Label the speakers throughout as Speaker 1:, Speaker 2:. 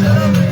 Speaker 1: Thank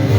Speaker 1: you.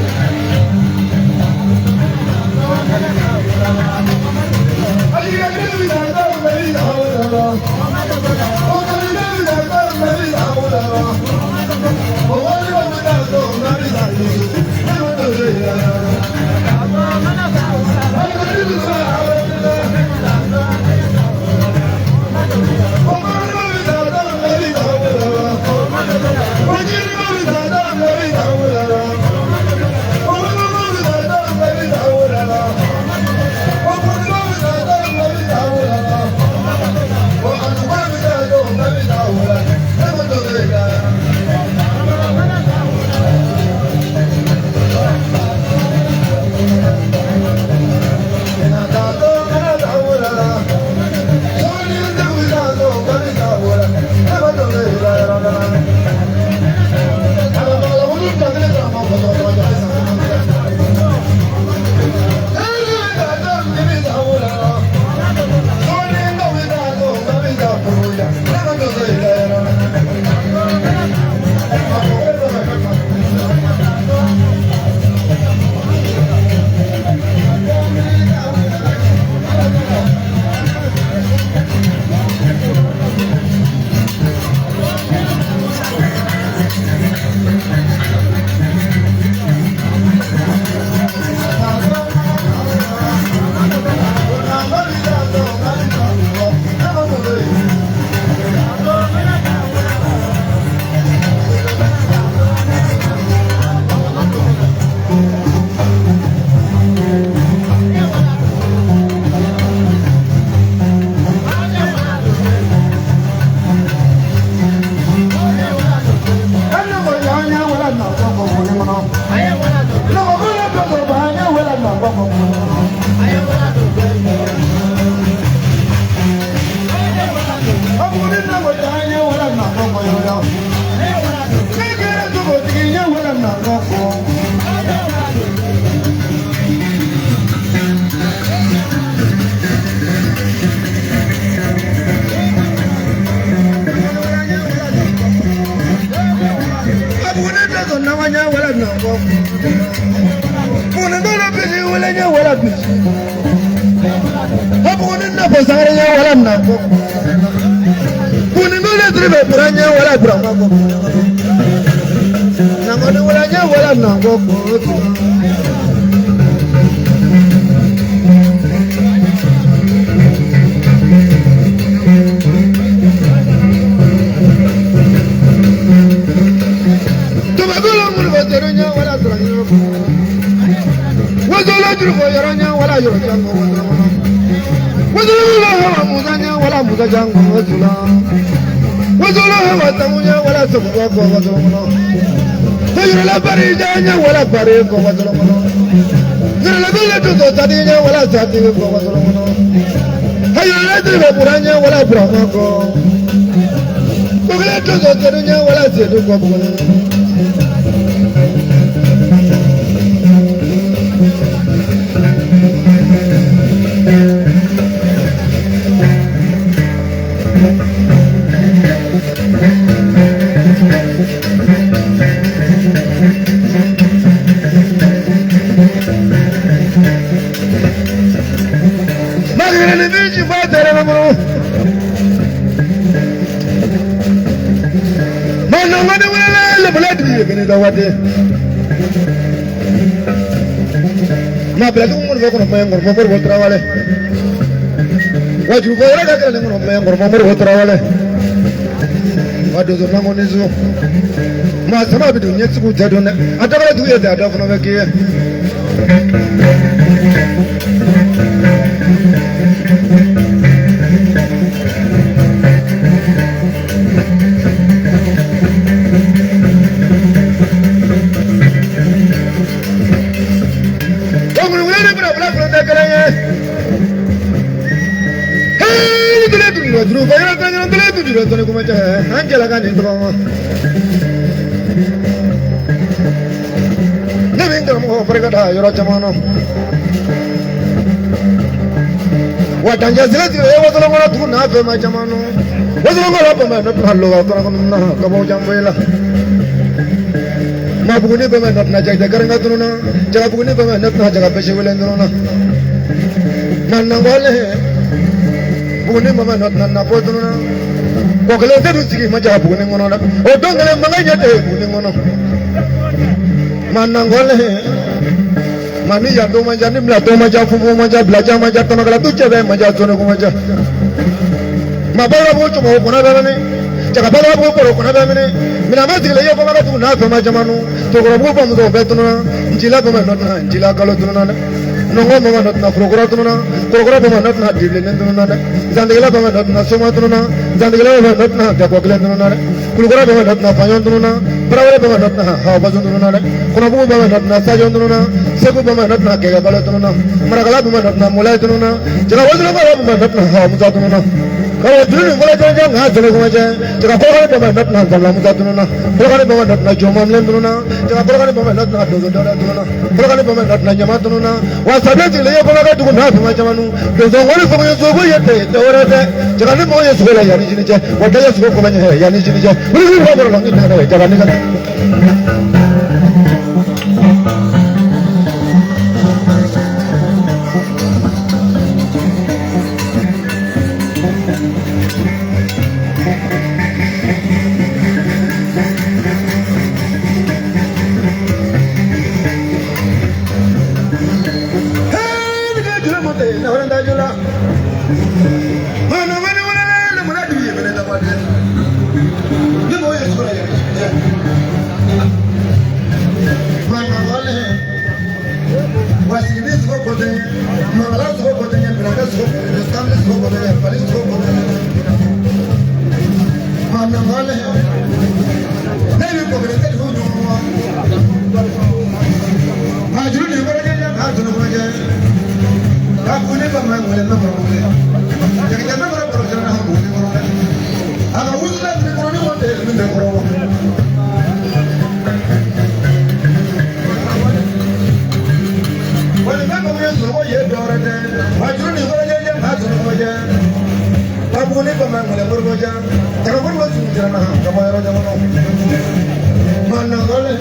Speaker 1: Buguni bisi wele ɲɛ wala bisi. Buguni na fɔ sangare ɲɛ wala na kɔ. Buguni wele tiri bɛ bura ɲɛ wala bura ma kɔ. Nangoni wala ɲɛ wala na kɔ. Tubabolo mulu bɛ teri ɲɛ wala tura ɲɛ. Wazolo juru fɔ yɔrɔ ɲɛ wala yɔrɔ jan kɔ wazolo kɔnɔ. Wazolo hawa musa ɲɛ wala musa jan kɔ wazolo. Wazolo hawa sangu ɲɛ wala sangu kɔ wazolo kɔnɔ. Yɔrɔla bari ɲɛ wala bari kɔ wazolo kɔnɔ. Yɔrɔla bele tuto sati ɲɛ wala sati kɔ wazolo kɔnɔ. Hayɔrɔla tiri bɛ bura ɲɛ wala bura ma kɔ. Kɔkɛlɛ tuto sedu ɲɛ wala sedu kɔ buguni. Magirili biji fɔ tɛrɛ bolo. Manangani wele lebula dugu ye kene da waati. Ma bila tugu ŋɔni fɔ kɔnɔ mɛ ŋɔni fɔ mori tarawele. Wa juru fɔ yɔrɔ ka kɛlɛ ni ŋɔnɔ mɛ ŋɔni fɔ mori tarawele. Wa donso nangoni so. Ma sama bi dun ɲɛ sugu tɛ dun dɛ. A dabala dugu ye tɛ a dɔ fana bɛ k'i ye. Dɔnkili wele ni bɛna bila fana tɛ kelen ye. Hey, dule dun wa juru fɔ yɔrɔ tɛ ɲɔgɔn dule dun juru tɛ kuma cɛ. An jɛla ka nin tɔgɔ ma. Ne bɛ n karamɔgɔ barika da yɔrɔ caman na. Wa danjɛ sira tigɛ ye wasolon dugu n'a fɛ ma caman na. Wasolon kɔnɔ bama ne tɛna lɔgɔ kɔnɔ kɔnɔ na ka bɔ janfɔ la. Ma buguni bama ne tɛna jagɛ garinka tununa. Jaga buguni bama ne tɛna jaga bɛsi wele tununa. Na nangɔle buguni bama ne tɛna nabɔ tununa. Kɔ kelen tɛ dun sigi ma jaga buguni kɔnɔ dɛ. O don kelen mankan ɲɛ tɛ buguni kɔnɔ. Ma nangɔle ma ni yan don man ca ni bila don man ca funfun man ca bila ca man ca tɔnɔkala du cɛ bɛɛ man ca sɔnni man ca. Ma baara b'o cogo o kɔnɔ bɛ minɛ. Jaga baara b'o kɔrɔ kɔnɔ bɛ minɛ. Minɛn sigilen ye kɔmɔ ka tugu n'a fɛn ma caman nu. Tokɔrɔbugu bamuso bɛɛ tununa. Ncila bama nɔ tɛna ncila kalo tununa dɛ. Nɔngɔ bama nɔ tɛna forokɔrɔ tununa. Korokɔrɔ bama nɔ tɛna dibilennen tununa dɛ. Zantigɛla bama nɔ tɛna soma tununa. Zantigɛla bama nɔ tɛna gakɔ kelen tununa dɛ. Kulukɔrɔ bama nɔ tɛna faɲɔn tununa. Barawɛrɛ bama nɔ tɛna hawabaso tununa dɛ. Kɔnɔbugu bama nɔ tɛna sajɔn tununa. Segu bama nɔ tɛna kɛkɛbalo tununa. Marakala bama nɔ tɛna mɔlayi tununa. Jaga wasolokɔrɔ bama nɔ tɛna hawa musa tununa. Karamɔgɔ juru ni fɔlɔ jɔnjɔn nka sɛbɛn kuma cɛ. Jaga kɔrɔkɔrɔ bama nɔ tɛna zabila musa tununa. Kɔrɔkɔrɔ bama nɔ tɛna jɔnmaminɛ tununa. Jaga kɔrɔkɔrɔ bama nɔ tɛna donso dɔwɛrɛ tununa. Kɔrɔkɔrɔ bama nɔ tɛna ɲama tununa. Wa sabiya sigilen ye kɔnɔ ka dugu n'a fɛn caman nu. Donso ŋɔni fɔ ye sogo ye tɛ dɔwɛrɛ tɛ. Jaga ni mɔgɔ ye sogo la yanni sini cɛ. Wa da ye sogo kɔmɛ ɲɛ yanni sini cɛ. Wuli bɔ bɔrɔ la ngi nana jaga ni ka. Hey, ni ka jula mo tɛ na wɛrɛ da jula. Mana wani wani le mun na dugu ye mɛnɛ da waati. Ni mɔgɔ ye sogo la yanni sini cɛ. Mana wale. Wa sigini sogo ko tɛ mangala sogo ko tɛ minɛnkɛ sogo ko tɛ sanni sogo ko tɛ fali sogo ko tɛ. Mana wale. Ne bɛ kɔ kelen tɛ dugu dun wa. Nka juru ni kɔrɔ jɛ k'a tunu kɔrɔ jɛ. Ka buguni ba ma wele mɛ kɔrɔ wele. Jagɛ mɛ kɔrɔ kɔrɔ jɛ na buguni kɔrɔ dɛ. A ka wusula ni kɔrɔ ni wɔn tɛ min bɛ kɔrɔ wa. Wali mɛ kɔmi ye sogo ye dɔwɛrɛ tɛ. Wa juru ni kɔrɔ jɛ k'a tunu kɔrɔ jɛ. Ka buguni ba ma wele mori jɛ. Jaga mori bɛ sun jɛ na ka bɔ yɔrɔ jan kɔnɔ. Mana wale.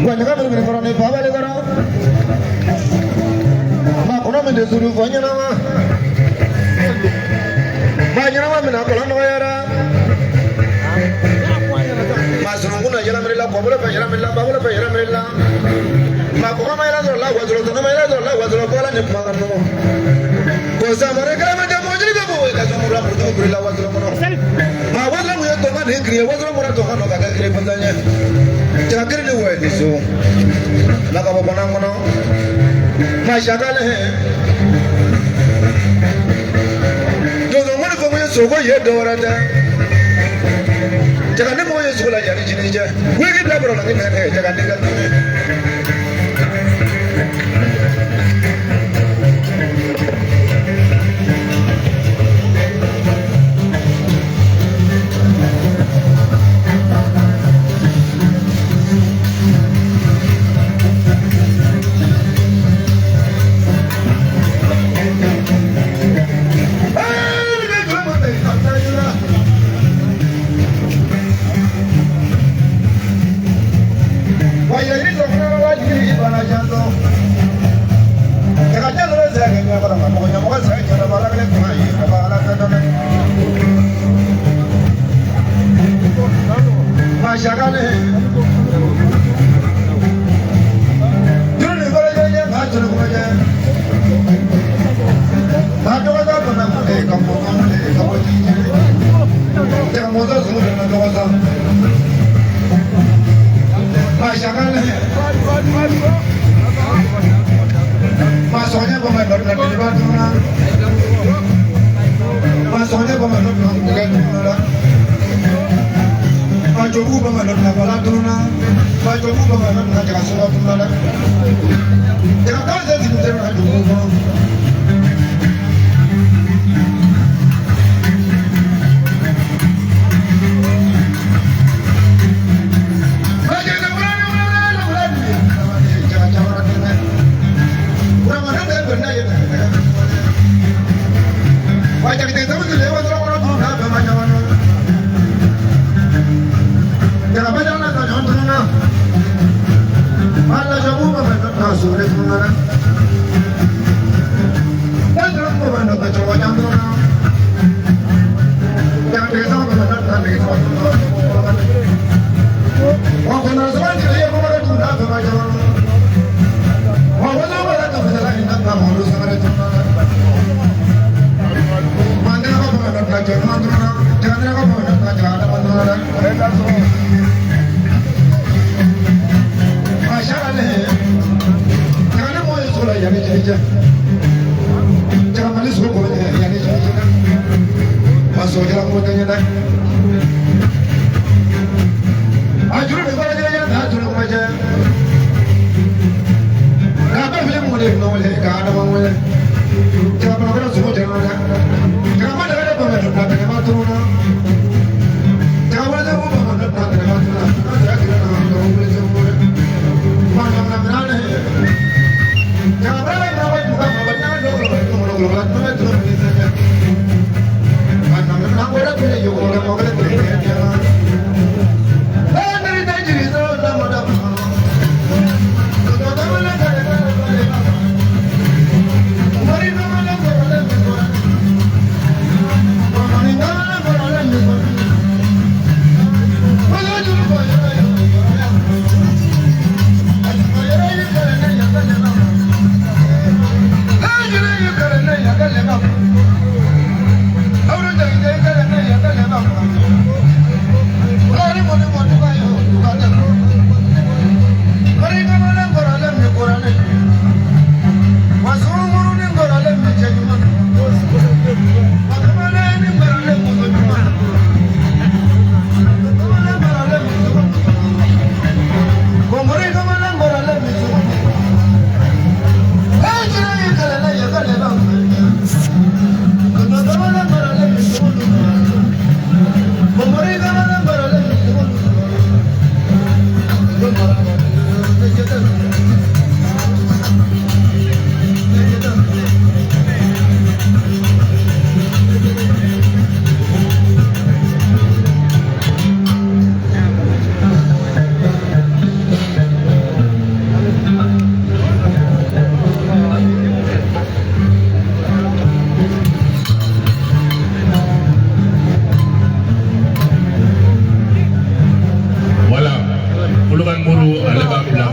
Speaker 1: Wa ɲaga minnu kɔrɔ ni babali kɔrɔ. Maa kɔnɔ min tɛ suru fɔ ɲɛnama. Maa ɲɛnama min na kɔlɔn nɔgɔyara. Maa sununkun na yɛlɛmiri la, kɔbolo fɛ yɛlɛmiri la, babolo fɛ yɛlɛmiri la. Maa kɔgɔ ma yɛlɛ sɔrɔ la, wasolo tɔnɔ ma yɛlɛ sɔrɔ la, wasolo bɔla ni kuma ka nɔgɔ. Ko samara kɛlɛ tɛ mɔgɔ jeli bɛ bɔ ka sɔn mura kurutu kuri la wasolo kɔnɔ. Maa wasolo mun ye tɔnka nin kiri ye, wasolo bɔra tɔnka nɔ ka kɛ kiri fantan ye. Jaka kiri ni wɔye ni so. La ka bɔ bana kɔnɔ. Maa sakale. Donso ŋɔni fɔ mun ye sogo ye dɔ wɛrɛ tɛ. Jaka ni mɔgɔ ye sogo la yanni jini cɛ. Wuli k'i bila bɔrɔ la k'i nɛgɛ jaka ni ka tɛmɛ.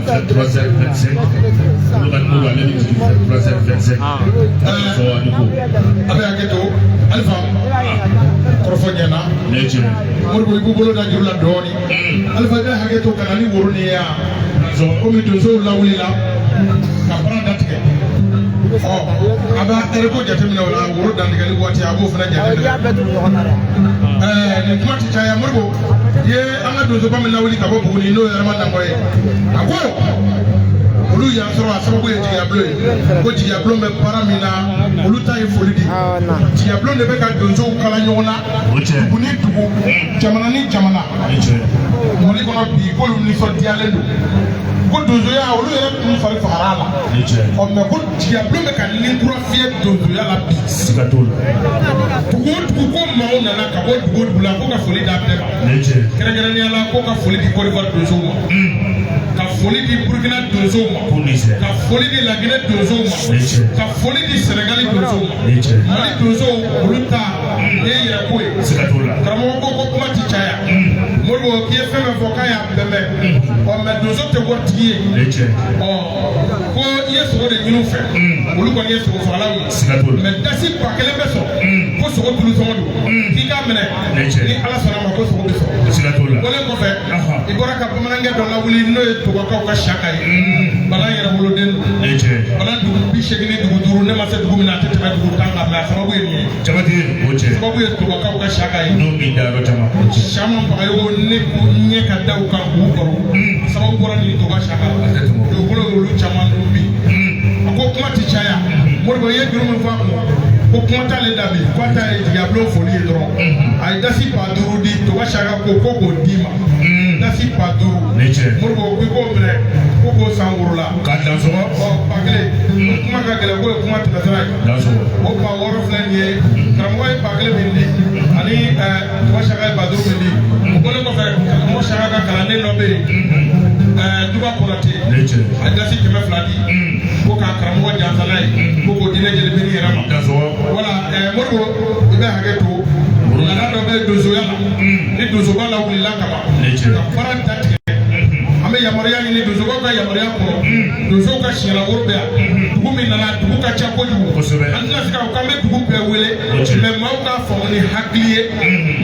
Speaker 2: 23h25. Kolokani Modibo ale bɛ jigin 23h25. Sɔ ani ko.
Speaker 3: A bɛ hakɛ to Alifa, kɔrɔfɔ ɲɛna.
Speaker 2: Ne ye tiɲɛ.
Speaker 3: Modibo, i b'u bolo da juru la dɔɔni. Alifa, i bɛ hakɛ to ka na ni woro nin ye yan, komi donsow lawulila ka baara datigɛ. Ɔ, a b'a ɛriko jateminɛ o la, woro dantigɛli waati a b'o fana jateminɛ. Nin kuma ti caya. Modibo i ye an ka donsoba min lawuli ka bɔ Buguni, n'o ye Adama Dankɔ ye, a ko olu y'an sɔrɔ, a sababu ye jigiyabulon ye, ko jigiyabulon bɛ baara min na, olu ta ye foli di. Jigiyabulon de bɛ ka donsow kala ɲɔgɔn na,
Speaker 2: O tiɲɛ.
Speaker 3: dugu ni dugu, jamana ni jamana.
Speaker 2: Ne ye tiɲɛ.
Speaker 3: Mali kɔnɔ bi, k'olu nisɔndiyalen don ko donsoya, olu yɛrɛ tun fari fagara a la.
Speaker 2: Ne ye tiɲɛ.
Speaker 3: Ɔ, mɛ ko jigiyabulon bɛ ka ni kura fiyɛ donsoya la bi.
Speaker 2: Siga t'o la.
Speaker 3: Dugu o dugu, ko maaw nana ka bɔ dugu o dugu la, ko ka foli d'a bɛɛ ma.
Speaker 2: Ne ye tiɲɛ.
Speaker 3: Kɛrɛnkɛrɛnnenya la, ko ka foli di Côte d'Ivoire donsow ma, ka foli di Burkina donsow ma,
Speaker 2: Ko Niger.
Speaker 3: ka foli di Laginɛ donsow ma,
Speaker 2: Ne ye tiɲɛ.
Speaker 3: ka foli di Sɛnɛgali donsow ma.
Speaker 2: Ne ye tiɲɛ.
Speaker 3: Mali donsow, olu ta ye yɛrɛ ko ye.
Speaker 2: Siga t'o la.
Speaker 3: Karamɔgɔ ko ko kuma ti caya. Modibo, k'i ye fɛn fɛn fɔ k'a y'a bɛɛ mɛn. Ɔ, mɛ donso tɛ waritigi ye.
Speaker 2: Ne ye tiɲɛ.
Speaker 3: Ɔ, ko i ye sogo de ɲini u fɛ, olu kɔni ye sogo fagalaw ye.
Speaker 2: Siga t'o la.
Speaker 3: Mɛ dasi 1000 bɛ sɔrɔ, ko sogo tulu sɔngɔ don, k'i k'a minɛ.
Speaker 2: Ne ye tiɲɛ.
Speaker 3: Ni Ala sɔnna ma, ko sogo bɛ sɔrɔ.
Speaker 2: Siga t'o la.
Speaker 3: Bɔlen kɔfɛ,
Speaker 2: Ahan.
Speaker 3: i bɔra ka bamanankɛ dɔ lawuli, n'o ye Tobakaw ka saka ye, bala yɛrɛ woloden don.
Speaker 2: Ne ye tiɲɛ.
Speaker 3: Bala dugu 85, ne ma se dugu min na, a tɛ tɛmɛ dugu 10 kan, mɛ a sababu ye nin ye.
Speaker 2: Jabate o tiɲɛ.
Speaker 3: Sababu ye Tobakaw ka saka ye.
Speaker 2: N'o min da yɔrɔ caman. O tiɲɛ.
Speaker 3: Caman bagayogo ne ko ɲɛ ka da u kan k'u baro, a sababu bɔra nin Toba saka la.
Speaker 2: A tɛ tɛmɛ o.
Speaker 3: Dugukolo y'olu caman dun bi. A ko kuma ti caya. Modibo, i ye juru min fɔ a kun, ko kuma t'ale da bi, k'a ta ye jigiyabulon foli ye dɔrɔn. A ye dasi 5000 di Toba saka, ko k'o d'i ma, dasi 5000.
Speaker 2: Ne ye tiɲɛ.
Speaker 3: Modibo ko i k'o minɛ, ko k'o san woro la.
Speaker 2: K'a dan sɔgɔ.
Speaker 3: Ɔ, 1000, ko kuma ka gɛlɛn, k'o ye kuma tɛmɛsira ye.
Speaker 2: Dan sɔgɔ.
Speaker 3: O 6000 filɛ nin ye, karamɔgɔ ye 1000 min di, ani Toba saka ye 5000 min di. O bɔlen kɔfɛ, karamɔgɔ saka ka kalanden dɔ bɛ yen, Duba Konate,
Speaker 2: Ne ye tiɲɛ.
Speaker 3: a ye dasi 200 di, ko k'a karamɔgɔ jansa n'a ye, ko k'o di ne jelibini yɛrɛ ma.
Speaker 2: Dan sɔgɔ.
Speaker 3: Wala Modibo, i bɛ hakɛ to, laada dɔ bɛ donsoya la, ni donsoba lawulila kaban
Speaker 2: Ne ye tiɲɛ.
Speaker 3: ka baara datigɛ, an bɛ yamaruya ɲini donsobaw ka yamaruya kɔnɔ. Donsow ka siɲɛla woro bɛ yan, dugu min nana, dugu ka ca kojugu.
Speaker 2: Kosɛbɛ.
Speaker 3: An tɛna se k'a fɔ k'an bɛ dugu bɛɛ wele,
Speaker 2: O tiɲɛ.
Speaker 3: mɛ maaw k'a faamu ni hakili ye,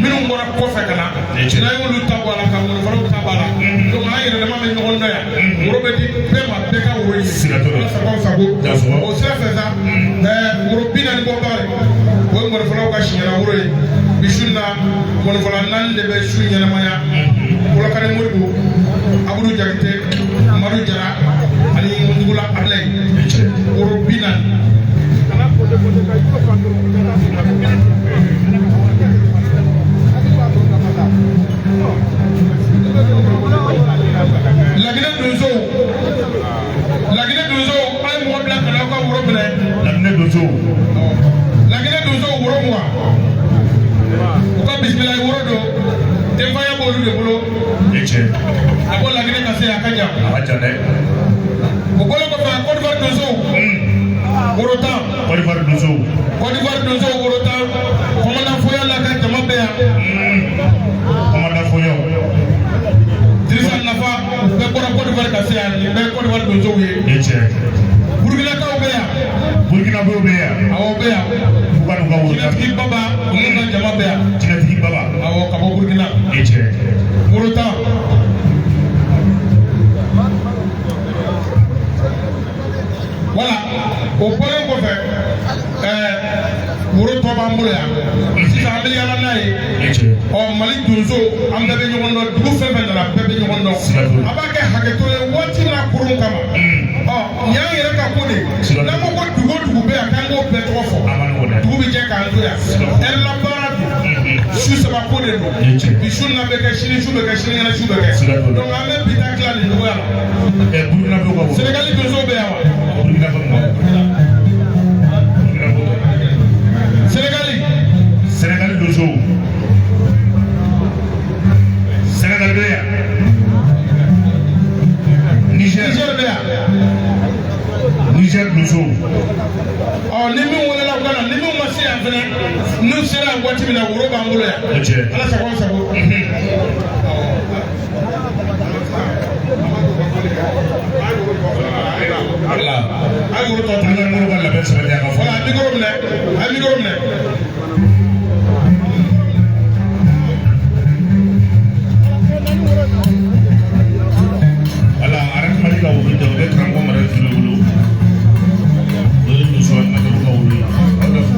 Speaker 3: minnu bɔra kɔfɛ ka na,
Speaker 2: Ne tiɲɛ.
Speaker 3: n'an y'olu ta bɔ a la, ka ŋɔnifɔlaw ta bɔ a la, donc an yɛrɛ dama bɛ ɲɔgɔn dɔn yan. Woro bɛ di bɛɛ ma, bɛɛ ka woro ye.
Speaker 2: Siga t'o la.
Speaker 3: Ala sago sago.
Speaker 2: Dan sɔgɔ.
Speaker 3: O sira fɛ sa, woro 40 bɔ baara, o ye ŋɔnifɔlaw ka siɲɛla woro ye. Bi su in na, ŋɔnifɔla naani de bɛ su ɲɛnamaya: Kolokani Modibo, Abudu Jakite, Madu Jara ani Ŋundugula Abilayi.
Speaker 2: Ne ye tiɲɛ.
Speaker 3: Woro 40. Laginɛ donsow, Laginɛ donsow, a ye mɔgɔ bila ka na aw ka woro minɛ.
Speaker 2: Laginɛ donsow.
Speaker 3: Laginɛ donsow, woro 20, u ka bisimilayi woro don, denfaya b'olu de bolo.
Speaker 2: Ne ye tiɲɛ.
Speaker 3: A ko Laginɛ ka se a ka jan.
Speaker 2: A ka jan dɛ.
Speaker 3: O bɔlen kɔfɛ, Côte d'Ivoire donsow, woro 10.
Speaker 2: Côte d'Ivoire donsow.
Speaker 3: Côte d'Ivoire donsow, woro 10, commandant Foya la ka jama bɛ yan.
Speaker 2: Commandant Foyaw.
Speaker 3: Dirisa Nafa, u bɛɛ bɔra Côte d'Ivoire ka se yan, nin bɛɛ ye Côte d'Ivoire donsow ye.
Speaker 2: Ne ye tiɲɛ.
Speaker 3: Burkinakaw bɛ yan.
Speaker 2: Burkinabew bɛ yan.
Speaker 3: Awɔ, bɛ yan.
Speaker 2: K'u ka n'u ka woro ta.
Speaker 3: Jinɛtigi Baba, olu ka jama bɛ yan.
Speaker 2: Jinɛtigi Baba.
Speaker 3: Awɔ, ka bɔ Burkina.
Speaker 2: Ne ye tiɲɛ.
Speaker 3: Woro 10. Wala o bɔlen kɔfɛ, woro tɔ b'an bolo yan sisan, an bɛ yaala n'a ye.
Speaker 2: Ne ye tiɲɛ.
Speaker 3: Ɔ, Mali donso, an bɛɛ bɛ ɲɔgɔn dɔn, dugu fɛn fɛn nana, bɛɛ bɛ ɲɔgɔn dɔn.
Speaker 2: Siga t'o la.
Speaker 3: A b'a kɛ hakɛto ye waati min na kurun kama. Ɔ, nin y'an yɛrɛ ka ko de ye.
Speaker 2: Siga t'o la.
Speaker 3: N'an ko ko dugu o dugu bɛ yan, k'an k'o bɛɛ tɔgɔ fɔ,
Speaker 2: A ma nɔgɔn dɛ.
Speaker 3: dugu bɛ jɛ k'an to yan.
Speaker 2: Siga t'o la.
Speaker 3: Ɛri la baara don, su saba ko de don.
Speaker 2: Ni ce.
Speaker 3: Bi su na bɛ kɛ, sini su bɛ kɛ, sinikɛnɛ su bɛ kɛ.
Speaker 2: Siga t'o la.
Speaker 3: Donc an bɛ bi ta tila nin cogoya la.
Speaker 2: Burkinabew ka woro.
Speaker 3: Sɛnɛgali donsow bɛ yan wa?
Speaker 2: Burkinabew ka woro. Burkinabew.
Speaker 3: Sɛnɛgali.
Speaker 2: Sénégal donsow. Sénégal bɛ yan. Niger.
Speaker 3: Niger bɛ yan.
Speaker 2: Niger donsow.
Speaker 3: Ɔ, ni min welela u ka na, ni min ma se yan fɛnɛ, n'u sera yan waati min na, woro b'an bolo yan.
Speaker 2: O tiɲɛ.
Speaker 3: Ala sago aw sago. micro tɔ ta.
Speaker 2: An ka moriw ka labɛn sabati a ka fɔ.
Speaker 3: Voilà, micro minɛ, a ye micro minɛ.
Speaker 2: Voilà, Arati Mali ka wulu tɛ, o bɛ karamɔgɔ Mara Ture bolo. O ye muso animateur ka wulu ye. Aw bɛ fo.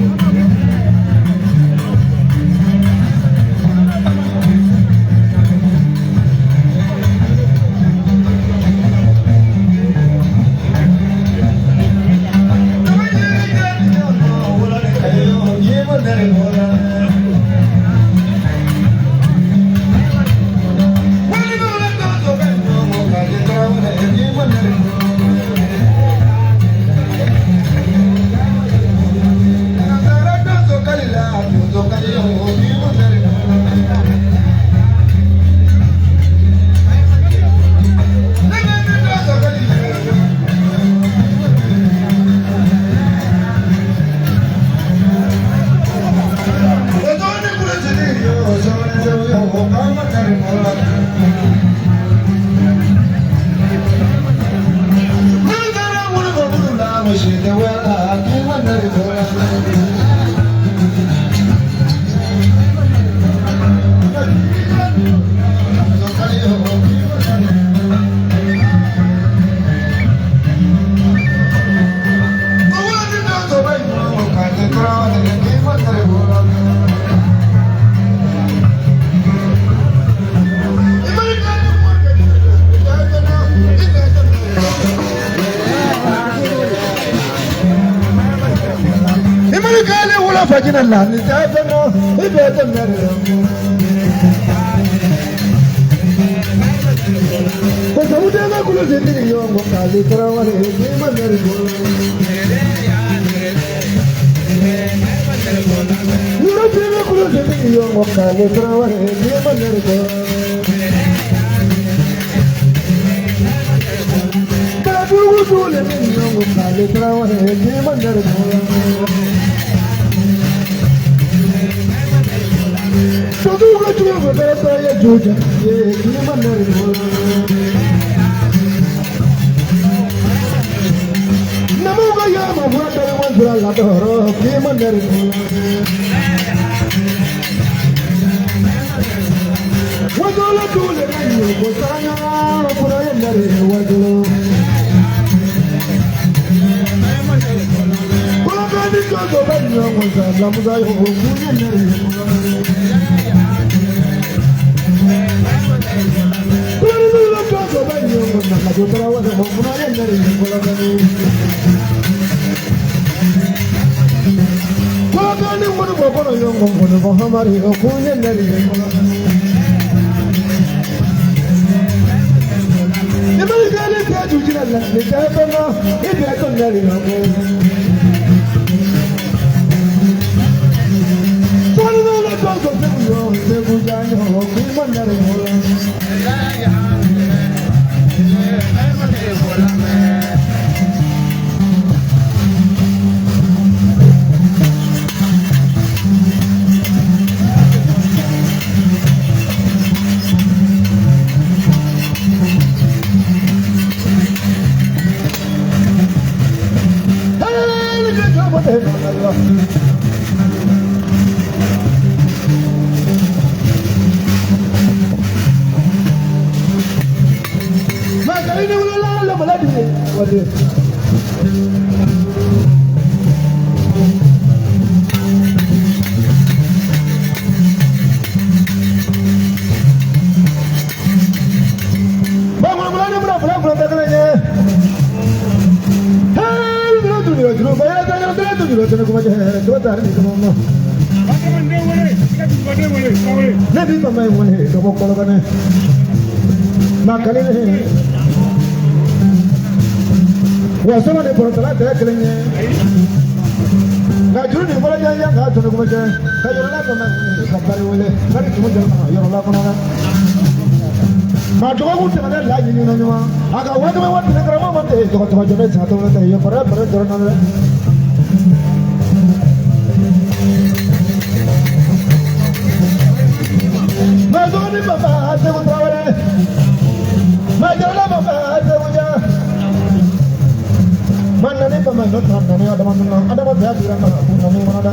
Speaker 1: nɔ tɛna nani adama nuna adama bɛɛ dira na nani mana da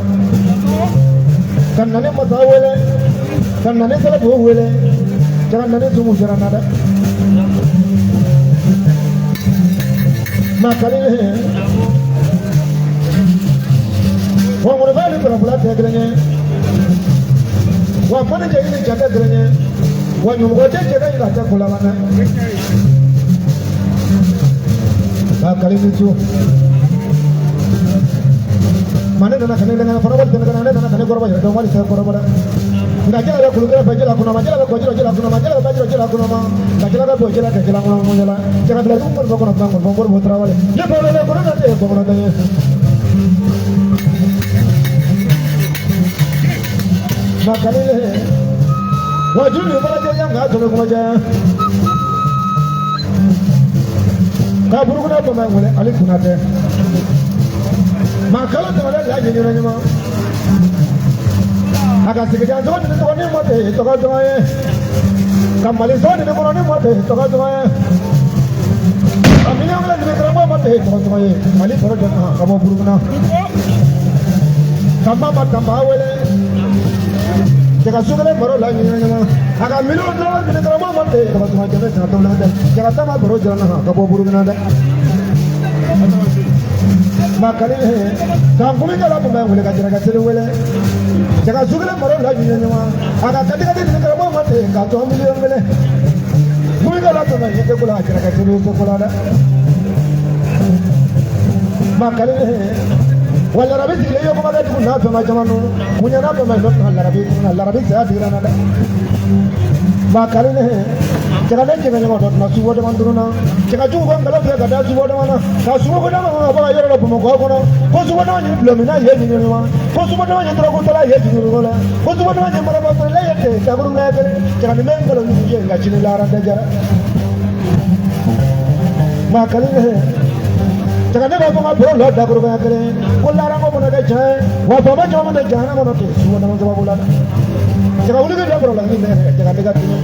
Speaker 1: ka nani masa wele ka nani salabu wele ka nani sumu jara na da makali wa ŋɔnifɛn ni farafula tɛ kelen ye wa mɔni cɛ ni cɛ tɛ kelen ye wa ɲɔmɔgɔ tɛ cɛ ka ɲi ka tɛ ko laban dɛ makali ni su ma ne nana ka ne lɛngɛ fana wali tɛ ne kana ne nana ka ne kɔrɔbɔ yɛrɛ dɔn wali tɛ kɔrɔbɔ dɛ nka jala bɛ kulukɛrɛ fɛ jala kɔnɔ ma jala bɛ kɔjira jala kɔnɔ ma jala bɛ bajira jala kɔnɔ ma nka jala bɛ bɔ jala kɛ jala kɔnɔ mɔ jala jala bila dugu kɔnɔ kɔnɔ kan kɔnɔ kɔnɔ tarawele ne bɔ ne kɔnɔ na tɛ kɔnɔ tɛ makali le wa julu bala jɛ yan ka tɔnɔ kɔnɔ jɛ ka burukina bama wele ale kunna tɛ makalo tɛmɛna la ɲɛ ɲɛna ɲuman a ka sigijan tɔgɔ ni tɔgɔ ni mɔ tɛ tɔgɔ tɔgɔ ye ka mali tɔgɔ ni kɔnɔ ni mɔ tɛ tɔgɔ tɔgɔ ye ka miliyɔn kelen ni karamɔgɔ mɔ tɛ tɔgɔ tɔgɔ ye mali tɔgɔ jɛ ka bɔ burukina ka mama tanba wele jaka sukɛlɛ baro la ɲɛna ɲɛna a ka miliyɔn kelen ni karamɔgɔ mɔ tɛ tɔgɔ tɔgɔ jɛ bɛ tɛna tɔgɔ tɛ jaka tama baro jara na ka bɔ burukina dɛ makali ka nkumi jala kun bɛ wele ka jara ka seli wele jaka sukɛlɛ baro la ɲɛna ɲɛna a ka kati ni karamɔgɔ mɔ tɛ ka tɔ miliyɔn kelen nkumi jala kun bɛ ɲɛ ko la a jara ka seli ko la dɛ makali wa larabi sigilen ye kuma kɛ dugu n'a fɛn ma caman nu kunya n'a fɛn ma dɔ na larabi na larabi saya digira na dɛ makali jaka ne jɛgɛ ɲɔgɔn dɔ tɛna sugo dama duru na jaka jugu ko nkalon tigɛ ka da sugo dama na ka sugo dama ka bɔ ka yɔrɔ dɔ bamakɔ kɔnɔ ko sugo dama ɲini bulon min na ye ɲini ma ko sugo dama ɲini dɔrɔgu tala ye ɲini ko la ko sugo dama ɲini maraba feere la ye ten dakuru la kelen jaka nin bɛ nkalon ɲini ye nka sini lahara tɛ jara makali jaka ne b'a fɔ ka bolo lɔ dakuru la kelen ko lahara ko mana kɛ tiɲɛ ye wa faama caman bɛ jamana kɔnɔ ten sugo dama sababu la jaka wuli bɛ da bɔrɔ la ni mɛ jaka ne ka tunu.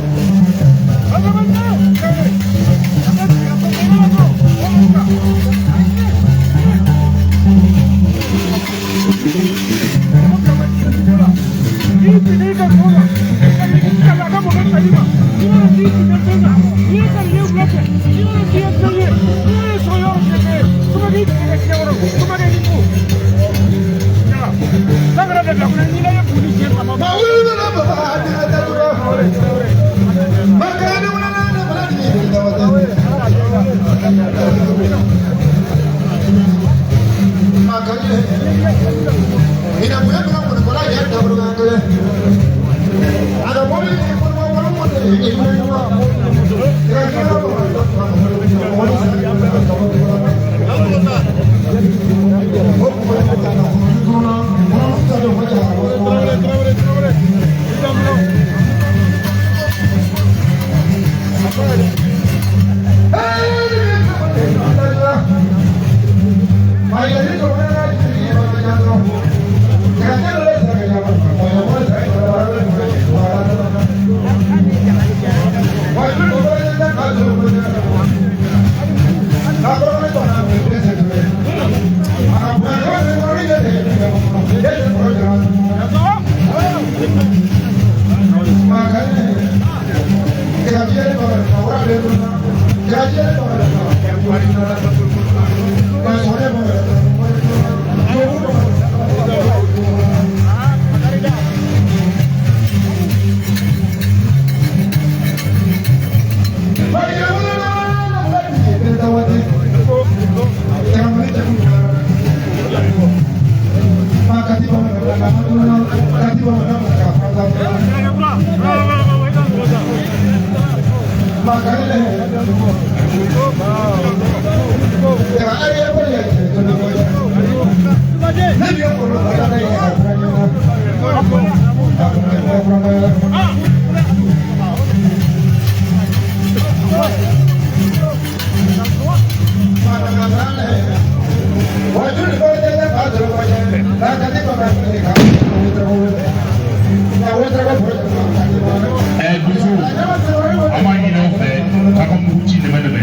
Speaker 2: An b'a ɲini aw fɛ k'a ka mugu ci nɛmɛ nɛmɛ.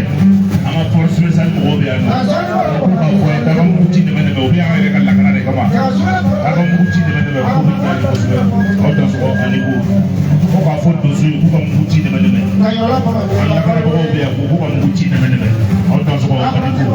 Speaker 2: An ka force spéciale mɔgɔw bɛ yan nɔ. K'u ka fɔ ye k'a ka mugu ci nɛmɛ. kosɛbɛ. Aw dansɔgɔ ani ko fo k'a fɔ donso ye k'u ka mugu ci dɛmɛ dɛmɛ. An lakanabagaw bɛ yan k'u ka mugu ci dɛmɛ dɛmɛ. Aw dansɔgɔ ani ko.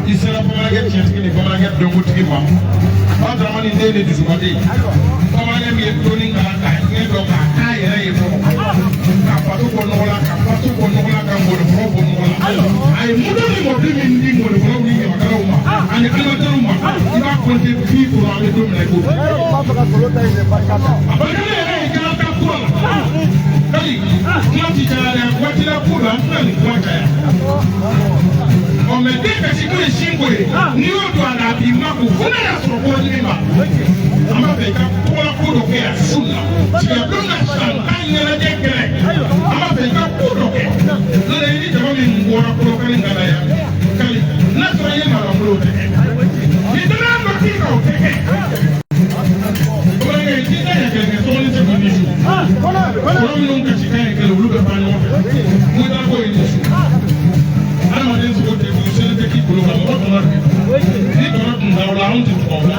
Speaker 2: I sera bamanankɛ tiɲɛtigi ni bamanankɛ dɔnkotigi ma. Ba Dramani den de dusukadi. Bamanankɛ min ye dɔnni kalan k'a ɲɛ dɔn k'a k'a yɛrɛ ye fɔlɔ. Ka bato bɔ nɔgɔ la, ka faso bɔ nɔgɔ la, ka ngɔnifɔlaw bɔ nɔgɔ la. A ye moto ni mɔbili min di ngɔnifɔlaw ni ɲamakalaw ma ani animatɛriw ma, i b'a kɔnte bi kɔnɔ an bɛ don min na i ko bi. A barikalen yɛrɛ ye jalata kura la. Kali kuma ti caya dɛ, waati la ko don an tɛna nin kuma caya. Ɔ mɛ den kasi ko ye sinko ye, n'i y'o don a la a b'i makun fo n'a y'a sɔrɔ kɔnɔdimi b'a la. An b'a fɛ i ka tɔgɔla ko dɔ kɛ yan su in na. Tigɛbulon ka san tan ɲɛnajɛ kɛnɛ. An b'a fɛ i ka ko dɔ kɛ. N'o tɛ i ni jama min bɔra Kolokani ka na yan, Kali n'a sɔrɔ i ye marabolo o tɛ kɛ. Ni danaya dɔ t'i kan o tɛ kɛ. Bamanankɛ i t'i da ɲɛ kelen kɛ tɔgɔnin tɛ k'i ni su. Kɔrɔ minnu kasi kan ye kelen olu bɛ ban ɲɔgɔn fɛ. Mun taara k'o ye ni su. Adamaden sogo tɛ dun seli tɛ k'i bolo kan mɔgɔ tɔnɔ de ni tɔnɔ tun t'aw la anw tɛ tugu aw la.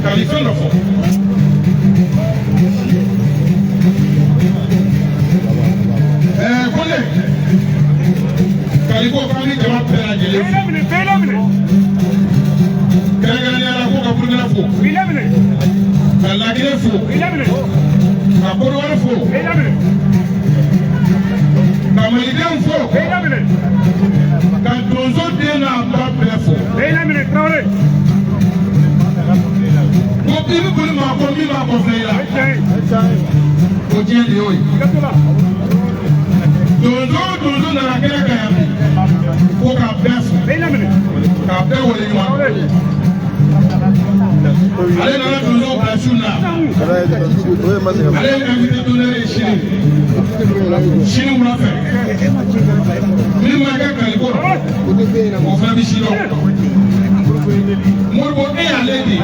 Speaker 2: Kali fɛn dɔ fɔ. Kɔnɛ Kali ko k'an ni jama bɛɛ lajɛlen fo. Kɛrɛnkɛrɛnnenya la ko ka Burukina fo. Ka Laginɛ fo. Ka Kodowari fo. Ka Malidenw fo. Ka donso den n'a ba bɛɛ fo. Ko i bɛ boli maa kɔ min b'a kɔ filɛ i la. O diɲɛ de y'o ye. Donso o donso nana kɛnɛ kan yan bi ko ka bɛɛ fo. K'a bɛɛ wale ɲuman dɔn. Ale nana donsow bila su na. Ale ye invité d'honneur ye sini. Sini wula fɛ. Min ma kɛ Kaliko rɔ, o fana bɛ si dɔn. Moribo e y'ale de ye.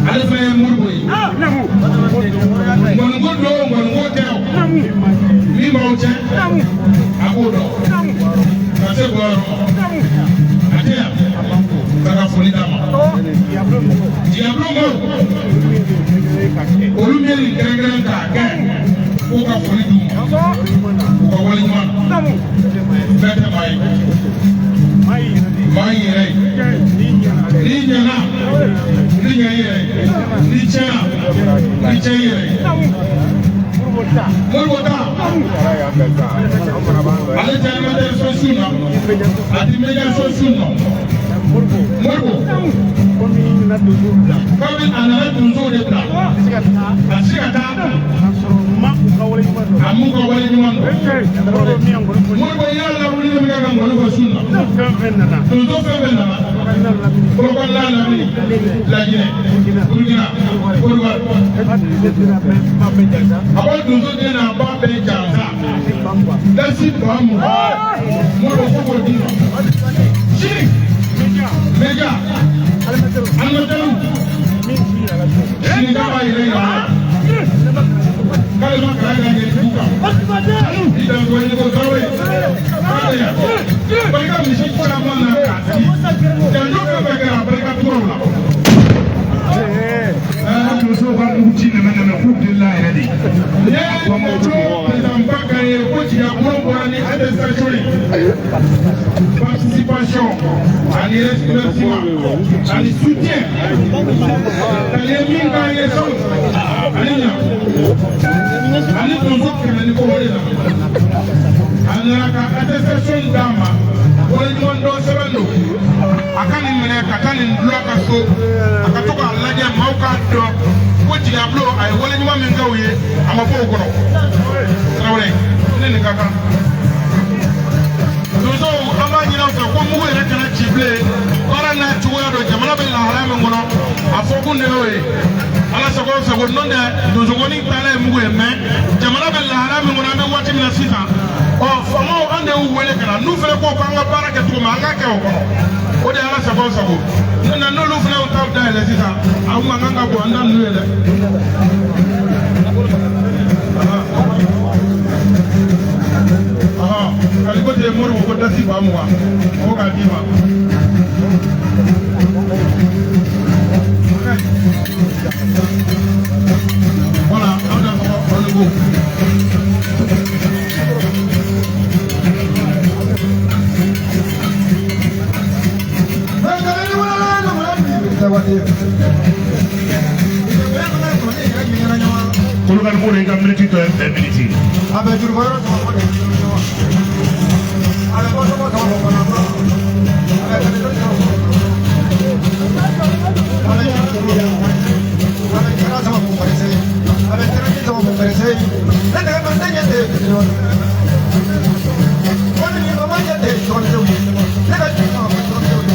Speaker 2: Ale fana ye Moribo ye. Ngɔniko don ngɔniko tɛ o. Min b'aw cɛ, a b'o dɔn. Ka se bɔ yɔrɔ ma. A tɛ yan. Ka ka foli d'a ma. Diablo maaw, olu min ye nin kɛrɛnkɛrɛn k'a kɛ, k'u ka foli d'u ma. U ka waleɲuman dɔn. Bɛɛ tɛ maa ye. Maa yɛrɛ ye. N'i ɲɛna, i ɲɛ i yɛrɛ ye. N'i tiɲɛna, i tiɲɛ i yɛrɛ ye. Moribo ta, ale tɛ animateur so su na, a ti média so su na. Moribo, kabini a nana donsow de bila, a ti se ka taa a m'u ka wale ɲuman dɔn. Moribo y'a lawuli min kɛ ka ngɔni fɔ su na. Donso fɛn fɛn nana, Kolokani n'a lamini, Laginɛ, Burukina, Kodowari. A ko donso den n'a ba bɛɛ jansa. Dasi 20,000. Moribo ko k'o d'i ma. Sini, Meja, Alimɛtɛriw, sini k'a b'a yɛrɛ yira. K'ale ma kalan kɛ dugu kan. I danko i ko Tarawele. K'ale yan. Barika misi caman na k'a di. Janjo fɛn fɛn kɛra barika tora o la.
Speaker 4: Donsow ka mugu ci nɛmɛ nɛmɛ k'u delila yɛrɛ de.
Speaker 2: Ni ye président ba kan ye ko jigiya bolo bɔra ni attestation ye. Participation ani remerciement ani soutien. Ani ye min k'an ye sanu ani ɲa. Ani donso 100 ni kɔ o de la. A nana ka attestation d'a ma. Waleɲuman dɔn sɛbɛn don. A ka nin minɛ ka taa nin dulon a ka so. A ka to k'a lajɛ maaw k'a dɔn ko jigiya bulon a ye waleɲuman min kɛ u ye a ma bɔ o kɔnɔ. Tarawele ne nin ka kan. Donsow an b'a ɲini aw fɛ ko mugu yɛrɛ kana ci bilen. Baara n'a cogoya don jamana bɛ lahalaya min kɔnɔ a fɔ kun de y'o ye. Ala sago sago n'o tɛ donsokɔni taala ye mugu ye mɛ jamana bɛ lahalaya min kɔnɔ an bɛ waati min na sisan. Ɔ faamaw an de y'u wele ka na n'u fana ko k'an ka baara kɛ cogo min an k'a kɛ o kɔnɔ. O de ye ala sago sago. N'o tɛ n'olu fana y'u taw dayɛlɛ sisan a mankan ka bon an da ninnu ye dɛ. Kaliko tɛ Moribo ko dasi 20,000 ko k'a d'i ma. Voilà, an bɛna fɔ Ɔnigo.
Speaker 4: Kolokani ko de i ka miniti tɔ ye 20 miniti.
Speaker 1: A bɛ juru bɔ yɔrɔ sɔrɔ ko de a bɛ bɔ tɔgɔ tɔgɔ kɔnɔ a bɛ kɛ dɔ sɔrɔ a bɛ a bɛ kɛra sama ko pɛrɛsɛ a bɛ kɛra sama ko pɛrɛsɛ ne nɛgɛ ma ne ɲɛ tɛ ko ni ma ɲɛ tɛ tɔgɔ tɛ ne ka juru sama ko tɔgɔ tɛ.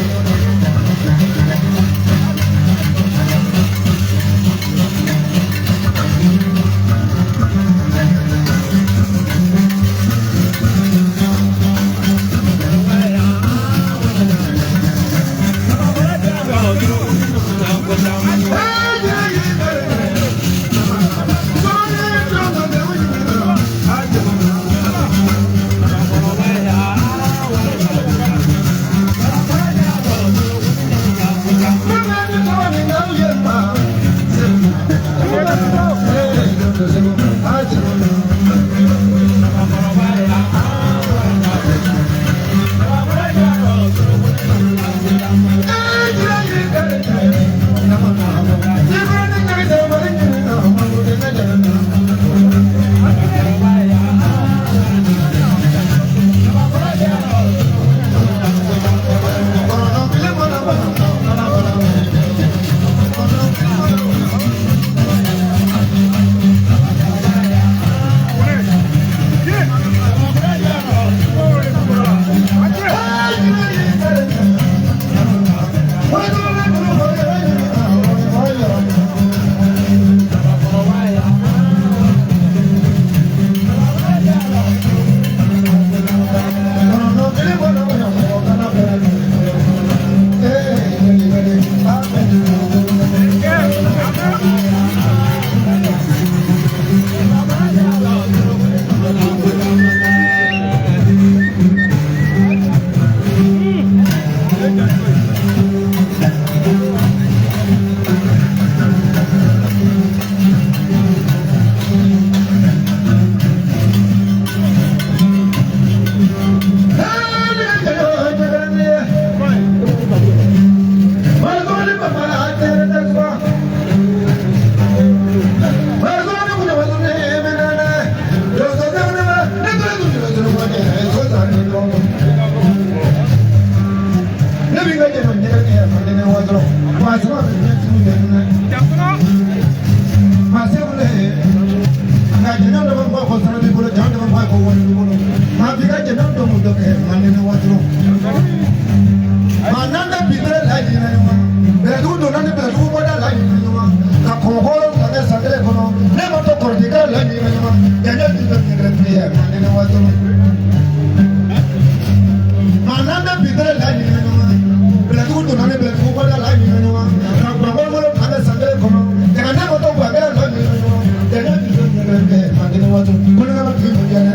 Speaker 1: ni bɛlɛdugu bɔda la ɲinɛ ɲɔgɔn ka guwan bolo kan bɛ san kelen kɔnɔ jɛgɛ n'a ko to guwan kelen tɔ ɲinɛ ɲɔgɔn jɛgɛ dusu ɲɛgɛn bɛ fankelen waati ko ne ka ma tigi kun jɛ dɛ.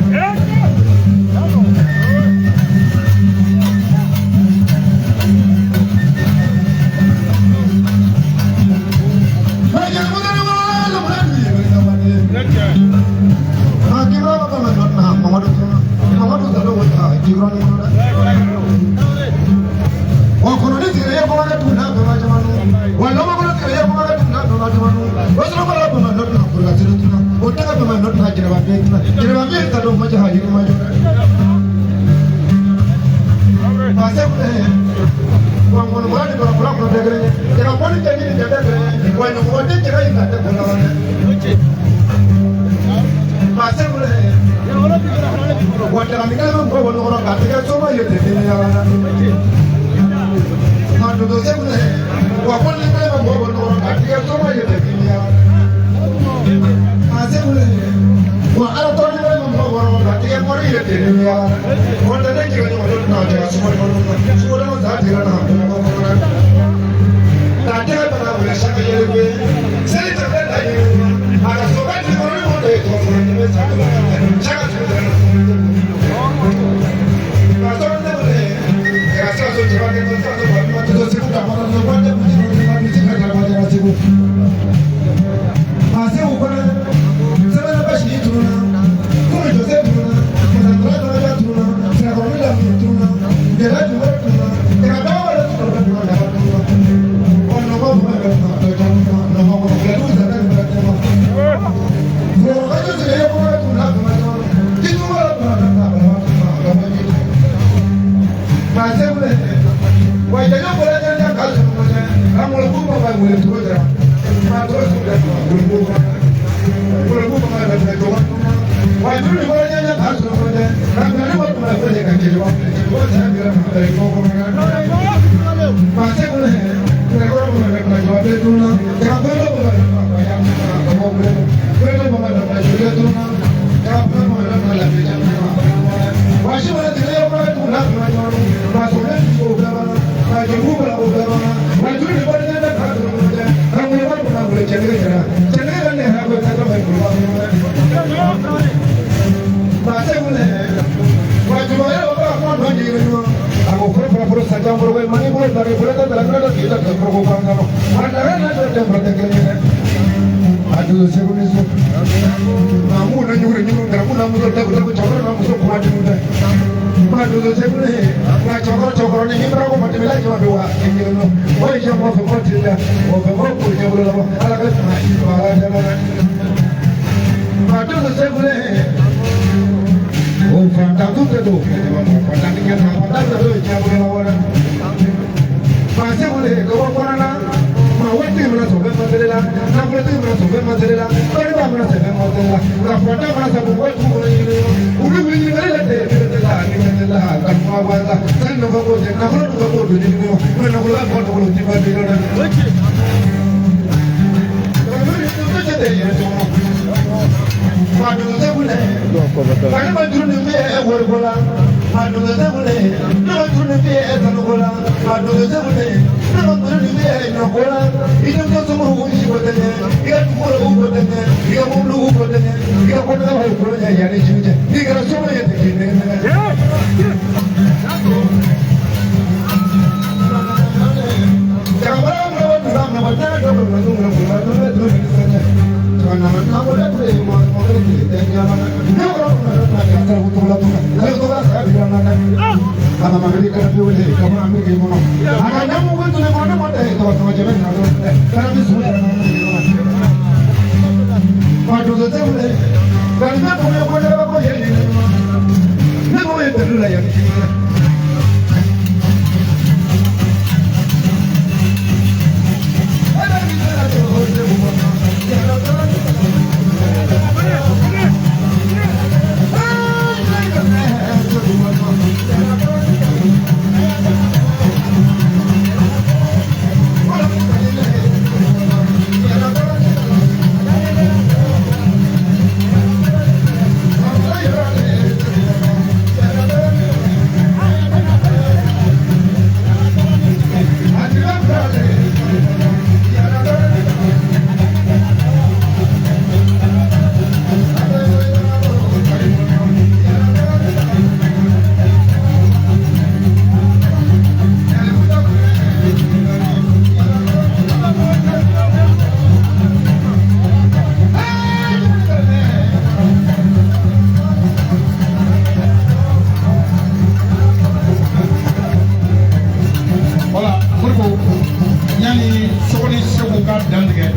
Speaker 3: Yanni Sogoni Segu ka dantigɛ,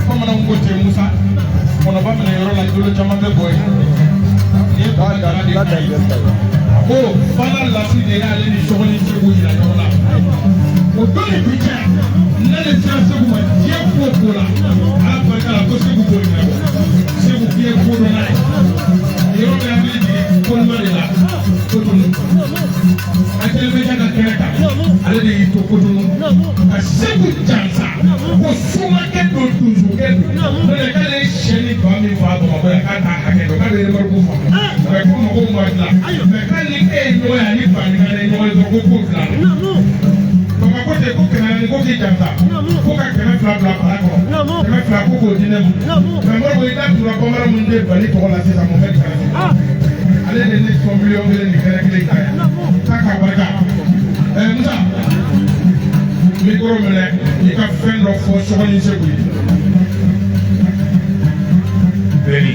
Speaker 3: bamananw ko ten, Musa, kɔnɔba minɛ yɔrɔ la, jolo caman bɛ bɔ yen. Nin ye Baba Jara de ta ye. A ko Fana Lasi de y'ale ni Sogoni Segu yira ɲɔgɔn na. O don ni bi cɛ, n'ale sera Segu ma diɲɛ ko o ko la, Ala barika la, ko Segu b'o ɲɛnabɔ. Segu k'i ye ko dɔn n'a ye. Nin yɔrɔ bɛ hakili jigin Kolima de la, Kotonu. Atɛlɛmɛja ka kɛnɛ kan, ale de y'i to Kotonu ka Segu jansa ko somakɛ don, donsokɛ don. N'o tɛ k'ale ye sɛ ni ba min fa Bamakɔ yan, k'a t'a hakɛ dɔn, k'a bɛ remorque fa, mɛ ko mɔgɔw ma dilan, mɛ k'ale ni e ye ɲɔgɔn ye ani banika ye ɲɔgɔn ye dɔrɔn, ko ko dilan. Bamakɔ ten, ko 400 ko k'i jansa ko ka 200 bila bara kɔnɔ, 200 ko k'o di ne ma. Mɛ Moribo, i da tura bamanan minnu tɛ Bali tɔgɔ la sisan, Mohamed Karafi, ale de ne sɔn miliyɔn 1 ni kɛnɛ kelen ta yan k'a ka barika. Musa, micro minɛ, i ka fɛn dɔ fɔ Sogoni Segu ye.
Speaker 5: Beni.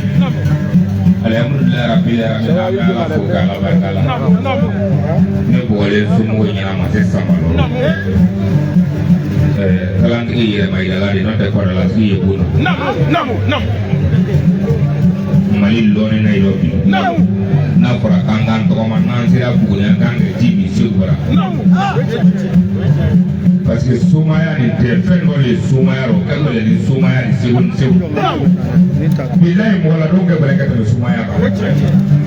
Speaker 5: Alhamdulilayi rabbil alamin, an bɛ Ala fo k'Ala barika la. Ne bɔgɔlen somɔgɔw ɲɛna ma se sama lɔ. Kalantigi yɛrɛma yirala de, n'o tɛ kɔrɔlatigi ye ko don. Mali lɔnni na yɔrɔ bi. N'a fɔra k'an k'an tɔgɔma, n'an sera Buguni, an k'an kɛ ji min Segu bara. Parce que somaya nin tɛ fɛn dɔ de ye, somaya rɔ ka gɛlɛn ni somaya ni Segu ni Segu. Bilayi, mɔgɔ la dɔw kɛ bɛrɛ ka tɛmɛ somaya kan.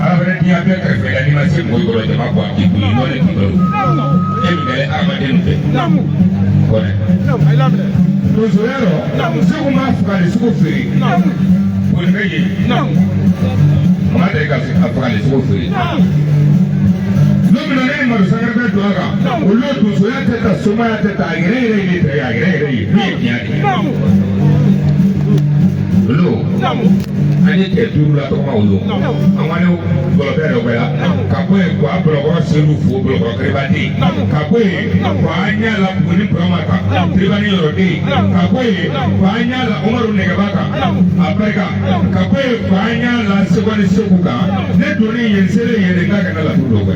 Speaker 5: Ala fana diɲɛ bɛɛ kɛrɛfɛ la, n'i ma se mɔgɔ kɔrɔ, jama bɔ a k'i kun, i lɔnnen k'i balo. E min kɛra hadamaden fɛ. Kɔnɛ. Donsoya rɔ, Segu ma fagali sogo feere. Boli bɛ yen. Ma deli ka a fagali sogo feere. Don min na ne ye Madu Sangare bɛ don a kan, olu ye donsoya tɛ ta, somaya tɛ ta, a yɛrɛ yɛrɛ ye tɛ, a yɛrɛ yɛrɛ ye min ye tiɲɛ de ye. Olu an ye cɛ duuru la tɔgɔma olu an ka ne gɔlɔbɛ dɔ kɛra ka bɔ yen k'a Bolokɔrɔ Sedu fo, Bolokɔrɔ Kiribati, ka bɔ yen k'a ɲɛ la Buguni Burama kan, Kiribani yɔrɔ den, ka bɔ yen k'a ɲɛ la Umaru Nɛgɛba kan, a barika, ka bɔ yen k'a ɲɛ la Segoni Segu kan. Ne donnen yen, selen yen de, n k'a kɛ ne laturu dɔ kɛ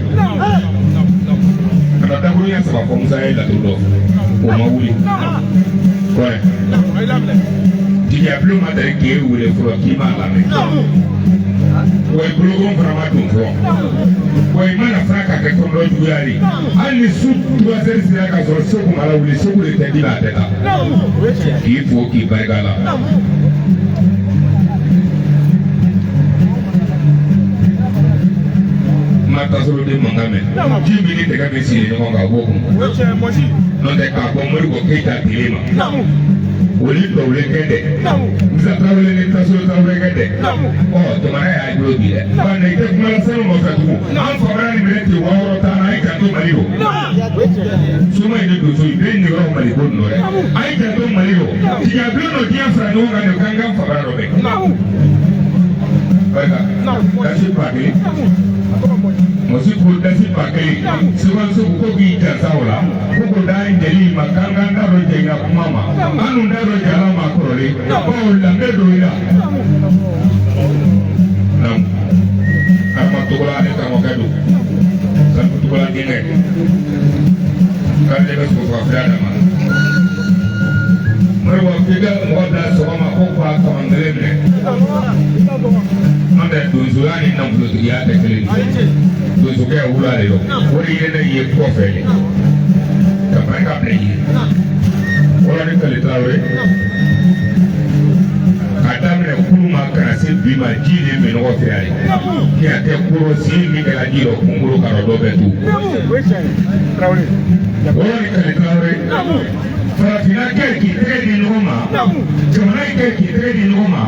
Speaker 5: ka na dakuruɲɛ saba fɔ. Musa ye laturu dɔ o ma wuli kɔrɛ. Jigiya bulon ma deli k'e wele fɔlɔ k'i m'a lamɛn wa, i bolokolon fana ma don fɔlɔ wa, i mana fana ka kɛ kɔnɔdɔ juguya de. Hali ni su 3 heures sera ka sɔrɔ Segu ma lawuli, Segu de tɛ di la, a tɛ taa k'i fo k'i barika la. Ma tasɔrɔ den mankan mɛn, ji min ni dɛgɛ min sigi ɲɔgɔn kan, a b'o kun. N'o tɛ k'a bɔ Moribo Keyita tile ma, olu dɔwlen kɛ dɛ, Musa Tarawele ni Tasoro Tarawele kɛ dɛ. Ɔ jamana y'a bolo bi dɛ, nka i tɛ kuma la sanu nɔfɛ tugun. An famana ni minɛ ten 6000 tan na, a ye janto Mali o soma in ni donso in bɛɛ niyɔrɔ Mali ko nɔ dɛ, a ye janto Mali o tiɲɛ bulon dɔ diɲɛ fara ɲɔgɔn kan de k'an ka famana dɔ bɛ barika dasi ba kelen mɔsi ko dasi ba kelen segu ko k'i jansa o la, ko ko da jeli ma k'an k'an da dɔ jɛ i ka kuma ma, an dun da dɔ jala ma kɔrɔlen bawo lambe don i la. Naamu, Karama Togola, ale karamɔgɔkɛ don, Salifu Togola denkɛ, k'ale bɛ sogo faga fila d'a ma. Moribo, k'i bɛ mɔgɔ bila sɔgɔma ko k'a kaman kelen minɛ, n'o tɛ donsoya ni nafolotigiya tɛ kelen ye. Donsokɛ wula de don, o de ye ne ye kɔfɛ de ka barika bila i ye. Wɔlɔni Kale Tarawele, k'a daminɛ kulu ma ka na se bi ma, ji de minɔgɔ fɛ yan ye tiɲɛ tɛ koro sen min kɛra ji dɔ kunkolo ka dɔ bɛ tu. Wɔlɔni Kale Tarawele, farafinna kɛ k'i tɛgɛ di ɲɔgɔn ma, jamana kɛ k'i tɛgɛ di ɲɔgɔn ma,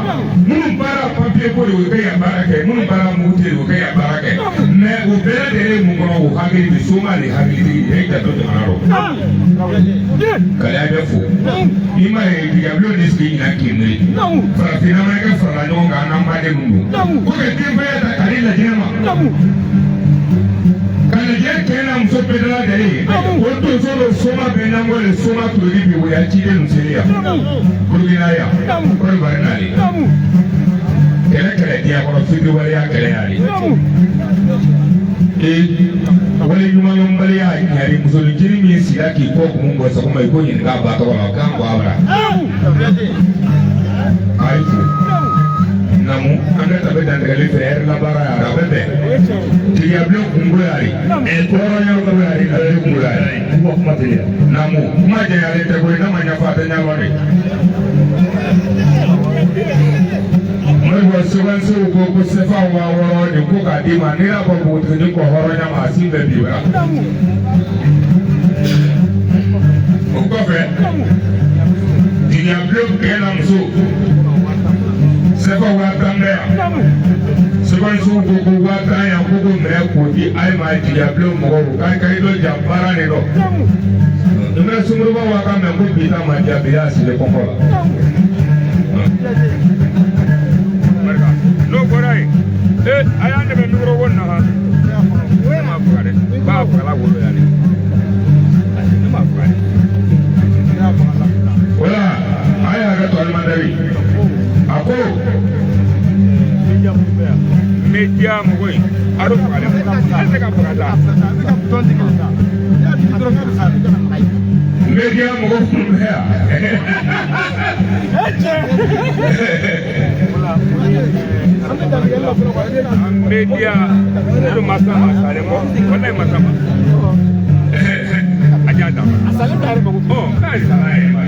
Speaker 5: minnu baara papiye ko de, o kɛ yan baara kɛ, minnu baara mugu de, o kɛ yan baara kɛ, mɛ o bɛɛ lajɛlen mun kɔnɔ, o hakili bi soma de hakilitigi de ye janto jamana rɔ. Kaliya bɛ fo i ma ye diɲɛbulon de sigi ɲinan k'i miiri farafinna mana kɛ farala ɲɔgɔn kan, an n'an baden mun don ko ka denbaya ta k'a di lajinɛ ma, ka lajɛ cɛ n'a muso bɛɛ da lajɛlen ye. O donso dɔ soma bɛ n'an le soma tuloki bi o ya ciden ninnu seli yan Burukina yan Kɔdiwari nalen kɛlɛ kɛlɛ diɲɛ kɔnɔ, fitiriwaleya kɛlɛ y'ale. Wale ɲumanɲɔgɔnbaliya ɲari musonin min sigira k'i kɔ kun bɔ sɔgɔma i ko ɲininka a ba tɔgɔ la o kan bɔ a bara. Ayi fo. Namu an ka tabe dantigɛli fɛ hɛrɛ labaara yɛrɛ a bɛ bɛn. Tigiyabilen kunkolo yɛrɛ. Hɔrɔnya kunkolo yɛrɛ ka den kunkolo yɛrɛ. Namu kuma janyalen tɛ koyi n'a ma ɲɛfɔ a tɛ ɲɛfɔ de. Moribo sɛbɛnsow ko ko sefa 6000 nin ko k'a d'i ma n'i y'a bɔ npogotiginin kɔ hɔrɔnya ma a sin bɛɛ b'i la. O kɔfɛ tigiyabilen kɛ na muso sefa 10,000 bɛ yan. Sɛbɛnsow ko ko 10,000 yan ko k'o minɛ k'o di ayi ma tigiyabilen mɔgɔw k'a ka i dɔ ja baara de dɔn. N bɛ sunkuruba wa ka mɛn ko bi ta ma diya bi y'a sigi kɔkɔ la.
Speaker 6: N'o bɔra yen a y'an dɛmɛ mikoro ko nin na han. Ne m'a faga dɛ n b'a faga la wolo yan de ne m'a faga dɛ.
Speaker 5: Wala a y'a kɛ to alimandari a ko.
Speaker 6: Media mɔgɔ in a dɔ faga dɛ ne tɛ se ka faga sa.
Speaker 5: Media mɔgɔ minnu bɛ yan.
Speaker 6: Media olu ma sa ma salen bɔ walayi ma sa ma. A jaa ta. A salen t'a yɛrɛ mako. Ɔ k'a ye sara yɛrɛ ma.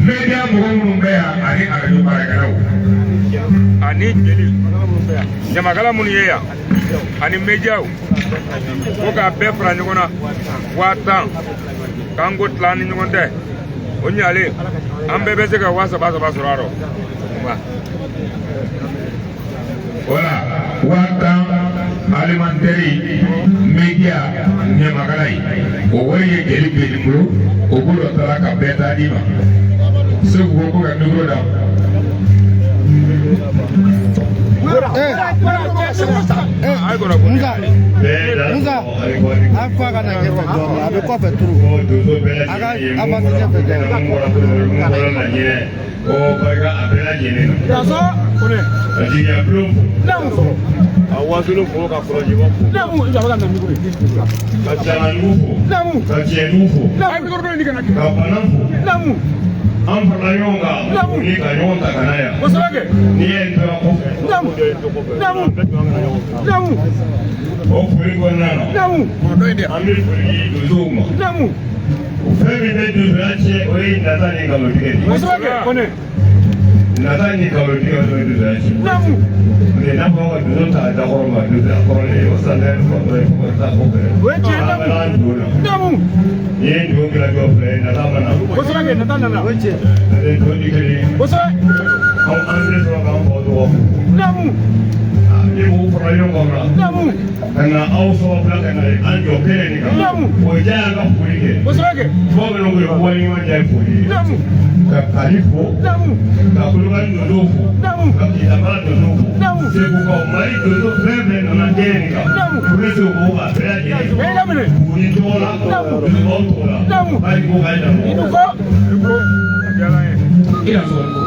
Speaker 5: Media mɔgɔ minnu bɛ yan ani arajo baarakɛlaw.
Speaker 6: Ani jeli ɲamakala minnu ye yan ani mediaw ko k'a bɛɛ fara ɲɔgɔn na 10,000 k'an ko tila an ni ɲɔgɔn tɛ o ɲalen an bɛɛ bɛ se ka 3,000 sɔrɔ a rɔ.
Speaker 5: Wala 10,000 alimentaire media ɲamakala ye o wari ye jeli bɛ bolo o ko dɔ taara ka bɛɛ taa d'i ma Segu ko ka mikoro d'a ma.
Speaker 4: Musa, a fɔ a ka na ɲɛfɛ dɔɔnin a bɛ kɔfɛ turu a ka avancer ɲɛfɛ dɔɔnin.
Speaker 7: O barika a bɛɛ lajɛlen na. Ka jigiya bulon fo. Ka wasolon fo ka kɔlɔjibɔ fo. Ka jalanugu fo. Ka jɛnugu fo. Ka bana fo. An farala ɲɔgɔn kan ni ka ɲɔgɔn ta ka na yan. N'i ye n tora kɔfɛ. O foli kɔnɔna na. An bɛ foli di donsow ma. Fɛn min bɛ donsoya tiɲɛ o ye nata ni nkalontigɛ de ye. Nata ni nkalontigɛ o ye donsoya tiɲɛ. Parce que n'a fɔra ka donso ta a dakɔrɔ ma donsoya kɔrɔ de ye o san tɛ kɔrɔ ye fo ka taa kɔfɛ. An bɛ an don na. N'i ye don dilan jɔ filɛ ye nata ma na. Parce que don ti kelen ye. Anw an tɛ sɔrɔ k'an faw tɔgɔ fɔ. Ni mɔgɔw farala ɲɔgɔn kan ka na aw sababu la ka na an jɔ kɛnɛ nin kan. O diya y'an ka foli kɛ. Bamananw ko waleɲuman diya ye foli ye. Ka Kali fo. Ka Kulubali donsow fo. Ka Kitamara donsow fo. Segukaw Mali donso fɛn fɛn nana kɛnɛ nin kan. U bɛ se k'o ka bɛɛ lajɛlen. Buguni tɔgɔ la. Donsobaw tɔgɔ la. Bari ko k'a jira mɔgɔw.
Speaker 5: I na sɔrɔ ko.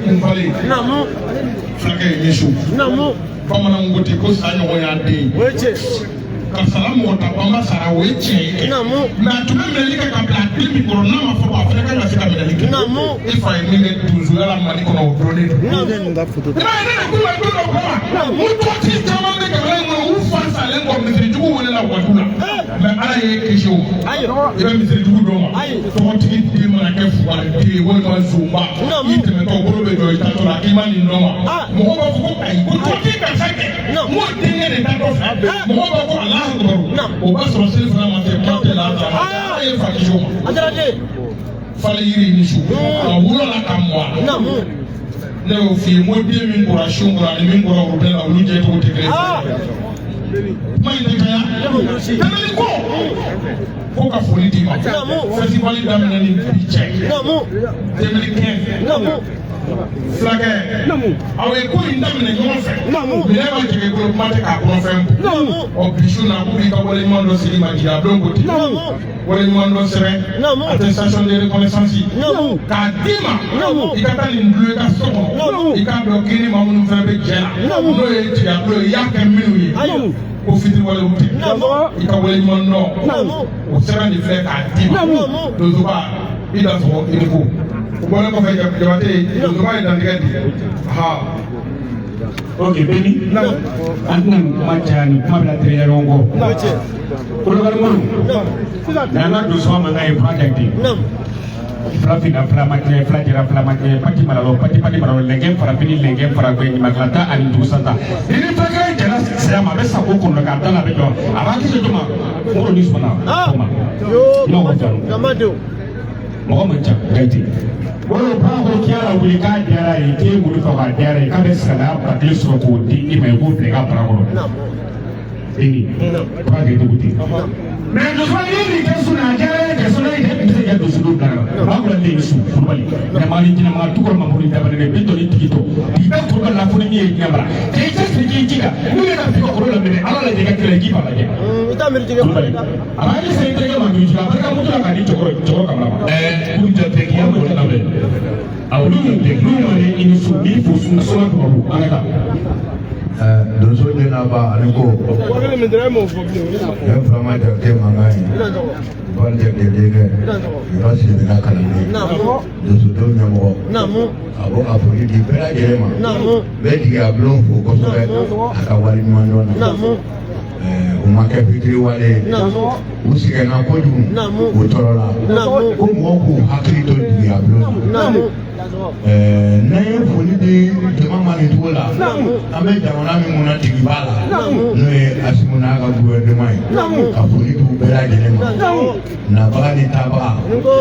Speaker 2: kun falen fulakɛ ye ɲɛsu bamananw ko ten ko sa ɲɔgɔn y'a den ye karisa la mɔgɔ ta banba sara o ye tiɲɛ ye kɛ mɛ a tun bɛ minɛli kɛ ka bila a den min kɔrɔ n'a ma fɔ a fana kan ka se ka minɛli kɛ i fa ye min kɛ donsoya la Mali kɔnɔ o dɔnnen don. I b'a ye ne de kun bɛ don dɔ kuma n ko tɔgɔtigi caman bɛ jamana in kɔnɔ u fa salen kɔ misirijugu welela waju la mɛ Ala y'e kisi o ma i bɛ misirijugu dɔn wa tɔgɔtigi den mana kɛ fugariden ye walima zonba i tɛmɛtɔ bolo bɛ jɔ i taatɔ la k'i ma nin dɔn wa mɔgɔw b'a fɔ ko ayi ko tɔgɔtigi karisa kɛ n k'o denkɛ de taatɔ fɛ mɔgɔw b'a fɔ Alahu akibaru o b'a sɔrɔ seli fana ma se kuma tɛ lansara ma Ala ye fa kisi o ma fali yiri ni su ka wolo la ka mɔ a la ne y'o f'i ye n ko den min kora su kɔrɔ ani min kora worobinɛ la olu jɛ cogo tɛ kelen ye kuma in tɛ caya tɛmɛni ko ko ka foli d'i ma festival daminɛ ni bi cɛ 2015 fulakɛ aw ye ko in daminɛ ɲɔgɔn fɛ minɛn ma jigin i bolo kuma tɛ k'a kɔnɔfɛn bɔ ɔ bi su na k'u b'i ka waleɲuman dɔ sigi ma jigin a don ko ten waleɲuman dɔ sɛbɛn attestation de reconnaissance k'a d'i ma i ka taa nin dulon i ka so kɔnɔ i k'a dɔn k'i ni maa minnu fana bɛ jɛ la n'o ye jigiya ye i y'a kɛ minnu ye ko fitiriwalew tɛ i ka waleɲuman dɔn o sɛbɛn de filɛ k'a d'i ma donsoba i da sɔgɔ i ni ko o bɔlen kɔfɛ Jabate donsoba ye dantigɛ di ha.
Speaker 5: Ok, Beni, an tɛna nin kuma caya nin kuma bɛna teliya ɲɔgɔn kɔ. Kolokani Moriw, n'an ka donsoba mankan ye fura jate. Fila finna fila ma tiɲɛ fila jɛra fila ma tiɲɛ pati maralɔ pati pati maralɔ lɛnkɛn farafin ni lɛnkɛn faragwɛ ɲamakalata ani dugusanta. Ni ni fulakɛ jɛra saya ma a bɛ sa ko kɔnɔ k'a da la a bɛ jɔ a b'a kisi jɔ ma Moriw ni sɔnna o ma. N'o ko mɔgɔ man ca Gayite. Wolo ba ko k'i y'a lawuli k'a diyara ye k'e wuli fɛ k'a diyara ye k'a bɛ silamɛya ba kelen sɔrɔ k'o di i ma i k'o bila i ka bara kɔnɔ. Ee kura kɛ cogo ten. Mɛ dusu ni ye nin kɛ sun na a diyara ye kɛ sun na i tɛ se k'i ka dusu don bila la. Ba kura le su Kulubali. Ɲama ni jinɛma tukɔrɔ mamuru dabalen bɛ bitɔn ni tigi tɔ. Bi bɛ kuru la fo ni min ye diɲɛ mara. K'i cɛsiri k'i jija n'u ye ka fi ka kuru laminɛ Ala lajɛ i ka kira i k'i fa lajɛ. Kulubali. A b'a ni sɛgɛn terikɛ ma dugu a barika moto la k'a di cɛkɔrɔ cɛkɔrɔ kamara ma.
Speaker 7: Ɛɛ k'u jate k'i ka mɔgɔ labɛn. Awɔ
Speaker 5: Olu n'u ma ne i ni su n'i fo su suma tubabu an ka taa.
Speaker 1: Donso den n'a ba ani ko ne Burama Jakite mankan ye Bali Jakite denkɛ Yɔrɔ Sidibe ka kalanden donsodenw ɲɛmɔgɔ a bɔ ka foli di bɛɛ lajɛlen ma n bɛ jigiya bulon fo kosɛbɛ a ka waleɲuman dɔn na o ma kɛ fitiriwale ye u sɛgɛnna kojugu u tɔɔrɔla ko mɔgɔw k'u hakili to jigiya bulon na n'an ye foli di jama ma nin cogo la an bɛ jamana min kunna tigi b'a la n'o ye Asimu n'a ka gouvernement ye ka foli d'u bɛɛ lajɛlen ma nabaga ni tabaga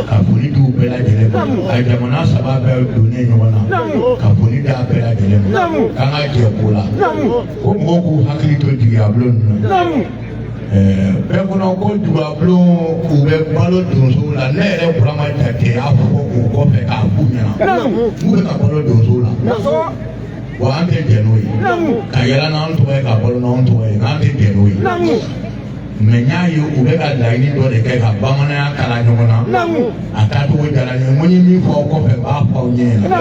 Speaker 1: ka foli d'u bɛɛ lajɛlen ma a jamana saba bɛɛ donnen ɲɔgɔn na ka foli d'a bɛɛ lajɛlen ma k'an ka jɛ ko la ko mɔgɔw k'u hakili to jigiya bulon ninnu na bɛɛ kɔnɔ ko dugabulon u bɛ balo donsow la ne yɛrɛ Burama Jakite y'a fɔ o kɔfɛ k'a f'u ɲɛna k'u bɛ ka balo donsow la wa an tɛ jɛn n'o ye ka yɛlɛ n'an tɔgɔ ye ka balo n'anw tɔgɔ ye k'an tɛ jɛn n'o ye mɛ n y'a ye u bɛ ka laɲini dɔ de kɛ ka bamananya kala ɲɔgɔn na a taacogo diyara n ye n ko n ye min fɔ aw kɔfɛ n b'a fɔ aw ɲɛ ɲɛna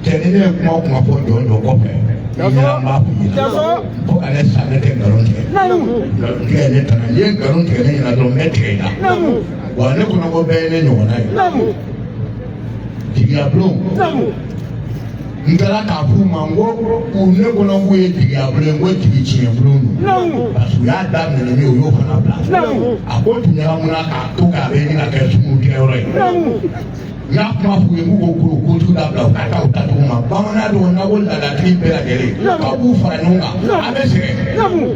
Speaker 1: cɛ ni ne ye kuma o kuma fɔ jɔn jɔ kɔfɛ i ɲɛna n b'a f'i ɲɛna fo ka ne sa ne tɛ nkalon tigɛ nkalon tigɛ ne tana n'i ye nkalon tigɛ ne ɲɛna dɔrɔn n bɛ tigɛ i la wa ne kɔnɔ ko bɛɛ ye ne ɲɔgɔnna ye jigiya bulon n taara k'a f'u ma n ko u ne kɔnɔ k'u ye jigiya bulon ye n ko jigi tiɲɛ bulon don parce que u y'a daminɛ ni min ye u y'o fana bila a ko tun ɲagamuna k'a to k'a bɛ ɲini ka kɛ sunguru tigɛyɔrɔ ye n y'a kuma f'u ye n k'u ko kojugu dabila u ka taa u taacogo ma bamananya don n'a ko laadatigi bɛɛ lajɛlen k'aw b'u fara ɲɔgɔn kan a bɛ sɛgɛn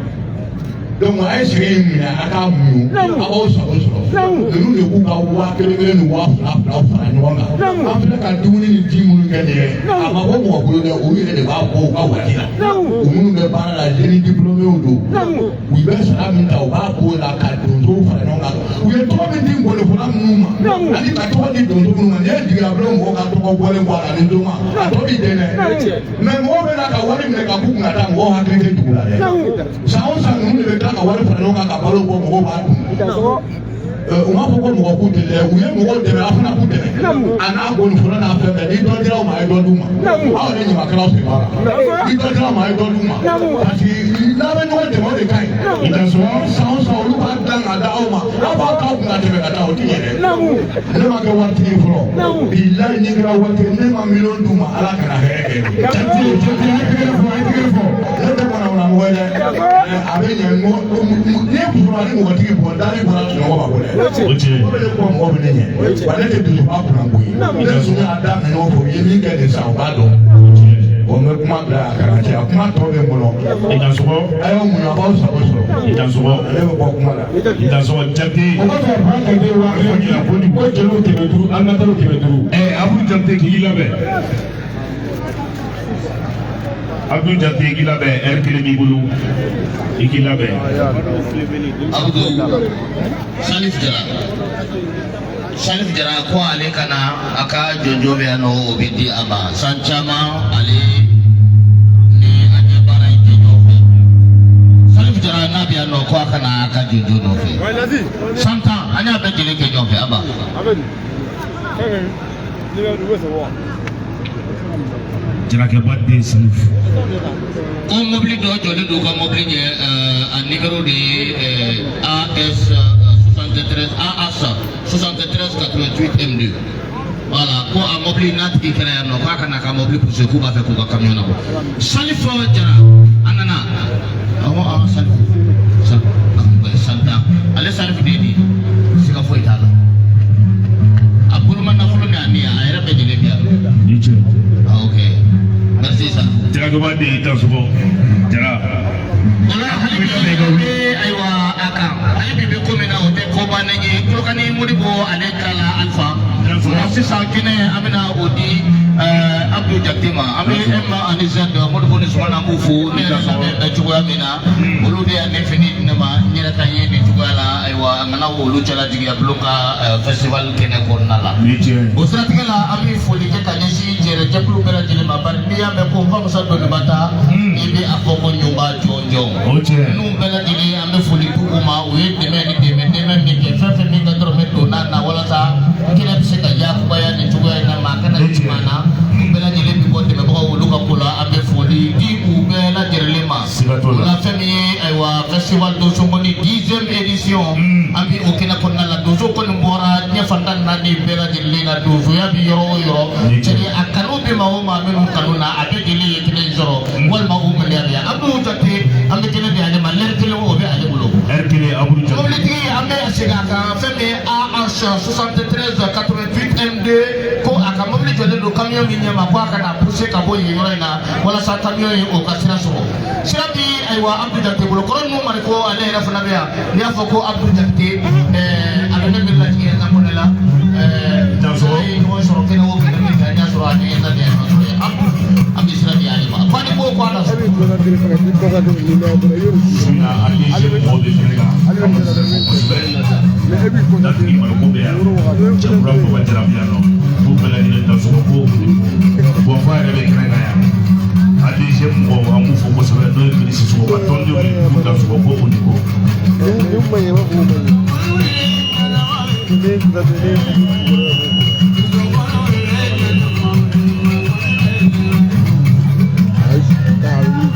Speaker 1: donc a ye sɛgɛn in minɛ a k'a muɲu a b'aw sago sɔrɔ ninnu de b'u ka 1000 kelen ni 2000 filaw fara ɲɔgɔn kan an filɛ ka dumuni ni ji minnu kɛ nin ye a ma bɔ mɔgɔ bolo dɛ olu yɛrɛ de b'a bɔ u ka waati la u minnu bɛ baara la jeunes diplômés don u bɛ sara min ta u b'a b'o la ka donsow fara ɲɔgɔn kan u ye tɔgɔ min di ngɔnifɔla ninnu ma ani ka tɔgɔ di donso minnu ma nin ye jigilabulon mɔgɔw ka tɔgɔ bɔlen bɔ a la ni don ma a tɔ b'i den dɛ mɛ mɔgɔw bɛ na ka wari minɛ ka k'u kun ka taa mɔgɔw hakili tɛ dugu la dɛ san o san ninnu de bɛ tila ka wari fara ɲɔgɔn kan ka balo bɔ mɔgɔw b'a dun.
Speaker 5: U m'a fɔ ko mɔgɔ k'u deli dɛ, u ye mɔgɔw dɛmɛ, aw fana k'u dɛmɛ. A n'a gɔnifɔla n'a fɛn bɛɛ, ni dɔ dira aw ma, a ye dɔ d'u ma. Aw yɛrɛ ɲamakalaw sen b'a la. Ni dɔ dira aw ma, a ye dɔ d'u ma. Parce que n'a bɛ ɲɔgɔn dɛmɛ, o de ka ɲi. San o san, olu b'a dilan k'a da aw ma, aw b'a k'aw kun ka tɛmɛ ka taa, o ti ɲɛ dɛ. Ne ma kɛ waritigi ye fɔlɔ. Bilayi, ni kɛra waritigi, ne ma miliyɔn d'u ma, Ala kana hɛrɛ kɛ.
Speaker 2: Jate, Jate, a ye tɛgɛrɛ fɔ, a ye tɛgɛrɛ fɔ.
Speaker 5: Ne tɛ mɔnamɔna mɔgɔ ye dɛ. A bɛ ɲɛ mɔgɔ n'i ye musokɔrɔba ni mɔgɔtigi bɔ, dalen bɔra sunɔgɔ ma ko dɛ.
Speaker 7: O tiɲɛ.
Speaker 5: O de ko mɔgɔ bɛ ne ɲɛ. Wa ne tɛ dusuba kunna ko ye. Ne sun y'a daminɛ ɲɔgɔn fɛ, u ye min kɛ nin san, u b'a dɔn. Bon, n bɛ kuma bila a kana caya, kuma tɔ bɛ n bolo.
Speaker 7: I dansɔgɔ.
Speaker 5: A y'aw muɲu, a b'aw sago sɔrɔ.
Speaker 7: I dansɔgɔ.
Speaker 5: Ne bɛ bɔ kuma la.
Speaker 7: I dansɔgɔ, Jate.
Speaker 2: O kɔfɛ, Frank Jate 1000 ko jeliw 500, animateurs 500.
Speaker 6: Abudu Jate, k'i labɛn. Abudu Jate, k'i labɛn, ɛri kelen b'i bolo, i k'i labɛn.
Speaker 8: Abudu Salif Jara, Salif Jara ko ale ka na a ka jɔnjɔn bɛ yan nɔ, o bɛ di a ma. San caman ale ni an ye baara in kɛ ɲɔgɔn fɛ. Salif Jara n'a bɛ yan nɔ, ko a ka na a ka jɔnjɔn nɔfɛ. San 10 an y'a bɛɛ lajɛlen kɛ ɲɔgɔn fɛ, a ba.
Speaker 7: Jarakɛba den Salif.
Speaker 8: Ko mobili dɔ jɔlen don ka mobili ɲɛ, a numéro de ye AS 73 AS 73 88 M2. Voilà, ko a mobili n'a tigi kɛra yan nɔ, k'a ka na ka mobili pousser, k'u b'a fɛ k'u ka camion nabɔ. Salif Jara a nana. Awɔ, awɔ, Salif san 10 ale Salif de ye nin ye, siga foyi t'a la. A boloma nafolo ni a ni a yɛrɛ bɛɛ lajɛlen bi yan.
Speaker 7: I cɛ.
Speaker 8: Ah, ok, merci Salif.
Speaker 7: Jarakɛba den, i dansɔgɔ. Jara.
Speaker 8: O la hali bi an bɛ, ayiwa, a kan hali bi bɛ ko min na, o tɛ ko bannen ye. Kolokani Modibo ale tilala Alifa. O la sisan kɛnɛ an bɛna o di Abdou Jakite ma. An bɛ M ani Z, Modibo ni Sumana, an b'u fo. Ne yɛrɛ labɛn bɛ cogoya min na, olu de y'a ne fini di ne ma, n yɛrɛ ka ye nin cogoya la. Ayiwa, a nana olu cɛla jigiya bulon ka festival kɛnɛ kɔnɔna la.
Speaker 7: I cɛ.
Speaker 8: O siratigɛ la, an bɛ foli kɛ ka ɲɛsin jɛrɛjɛkulu bɛɛ lajɛlen ma, bari n'i y'a mɛn ko Famusa Doniba ta, i bɛ a fɔ ko ɲuman jɔnjɔn.
Speaker 7: O tiɲɛ.
Speaker 8: Ninnu bɛɛ lajɛlen, an bɛ foli di u ma. U ye dɛmɛ ni dɛmɛ dɛmɛ min kɛ, fɛn fɛn min ka dɔrɔmɛ donna na walasa kɛnɛ bɛ se ka yakubaya nin cogoya in na, maa kana ci maa na, u bɛɛ lajɛlen bɛ bɔ dɛmɛbagaw olu ka ko la. An bɛ foli di u bɛɛ lajɛlen ma.
Speaker 7: Siga t'o la.
Speaker 8: O la, fɛn min ye, ayiwa, festival Donso Ngɔni 10e édition, an bɛ o kɛnɛ kɔnɔna la. Donso kɔni bɔra diɲɛ fan 14 bɛɛ lajɛlen na. Donsoya bɛ yɔrɔ o yɔrɔ, c'est a kanu bɛ maa o maa minnu kanu na, a bɛɛ lajɛlen ye kɛnɛ in sɔrɔ walima u maloya bɛ yan. Abdou Jate, an bɛ kɛnɛ di ale ma, lɛri kelen o bɛ ale bolo.
Speaker 7: Ɛri kelen, Abudu Jate.
Speaker 8: Mobilitigi, an bɛ segin a kan, fɛn min ye AH 73 88 M2, ko a ka mobili jɔlen don camion min ɲɛma, ko a ka na pousser ka bɔ yen yɔrɔ in na walasa camion in o ka sira sɔrɔ. Sira bi, ayiwa, Abdou Jate bolo. Kɔrɔ ninnu mari ko ale yɛrɛ fana bɛ yan. N'i y'a fɔ ko Abdou Jate, a bɛ ne miiri lajigin Ɛnza Kɔnɛ la.
Speaker 7: Dansɔgɔ.
Speaker 8: An ye ɲɔgɔn sɔrɔ kɛnɛ o kɛnɛ min kan, n y'a sɔrɔ a ni Ɛnza de ye ɲɔgɔn sɔrɔ yen. Abdou, an bɛ sira di ale ma. Ko ani ko ko a la
Speaker 4: E b'i concentré fɛnɛ, k'i concentré ni mɛ dɔrɔn i y'o
Speaker 7: Su in na, ADG mɔgɔw bɛ kɛnɛ kan. Kosɛbɛ.
Speaker 4: mais e b'i concentré.
Speaker 7: Datigi Mariko bɛ yan. Cɛkura Baba Jara bɛ yan nɔ. K'u bɛɛ lajɛlen dansɔgɔ ko. Bɔn, f'a yɛrɛ bɛ kɛnɛ kan yan. ADG mɔgɔw, an b'u fo kosɛbɛ, n'o ye minisiri Sogoba tɔndenw ye, k'u dansɔgɔ ko o ni ko.
Speaker 4: Ni ma ɲɛ, i b'a fɔ ko ma ɲɛ. Ni concentré ni. Ayi, k'a wuli.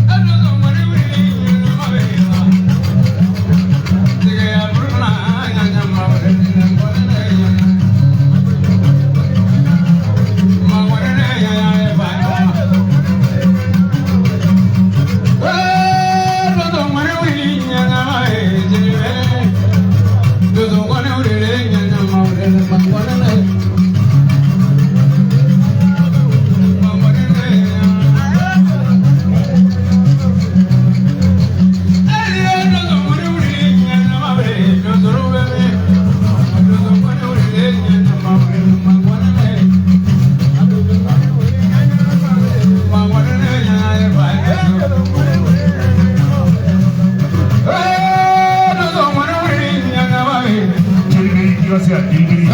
Speaker 3: Thank you.
Speaker 7: F'i ka se ka girin.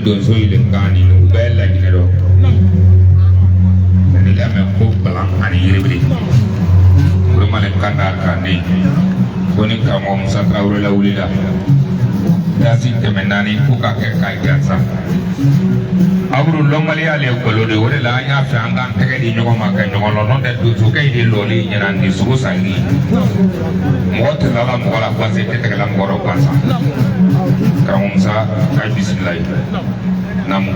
Speaker 5: Donso ile kan ni u bɛɛ laginɛ dɔ n'i y'a mɛn ko balan ani yiribiri olu mana kan n'a kan ne ko ni karamɔgɔ Musa Tarawele lawulila Dasi 400 ko ka kɛ k'a jansa. Abudu lɔnbaliya le galo de o de la an y'a fɛ an k'an tɛgɛ di ɲɔgɔn ma ka ɲɔgɔn lɔn n'o tɛ donsokɛ in de lɔli ɲɛna nin sogo sangi mɔgɔ tɛ la mɔgɔ la gansan i tɛ tɛgɛ la mɔgɔ rɔ gansan karamɔgɔ Musa k'a bisimila ye naamu.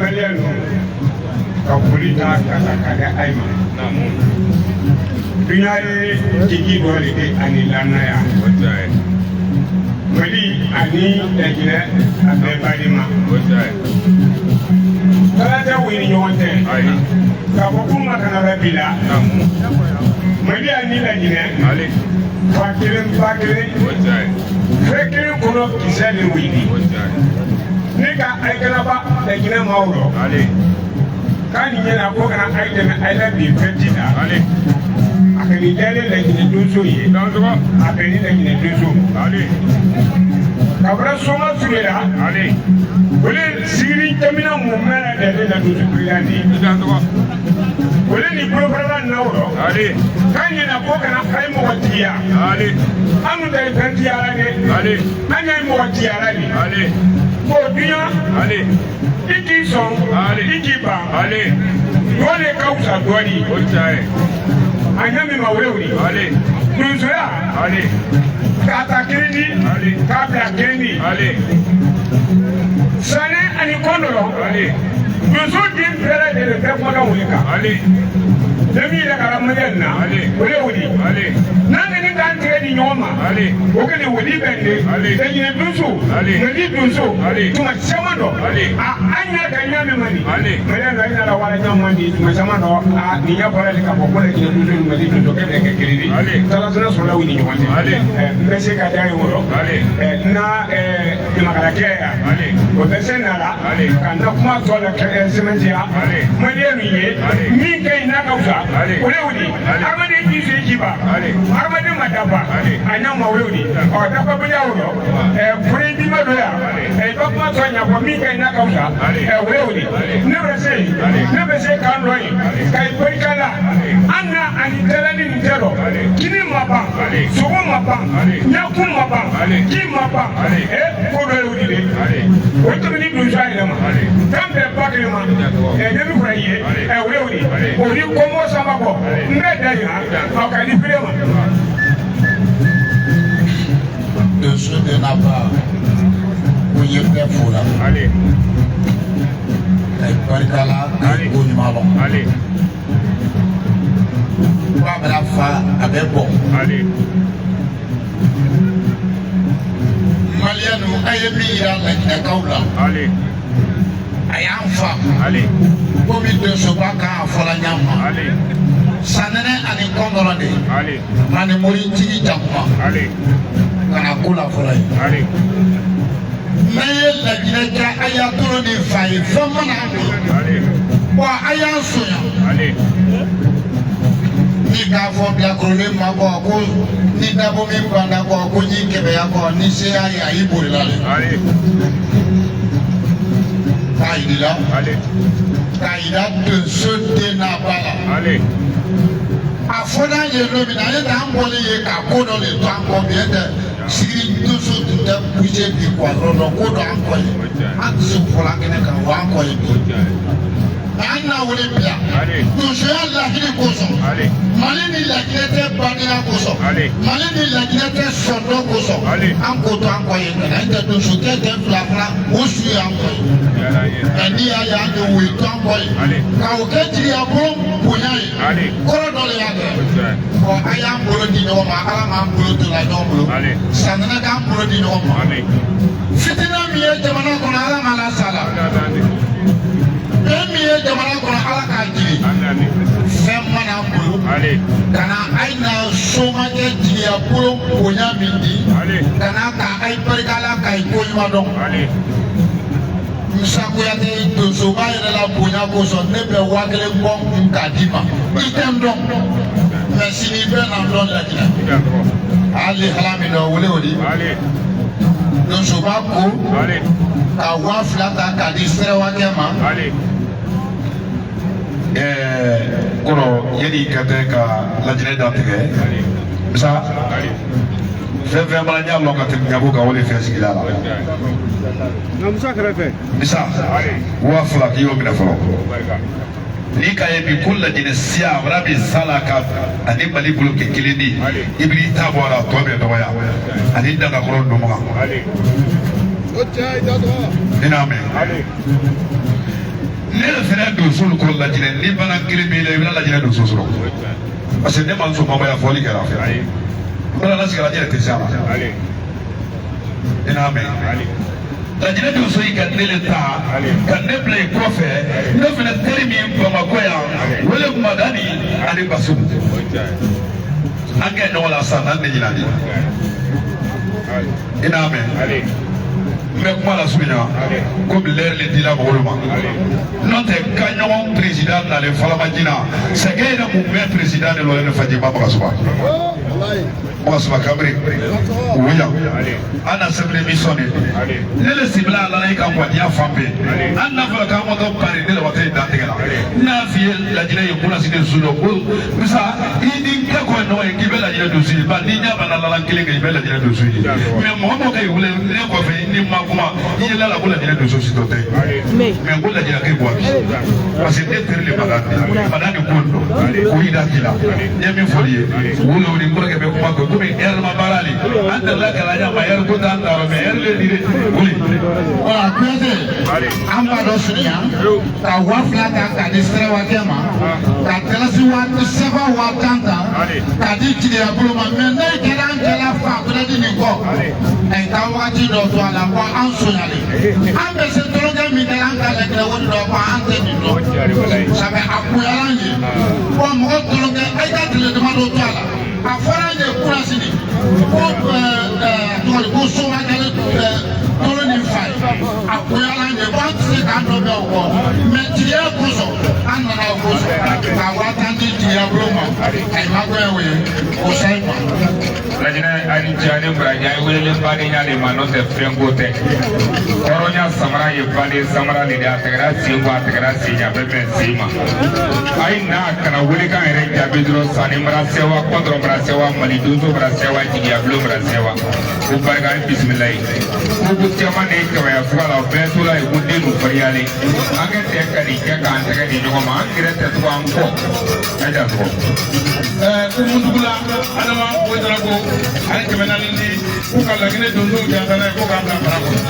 Speaker 6: Maliyɛn ka foli ta ka ta ka di ayi ma. Dunya ye jigi dɔ de ye ani lanaya. Mali ani Lajinɛ a bɛɛ balima. Talata u ni ɲɔgɔn cɛ. K'a fɔ k'u ma kana bɛ bi la. Mali ani Lajinɛ. Fa kelen ba kelen. Fɛn kelen kɔnɔ kisɛ de wuli. Ne ka ayikanaba Lajinɛ maaw rɔ. K'a ni ɲɛna ko kana ayi dɛmɛ ayi la bi fɛn ti la. A ka nin diyalen Lajinɛ donso ye. A bɛ ni Lajinɛ donso. Ka bɔra Soma Ture la. O le sigiri jamina mun mɛnna dɛmɛ la donso kiliyan de ye. O le ni bolofarala naw rɔ. K'a ɲɛna ko kana ayi mɔgɔ tigiya. An kun tɛ fɛn tigiya la dɛ. An ye mɔgɔ tigiya la de. K'o dunya. I k'i sɔn. I k'i ban. Dɔ de ka fisa dɔ di. A ɲɛ min ma wele wuli. Donsoya. K'a ta kelen di. K'a bila kelen di. Sanɛ ani kɔndɔrɔ. Donso den bɛɛ lajɛlen bɛɛ kumana wuli kan. Ne min yɛrɛ ka adamadenya na. O de wuli. N'an kɔni k'an tigɛ di ɲɔgɔn ma. O kɔni wuli bɛ n de. Lajinɛ donso. Mali donso. Tuma caman dɔ. A an ɲɛ ka ɲa min man di. Mali dɔ i nana wala ɲa man di. Tuma caman dɔ a nin ɲɛ bɔra de k'a fɔ ko lajinɛ donso ni Mali donso k'e bɛ kɛ kelen de. Talasina sɔrɔla u ni ɲɔgɔn cɛ. N bɛ se ka da yen o rɔ. N na ɲamakalakɛ yan. O bɛ se na la. Ka n na kuma tɔ la sɛmɛntiya. Maliyɛn ye min ka ɲi n'a ka fisa. O de wuli. Hadamaden k'i sen k'i ban. Hadamaden ma dafa. A ɲa ma o de wuli. Ɔ dafa bɛɛ o rɔ. Fure dima dɔ yan. I bɛ kuma tɔ ɲɛfɔ min ka ɲi n'a ka fisa. O de wuli. Ne bɛ se yen. Ne bɛ se k'an dɔn yen. Ka i barika la. An na ani tɛlɛni nin tɛ dɔ. Kini ma ban. Sogo ma ban. Ɲakun ma ban. Ji ma ban. Ko dɔ ye wuli de. O tɛmɛni donso a yɛrɛ ma. Fɛn bɛɛ ba kelen ma. Ne bɛ fura i ye. O de wuli. O ni kɔmɔ sama kɔ. N bɛ da yira. Ɔ ka di fere ma.
Speaker 9: Donso de n'a ba ko n ye bɛɛ fo la. Ka i barika la ka i ko ɲuman lɔn. Ko a bɛna fa a bɛ bɔn. Maliyɛn ninnu a ye min yira Lajinɛkaw la. A y'an fa. Komi donsoba kan a fɔla ɲa ma. Sanɛnɛ ani kɔndɔrɔ de. Ani moritigi jakuma. Ka na ko la fɔlɔ ye. N'a ye Lajinɛ kɛ a y'a tolo ni fa ye fɛn mana an bolo. Wa a y'an sonya. Ni k'a fɔ bilakorolen ma kɔ ko ni dabo min banda kɔ ko ji kɛmɛya kɔ ni se y'a ye a y'i bolila de. K'a yir'i la. K'a yira donso den n'a ba la. A fɔra an ye don min na an ye t'an bɔlen ye ka ko dɔ de to an kɔ bi e tɛ sigiri donso tun tɛ bouger bi quoi dɔn ko dɔ an kɔ ye an tɛ se k'o fɔ la kɛnɛ kan o an kɔ ye bi. An n'a wele bila donsoya lahiri kosɔn Mali ni Lajinɛ tɛ badenya kosɔn Mali ni Lajinɛ tɛ sɔndɔ kosɔn an k'o to an kɔ ye ka na n tɛ donsokɛ tɛ fila fila o su ye an kɔ ye nka n'i y'a ye an ye woyi to an kɔ ye ka o kɛ jigiya bolo bonya ye kɔrɔ dɔ de y'a kɛ ɔ a y'an bolo di ɲɔgɔn ma Ala m'an bolo to la ɲɔgɔn bolo sanɛnɛ k'an bolo di ɲɔgɔn ma fitina min ye jamana kɔnɔ Ala m'a lasa la. Fɛn min ye jamana kɔnɔ Ala k'a jigin fɛn mana an bolo ka na a ye na somakɛ jigiya bolo bonya min di ka na ka a ye barika la ka ye ko ɲuman dɔn. Musa Kuyate donsoba yɛrɛ la bonya kosɔn ne bɛ 1000 bɔ n kun k'a d'i ma i tɛ n dɔn mɛ sini i bɛ na n dɔn Lajinɛ hali hala min dɔn wele o di donsoba ko ka 2000 ta k'a di sɛrɛwakɛ ma.
Speaker 10: Kɔrɔ yanni ka tɛ ka Lajinɛ datigɛ
Speaker 5: Musa fɛn fɛn mana ɲa lɔn ka tɛmɛ ɲabo kan o de fɛn sigila la.
Speaker 4: Nka Musa kɛrɛfɛ.
Speaker 5: Musa 2000 k'i y'o minɛ fɔlɔ. N'i ka ye bi ko Lajinɛ siya a bara bi sala ka ani Mali bolo kɛ kelen di i b'i ta bɔ a la a tɔ bɛ dɔgɔya ani dangakɔrɔ dumuga. Ne n'a mɛn. Ne yɛrɛ fɛnɛ donso ko Lajinɛ ni bana kelen b'i la i bɛna Lajinɛ donso sɔrɔ. Parce que ne ma n sɔn mamaya fɔli kɛra a fɛ. N bɛna lasigi Lajinɛ tɛ se a la. I n'a mɛn. Lajinɛ donso yi ka ne le ta ka ne bila i kɔfɛ ne fɛnɛ teri min Bamakɔ yan wele Madani ani Basugu. An kɛ ɲɔgɔn la san n'an de ɲinan de. I n'a mɛn. N bɛ kuma lasurunya komi l'heure le dila mɔgɔw ma. N'o tɛ ka ɲɔgɔn président nalen Falamajina sɛgɛ yɛrɛ mun bɛ président de lɔlen Fajiba Magasuba. Magasuba Kamere Woya an na sɛbɛn mission de ne le sibila a la i ka ŋɔdiya fan bɛɛ an n'a fɔra k'an kɔtɔ Paris ne le wa tɛ dantigɛ la n y'a f'i ye Lajinɛ ye kunnasini su dɔ ko Musa i ni kɛ kɔ ɲɔgɔn ye k'i bɛ Lajinɛ dusu ye ba n'i ɲɛ banna lalan kelen kan i bɛ Lajinɛ dusu ye mais mɔgɔ mɔgɔ ka i wele ne kɔfɛ i ni ma kuma i ye la ko Lajinɛ dusu si dɔ tɛ mais ko Lajinɛ k'e bɔ bi parce que ne teri le Madani de ko dɔn ko i da k'i la n ye min fɔ i ye wolo ni kɔrɔkɛ bɛ kuma kɛ komi ɛri ma baara le an delila kalan ɲa ma ɛri ko t'an t'a rɔ mais ɛri le dire wuli.
Speaker 9: Voilà, Kuyate, an b'a dɔn surunya ka 2000 ta k'a di Sɛrɛwakɛ ma ka dalasi waa sɛbɛn 10,000 ta k'a di jigiya bolo ma mais ne kɛra an cɛla fan wɛrɛ di nin kɔ ɛ ka wagati dɔ to a la ko an sonyalen an bɛ se tolonkɛ min kɛra an ka lajɛ o de dɔn ko an tɛ nin dɔn sabu a kunyala an ye bɔn mɔgɔ tolonkɛ a y'i ka tile dama dɔ to a la a fɔra an ye kurasini ko tɔgɔ di ko somakɛlɛ tolo ni fa ye a kunyala an ye ko an tɛ se k'an dɔ bɛ o kɔ mais jigiya kosɔn an nana o kosɔn ka 10,000 di jigiya bolo ma a ma gɛn o ye o sa ye ma.
Speaker 6: Lajinɛ ani cɛ ani baraji a ye welelen badenya de ma n'o tɛ fɛn ko tɛ. Hɔrɔnya samara ye baden samara de ye a tɛgɛra sen kɔ a tɛgɛra sen ɲɛ a bɛ bɛn sen ma. A ye na ka na welekan yɛrɛ jaabi dɔrɔn sanni mara sɛwa kɔntɔrɔ mara sɛwa Mali donso mara sɛwa jigiya bulon mara sɛwa ko barika ni bisimilayi. Ko ko caman de ye kɛmɛya fuga la o bɛɛ tola yen ko den n'u fariyalen. An kɛ tɛ ka nin kɛ k'an tɛgɛ di ɲɔgɔn ma an yɛrɛ tɛ tugu an kɔ. A ja tɔgɔ.
Speaker 2: Ko Muntugula Adama Ouedraogo a ye 400 di k'u ka Laginɛ donsow janta n'a ye ko k'a bila fara kɔnɔ.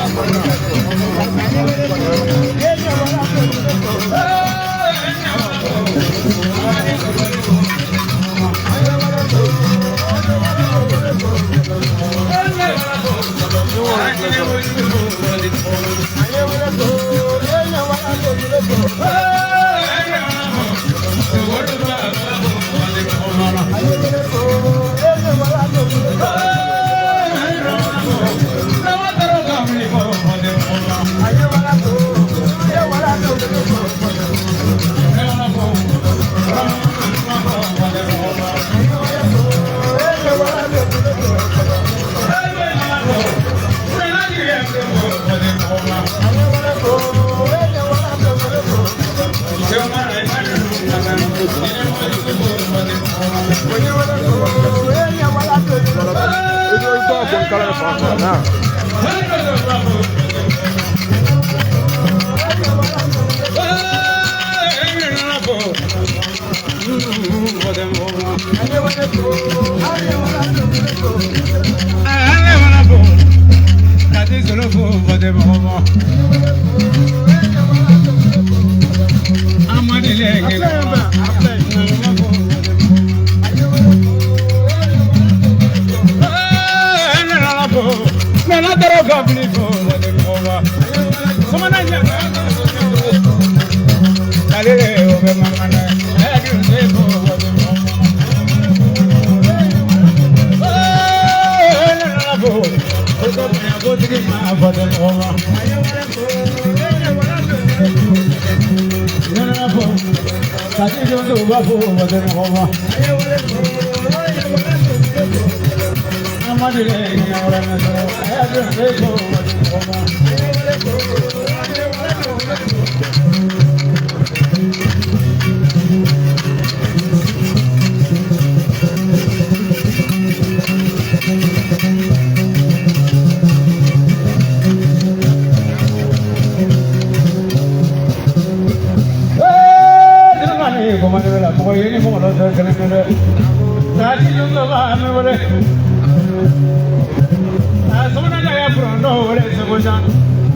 Speaker 10: man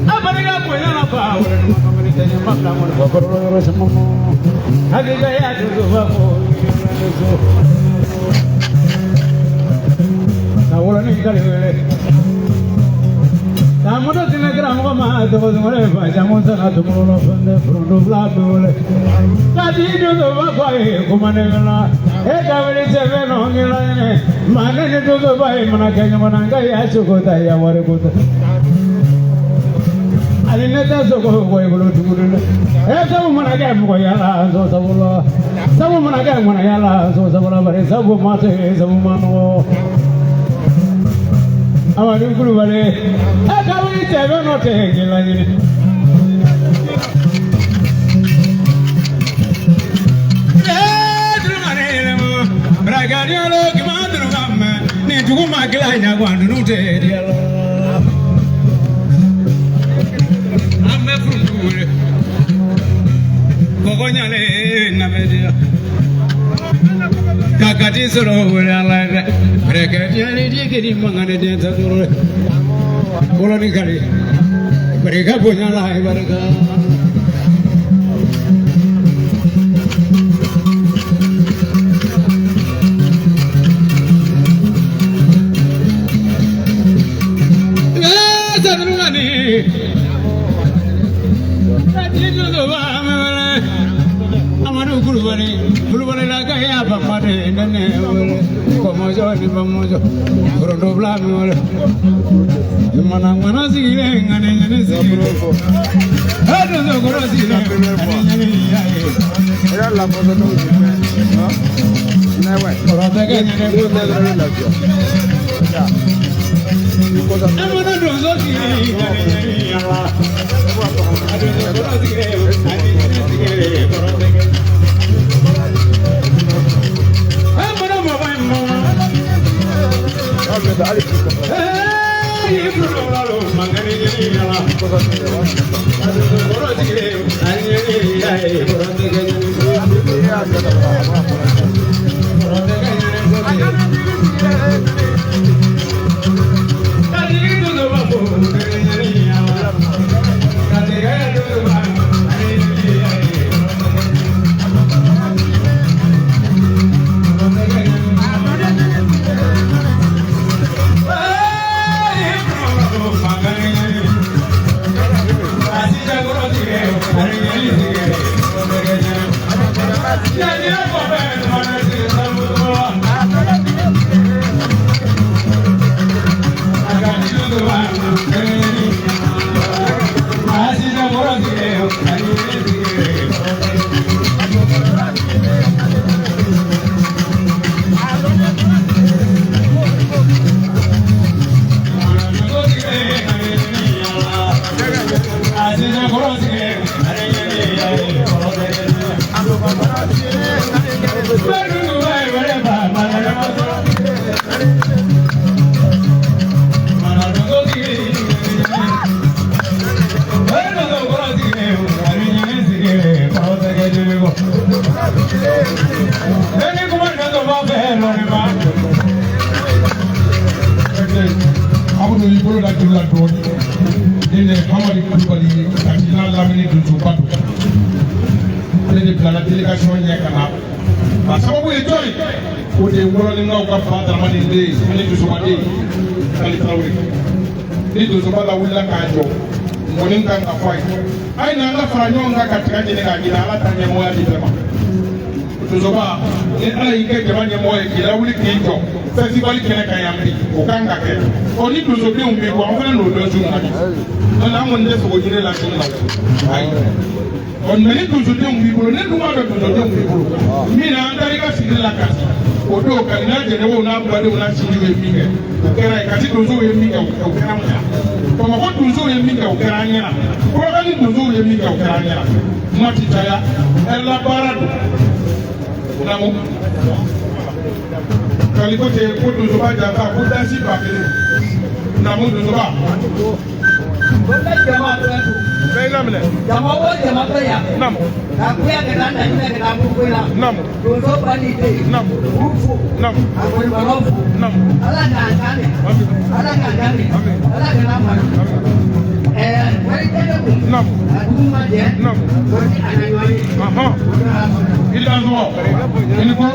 Speaker 10: abarika bonya na ba wala ni ma ni tanya ma la mo ba ko ro sama mo hakika ya donso ba ko na wala ni kali wele na moto tine kra mo ma to ko ngore ba jamu sa na to mo no fende frondo bla wele ka di donso ba ko e ko mane na e ka wele sebe no ngila ne mane ni donso ba e mana ka nyama na ka ya choko ta ya ware ko ta ali ne ta so ko ko e bolo dugulu e sabu mana ka mo ya la so sabu la sabu mana ka mo ya la so sabu la bare sabu ma te sabu ma no Amadu Kulubali e ka wuli tebe no te ngila ni Bragadiolo kimadru gamme ni dugu ma kila nya gwandu nu te dialo Amme frundure Kogonya le na media Kakati soro wala ala Bragadiolo di kiri mangane de taduro Boloni kali Barika bonya la barika Amadu Kulubali Kulubali la ka ya ba de nene wele komojo ni bamojo rondo bla mi wele mana mana sigile ngane ngane sigile hado zo goro sigile ngane ya
Speaker 4: Era la foto no no na ouais
Speaker 10: rondo ga ngane
Speaker 4: la ya
Speaker 10: Amana donzo sigile ngane ya Ado zo goro sigile ngane sigile rondo ga
Speaker 2: I dan sɔgɔ i ni ko.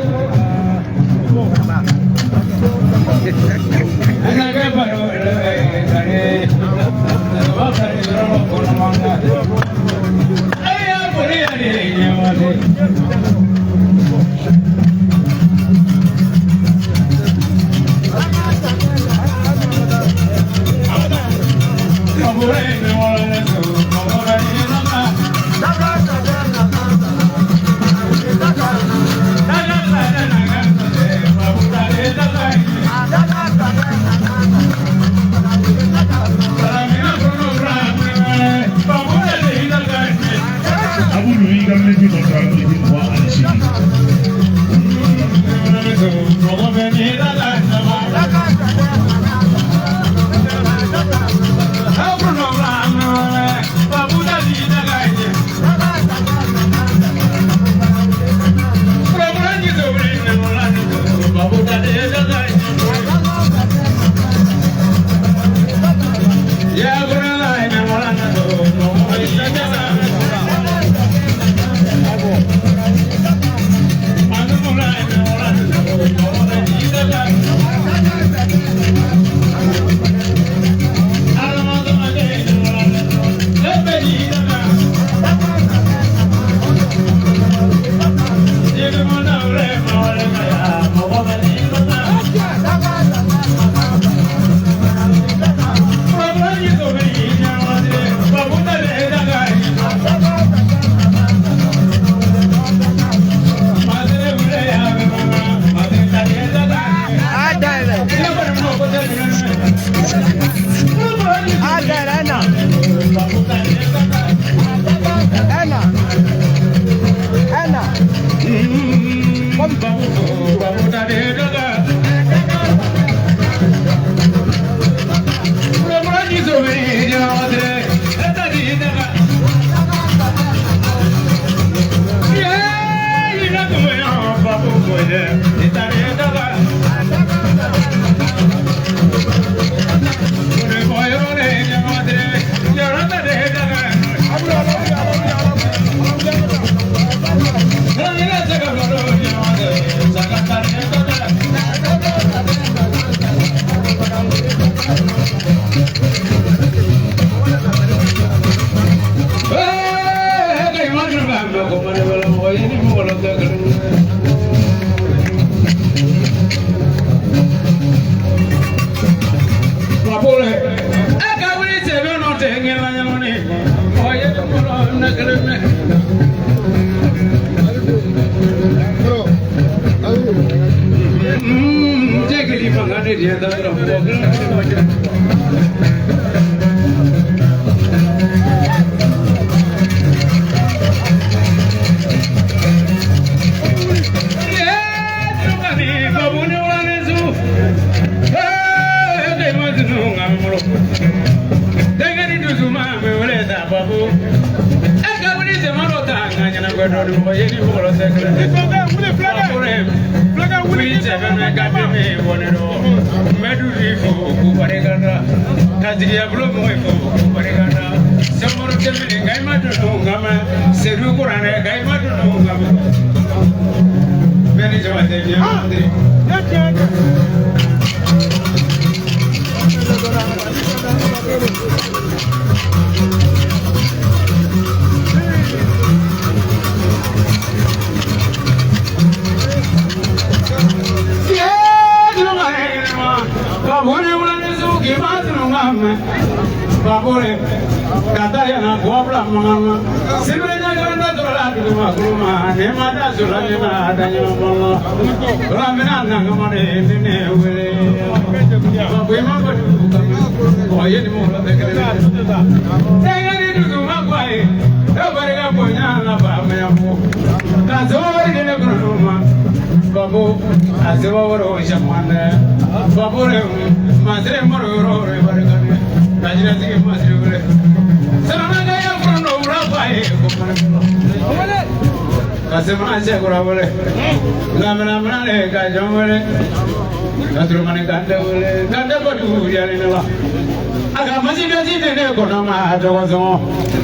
Speaker 10: A ka masidasi tɛ ne kɔnɔ ma tɔgɔ sɔngɔ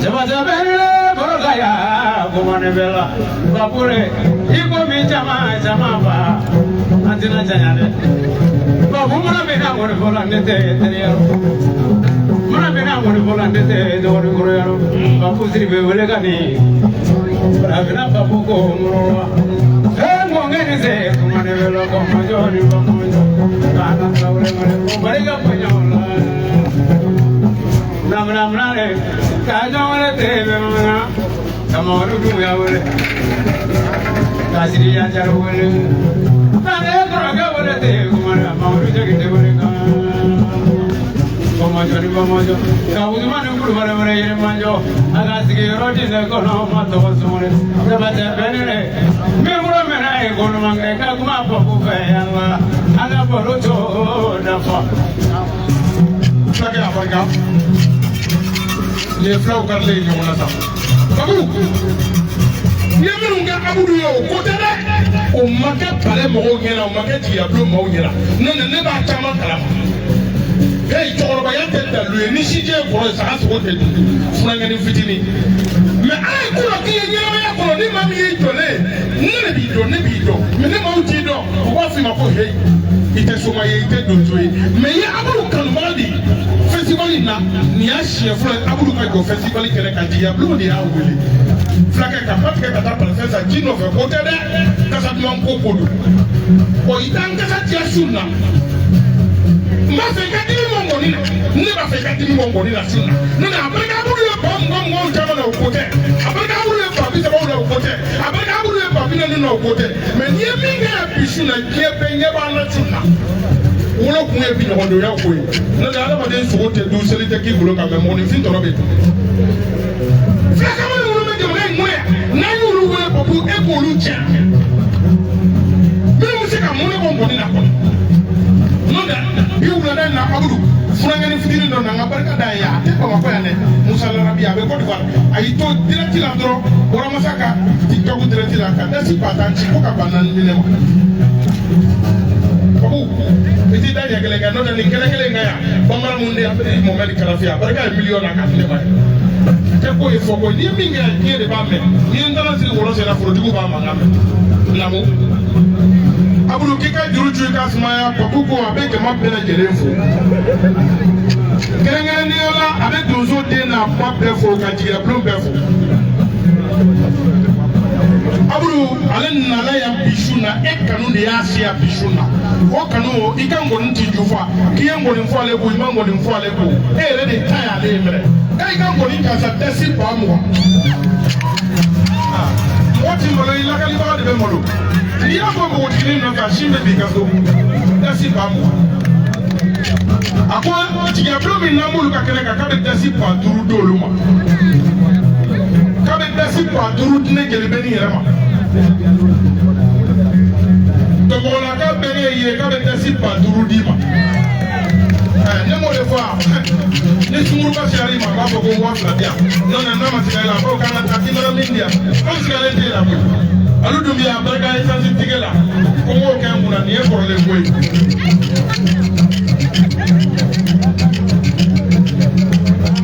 Speaker 10: jabata bɛ ne bolo ka ya kumani bɛ la Bapure i ko min caman caman ba an tɛna janya dɛ Bapu mana bɛ na ŋɔni fɔ la ne tɛ teriya rɔ mana bɛ na ŋɔni fɔ la ne tɛ dɔgɔnin kɔrɔya rɔ Bapu siri bɛ wele ka nin farafinna Bapu ko mɔrɔ wa ŋɔŋɛ ni se kumani bɛ la kɔmɔjɔ ni kɔmɔjɔ kana sawure mare ko barika bonya la namna ka jɔn tɛ bɛ mana ka Mamadu Dumbuya wele ka Siriya Jara wele ka ne kɔrɔkɛ wele tɛ kumana Mamadu Jakite wele ka Kɔmɔjɔ ni Kɔmɔjɔ ka Usumani Kulubali wele Yirimajɔ a ka sigiyɔrɔ di ne kɔnɔ ma tɔgɔ sumuni Jabatɛ bɛ ne dɛ min bolo mɛnna ye ko ɲuman kɛ ka kuma Bapu fɛ yan wa an ka baro to dafa.
Speaker 3: Fulakɛ a barika nin ye filaw karilen ye ɲɔgɔn na sa. Babu n'i ye minnu kɛ Abudu ye o ko tɛ dɛ, o ma kɛ palais mɔgɔw ɲɛna, o ma kɛ jigiyabulon maaw ɲɛna, n'o tɛ ne b'a caman kalama. Hey, cɛkɔrɔbaya tɛ dalu ye, ni sijɛ ye kɔrɔ ye, saga sogo tɛ dun, funankɛnin fitinin. Mɛ ala ye ko dɔ k'i ye ɲɛnamaya kɔnɔ, ni maa min y'i jɔlen ye, ne de b'i dɔn, ne b'i dɔn, mɛ ni maaw t'i dɔn, u b'a f'i ma ko heyi, i tɛ soma ye, i tɛ donso ye, mɛ i ye Abudu kanubaga de ye. Festival in na, nin y'a siɲɛ fɔlɔ ye Abudu ka jɔ festival kɛnɛ kan, jigiyabulon de y'a wele. Fulakɛ ka ba tigɛ ka taa palifɛn san ji nɔfɛ ko tɛ dɛ, kasa duman ko ko don. Ɔ i t'an kasa diya su na. N b'a fɛ i ka dimi bɔ ngɔni na, ne b'a fɛ i ka dimi bɔ ngɔni na su na. N'o tɛ a barika Abudu ye 20 20 caman na o ko tɛ, a barika Abudu ye 30,000 la o ko tɛ, a barika Abudu ye 40,000 na o ko tɛ. Mɛ n'i ye min kɛ yan bi su na, diɲɛ bɛɛ ɲɛ b'an na su na. Wolo kun ye bi ɲɔgɔndonya ko ye, n'o tɛ adamaden sogo tɛ dun, seli tɛ k'i bolo kan, mɛ mɔgɔninfin tɔnɔ bɛ dun. Fulakɛ minnu bɛ jamana in kɔnɔ yan, n'an y'olu wele Bapu, e k'olu cɛ minnu bɛ se ka mɔnɛ bɔ ngɔni na kɔni. N'o tɛ bi wulada in na Abudu funankɛnin fitinin dɔ na n ka barika da ye, a tɛ Bamakɔ yan dɛ, Musa Larabi a bɛ Côte d'Ivoire, a y'i to direct la dɔrɔn Waramasa ka TikTok direct la ka dasi 10 000 ci ko ka 40,000 di ne ma. Babu i t'i da ɲɛ kelen kɛ, n'o tɛ nin kɛnɛ kelen in kan yan, bamanan mun de ye Mohamɛdi Kadafi, a barika ye miliyɔn na k'a di ne ma ye. Tɛ ko ye fɔ ko n'i ye min kɛ diɲɛ de b'a mɛn, n'i ye n taara sigi wɔlɔ sen na forotigiw b'a mankan mɛn. Lamɔ Abudu k'i ka juru cu i ka sumaya, Bapu ko a bɛ jama bɛɛ lajɛlen fo. Kɛrɛnkɛrɛnnenya la a bɛ donso den n'a ba bɛɛ fo ka jigiyabulon bɛɛ fo. Abudu ale nana yan bi su na, e kanu de y'a se yan bi su na. O kanu i ka ngɔni t'i ju fa, k'i ye ngɔni fɔ ale ko, i ma ngɔni fɔ ale ko, e yɛrɛ de ta y'ale ye mɛnɛ. K'a ka ngɔni karisa dasi 20,000. Mɔgɔ t'i malo, i lakalibaga de bɛ malo. N'i y'a fɔ npogotiginin nɔfɛ a sin bɛ b'i ka so, dasi 20,000. A ko jigiyabulon min n'an b'olu ka kɛnɛ kan, k'a bɛ dasi 5,000 d'olu ma. K'a bɛ dasi 5,000 di ne Jelibeni yɛrɛ ma. Tɔmɔgɔlaka bɛɛ ne ye k'a bɛ dasi 5,000 d'i ma. Ne m'o de fɔ a, ni sunkuruba sera i ma a b'a fɔ ko 2,000 di yan, n'o tɛ n'a ma siga i la a b'a fɔ k'an ka taa k'i mana min di yan, anw sigalen t'e la koyi. Olu dun bɛ yan barika esansi tigɛ la, ko n k'o kɛ n kunna, nin ye kɔrɔlen ko ye.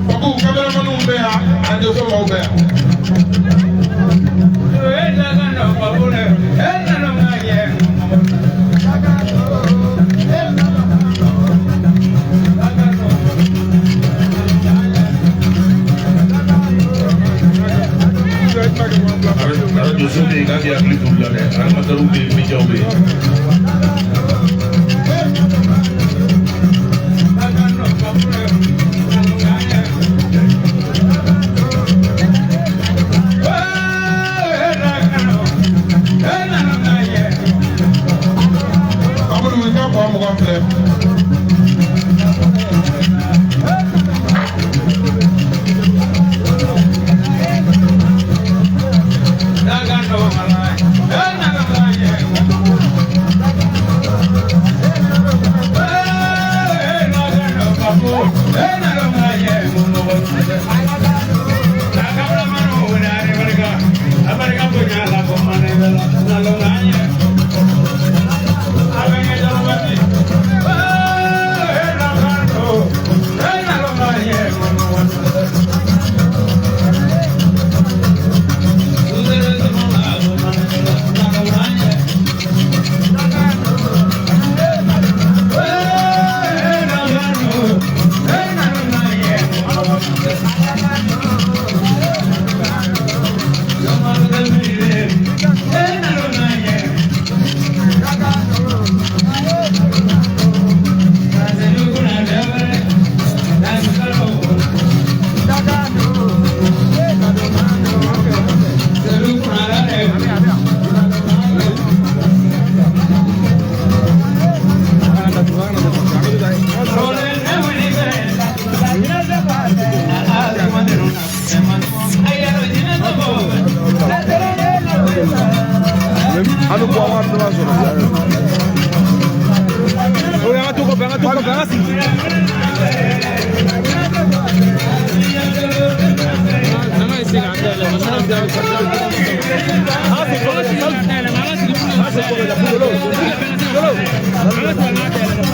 Speaker 3: Babu kameramaniw bɛ yan, arajo sobaw bɛ yan.
Speaker 7: Arajo so bɛ yen k'a k'i hakili t'olu la dɛ, animatɛriw bɛ yen, médiaw bɛ yen.
Speaker 4: Bɛɛ b'a sɔrɔ. O y'an ka to kɔfɛ, an ka to kɔfɛ, an ka sigi. An ka essayer k'an dayɛlɛ, parce que an bɛ an ka segin kɔfɛ, an ka segin kɔfɛ, Bolo, Bolo, an ka segin an ka dayɛlɛ.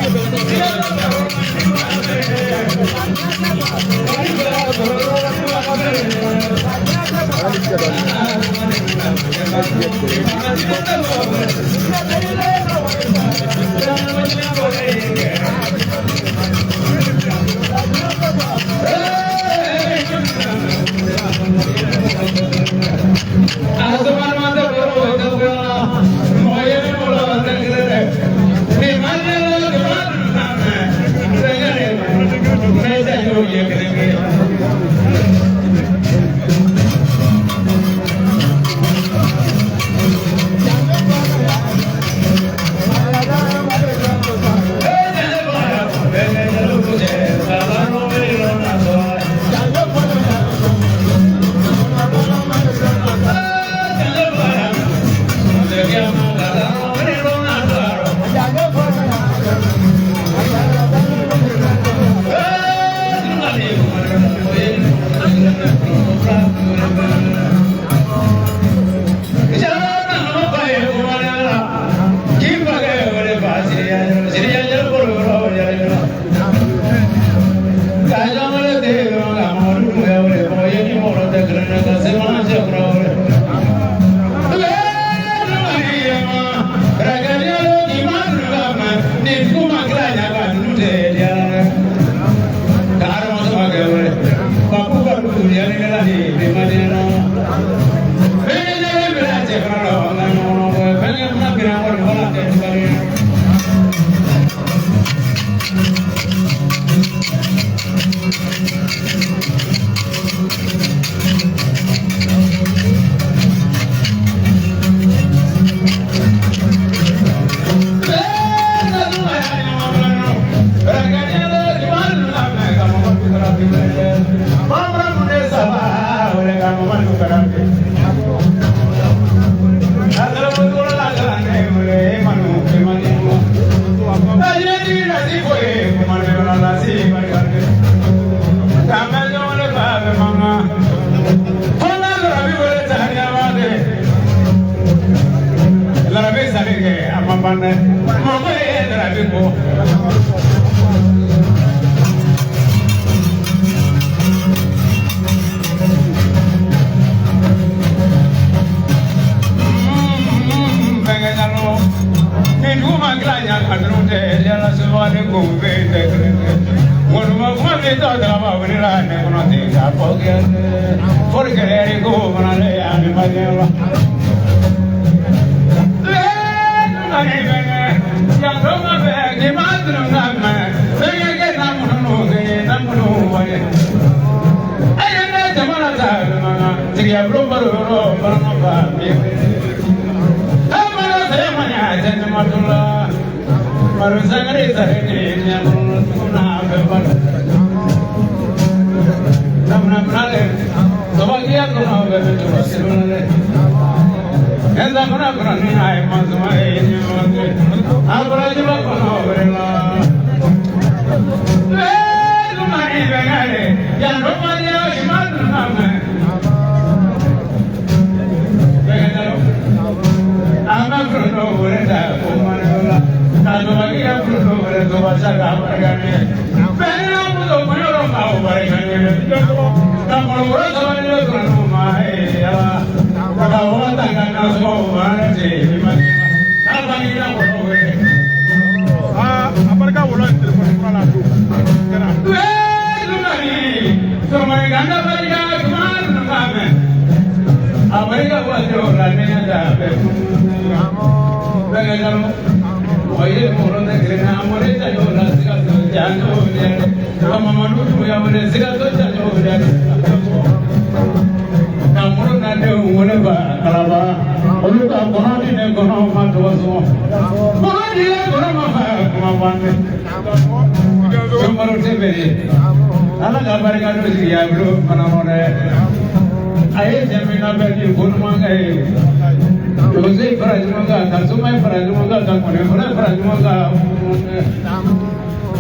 Speaker 10: Donso ye fara ɲɔgɔn kan ka soma ye fara ɲɔgɔn kan ka kɔnɛfɔlɔ ye fara ɲɔgɔn kan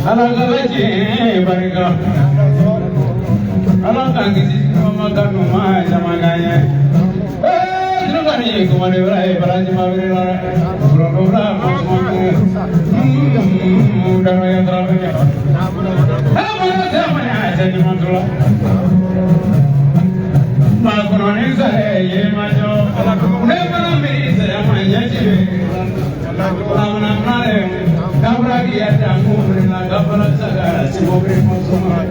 Speaker 10: Ala ka tiɲɛ barika Ala k'an kisi ɲɔgɔn ma ka ɲuman jamana ye. Ee kumane bra e baraji mavire la frondo bra mosmone daro yantra me amara jamana jani mandula ma konone sa ye majo ne mana mi se amanya ji la mana mare kabra ki ya mu la kabra saga sibobre mosmone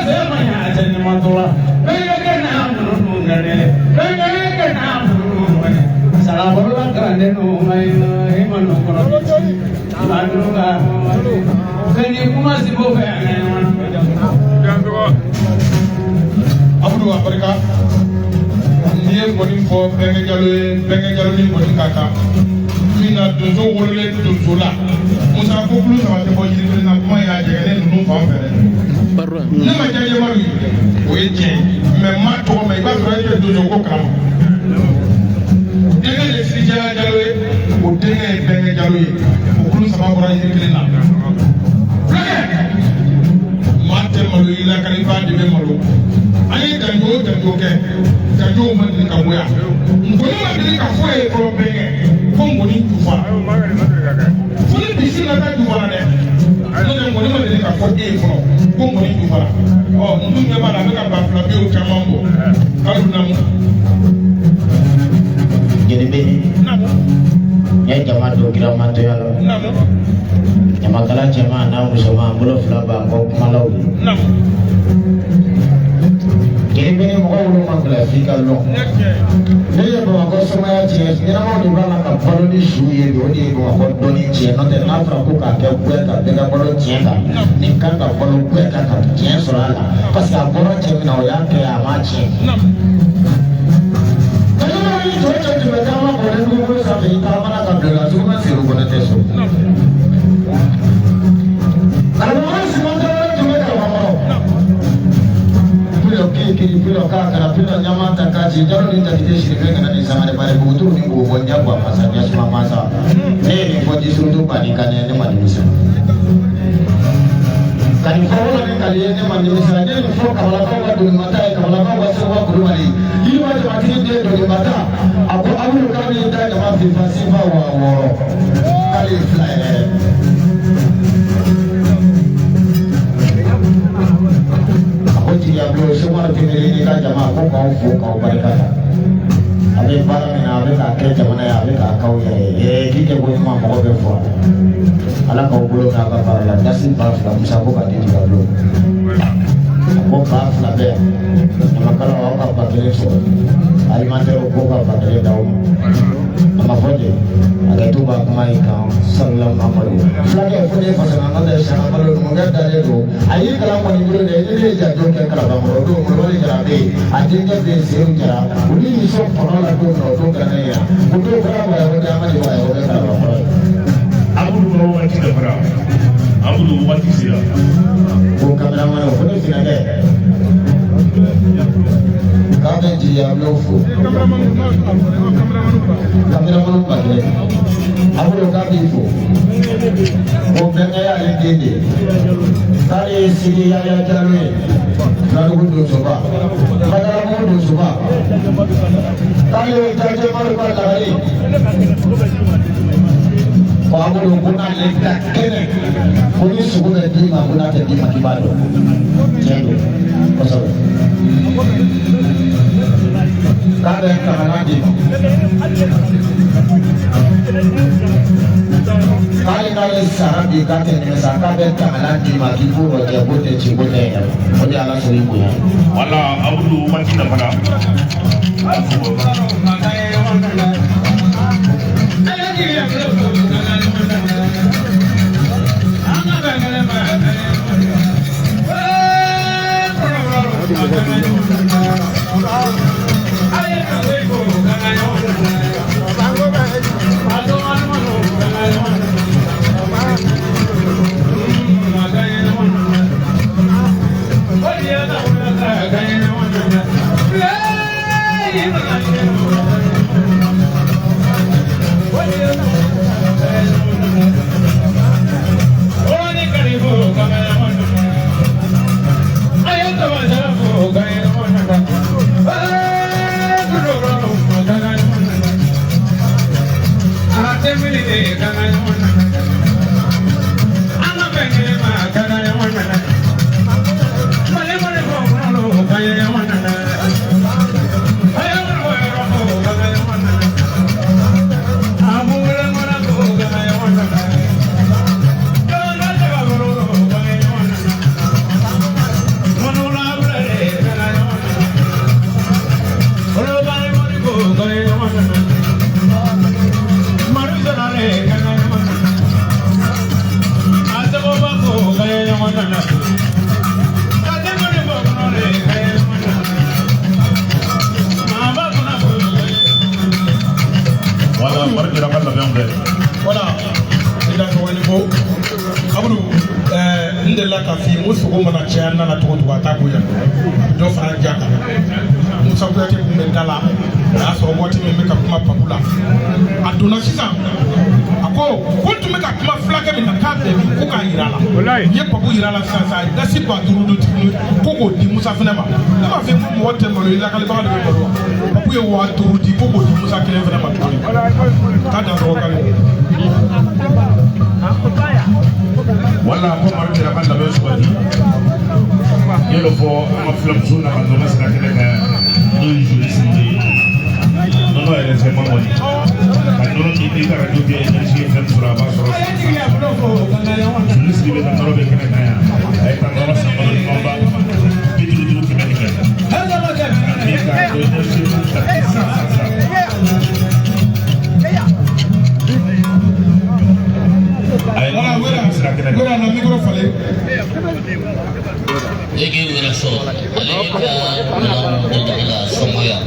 Speaker 10: jamana jani mandula
Speaker 3: Abudu a barika n'i ye ŋɔni fɔ Bɛnkɛ Jalo ye Bɛnkɛ Jalo ni ŋɔni ka kan min na donso wololen donso la Musa ko kulu saba tɛ bɔ yiri kelen na kuma y'a jɛgɛnnen ninnu fan fɛ dɛ ne ma diya Yamaru ye o ye tiɲɛ ye mɛ n ma tɔgɔ mɛn i b'a sɔrɔ e tɛ donso ko kalama denkɛ ye Sijaya Jalo ye o denkɛ ye Bɛnkɛ Jalo ye o kulu saba bɔra yiri kelen na fulakɛ maa tɛ malo i la ka i b'a de bɛ malo an ye janjo o janjo kɛ janjow ma deli ka bɔ yan ngɔni ma deli ka fɔ ye fɔlɔ Bɛnkɛ ko ngɔni jufa fo ni bisi na taa jufa la dɛ n'o tɛ ngɔni ma deli ka fɔ e ye fɔlɔ ko ngɔni jufa la ɔ muso ɲɛ b'a la a bɛ ka ba fila biyew caman bɔ kalo namu.
Speaker 11: Jelibe n ye jama don kiramantoya la ɲamakala cɛman n'a musoman bolo fila b'an kɔ kumalaw ye jelibe ni mɔgɔ wolo man gɛlɛn f'i ka lɔn ne ye Bamakɔ sumaya tiɲɛ ɲɛnamaw de b'a la ka balo ni su ye bi o de ye Bamakɔ dɔnni tiɲɛ n'o tɛ n'a fɔra ko k'a kɛ gɛn ka bɛɛ ka balo tiɲɛ kan nin kan ka balo gɛn kan ka tiɲɛ sɔrɔ a la parce que a bɔra cɛ min na o y'a kɛ a m'a tiɲɛ. Jɔ cɛ tun bɛ taama kɔni dugukolo sanfɛ i taamana ka bila la sugunɛ seru kɔnɔ tɛ so. Karamɔgɔ Simɔn tun bɛ karamɔgɔ Pulɔ kiri pulɔ k'a kara pulɔ ɲama ta k'a ci jalo ni jakite sirife kana ni sangare bari buguturu ni k'o bɔ ɲɛ bɔ a masa ɲɛ suma masa ne ye nin fɔ jisurutu banni kan ne ma nimisa. Ka nin fɔ wolo ni kali ye ne ma nimisa ne ye nin fɔ kabalakaw ka donimata ye kabalakaw ka sekuba kulubali yiriba jamatigi den donimata a ko Abudu k'a b'i da jama fifa sifa wa wɔɔrɔ k'ale ye fila yɛrɛ. A ko jigiya bulon Sekumaru Tembeli n'i ka jama ko k'aw fo k'aw barika da a bɛ baara min na a bɛ k'a kɛ jamana ye a bɛ k'a k'aw yɛrɛ ye k'i kɛ ko ɲuman mɔgɔ bɛ fɔ Ala k'aw bolo k'a ka baara la dasi 2000 Musa ko k'a di jigiya bulon a ko 2000 bɛ yan ɲamakalaw aw ka 1000 sɔrɔ alimentaire ko ka 1000 d'aw ma a ma fɔ ten hakɛto b'a kuma in kan salila Muhamadu fulakɛ fo ne fasana n'o tɛ sanga balo numukɛ dalen don a y'i kalan kɔni bolo dɛ i ne ye janjo kɛ Kalabankɔrɔ don Molobali Jara bɛ yen a denkɛ bɛ yen Seyidu Jara olu y'i sɔn kɔnɔ la don min na o don kɛra ne ɲɛna o don kɛra Bamakɔ tɛ an ka jama ye o bɛ Kalabankɔrɔ ye.
Speaker 7: Abudu ka waati dafara Abudu waati sera.
Speaker 11: Ko kameramani o fo ne finɛ k'a bɛ jigiya bulon fo kameramani ba kelen Abudu k'a b'i fo ko bɛnkɛ y'ale den de ye k'ale ye Sidi Yaya Jalo ye Filadugu donsoba Badalabugu donsoba k'ale ye Jajɛ Madu ka lagare ko Abudu ko n'ale ka kɛnɛ ko ni sogo bɛ d'i ma ko n'a tɛ d'i ma k'i b'a dɔn tiɲɛ don kosɛbɛ k'a bɛ kamana d'i ma k'ale n'ale sara bi k'a tɛ nimisa k'a bɛ kamana d'i ma k'i k'o lajɛ k'o tɛ ci k'o tɛ yɛlɛma o de ye Ala sɔrɔ i bonya.
Speaker 7: Wala Abudu waati dafara.
Speaker 10: Yeah.
Speaker 7: sanfɛ.
Speaker 3: Voilà, i dansɔgɔ ni ko Abudu, n delila k'a f'i ye n ko sogo mana caya na la cogo o cogo, a t'a bonya, a bɛ dɔ fara ja kan. Musa Kuyate tun bɛ da la, a y'a sɔrɔ waati min n bɛ ka kuma Papu la, a donna sisan, a ko ko n tun bɛ ka kuma fulakɛ min na k'a bɛɛ min ko k'a yira a la. N ye Papu yira a la sisan sisan, a ye dasi 5000 dun tuguni ko k'o di Musa fɛnɛ ma. Ne m'a fɔ ko mɔgɔ tɛ malo, i lakalibaga de bɛ malo wa. Papu ye 5000 di ko k'o di Musa kelen fɛnɛ ma tuguni k'a dansɔgɔ k'ale.
Speaker 7: Wala ko Madu Jara ka labɛn sabati. N y'o fɔ an ka filamuso n'a ka nɔnɔ sira kɛnɛ kan yan, n'o ye joli sigi ye, nɔnɔ yɛrɛ fɛn ma kɔni ka nɔnɔ min n'i ka arajo kɛ énergie ye fɛn min sɔrɔ, a b'a sɔrɔ joli sigi bɛ ka nɔnɔ bɛ kɛnɛ kan yan. A ye taa nɔnɔ san, nɔnɔ ɲumanba 55 100 ni kɛmɛ ni ka arajo énergie ka san san san.
Speaker 3: Voilà, wera, wera na micro falen.
Speaker 8: Ege wɛrɛ sɔrɔ ale ka minɛnw bɛ la sɔngɔya.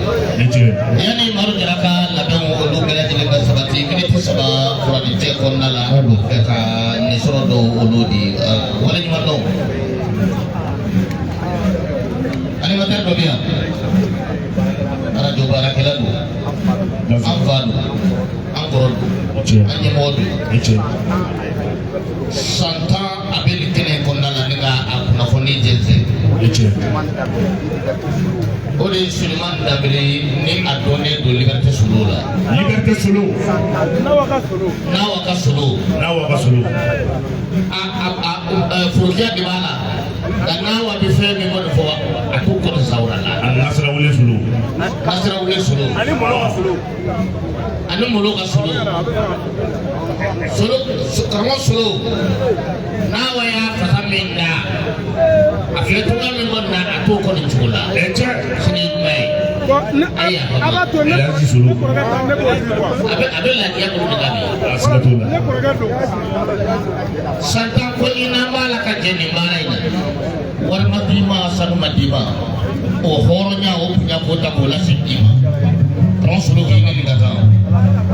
Speaker 8: Yanni Madu Jara ka labɛnw olu bɛɛ lajɛlen ka sabati, miniti 3 furadicɛ kɔnɔna la, an b'o fɛ ka nin sɔrɔ dɔw olu di waleɲuman dɔw. Animateur dɔ bɛ yan, arajo baarakɛla don, an fa don, an kɔrɔ don, an ɲɛmɔgɔ don. San 10 a bɛ nin kɛnɛ in kɔnɔna la ni ka a kunnafoni jɛnsɛn. O de ye Sulemani Danbele ni a dɔnnen don Liberté Solo la.
Speaker 7: Liberté Solo.
Speaker 8: N'awa ka Solo.
Speaker 7: N'awa ka Solo.
Speaker 8: A forokiya de b'a la. Nka n'awa bɛ fɛn min kɔni fɔ, a t'o kɔni sawura la.
Speaker 7: A Nasirawule Solo.
Speaker 8: Nasirawule Solo.
Speaker 4: Ani Molo ka Solo.
Speaker 8: Ani Molo ka Solo. Solo, karamɔgɔ Solo. N'awa y'a fasa min da, a filɛ cogoya min kɔni na, a t'o kɔni cogo la. Sini ye jumɛn ye? Ayi,
Speaker 4: A b'a to ne kɔrɔkɛ ta, ne b'o di quoi.
Speaker 8: A bɛ lafiya bolo de la bi.
Speaker 7: A siga t'o la.
Speaker 4: Ne kɔrɔkɛ don.
Speaker 8: San 10 ko i n'an b'a la ka jɛ nin baara in na. Wari ma d'i ma, sanu ma d'i ma. O hɔrɔnya, o bonya k'o ta k'o lase i ma. Karamɔgɔ Solo k'i ni nin ka kan.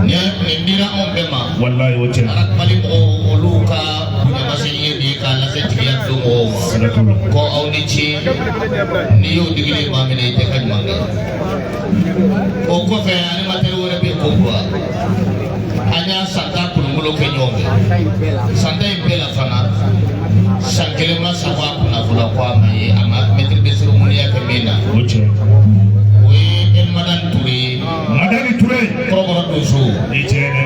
Speaker 8: Nin dira anw bɛɛ ma.
Speaker 7: Walayi o tiɲɛ.
Speaker 8: Mali mɔgɔw olu ka bonyamasegin ye nin ye k'a lase jigiya don mɔgɔw ma.
Speaker 7: Siga t'o la.
Speaker 8: Ko aw ni ce, n'i y'o digili maa min na, i tɛ ka ɲuman kɛ. O kɔfɛ animateur wɛrɛ bɛ yen ko kura. An y'a san 10 kolongolo kɛ ɲɔgɔn fɛ. San 10 in bɛɛ la fana, san kelen ma san a kunna fɔlɔ ko a ma ye, a ma maître de cérémonie kɛ min na.
Speaker 7: O tiɲɛ.
Speaker 8: O ye El Madani Ture ye.
Speaker 7: Madani Ture.
Speaker 8: Kɔrɔbɔrɔ donso.
Speaker 7: I tiɲɛ dɛ.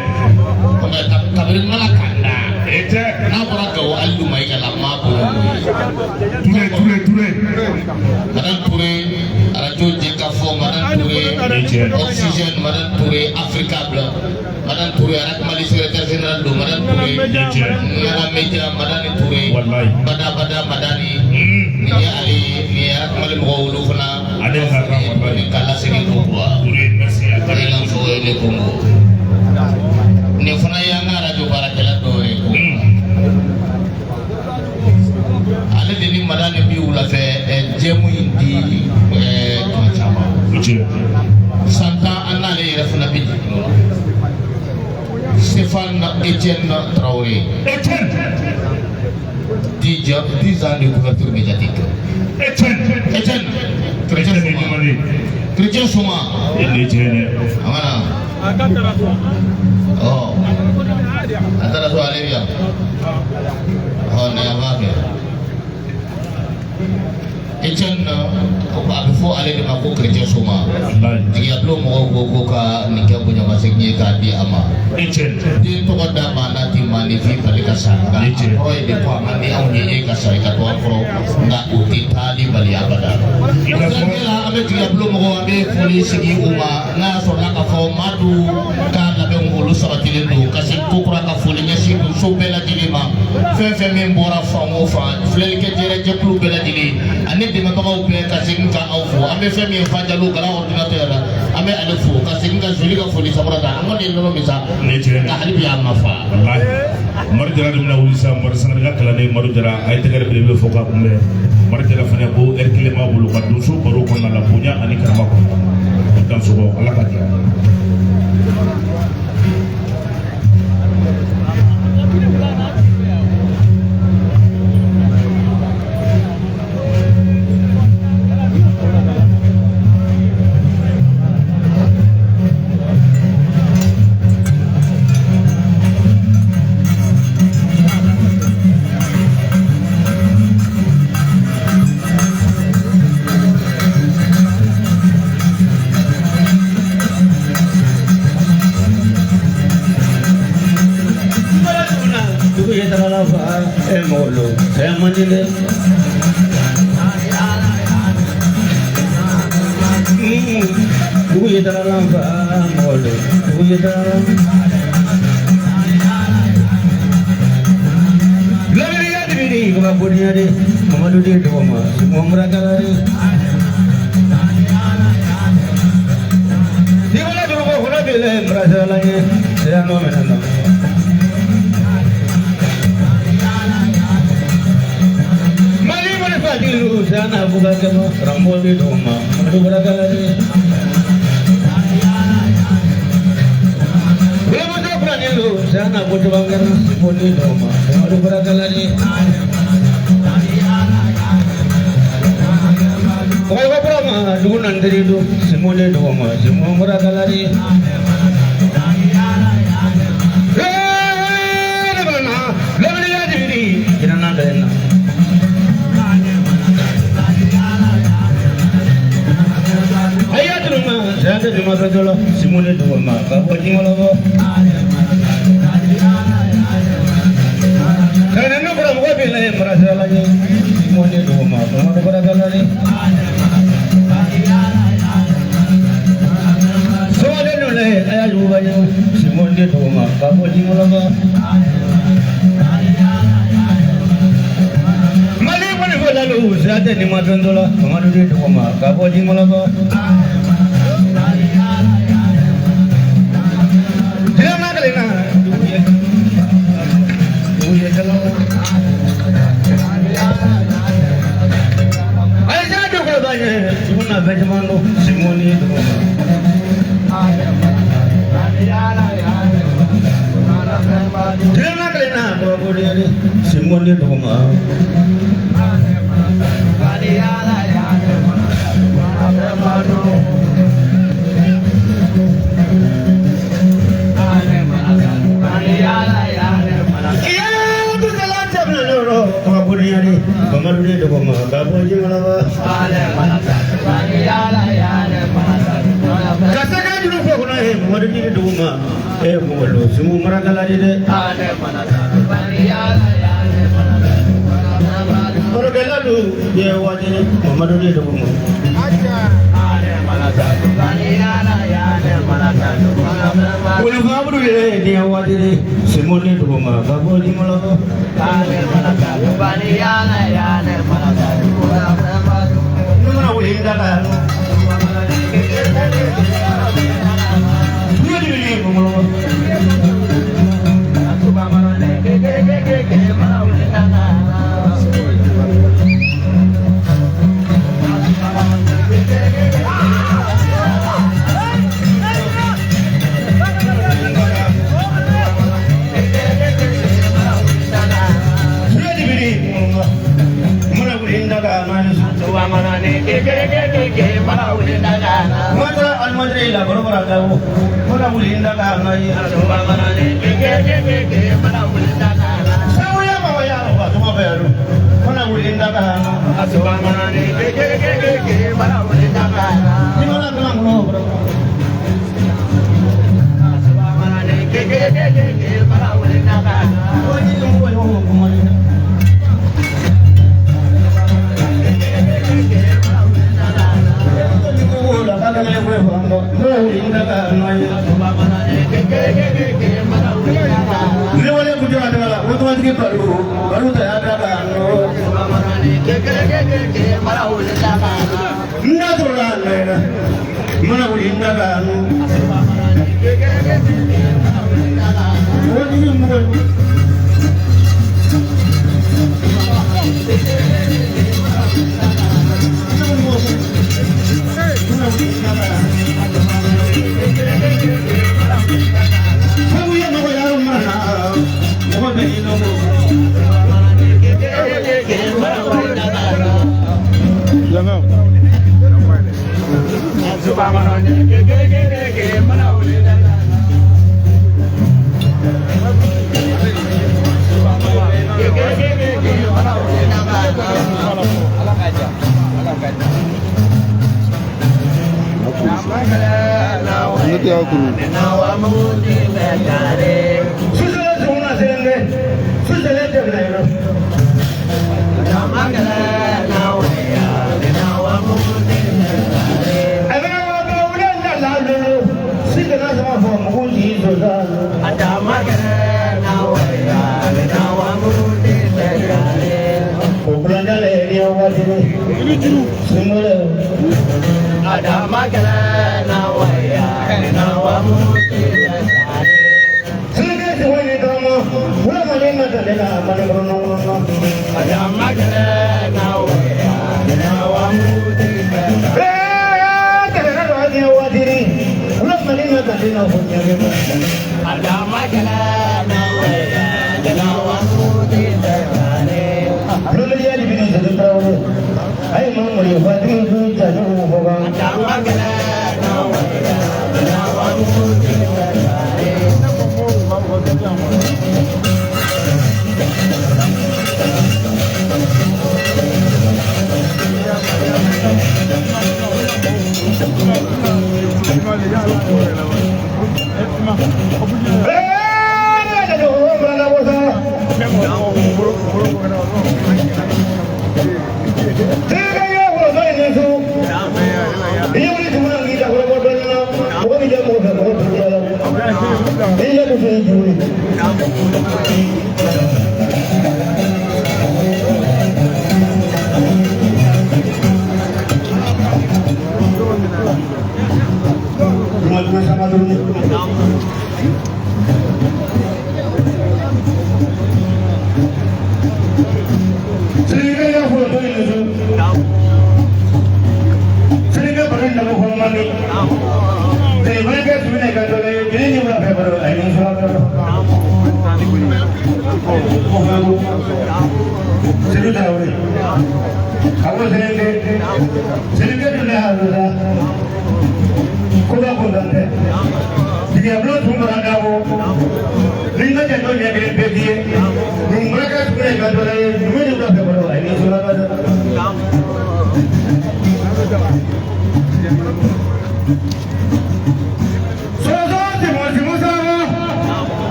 Speaker 8: Kɔmi kabini mana ka da.
Speaker 7: E tɛ.
Speaker 8: N'a bɔra Gawo Alidu Mayiga la, maa bolo n'o ye.
Speaker 7: Ture Ture Ture.
Speaker 8: Madame Touré, arajo Jɛkafɔ, Madame Touré, Oxygène, Madame Touré, Africable, Madame Touré, Arak Mali secrétaire général don, Madame Touré, Nana Media, Madame Touré, Bada Bada Madani, nin ye ale ye, nin ye Arak Mali mɔgɔw olu fana.
Speaker 7: Ale ka kan walayi.
Speaker 8: K'a lasegin ko kura.
Speaker 7: Touré merci.
Speaker 8: Ale ka fɔ ne Kongo. Nin fana y'an ka arajo baarakɛla dɔ ye ko. Ale de ni Madani bi wulafɛ jɛmu in di tuma caman. San 10 an n'ale yɛrɛ fana bɛ jigin o la. Stéphane Etienne Traoré.
Speaker 7: Etienne.
Speaker 8: 10 ans de couverture médiatique.
Speaker 7: Etienne.
Speaker 8: Etienne. Chrétien Souma. Chrétien Souma.
Speaker 7: Etienne.
Speaker 8: A mana. Ɔ. A taara so ale bi yan. Ɔ nin a b'a kɛ. Etienne, a bɛ fɔ ale de ma ko Chrétien Souma. Jigiyabulon mɔgɔw ko ko ka nin kɛ bonyamasegin ye k'a di a ma. Den tɔgɔ d'a ma n'a ti maa ni fin bali ka sa, nka a kɔrɔ ye de ko a man di anw ye e ka sa i ka to an kɔrɔ, nka o tɛ taali bali abada. O siratigɛ la, an bɛ jigiyabulon mɔgɔw, an bɛ foli sigi u ma n'a y'a sɔrɔla k'a fɔ Madu ka labɛnw olu sabatilen don ka se ko kura ka foli ɲɛsin musow bɛɛ lajɛlen ma. Fɛn fɛn min bɔra fan o fan, filɛlikɛ jɛrɛjɛkulu bɛɛ lajɛlen ani dɛmɛbagaw bɛɛ ka segin ka aw fo. An bɛ fɛn min ye Fajalo Garan ordinateur la, an bɛ ale fo ka segin ka joli ka foli sabara ta. An kɔni ye nɔnɔ min sa, nka hali bi a ma fa.
Speaker 7: Madu Jara de bɛna wuli sisan. Madu Sangare ka kalanden Madu Jara, a ye tɛgɛrɛ belebele fɔ k'a kunbɛn. Madu Jara fana ko ɛri kelen b'a bolo ka donso baro kɔnɔna la bonya ani karama kɔnɔ. O dansɔgɔ, Ala ka diya.
Speaker 10: Saya man di dɛ. Dugu ye dalalan fa mɔgɔ lo, dugu ye dalalan. Labiriya dibiri kaba bodiya de, Mamadu de dɔgɔma, Sumɔ Murakala de. Ni wala dugu kɔnɔ bɛ lɛ Murakala ye, saya nɔ minɛ na. Mali mana fadilu, saya na buka kɛmɛ, Rambo de dɔgɔma, Mamadu Murakala de. Sana bojo bangana siponi doma Mamadu Murakala de. Kau berapa dugu nandiri du simone doma Simo Murakala de. Saya cuma berjual simone doma kau jingolo. Karena berapa kau pilih merasa lagi simone doma Mamadu Murakala de. Soalnya nule ayah juga simone doma kau jingolo. Mali mana lalu saya ni macam tu lah Mamadu doma kau jingolo. Simone doma. Simone doma.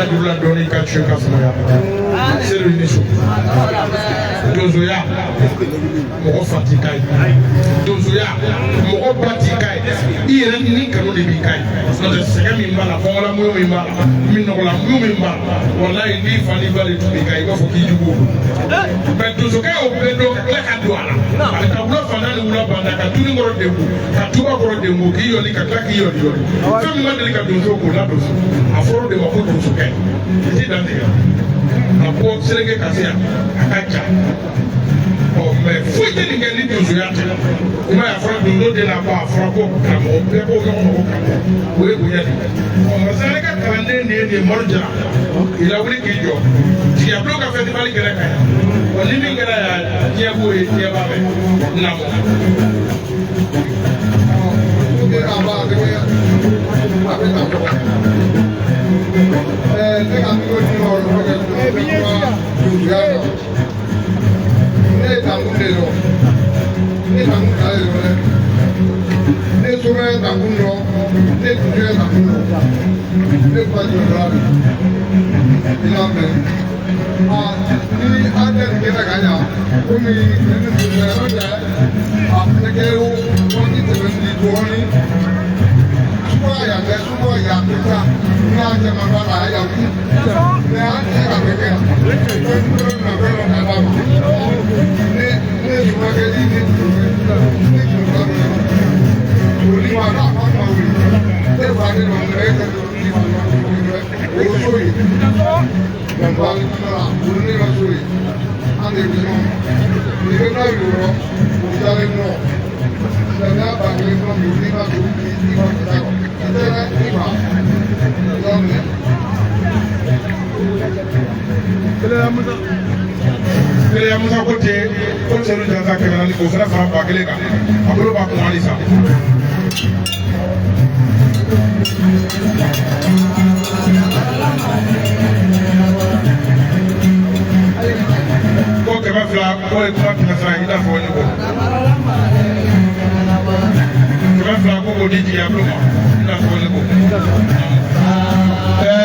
Speaker 3: la juru la dɔɔnin ka su ka sumaya sedu ni su donsoya mɔgɔ fa t'i ka ye donsoya mɔgɔ ba t'i ka ye i yɛrɛ ni kanu de b'i ka ye n'o tɛ sɛgɛn min b'a la kɔngɔlamuɲu min b'a la minɔgɔlamuɲu min b'a la walayi n'i fa n'i ba de tun b'i ka ye i b'a fɔ k'i jugu don mɛ donsokɛ y'o bɛɛ dɔn ka tila ka don a la a bɛ taa wula fanda ni wula banda ka tuni kɔrɔ degun ka tuba kɔrɔ degun k'i yɔli ka tila k'i yɔli yɔli fɛn min ma deli ka donso k'o la donso a fɔra o de ma ko donsokɛ i t'i dan tigɛ a ko seleke ka se yan a ka ja ɔ mɛ foyi tɛ nin kɛ ni donsoya tɛ i m'a ye a fɔra donso den na ko a fɔra ko karamɔgɔ bɛɛ ko ɲɔgɔn ma ko karamɔgɔ o ye bonya de ye ɔ masakɛ ka kalanden de ye nin ye Madu Jara k'i lawuli k'i jɔ Jigiyabulo ka festival kɛra ka yan ɔ ni min kɛra yan diɲɛ b'o ye diɲɛ b'a bɛɛ naamu.
Speaker 9: Ne ye dankun de dɔn ne dankun ta de dɔn dɛ ne somɛ dankun dɔn ne dusɛ dankun dɔn ne fa jɔyɔrɔ de i y'a mɛn a ni an tɛ nin kɛnɛ ka ɲa komi ne ni dusɛ yɔrɔ tɛ a fɛnɛ kɛ waati tɛmɛn ni dɔɔnin sukura yan tɛ sukura yan tɛ taa n'i y'a caman ba la a y'a wuli mɛ an tɛ se ka bɛɛ kɛ yan fɛn dɔ na fɛn dɔ ka d'a ma ne ne sukura ni ne dusɛ ne jɔyɔrɔ de olu ma n'a fa ma wuli ne fa de ma ne tɛ ni ma o ye so ye olu ne ka so ye an de bɛ ɲɔgɔn ma ni bɛ taa yɔrɔ o dalen nɔ samiya ba kelen kɔnɔ bi n'i ma dugu bi i ma taa i tɛ i ma i y'a minɛ.
Speaker 3: Keleya Musa ko ten ko Sedu Jansa 400 k'o fana fara 1000 kan a bolo b'a kun hali sa. Ko 200 k'o ye kuma kɛmɛ sara i n'a fɔ ne ko 200 ko k'o di Jigiyabulo ma i n'a fɔ ne ko.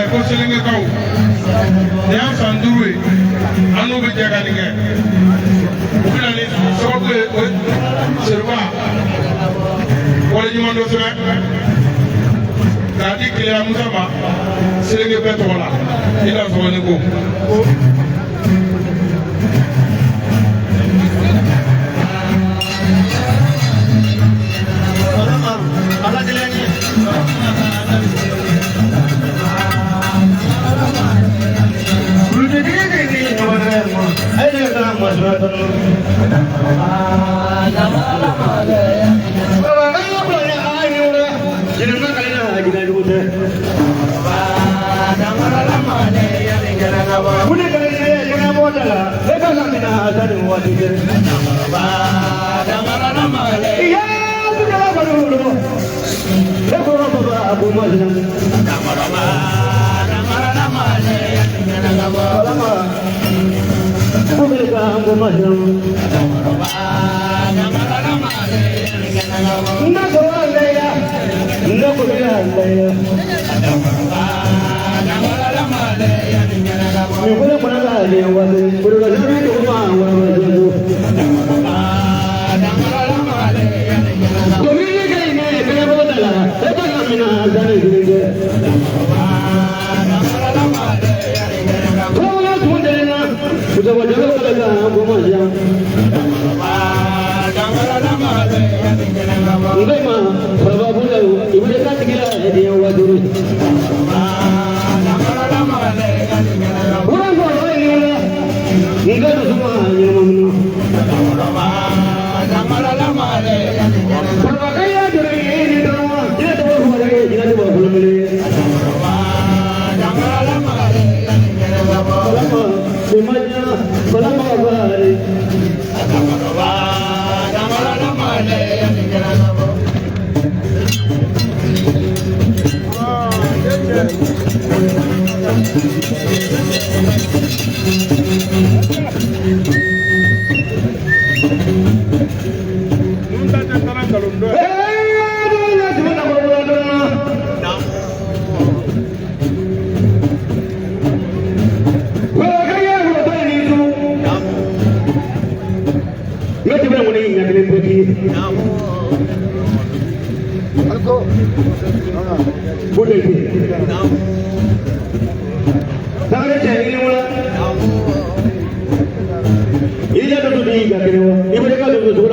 Speaker 3: Ko Selengekaw nin y'an san 5 ye an n'u bɛ jɛ ka nin kɛ u bɛ na ni sababu ye o Seduba waleɲuman dɔ sɛbɛn k'a di Keleya Musa ma Selenge bɛɛ tɔgɔ la i n'a fɔ ne ko.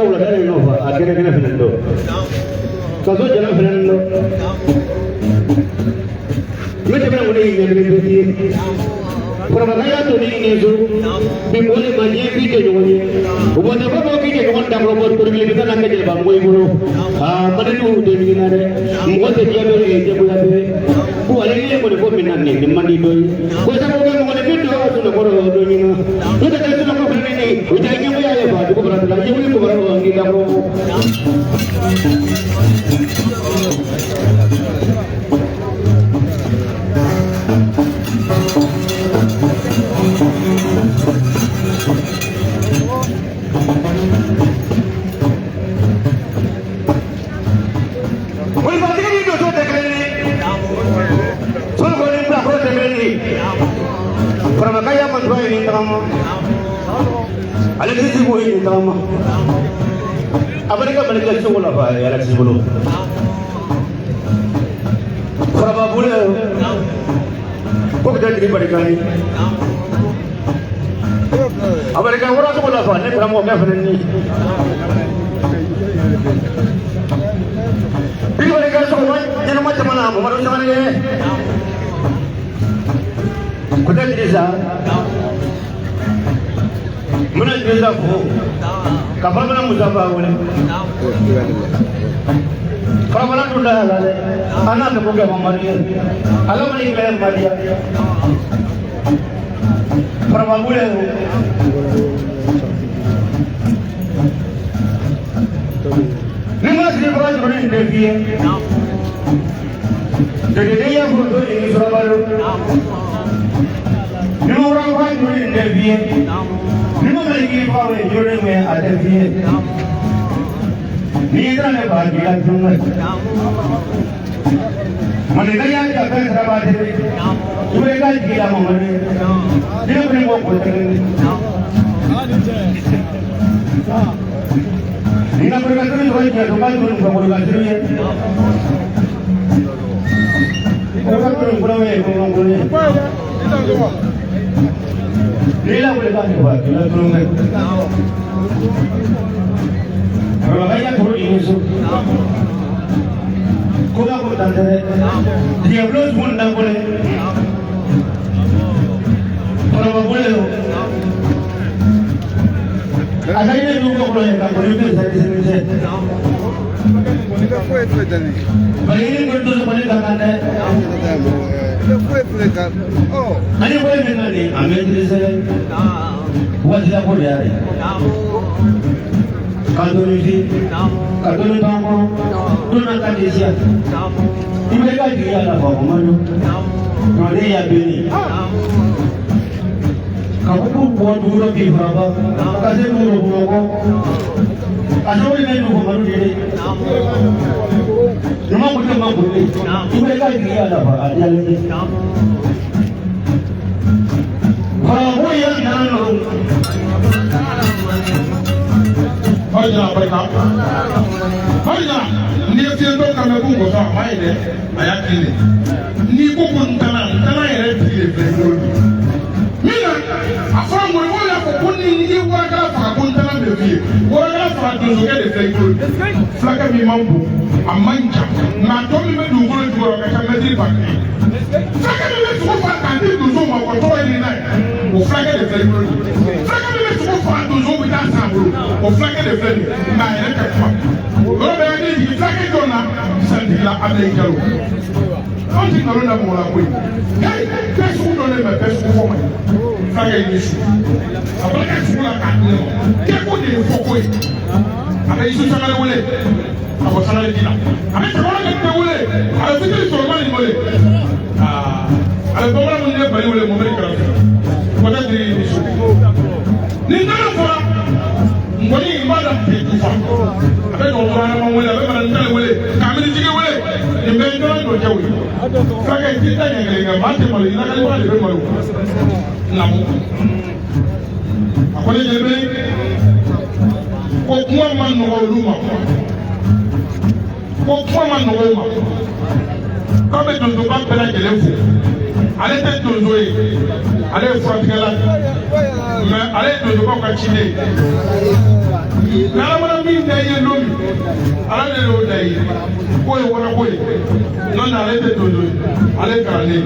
Speaker 10: wulada de nɔfɛ a kɛnɛ kɛnɛ fɛnɛ dɔ kaso jala fɛnɛ dɔ ne tɛmɛna ko ne y'i ɲɛ kelen pe ye kɔrɔbaya to ni nin so bi mɔgɔ ni ma diɲɛ k'i tɛ ɲɔgɔn ye o bɔn tɛ fɔ k'i tɛ ɲɔgɔn dakɔrɔ bɔ kori kelen bɛ taa kɛ jɛlɛba mɔgɔ i bolo aa malidenw tɛ ɲini na dɛ mɔgɔ tɛ diɲɛ bɛɛ ye jagoya bɛɛ ko ale ni ye kɔni ko min na nin nin man di dɔ ye ko sabu kɛ mɔgɔninfin dɔ ka sunɔgɔ dɔ dɔ ɲini n'o tɛ kɛ sunɔgɔ fana ni o tɛ ɲɛngoya ye fa dugu fana la ɲɛngoya ko fana k'i dakɔrɔ. Walibatigi ni donso tɛ kelen ye solokɔ ni bilakoro tɛ kelen ye kɔrɔmakaya mantura ye nin tagama ale ti siko ye nin tagama a barika malikɛ cogo la fa ala t'i bolo kɔrɔba bolo ko ka taa jigi barika ye a barika wara cogo la fa ne karamɔgɔ kɛ fana ni bi barika sɔgɔma ɲɛnama caman na mamadu caman ye ko tɛ jigi sa n bɛna jigi sa fo ka fana musa fa wele farafana dun da la dɛ an n'a tɛ ko kɛ mamadu ye ala ma ni bɛɛ madiya farafabule ni ma sigi fara jumɛn ni tɛ f'i ye degeden y'a fɔ to ni surabalo ni ma wara fara jumɛn ni tɛ f'i ye ni ma maliki fa ye jɔlen mɛ a tɛ f'i ye ni ye ne ba k'i la jumɛn maninka y'a ka fɛn saba tɛ i bɛ ka jigi la mamadu ye ne kɔni ko ko tɛ ni ka kɔrɔkɛ dɔrɔn jɛ to ka joli ka kɔrɔkɛ ye kɔrɔkɛ kɔrɔ ye kɔrɔ ye ni la wuli ka ba k'i la jumɛn kɔrɔkɛ ya kɔrɔ ni so ko ka ko tan dɛ diablo mun na ko le kɔrɔba bolo a ka ne du ko ko ka ko ni sa ni se bari ni ko to ko ni ka kan dɛ ani ko min na ni a maîtriser waati la ko de y'a ye ka dɔɔni di ka dɔɔni t'an kɔnɔ don n'a ka di siya i bɛ ka jigi a la fa o ma ɲɔ tɔnden y'a bɛɛ ka fɔ k'u bɔ dugu dɔ k'i faraba ka se dugu dɔ Bamakɔ a sababu bɛ dugu madu de ye ɲuman ko tɛ ma ko ye i bɛ ka jigi a la fa a diyalen tɛ farako y'a nana nɔ.
Speaker 2: Hajira barika hajira n'i ye fiyentɔ kan mɛn k'u gɔsɔ a ma ye dɛ a y'a kin de n'i ko ko n tana yɛrɛ tigi de filɛ i bolo bi min na a fɔra mɔgɔw y'a fɔ ko ni ye warakala faga ko n tana bɛ f'i ye warakala faga donsokɛ de filɛ i bolo bi fulakɛ min man bon a man jan nka tɔ min bɛ dugukolo jukɔrɔ ka ca mɛtiri 1000 fulakɛ min bɛ sogo faga k'a di donsow ma o ka tɔgɔ ɲini n'a ye o fulakɛ de filɛ i bolo bi fulakɛ min bɛ sogo faga donsow bɛ taa san a bolo o fulakɛ de filɛ nin ye nka a yɛrɛ tɛ kuma yɔrɔ bɛɛ hakili jigin fulakɛ jɔn na santigila Ablaye Jalo anw ti nkalon da mɔgɔ la koyi hey bɛɛ sugu dɔnnen bɛ bɛɛ sugu fɔ man ɲi fulakɛ y'i su a bɔra kɛ sugu la k'a di ne ma kɛko de ye fɔko ye a bɛ Isu Sangare wele ka bɔ Sangare ji la a bɛ cɛkɔrɔba kɛ bɛɛ wele a bɛ fitiri Solomani wele aa a bɛ bamanan minnu ye Bali wele Mohamed Karafi kɔtɛ tiri y'i su ni nkalon fɔra nkɔni n b'a dɔn k'i tufa a bɛ dɔgɔtɔrɔ adama wele a bɛ bananitale wele k'a minisigi wele nin bɛɛ ye dɔrɔn dɔ cɛw ye fulakɛ i t'i ta ɲɛ kelen kɛ maa tɛ malo i lakalibaga de bɛ malo naamu a ko ne jelibe ko kuma ma nɔgɔ olu ma ko kuma ma nɔgɔ o ma k'a bɛ donsoba bɛɛ lajɛlen fo ale tɛ donso ye ale ye furatigɛla ye
Speaker 3: Mais ale ye donsobaw ka ciden ye. N'ala mana min da i ye don min, ala de y'o da i ye. K'o ye warako ye. N'o tɛ ale tɛ donso ye, ale ye kalanden ye.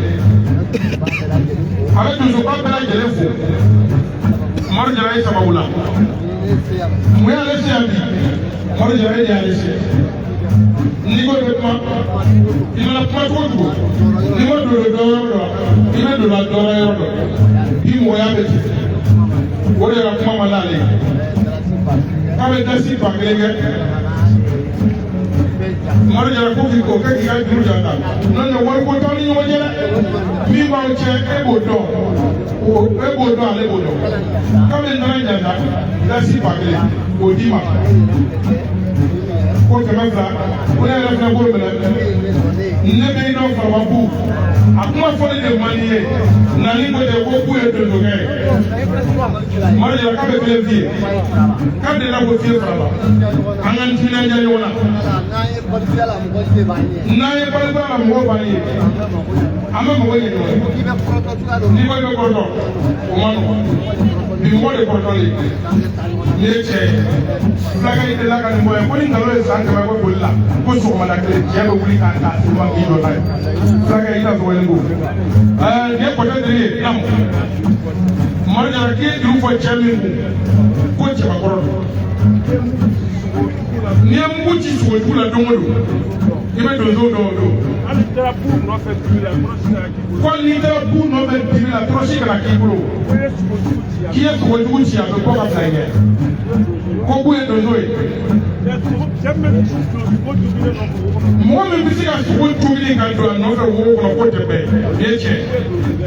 Speaker 3: A bɛ donsoba bɛɛ lajɛlen fo. Umaru Jara ye sababu la. Mun y'ale se yan bi? Umaru Jara de y'ale se. N'i ko i bɛ kuma, i mana kuma cogo o cogo, n'i ma don dɔ yɔrɔ dɔ la, i bɛ don dɔ la yɔrɔ dɔ. Bi mɔgɔya bɛ ten. O de la kuma man d'ale ye. K'a bɛ dasi 1000 kɛ. Umaru Jara ko k'i k'o kɛ k'i ka juru janta. N'o tɛ wariko t'aw ni ɲɔgɔn cɛ dɛ. Min b'aw cɛ e b'o dɔn. E b'o dɔn ale b'o dɔn. K'a bɛ nana janta dasi 1000 k'o d'i ma. Ko 200 ko ne yɛrɛ fana b'o minɛ. Ne bɛ i dɔn faraba bu. A kuma fɔli de man di ye. Nani ko ten ko bu ye donsokɛ ye. Umaru Jara k'a bɛ kelen f'i ye. K'a delila k'o f'i ye faraba. An ka timinandiya ɲɔgɔn na. N'an ye balikuya la mɔgɔw b'an ye. An bɛ mɔgɔ ɲɛ ɲɔgɔn ye. N'i ko i bɛ kɔrɔtɔ, o ma nɔgɔn. Bi mɔgɔ de kɔrɔtɔlen. N'i ye cɛ ye. Fulakɛ in delila ka nin bɔ yan ko ni nkalon ye san 100 kɛ boli la ko sɔgɔmada kelen cɛ bɛ wuli k'a ta a ma k'i jɔ n'a ye. Fulakɛ i ta sɔgɔlen ko. Nin ye kɔtɛ diri ye namu. Umaru Jara k'i ye juru fɔ cɛ min kun ko cɛbakɔrɔ don. N'i ye mugu ci sogojugu la don o don, i bɛ donso dɔn o don. Ko n'i taara bu nɔfɛ dibi la tɔrɔsi kana k'i bolo. K'i ye sogojugu ci a bɛ bɔ ka bila i ɲɛ. Ko bu ye donso ye. Mɔgɔ min bɛ se ka sogo jogin ka don a nɔfɛ wo kɔnɔ k'o tɛ bɛn. Nin ye tiɲɛ.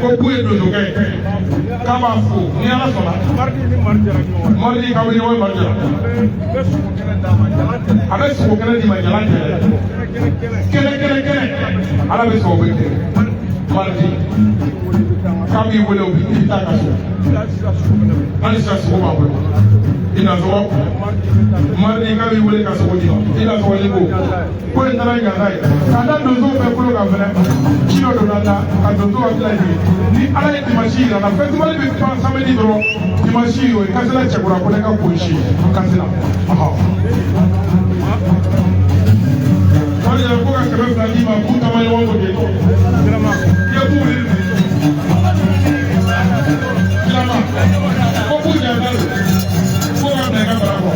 Speaker 3: Ko bu ye donsokɛ ye. K'a b'a fo ni Ala sɔnna. Mardi k'aw bɛ ɲɔgɔn ye Mari Jara. A bɛ sogo kɛnɛ d'i ma jalan tɛ dɛ. Kɛnɛ kɛnɛ kɛnɛ. Ala bɛ sɔn o bɛ kɛ. Mardi k'a b'i wele o b'i taa ka so. Hali sisan sogo b'a bolo. I na sɔgɔ. Mardi k'a b'i wele ka sogo d'i ma. I na sɔgɔ ni ko. Ko in taara ɲaga ye. K'a da donso bɛɛ bolo kan fɛnɛ. Ci dɔ donna n na ka donso hakili lajigin. Ni Ala ye dimanche yira n na festival bɛ ban samedi dɔrɔn. Dimanche o ye Kasela Cɛkura ko ne ka gosi Kasela. Mari Jara ko ka 200 d'i ma k'u taama ɲɔgɔn ko ten. I ye k'u wuli. Tilama ko k'u janta don. Ko ka bila i ka bara kɔ.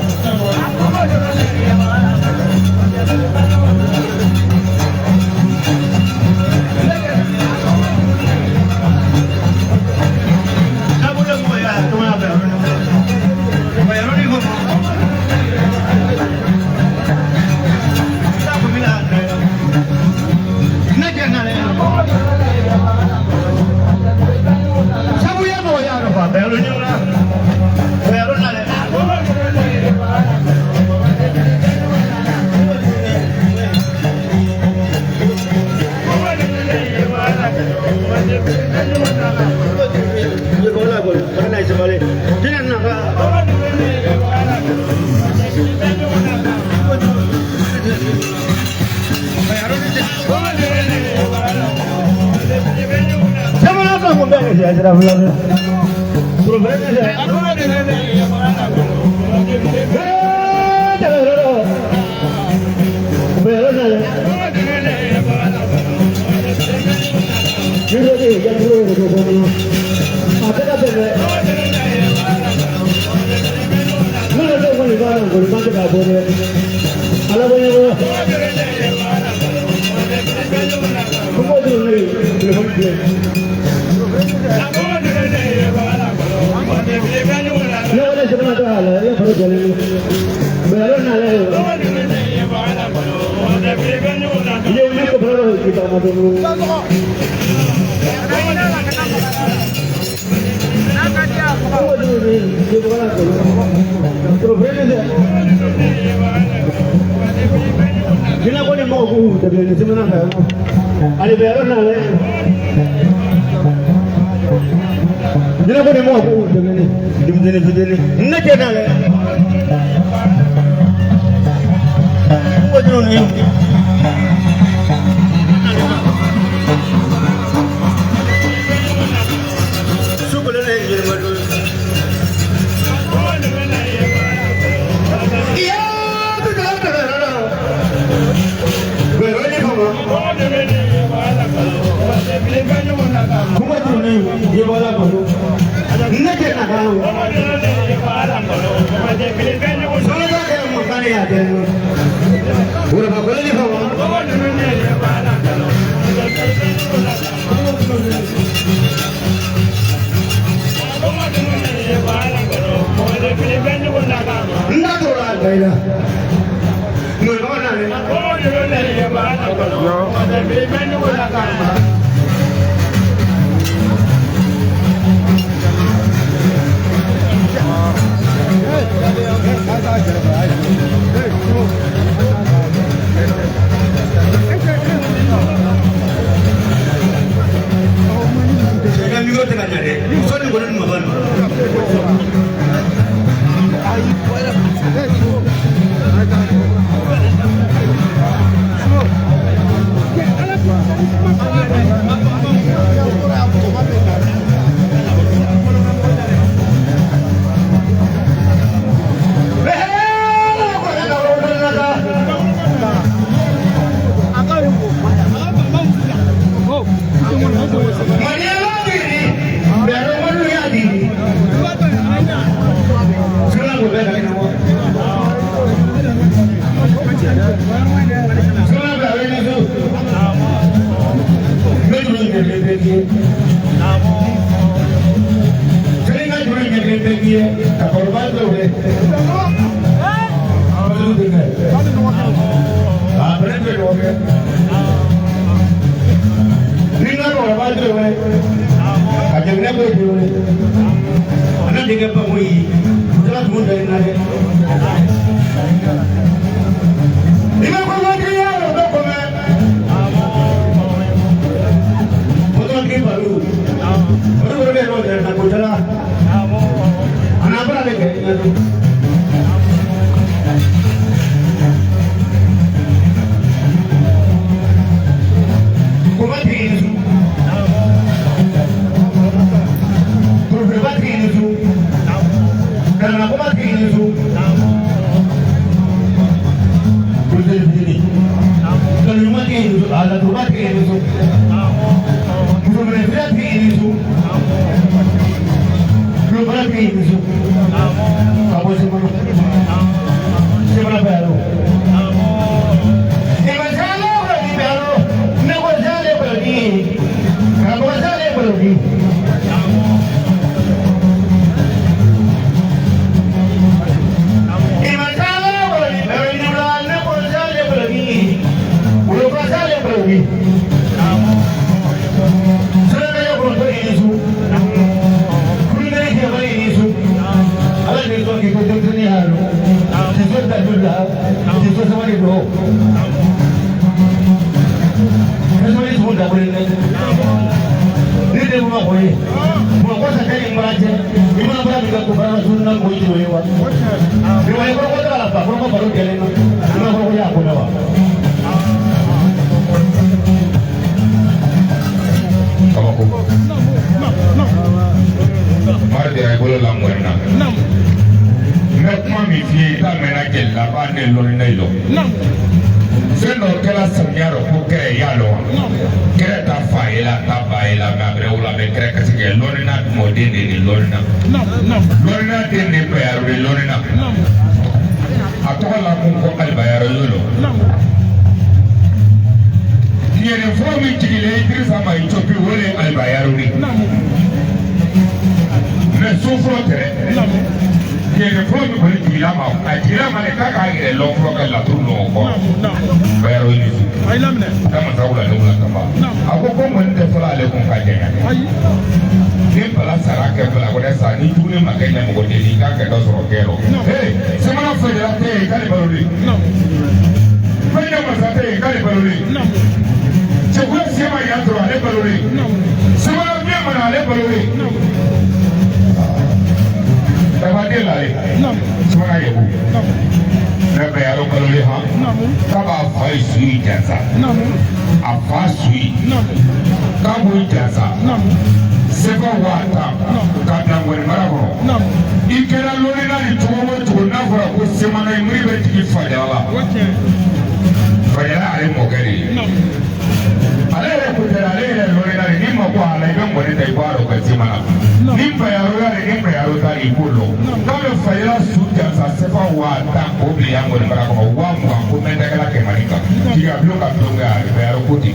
Speaker 5: Ni k'o lɔn k'a bɛ fayira su jansa sɛfɛ 10,000 k'o bila yan kɔni bara kɔnɔ 20,000 ko mɛntɛkɛla kɛmɛ ni kan jigiya bulon ka tulon kɛ a bɛ yɔrɔ ko ten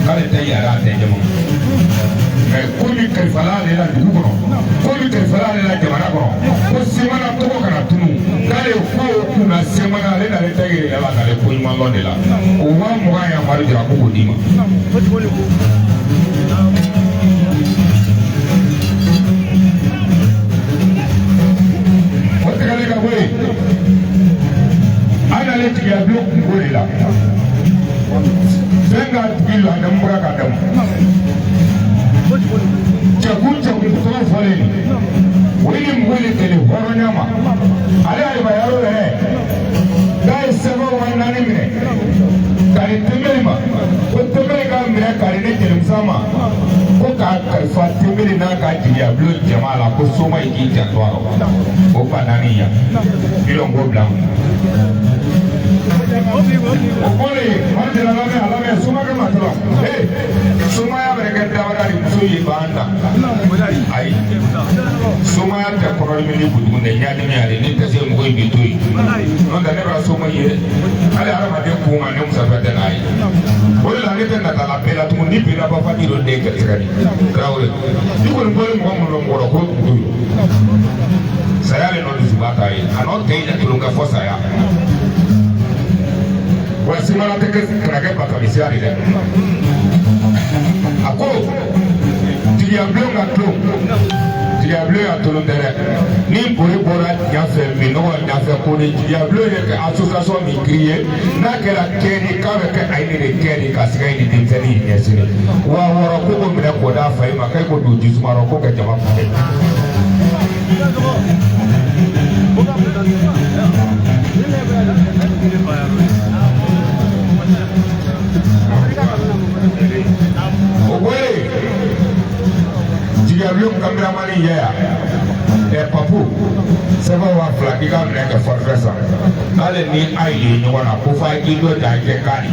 Speaker 5: k'ale tɛ yàrá a tɛ jama mɛ ko min kalifala ale la dugu kɔnɔ ko min kalifala ale la jamana kɔnɔ ko semana tɔgɔ kana tunu k'ale ko o kunna semana ale n'ale tɛ yɛrɛ la k'ale ko ɲuman dɔn de la o 20,000 yan Amadu Jara ko k'o d'i ma. O tɛgɛlen ka bɔ yen an n'ale jigiya bulon kungo de la fɛn k'a tigi la ne bɔra ka dama cɛkun cɛkun tɔgɔ fɔlen o ye ni mɔgɔ de deli hɔrɔnya ma ale alibayaro yɛrɛ n'a ye sɛbɛn 4,000 minɛ ka di tɛnbɛli ma ko tɛnbɛli ka minɛ ka di ne jelimusa ma ko k'a kalifa tɛnbɛli n'a ka jigiya bulon jama la ko soma yi k'i janto a rɔ o 4,000 yan miliyɔn k'o bila o bɔlen maa jɛra lamɛn a lamɛn somakɛ ma tɔrɔ ee somaya bɛ kɛ dabada de muso ye b'an ta ayi somaya tɛ kɔnɔdimi ni kojugu tɛ ɲadimi ale ni tɛ se mɔgɔ in b'i to yen n'o tɛ ne bɛna soma ye dɛ hali hadamaden kun kan ne musafɛ tɛ n'a ye o de la ne tɛ nata la bɛɛ la tuguni ni bɛɛ ba fa dɔ den gɛrɛsɛgɛ de Tarawele ni kɔni bɔlen mɔgɔ minnu mɔgɔ la k'o tun to yen saya de nɔ dusuba ta ye a n'o tɛ yen tulonkɛ fɔ saya. Wa simana tɛ kɛ kana kɛ batalisiya de dɛ a ko jigiya bulon ka tulon jigiya bulon y'a tulon tɛ dɛ ni bori bɔra ɲɛfɛ minɔgɔ ɲɛfɛ ko ni jigiya bulon ye kɛ association min créé n'a kɛra kɛni k'a bɛ kɛ a ye ne de kɛni ka siga ye ni denmisɛnnin ye ɲɛsini 6,000 ko ko minɛ k'o d'a fa ye ma k'e ko don jisuma rɔ ko kɛ jama kun o bɔlen jigiya bulon kameramani ye yan ɛ papu sɛbɛn 2,000 k'i ka minɛ kɛ forfait san hali ni a ye ɲɔgɔn na ko f'a k'i dɔ dan kɛ kan de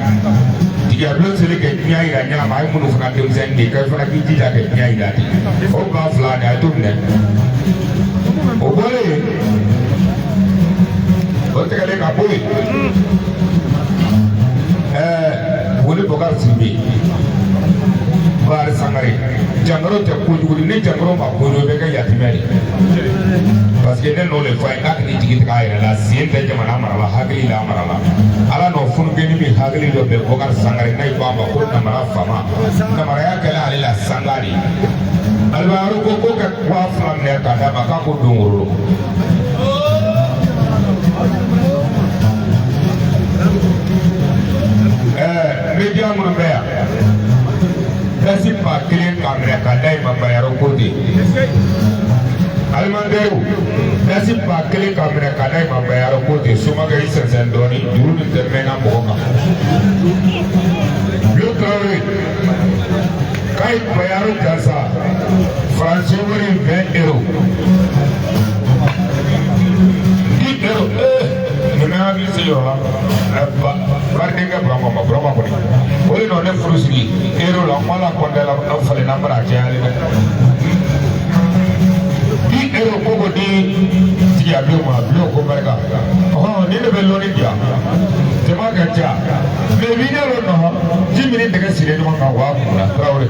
Speaker 5: jigiya bulon seli kɛ diɲɛ yira ɲa ma a ye minnu fana denmisɛnnin de ye k'e fana k'i jija kɛ diɲɛ yira ten o 2,000 de a ye to minɛ o bɔlen o tɛgɛlen ka bɔ yen ɛɛ wuli Bɔkari Sidibe Bakari Sangare jankaro tɛ kojugu ni jankaro ma kojugu i bɛ kɛ yatimɛ de parce que ne n'o de fɔ a ye k'a k'i jigi tigɛ a yɛrɛ la sen tɛ jamana mara la hakili la mara la ala n'o fununkɛni min hakili dɔ bɛ Bɔkari Sangare n'a ko a ma ko namara faama namaraya kɛla ale la sanga de alibayaro ko ko ka 2,000 minɛ k'a d'a ma k'a ko don woro. Media minnu bɛ yan dasi 1000 k'a minɛ k'a da i ma bayaro ko ten alimantɛriw dasi 1000 k'a minɛ k'a da i ma bayaro ko ten somakɛ i sɛnsɛn dɔɔnin juru nin tɛ mɛnna mɔgɔ kan Bulo Tarawele k'a ye bayaro jansa faransi wari 20 euros 10 euros nin bɛ hakili sigi yɔrɔ la baridenkɛ Burama ma Burama kɔni o de nɔ ne furu sigi euro la kuma la kɔntɛ la aw falen na bara cayalen dɛ 10 euros ko ko di tigiya bulon ma bulon ko barika ɔhɔn nin de bɛ lɔnni di yan jama ka ca mɛ bi ne yɛrɛ nɔ ji min ni dɛgɛ sigilen ɲɔgɔn kan wa kun na Tarawele.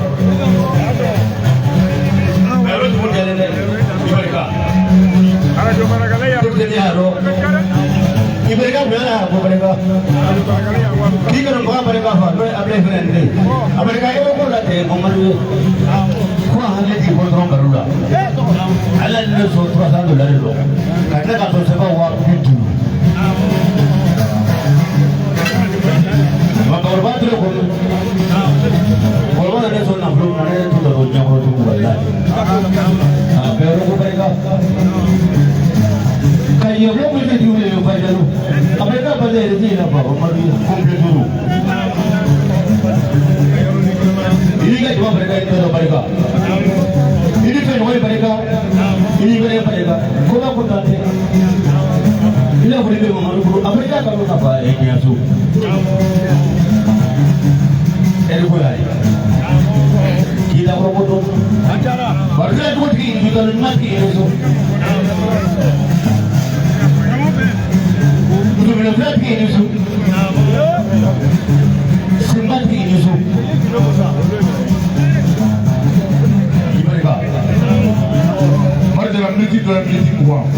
Speaker 6: Arajo Barakala ya.
Speaker 12: Ibarika bonya ko barika k'i kana mɔgɔ barika fɔ n'o ye Abulayi fɛnɛ nin ye a barika e ko la tɛ Mamadu ye ko a hakili jigin fɔlɔ dɔrɔn baro la ale ni ne sɔn $300 de don ka tila ka sɔn sɛbɛn 50,000 wa bakɔrɔba tere kɔni kɔrɔba na ne sɔn nafolo na ne t'o dɔn diɲɛ kɔnɔ tugun walayi a bɛɛ ko barika. Ka yɛlɛ ko ne jugu ye fajalo a bɛ ka bale yɛrɛ tɛ nafa o ma di complet duuru i n'i ka jama barika i tɛ barika i ni fɛn barika i ni wɛrɛ barika ko ba ko tan tɛ i n'a fɔ i bɛ Mamadu bolo a barika ka ka fa e diɲɛ so ɛri ko y'a ye k'i lakɔrɔ ko dɔn barika dugutigi i ka ɲuman tigi i so.
Speaker 3: dɔ ye miniti 20.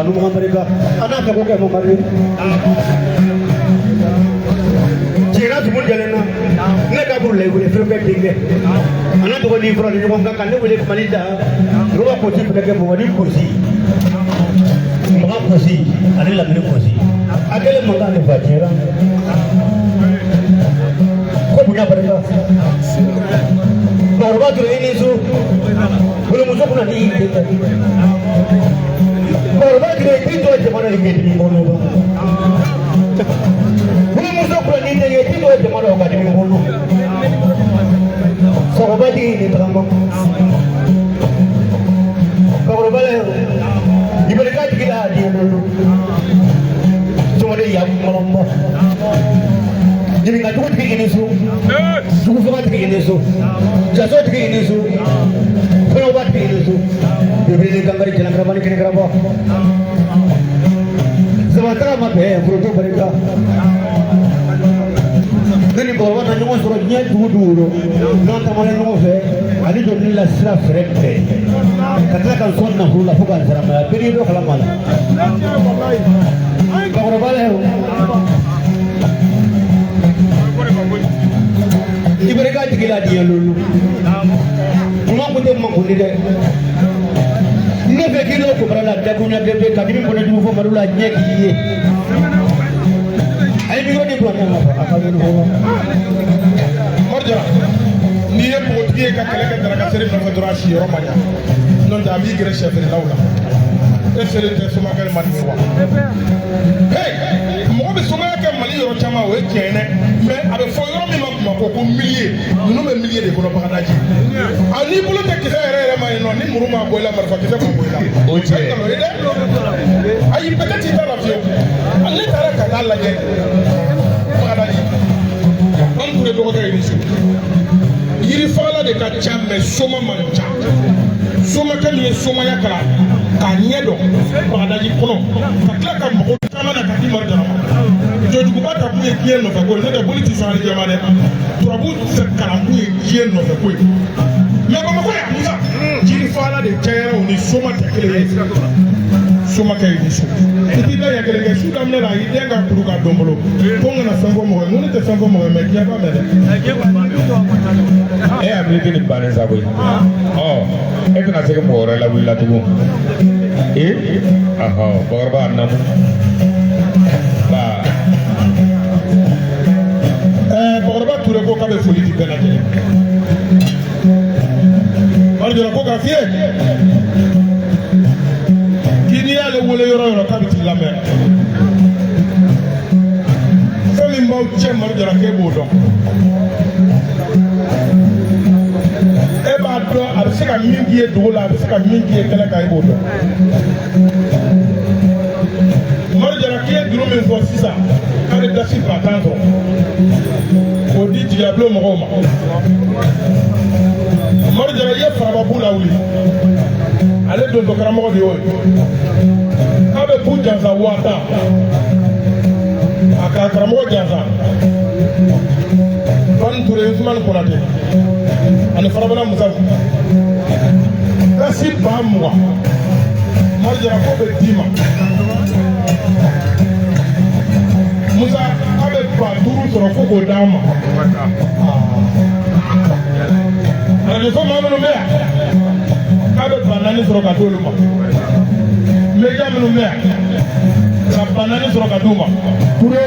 Speaker 12: kanu Muhammadu an n'a fɛ ko kɛ Muhammadu tiɲɛna tumu jalen na ne ka buru la i wele fɛn bɛɛ denkɛ a n'a dɔgɔnin fara ni ɲɔgɔn kan ka ne wele Mali la Roba Kosi fɛnɛ kɛ Mamadi Kosi Makan Kosi ani Lamini Kosi a kɛlen mankan de fa tiɲɛna ko bonya barika mɔgɔkɔrɔba tora i ni so wolomuso kunna ni y'i den mɔgɔkɔrɔba tora i t'i tɔ jamana de ɲɛdimi kɔnɔ wolomuso kunna n'i den ye i t'i tɔ jamana o ka dimi kɔnɔ sɔgɔba tigi ni tagama mɔgɔkɔrɔba la ibarika tigi la a den bolo jɔn ya mɔlɔmɔ ɲininka jugu tigi i ni so jugu faga tigi i ni so jaso tigi i ni so fɛnɛba tigi i ni so bebele ni gangari jalankaraba ni kɛnɛkaraba sabatara ma bɛn foronto barika ne ni bakɔrɔba na ɲɔgɔn sɔrɔ diɲɛ dugu dugu rɔ n'an taamana ɲɔgɔn fɛ ale don ne la sira fɛrɛ bɛɛ ka tila ka n sɔn nafolo la fo ka n saramaya bɛɛ n'i dɔ kalama la bakɔrɔba la ibarika tigi la diɲɛ lolu ɲuman kun tɛ mankundi dɛ ne fɛ k'i n'o kobara la dakuruɲa bɛɛ ka dimi bɔnɛ jugu fɔ malo la ɲɛ k'i ye a ye mikoro di bila ne ma a ka wele fɔlɔ.
Speaker 3: Mɔrija n'i ye npogotigi ye ka kɛlɛ kɛ daraka seri nɔfɛ dɔrɔn a si yɔrɔ ma ɲa n'o tɛ a b'i gɛrɛ sɛfeerelaw la e selen tɛ somakɛ man di wa. Mɔgɔ bɛ somaya kɛ Mali yɔrɔ caman o ye tiɲɛ ye dɛ mais a bɛ fɔ yɔrɔ min ma Bamakɔ ko milieu ninnu bɛ milieu de kɔnɔ Bagadaji a n'i bolo tɛ kisɛ yɛrɛ yɛrɛ ma yen nɔ ni muru ma bɔ i la marifa kisɛ ma bɔ i la
Speaker 5: o tiɲɛ
Speaker 3: ye dɛ ayi peut-être i t'a la fiyewu ne taara ka taa lajɛ Bagadaji an tun ye dɔgɔkɛ ye ni su yiri fagala de ka ca mais soma man ca somakɛ min ye somaya kalan k'a ɲɛ dɔn Bagadaji kɔnɔ ka tila ka mɔgɔ caman na ka di Mali Jara ma jɔjuguba ta kun ye diɲɛ nɔfɛ ko ye n'o tɛ boli ti sanga ni jɛma dɛ turabu fɛ kalan kun ye diɲɛ nɔfɛ ko ye mais Bamakɔ yan Musa jiri fagala de cayara o ni soma tɛ kelen ye somakɛ ye ni su i t'i da ɲɛ kelen kɛ su daminɛ la i den ka kuru ka dɔn bolo ko n kana fɛn fɔ mɔgɔ ye n ko ne tɛ fɛn fɔ mɔgɔ ye mais diɲɛ b'a mɛn dɛ.
Speaker 5: E y'a miiri nin bannen sa koyi ɔ e tɛna se ka mɔgɔ wɛrɛ lawuli la tugun ee ahɔ bakɔrɔba a namu ba.
Speaker 3: Bakɔrɔba Ture ko k'a bɛ foli di bɛɛ lajɛlen Mali Jara ko k'a f'i ye k'i n'i y'ale wele yɔrɔ o yɔrɔ k'a bɛ t'i lamɛn fɛn min b'aw cɛ Mali Jara k'e b'o dɔn e b'a dɔn a bɛ se ka min k'i ye dugu la a bɛ se ka min k'i ye kɛnɛ kan e b'o dɔn Mali Jara k'i ye juru min fɔ sisan k'a bɛ dasi 10,000 sɔrɔ k'o di jigiyabulon mɔgɔw ma Mali Jara i ye farababu lawuli ale dontɔ karamɔgɔ de y'o ye k'a bɛ bu jansa 10,000 a k'a karamɔgɔ jansa Fani Ture Usumani Konate ani Farabana Musa dasi 20,000 Mali Jara k'o bɛ d'i ma Musa k'a bɛ 5,000 sɔrɔ ko k'o d'an ma arajo maa minnu bɛ yan k'a bɛ 4,000 sɔrɔ ka d'olu ma media minnu bɛ yan ka 4,000 sɔrɔ ka d'u ma Ture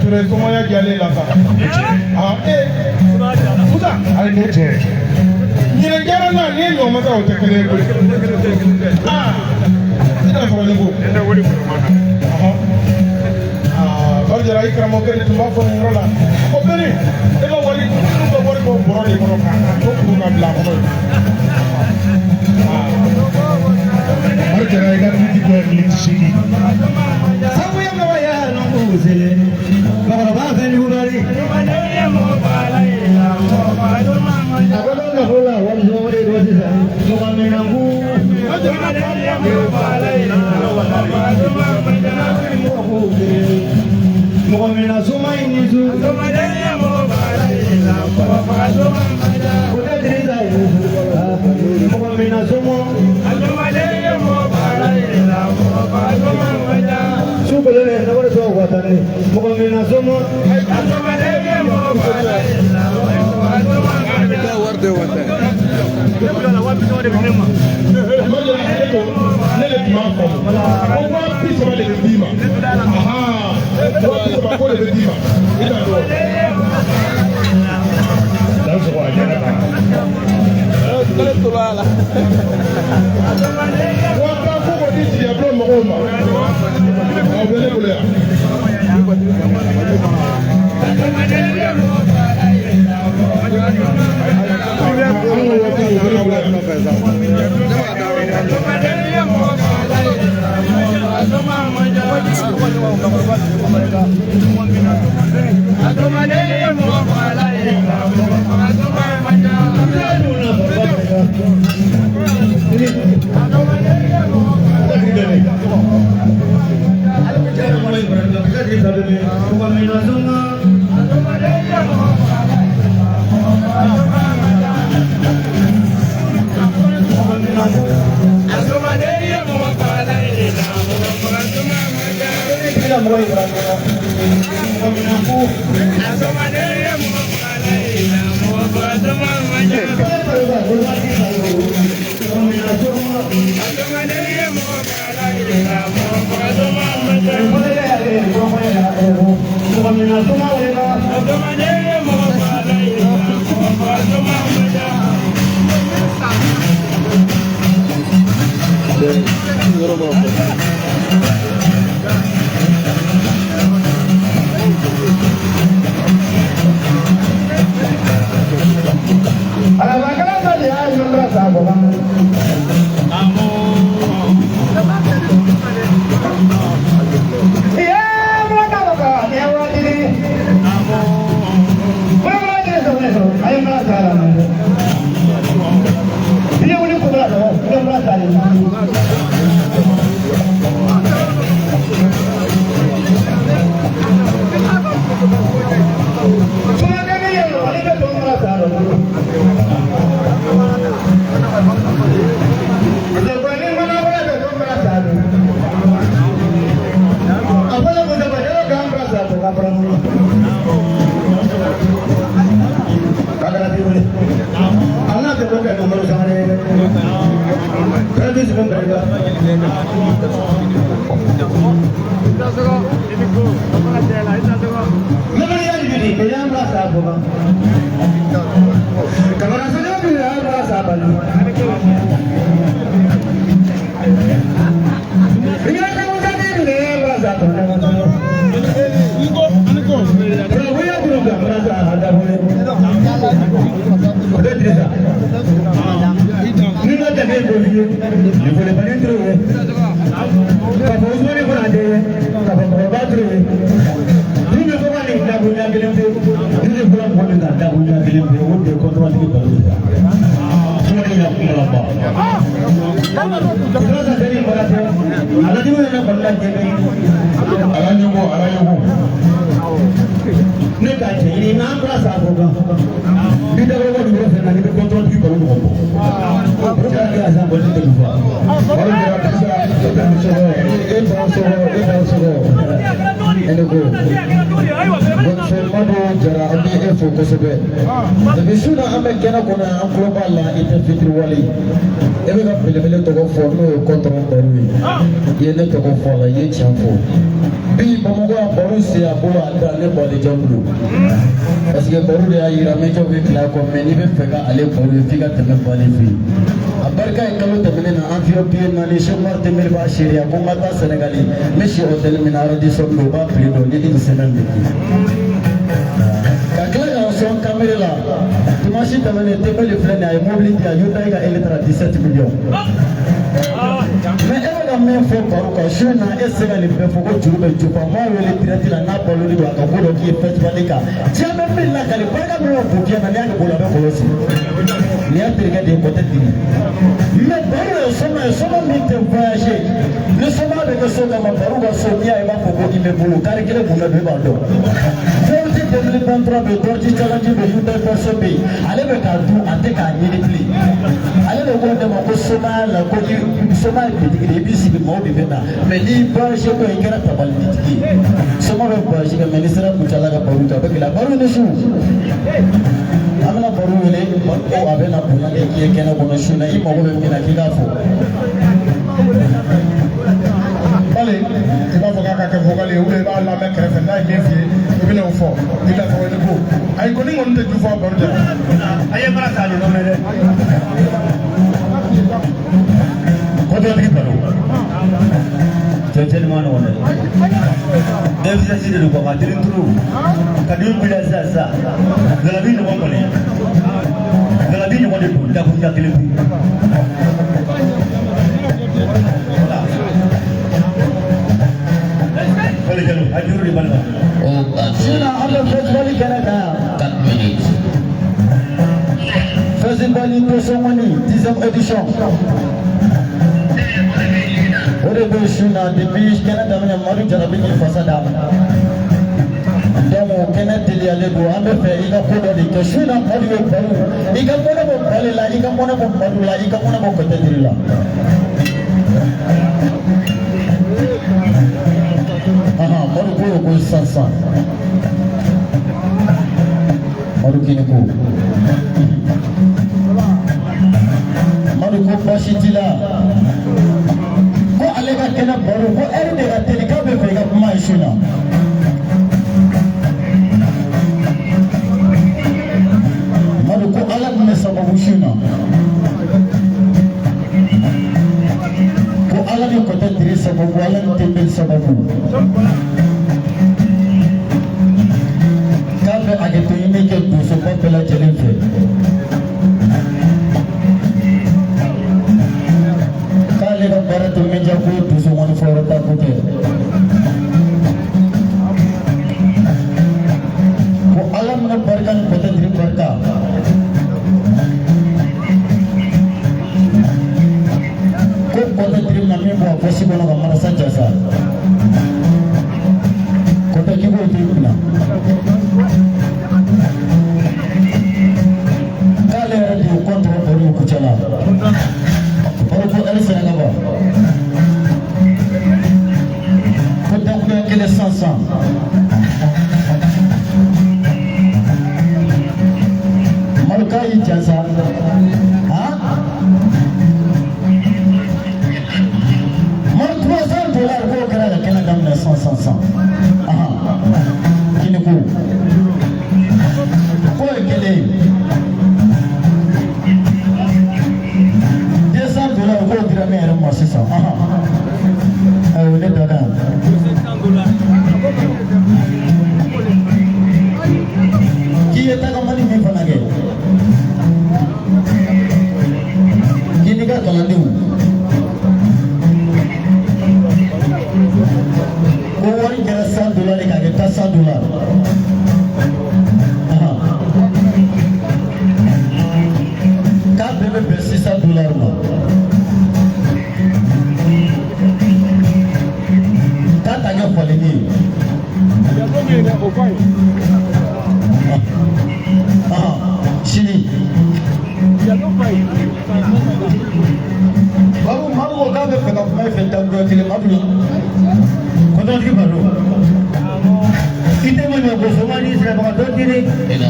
Speaker 3: Ture somaya jalen la sa Musa
Speaker 5: hali ne cɛ
Speaker 3: ɲinɛ diyara n na ni ye ɲɔgɔn o tɛ kelen ye koyi i tɛna sɔrɔ ni ko Mali Jara i karamɔgɔkɛ de tun b'a fɔ nin yɔrɔ la ko bɛni e ka wari minnu bɛ wari bɔ bɔrɔ de kɔnɔ k'a to kuru ka bila a kɔnɔ yen.
Speaker 5: Mali Jara i ka miniti dɔ ye miniti 8.
Speaker 12: Sabu ye mɔgɔ ye nɔnbu sele bakɔrɔba fɛn jugubali. A ko ko nafolo la wari sɔngɔ de don sisan mɔgɔ minɛ ku. Mɔgɔ minɛ soma in ni su. O tɛ Dirisa ye mɔgɔ minɛ soma.
Speaker 10: Mɔgɔ min na soma.
Speaker 3: Ne de tun b'a faamu ko 30 000 de bɛ d'i ma 30 000 ko de bɛ d'i ma i t'a dɔn.
Speaker 7: Dan sɔgɔ a ɲɛna kan.
Speaker 3: 10 000 ko k'o di Jigiyabulon mɔgɔw ma aw bɛ ne bolo yan. An ka 10 000 o bɛ ne bolo yan.
Speaker 11: Parce que baro de y'a yira médiaw bɛ tila kɔ mais n'i bɛ fɛ ka ale baro ye f'i ka tɛmɛ Bale fɛ yen. A barika ye kalo tɛmɛnen na an fiye biye naani Cheikh Umar Tembeli b'a seereya ko n ka taa Senegali n bɛ si hôtel min na Radisson bɛ yen u b'a prix dɔn ni une semaine de kɛ. Ka tila k'an sɔn kamere la dimanche tɛmɛnen Tembeli filɛ nin ye a ye mobili di yan Hyundai ka Elantra 17 millions. Mais e bɛ ka min fɔ baro kan su in na e tɛ se ka nin bɛɛ fɔ ko juru bɛ jufa n b'a wele direct la n'a balolen don a ka ko dɔ k'i ye festival kan diɲɛ bɛ min lakali barika min bɛ bon na n'i y'a kɛ bolo a bɛ kɔlɔsi nin y'a terikɛ de ye kɔtɛ diri mais baro ye soma ye soma min tɛ voyager ni soma bɛ kɛ so kama baro ka so n'i y'a ye i b'a fɔ ko i bɛ bolo kari kelen kun bɛ don i b'a dɔn. Forti 2023 bɛ yen Dorji Challenge bɛ yen Hyundai Verso bɛ yen ale bɛ k'a dun a tɛ k'a ɲini bilen ale de ko ne ma ko somaya la ko i soma ye bitigi de ye i b'i sigi maaw de bɛ na mais n'i voyagé ko i kɛra tabaliditigi ye soma bɛ voyagé kɛ mais n'i sera Kucala ka baro ta a bɛ gɛlɛya baro ni su an bɛna baro wele baro ko a bɛ na bonya kɛ k'i ye kɛnɛ kɔnɔ su na i mago bɛ min na k'i k'a fɔ.
Speaker 3: Bale i b'a fɔ k'a ka kɛ vocal ye ou bien i b'a lamɛn kɛrɛfɛ n'a ye min f'i ye i bɛna o fɔ i la tɔgɔ ni ko ayi kɔni kɔni tɛ ju fɔ baro tɛ.
Speaker 7: A ye baara ta nin mɛn dɛ. Kɔtɔtigi baro cɛncɛn ma nɔgɔn dɛ. Denmisɛnnin de don quoi ka teli turu ka den bila sisan sisan galabi ɲɔgɔn kɔni galabi ɲɔgɔn de don dakuruɲa kelen pe.
Speaker 11: Sinon, an bɛ festival kɛnɛ kan yan.
Speaker 8: 4 minutes.
Speaker 11: Festival Dosongoni 10e édition. O de bɛ su na depuis kɛnɛ daminɛ Madu Jarabi k'i fasa da. Donc o kɛnɛ teliyalen don an bɛ fɛ i ka ko dɔ de kɛ su na Madu bɛ baro i ka mɔnɛ bɔ Bale la i ka mɔnɛ bɔ Madu la i ka mɔnɛ bɔ Kɔtɛtiri la. Madu ko ko sisan sisan Madu kini ko Madu ko baasi t'i la ko ale ka kɛnɛ baro ko ɛri de ka teli k'a bɛ fɛ i ka kuma ye su na. Madu ko ala tun bɛ sababu su na ko ala ni kɔtɛ tiri sababu ala ni tɛnbɛli sababu. K'a bɛ hakɛto ɲini kɛ donsoba bɛɛ lajɛlen fɛ. K'ale ka baara tɛ min diya ko donso ŋɔni fɔyɔrɔ ta ko tɛ. Ko ala mina barika ni kɔtɛ tiri barika. Ko kɔtɛ tiri bɛna min bɔ a pɔsi kɔnɔ ka marasa jasa. Kɔtɛ k'i b'o tiri kunna. K'ale yɛrɛ de ye kɔntɔrɔ baro ye Kucala. Baro ko ɛri sera ka ban. Ko dakuruɲɛ kelen san san. Madu k'a y'i jansa. Han? Madu $300 k'o kɛra ka kɛnɛ daminɛ san san san. Ahan. Kini ko. K'o ye kelen ye. $200 k'o dira ne yɛrɛ ma sisan. Ahan. Ayiwa ne da kan. K'i ye tagamani min fana kɛ. K'i n'i ka kalandenw. Ko wari kɛra $100 ye k'a kɛ $400. Ahan. K'a bɛɛ bɛ bɛn $600 ma. K'a ta kɛ falenni ye. Ahan. Sini. Baro Madu ko k'a bɛ fɛ ka kuma i fɛ dakuruɲɛ kelen Madu la.
Speaker 7: Kɔtɔtigi baro. I tɛ ma ɲɔ ko soma ni sirabagatɔ tiri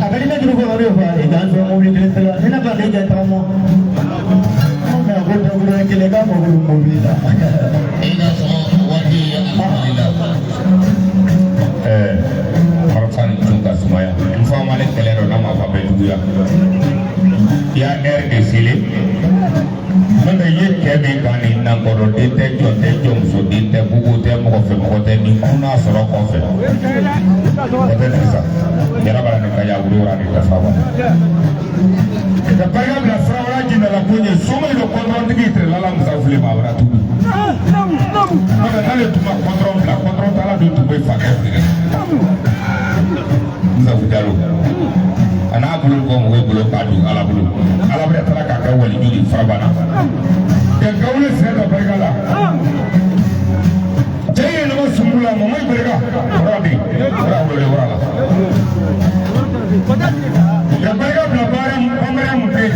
Speaker 7: a ka di ne juru ko madu ye fa i k'an sɔrɔ mobili kelen pe la ne na ba k'e jɛ tagama.
Speaker 11: Mais a ko dakuruɲɛ kelen k'a mago bɛ mobili la.
Speaker 8: I ka sɔn waati alhamdulillah.
Speaker 5: Kɔrɔfa ni tun ka sumaya n fa ma ne kɛlɛ dɔ n'a ma fa bɛɛ juguya. I y'a ɛri de selen. N'o tɛ i ye cɛ min kan nin nankɔrɔ den tɛ jɔn tɛ jɔnmuso den tɛ bugu tɛ mɔgɔ fɛ mɔgɔ tɛ nin kun n'a sɔrɔ kɔfɛ. O tɛ sisan jarabara ni ka ya wuro ni dafa wa. Ka barika bila farawara jindala ko ɲɛ soma yi bɛ kɔntɔrɔntigi tirila la musa fili ma a bɛna tugu. N'o tɛ n'ale tun ma kɔntɔrɔn bila kɔntɔrɔn tala dun tun bɛ fakɛ feere. Musa Jalo a n'a bolo kɔ mɔgɔw bolo k'a don Ala bolo Ala bɛna taara k'a kɛ waliju de farabana. Ka gawule sɛ ka barika la. Cɛ ye nɔgɔ sunbu la mɔmɔ yi barika kɔrɔ de kɔrɔ wolo wara la. Ka barika bila baara bamara mun tɛ yen.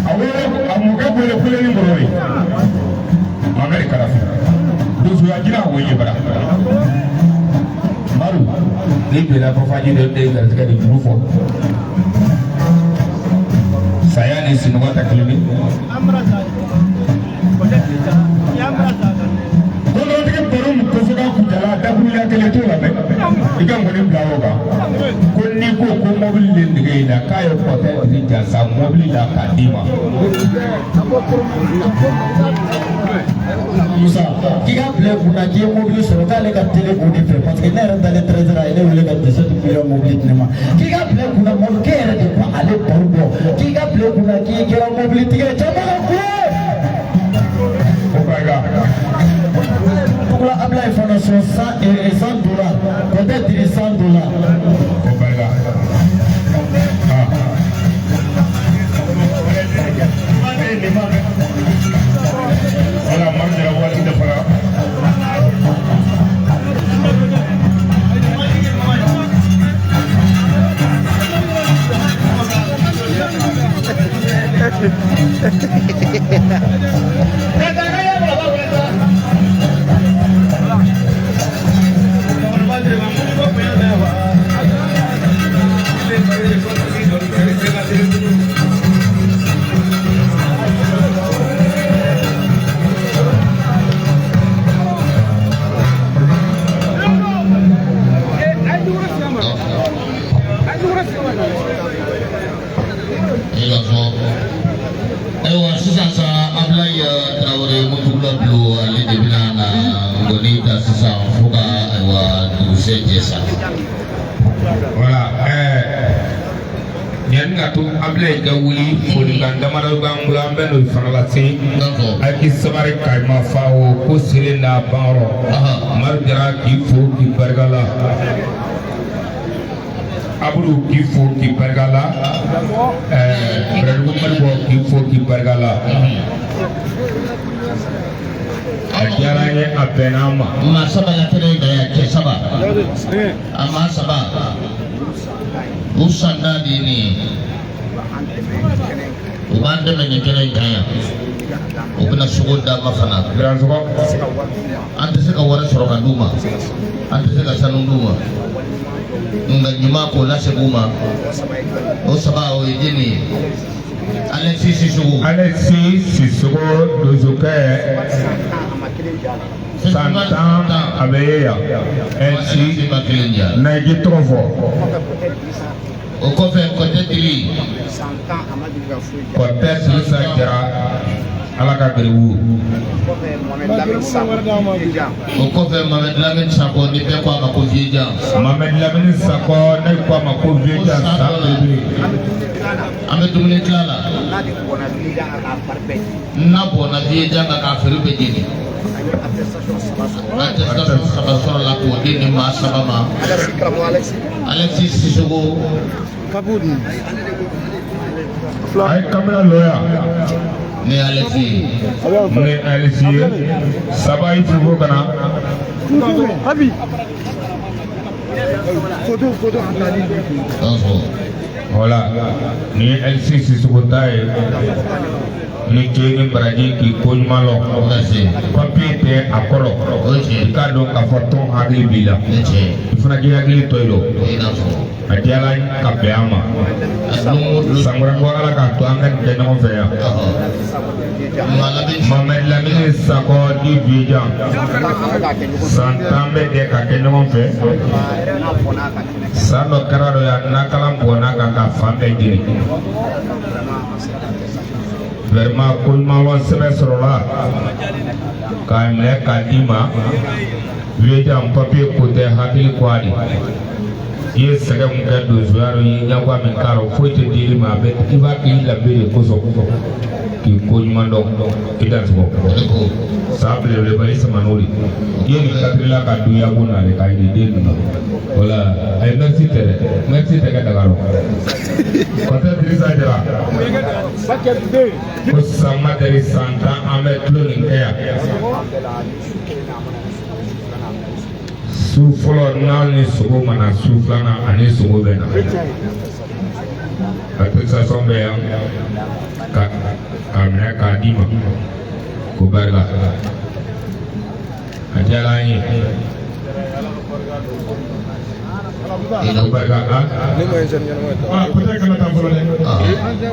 Speaker 5: A wele a mɔkɛ wele kule ni mɔgɔ ye. Mamɛ Mohamed Kadafi donsoya jira o ye bara Maru ni bɛnna fafaji dɔ de garisɛgɛ de juru fɔ saya ni sinɔgɔ tɛ kelen ye. Kɔnɔtigi baro min ko fo ka kuntala dakurunya kelen t'o la dɛ i ka ŋɔni bila o kan ko n'i ko ko mɔbili de nege in na k'a ye kɔtɛ di jansa mɔbili la k'a d'i ma.
Speaker 11: Musa k'i ka bila i kunna k'i ye mobili sɔrɔ k'ale ka teli o de fɛ parce que ne yɛrɛ dalen 13 heures a ye ne wele ka 17 millions mobili di ne ma k'i ka bila i kunna mobili k'e yɛrɛ de ko ale baro bɔ k'i ka bila i kunna k'i kɛra mobili tigi ye caman ka kule.
Speaker 5: O barika.
Speaker 11: Tugula Ablaye Fondation 100 dollars Kɔtɛ Diri 100 dollars.
Speaker 5: O barika. Voilà, Maru Jara waati dafara.
Speaker 8: Ayiwa sisan sa Ablaye Traoré Mutugula Bulo ale de bɛna na ngɔni ta sisan fo ka ayiwa dugusɛ jɛ sa.
Speaker 5: Voilà, yanni ka to Ablaye ka wuli folikan damadɔ b'an bolo an bɛ n'o fana lase. A k'i sabari kayima fa o ko selen n'a banyɔrɔ. Maru Jara k'i fo k'i barika la. Abudu k'i fo k'i barika la. Bɛrɛdugu Maribɔ k'i fo k'i barika la. A diyara n ye a bɛnna an ma.
Speaker 8: Maa saba la kɛnɛ in kan yan cɛ saba. A maa saba. U sanda de ye nin ye. U b'an dɛmɛ nin kɛnɛ in kan yan. U bɛna sogo d'an ma fana. An tɛ se ka wari sɔrɔ ka d'u ma. An tɛ se ka sanu d'u ma. Nka ɲuman k'o lasegin u ma. O saba o ye jɛni ye. Alexis Sissoko.
Speaker 5: Alexis Sissoko donsokɛ san 10 a bɛ ye yan. Alexis na i k'i tɔgɔ fɔ.
Speaker 8: O kɔfɛ Kɔtɛ Diri.
Speaker 5: Kɔtɛ Dirisa Jara Ala ka garibu.
Speaker 8: O kɔfɛ Mohamed Lamine Sakɔ ni bɛɛ ko a ma ko Vieux-Jan.
Speaker 5: Mohamed Lamine Sakɔ ne ko a ma ko Vieux-Jan san belebele.
Speaker 8: An bɛ dumuni tila la. N'a bɔnna Vieux-Jan kan k'a feere bɛɛ jeni. Attestation saba sɔrɔ la k'o di nin maa saba ma. Alexis Sissoko.
Speaker 5: A ye kamera lɔ yan.
Speaker 8: Ni Alexis ye.
Speaker 5: Ni Alexis ye. Saba i fo ka na. Voilà ni ye Alexis Sissoko ta ye. Ni ce ni baraji k'i ko ɲuman lɔ. Papiye tɛ a kɔrɔ. I k'a dɔn k'a fɔ tɔn hakili b'i la. I fana k'i hakili to i rɔ. A diyara ka bɛn an ma. San wɛrɛ ko Ala k'a to an ka nin kɛ ɲɔgɔn fɛ yan. Mohamed Lamine Sakɔ di Vieux-Jan. San 10 bɛ jɛ ka kɛ ɲɔgɔn fɛ. San dɔ kɛra dɔ yan nakalan bɔnna kan ka fan bɛɛ jeni. Vraiment ko ɲuman lɔ sɛbɛn sɔrɔla k'a minɛ k'a d'i ma. Vieux-Jan papiye ko tɛ hakili ko a de. I ye sɛgɛn min kɛ donsoya rɔ i ye ɲɛguwa min k'a rɔ foyi tɛ dir'i ma a bɛ i b'a k'i danbe de kosɔn k'i ko ɲuman dɔn i dansogo. San belebeleba i sama n'o de i ye nin katirila ka don yako na de k'a yiri den ninnu wala a ye merci tɛ dɛ merci tɛ kɛ daga rɔ. Kɔtɛ Dirisa Jara ko san ma deli san 10 an bɛ tulo nin kɛ yan. Su fɔlɔ n'a ni sogo ma na su filanan ani sogo bɛ na. Attestation bɛ yan ka a minɛ k'a d'i ma ko barika. diyara an ye. Barika
Speaker 3: Peut-être kana taa fɔlɔ dɛ.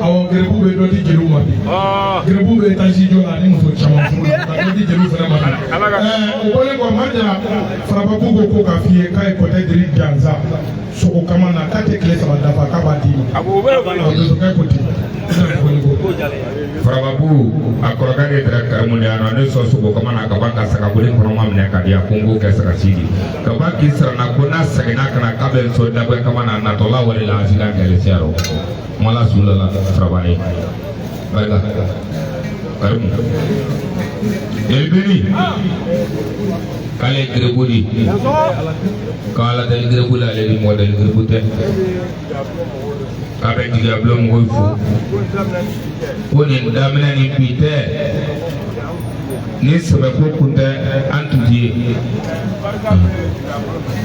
Speaker 3: Awɔ, geribu bɛ dɔ di jeliw ma bi. Geribu bɛ taasi jɔ la ani muso caman furu la ka dɔ di jeliw fana ma bi. O bɔlen kɔ, Marija Farababu ko k'a f'i ye k'a ye kɔtɛ jeli jansa sogo kama na k'a tɛ tile 3 dafa k'a b'a d'i ma. Donsokɛ ko ten.
Speaker 5: Farababu a kɔrɔkɛ de taara Karimu de yan nɔ, ne sɔn sogo kama na ka ban ka sagaboli kɔnɔma minɛ ka di yan ko n k'o kɛ sagasi di. Ka ban k'i siranna ko n'a seginna ka na k'a bɛ n sɔn dabɛ kama na natɔla wale la accident kɛlen siya rɔ. Kuma la su la Farabani. Barika. Karimu. Jeli k'ale gerebu di. K'ala deli gerebu la ale ni mɔgɔ deli gerebu tɛ. K'a bɛ jigiya bulon mɔgɔw fo. Ko nin daminɛ ni bi tɛ ni sɛbɛko kun tɛ an tun ti ye.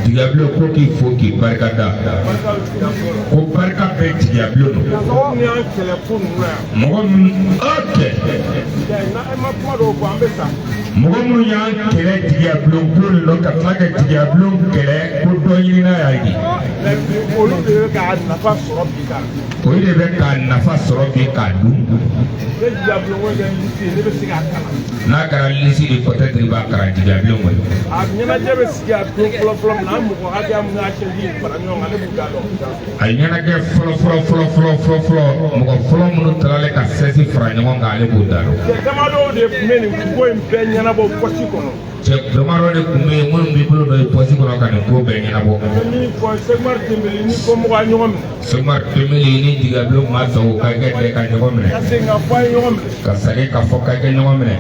Speaker 5: Jigiya bulon ko k'i fo k'i barika da. Ko barika bɛ jigiya bulon nɔ. Mɔgɔ minnu kɛ. Mɔgɔ minnu y'an kɛlɛ jigiya bulon ko nin nɔ ka tila ka jigiya bulon kɛlɛ ko dɔ ɲinina y'a ye.
Speaker 6: Olu de bɛ k'a nafa sɔrɔ bi k'a dun.
Speaker 5: Olu de bɛ k'a nafa sɔrɔ bi k'a dun.
Speaker 6: Ne jigiya bulon ko kɛ lisi ye, ne bɛ se k'a kalan.
Speaker 5: N'a kɛra lisi de peut-être i b'a kalan jigiya bulon kɔnɔ.
Speaker 6: A ɲɛnajɛ bɛ sigi a don fɔlɔ fɔlɔ min na, an mɔgɔ hakɛya min y'a sɛji fara ɲɔgɔn kan, ne b'u da dɔn.
Speaker 5: A ɲɛnajɛ fɔlɔ fɔlɔ fɔlɔ fɔlɔ fɔlɔ fɔlɔ mɔgɔ fɔlɔ minnu tilalen ka sɛsi fara ɲɔgɔn kan, ale b'u da dɔn.
Speaker 6: Cɛ damadɔw de tun bɛ nin ko in bɛɛ ɲɛnabɔ pɔsi kɔnɔ.
Speaker 5: Cɛ damadɔ de tun bɛ yen minnu b'i bolo don pɔsi kɔnɔ ka nin ko bɛɛ ɲɛnabɔ.
Speaker 6: N bɛ min fɔ, Sekumari Dembele ni kɔmɔgɔ a ɲɔgɔn minɛ.
Speaker 5: Sekumari Dembele ni jigiya bulon maa tɔw ka kɛ dɛ ka ɲɔgɔn minɛ.
Speaker 6: Ka segin ka fɔ a ye ɲɔgɔn minɛ.
Speaker 5: Ka segin ka fɔ ka kɛ ɲɔgɔn minɛ.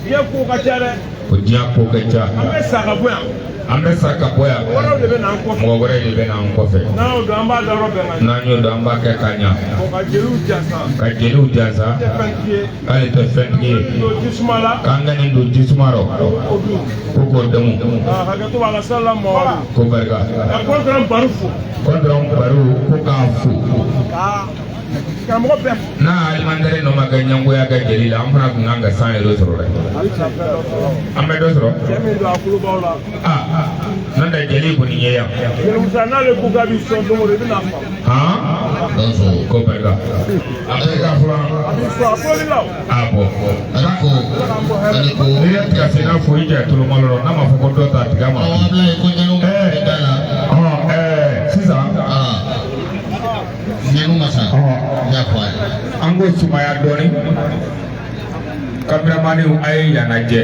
Speaker 6: Diɲɛ ko ka ca dɛ.
Speaker 5: Ko diɲɛ ko ka ca.
Speaker 6: An bɛ sa ka bɔ yan.
Speaker 5: An bɛ sa ka bɔ yan.
Speaker 6: Mɔgɔ wɛrɛw de bɛ n'an kɔfɛ.
Speaker 5: Mɔgɔ wɛrɛ de bɛ n'an kɔfɛ.
Speaker 6: N'an y'o dɔn, an b'a da yɔrɔ bɛn ka ɲɛ.
Speaker 5: N'an y'o dɔn, an b'a kɛ ka ɲa.
Speaker 6: Ka jeliw jansa.
Speaker 5: Ka jeliw jansa.
Speaker 6: K'ale tɛ fɛntigi ye.
Speaker 5: K'ale tɛ fɛntigi ye.
Speaker 6: Don jisuma la.
Speaker 5: K'an ka nin don jisuma rɔ.
Speaker 6: O dun.
Speaker 5: Ko k'o dɛmɛ.
Speaker 6: Hakɛto b'a la salila mɔgɔ.
Speaker 5: Ko barika.
Speaker 6: Ka kɔntɔrɔn baro fo.
Speaker 5: Kɔntɔrɔn baro ko k'a fo.
Speaker 6: Karamɔgɔ bɛɛ fo.
Speaker 5: N'a alimentaire nɔ ma kɛ ɲɛngoya kɛ jeli la, an fana tun kan ka 100 euros sɔrɔ dɛ. An bɛ dɔ sɔrɔ.
Speaker 6: Cɛ min don a kulo b'aw la.
Speaker 5: Aa n'o tɛ jeli kɔni ye yan.
Speaker 6: Jelimusa n'ale ko k'a b'i sɔn don o don, i bɛna faamu.
Speaker 5: Han. Ko barika. A barika fɔlɔ.
Speaker 6: A b'i sɔn a kulo b'i la o.
Speaker 5: A bɔ.
Speaker 8: Ale ko.
Speaker 5: N'i ye tiga senna foyi jɛ tolomalo rɔ, n'a ma fɔ ko dɔ ta tiga ma.
Speaker 8: Awɔ, Abulaye ko ɲɛnu bɛ da la.
Speaker 5: Sisan.
Speaker 8: Ɲɛnu ma sa. N y'a fɔ a ye.
Speaker 5: An ko sumaya dɔɔni. Kameramaniw a ye yan lajɛ.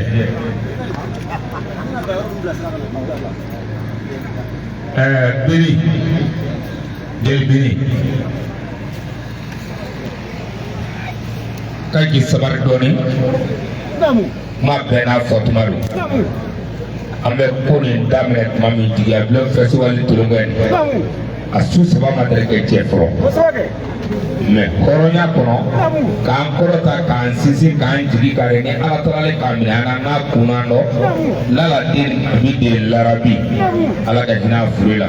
Speaker 5: Biri jeli biri ka ji sabari dɔɔni. Kuma bɛɛ n'a fɔ tuma don. An bɛ ko nin daminɛ tuma min jigiya bulon festival tolonkɛ nin. A su 3 ma deli kɛ cɛ fɔlɔ. Mɛ hɔrɔnya kɔnɔ k'an kɔrɔta k'an sinsin k'an jigi kari ni Ala taaralen k'a minɛ an na n'a kunna dɔ lala den bi den larabi Ala ka hinɛ a fure la.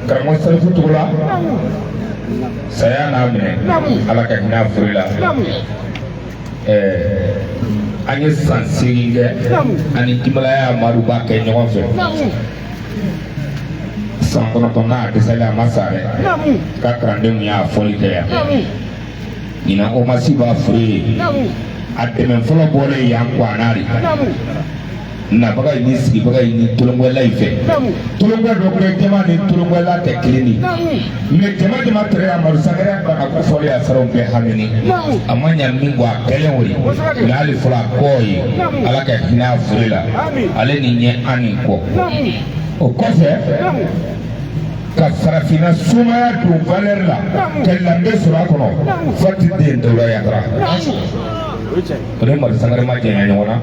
Speaker 5: Karamɔgɔ Salifu Togola saya n'a minɛ Ala ka hinɛ a fure la. An ye san 8 kɛ ani Jimalaya Amadu b'a kɛ ɲɔgɔn fɛ. San 9 n'a dɛsɛlen a ma sa dɛ. K'a kalandenw y'a fɔli kɛ yan. Ɲinan o ma si b'a fure ye. A dɛmɛ fɔlɔ bɔlen yan ko a n'a de. Nabaga in ni sigibaga in ni tolonkɛla in fɛ. Tolonkɛ dɔ kɛ jama ni tolonkɛla tɛ kelen ye. Mɛ jama jama tɛrɛ Amadu Sangare bana ko fɔli a saraw bɛɛ hamini. A ma ɲa min kɔ a kɛlen o ye. Mɛ hali fɔlɔ a kɔ ye. Ala ka hinɛ a fure la. Ale ni ɲɛ an ni kɔ. O kɔfɛ ka farafinna sumaya don valeur la ka lambe sɔrɔ a kɔnɔ Fati den Dawuda Yatara. O ni Madu Sangare ma janya ɲɔgɔn na.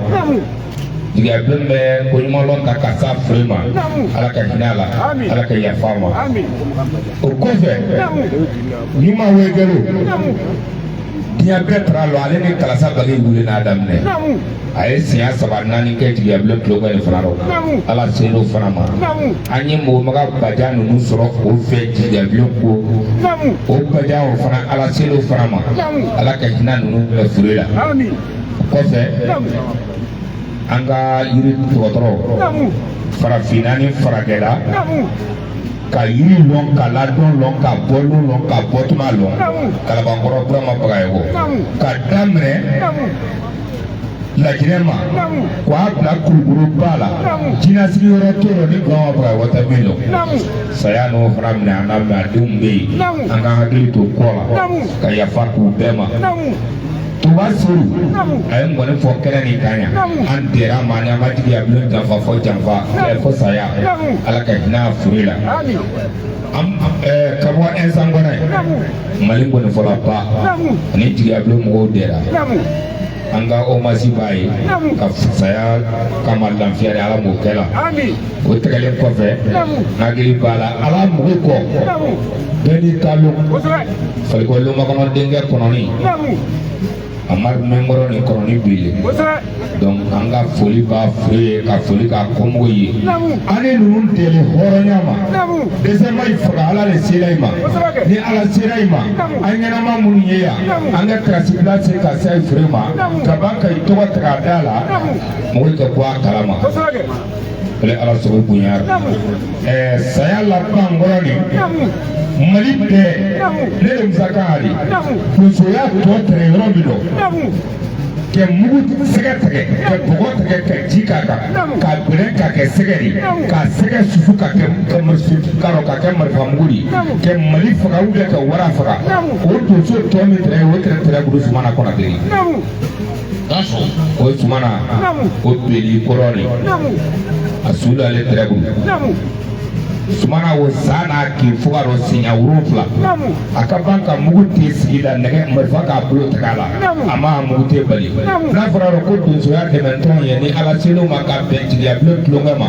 Speaker 5: Jigiya bulon bɛ koɲuman lɔn ta ka s'a fure ma. Ala ka hinɛ a la. Ala ka yafa a ma. O kɔfɛ ɲuman wegelo diɲɛ bɛɛ taara lɔ ale ni kalasa bagi wuli n'a daminɛ. A ye siɲɛ 3 4 kɛ jigiya bulon tulonkɛ nin fana rɔ. Ala sen n'o fana ma. An ye mɔgɔmaga bajan ninnu sɔrɔ o fɛ jigiya bulon ko. O bajan o fana Ala sen n'o fana ma. Ala ka hinɛ ninnu bɛɛ fure la. O kɔfɛ An ka yiri dɔgɔtɔrɔ farafinna ni faragɛla ka yiri lɔn ka ladɔn lɔn ka bɔlon lɔn ka bɔtuma lɔn Kalabankɔrɔ Burama Bagayɔgɔ ka daminɛ Lajinɛ ma k'a bila Kulukoro ba la jinɛsigi yɔrɔ t'o rɔ ni Burama Bagayɔgɔ tɛ min lɔn saya n'o fana minɛ an na mɛ a denw bɛ yen an ka hakili to kɔ la ka yafa k'u bɛɛ ma. Tuba Seru a ye ngɔni fɔ kɛnɛ nin kan yan an dɛra ma ni an ma jigiya bulon janfa fɔ janfa fɔ saya Ala ka hinɛ a fure la an ka bɔ ɛnsan kɔnɔ ye Mali ngɔni fɔla ba ani jigiya bulon mɔgɔw dɛra an ka omasi b'a ye ka saya kama lafiya de Ala m'o kɛ la o tɛgɛlen kɔfɛ n hakili b'a la Ala mugu kɔ bɛɛ n'i ta lon Falikɔ lomakɔnɔ denkɛ kɔnɔni Amadu Mɛnkɔrɔ ni kɔnɔni bile donc an ka foli b'a fure ye ka foli k'a kɔmɔgɔw ye an ni ninnu deli hɔrɔnya ma dɛsɛ ma i faga Ala de sera i ma ni Ala sera i ma an ɲɛnama minnu ye yan an ka tarasibila se ka se i fure ma ka ban ka i tɔgɔ ta k'a da la mɔgɔw ka bɔ a kalama ale Ala sago bonya ɛɛ saya laban kɔrɔ nin Mali bɛɛ ne de Musa Kan donsoya tɔ tɛrɛ yɔrɔ min dɔn kɛ mugu sɛgɛ tigɛ ka bɔgɔ tigɛ ka ji k'a kan ka bɛrɛ ka kɛ sɛgɛ de ka sɛgɛ susu ka kɛ ka kɛ marifa mugu de kɛ Mali faga ou bien ka wara faga o donso tɔ min tɛrɛ o tɛrɛ tɛrɛ bolo Sumana Konate o Sumana o beli kɔrɔ de a su dalen tɛrɛ bolo Sumana o san n'a kin fo ka dɔn siɲɛ 7 a ka ban ka mugu tɛ sigi la nɛgɛ marifa k'a bolo tigɛ a la a ma mugu tɛ bali n'a fɔra ko donsoya dɛmɛtɔn ye ni Ala ser'o ma ka bɛn jigiya bulon tulonkɛ ma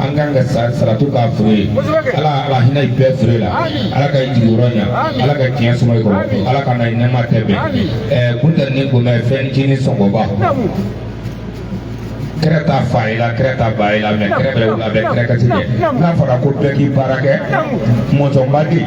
Speaker 5: an kan ka saratu k'a fure ye Ala ala hinɛ i bɛɛ fure la Ala ka i jigiyɔrɔ ɲɛ Ala ka tiɲɛ suma i kɔrɔ Ala ka na i nɛɛma tɛ bɛn ɛɛ kun tɛ ni gomɛ fɛn ncinin sɔngɔba kɛrɛ ta fa i la kɛrɛ ta ba i la mɛ kɛrɛ bɛ wula bɛ kɛrɛ kasi kɛ n'a fɔra ko bɛɛ k'i baara kɛ mɔzɔnba den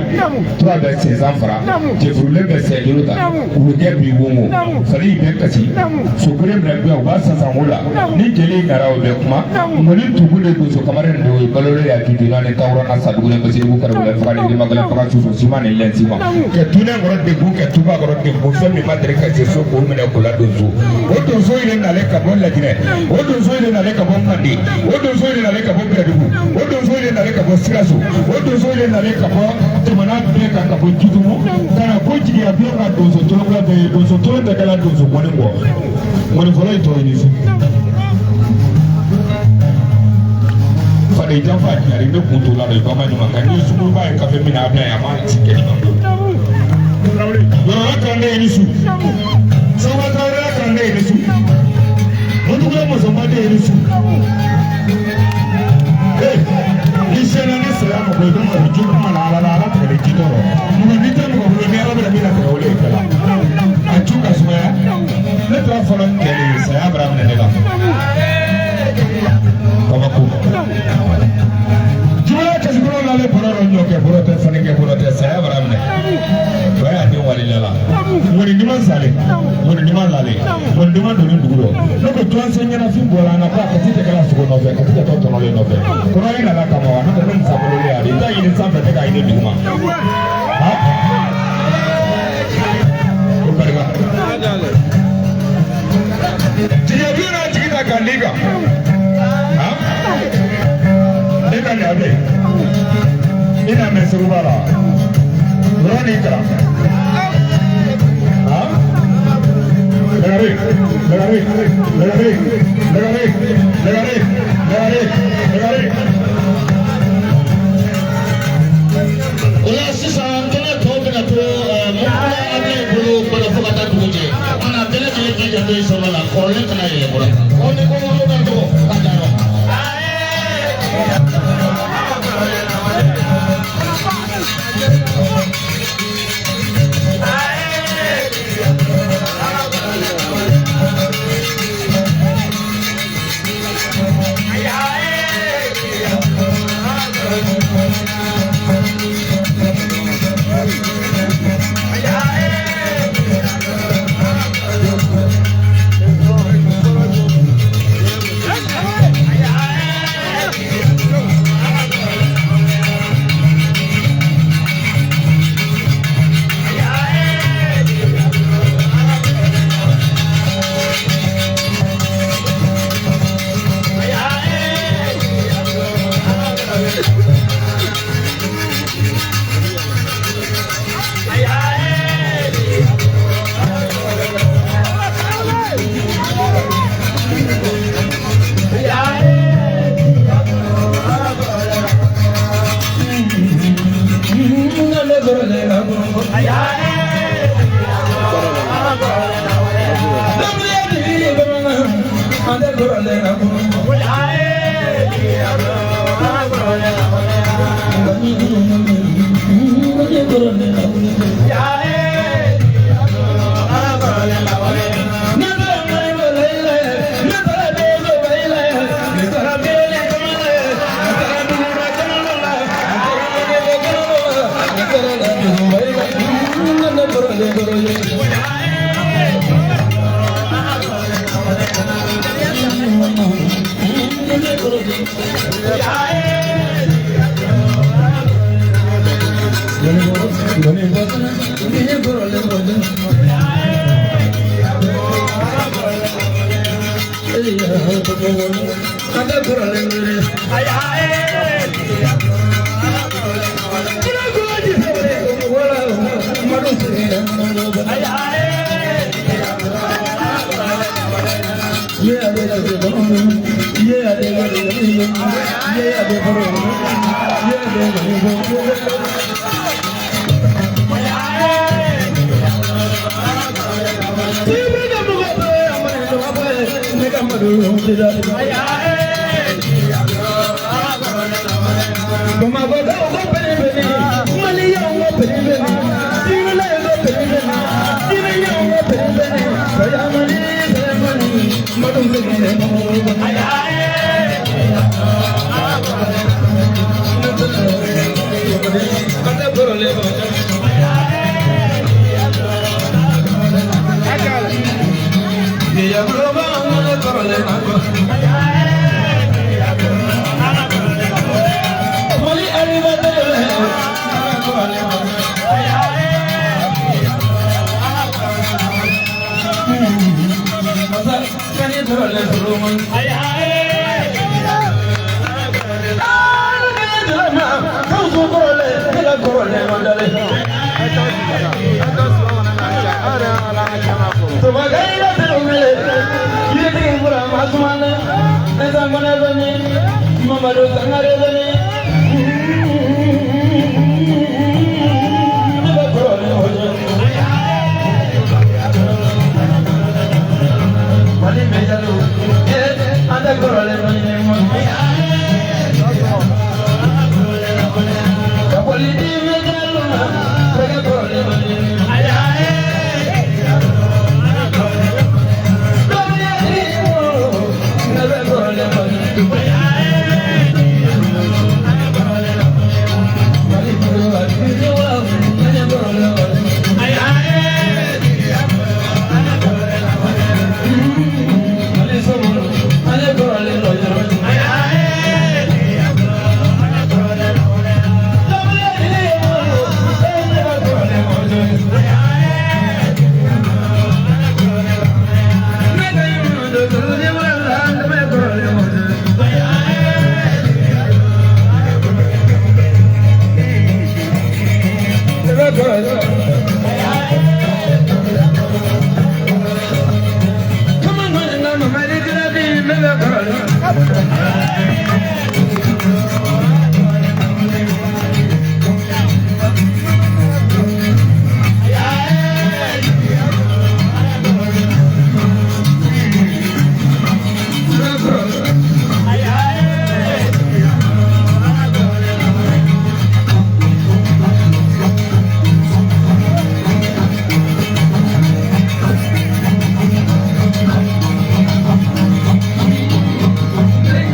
Speaker 5: tura bɛ sensan fara cɛfurulen bɛ sɛjolo ta wulukɛ b'i wongo fali bɛ kasi sobere minɛ gbɛ u b'a sansan wo la ni jeli nara o bɛ kuma ŋɔni tugu de donso kamaren de o ye balolen ya jujuna ni tawura na sadugu ni basirugu karibula faga ni yirimagɛlɛn faga soso siman ni lɛn siman kɛ tunɛ kɔrɔ degun kɛ tuba kɔrɔ degun fɛn min ma deli ka se so k'o minɛ k'o la donso o donso in de nalen ka bɔ Lajinɛ o donso in de nalen ka bɔ Manden o donso in de nalen ka bɔ Bɛlɛdugu o donso in de nalen ka bɔ Sikaso o donso in de nalen ka bɔ jamana bɛɛ kan ka bɔ Jutumu ka na ko jigiya bulon ka donso tolon bɛɛ ye donso tolon tɛ kɛla donso ŋɔni kɔ ŋɔni fɔlɔ ye tɔ ye ni su faden janfa ɲari ne kun t'o la dɛ ba ma ɲuman kan ni sunkuruba ye kafe min na a bila yen a ma ci kɛ ɲuman bolo yɔrɔ kalanden ye ni su Sɔgɔma Tarawele kalanden ye ni su Mutugula Mɔsɔnba den ye ni su ni sɛnɛ ni saya mɔgɔ i bɛ mɔgɔ ju kuma la Ala la Ala tigɛlen ji tɔɔrɔ mɔgɔ n'i tɛ mɔgɔ bolo ni Ala bɛna min latigɛ o de ye kɛla a cu ka sumaya ne taara fɔlɔ n cɛ de ye saya bara minɛ ne la kabako jumɛn kasikolo lale bɔrɔ dɔ ɲɔ kɛ bɔrɔ tɛ fani kɛ bɔrɔ tɛ saya bara minɛ o y'a den wali la ŋɔni duman salen ŋɔni duman lale ŋɔni duman donni dugu rɔ ne ko tɔnsen ɲɛnafin bɔra an na ko a kasi tɛ kɛla sogo nɔfɛ kasi tɛ tɔ tɔnɔlen nɔfɛ kɔnɔ ye nana kama wa ne ko ne musa bolo ya i t'a ɲini sanfɛ ne k'a ɲini duguma ha o barika jigi bi n'a jigi ta k'a n'i kan ha ne ka nin a bɛ i n'a mɛn segu b'a la yɔrɔ n'i kalan ha lagare lagare lagare lagare lagare lagare lagare.
Speaker 8: O la sisan kɛnɛ tɔw bɛna to mɔgɔla Ablaye bolo bolo fo ka taa dugu jɛ o kumana bɛɛ lajɛlen k'i janto i sɔngɔ la kɔrɔlen kana yɛlɛ bɔrɔ kan o ni ko ko ka dɔgɔ ka taa yɔrɔ.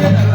Speaker 10: Yeah.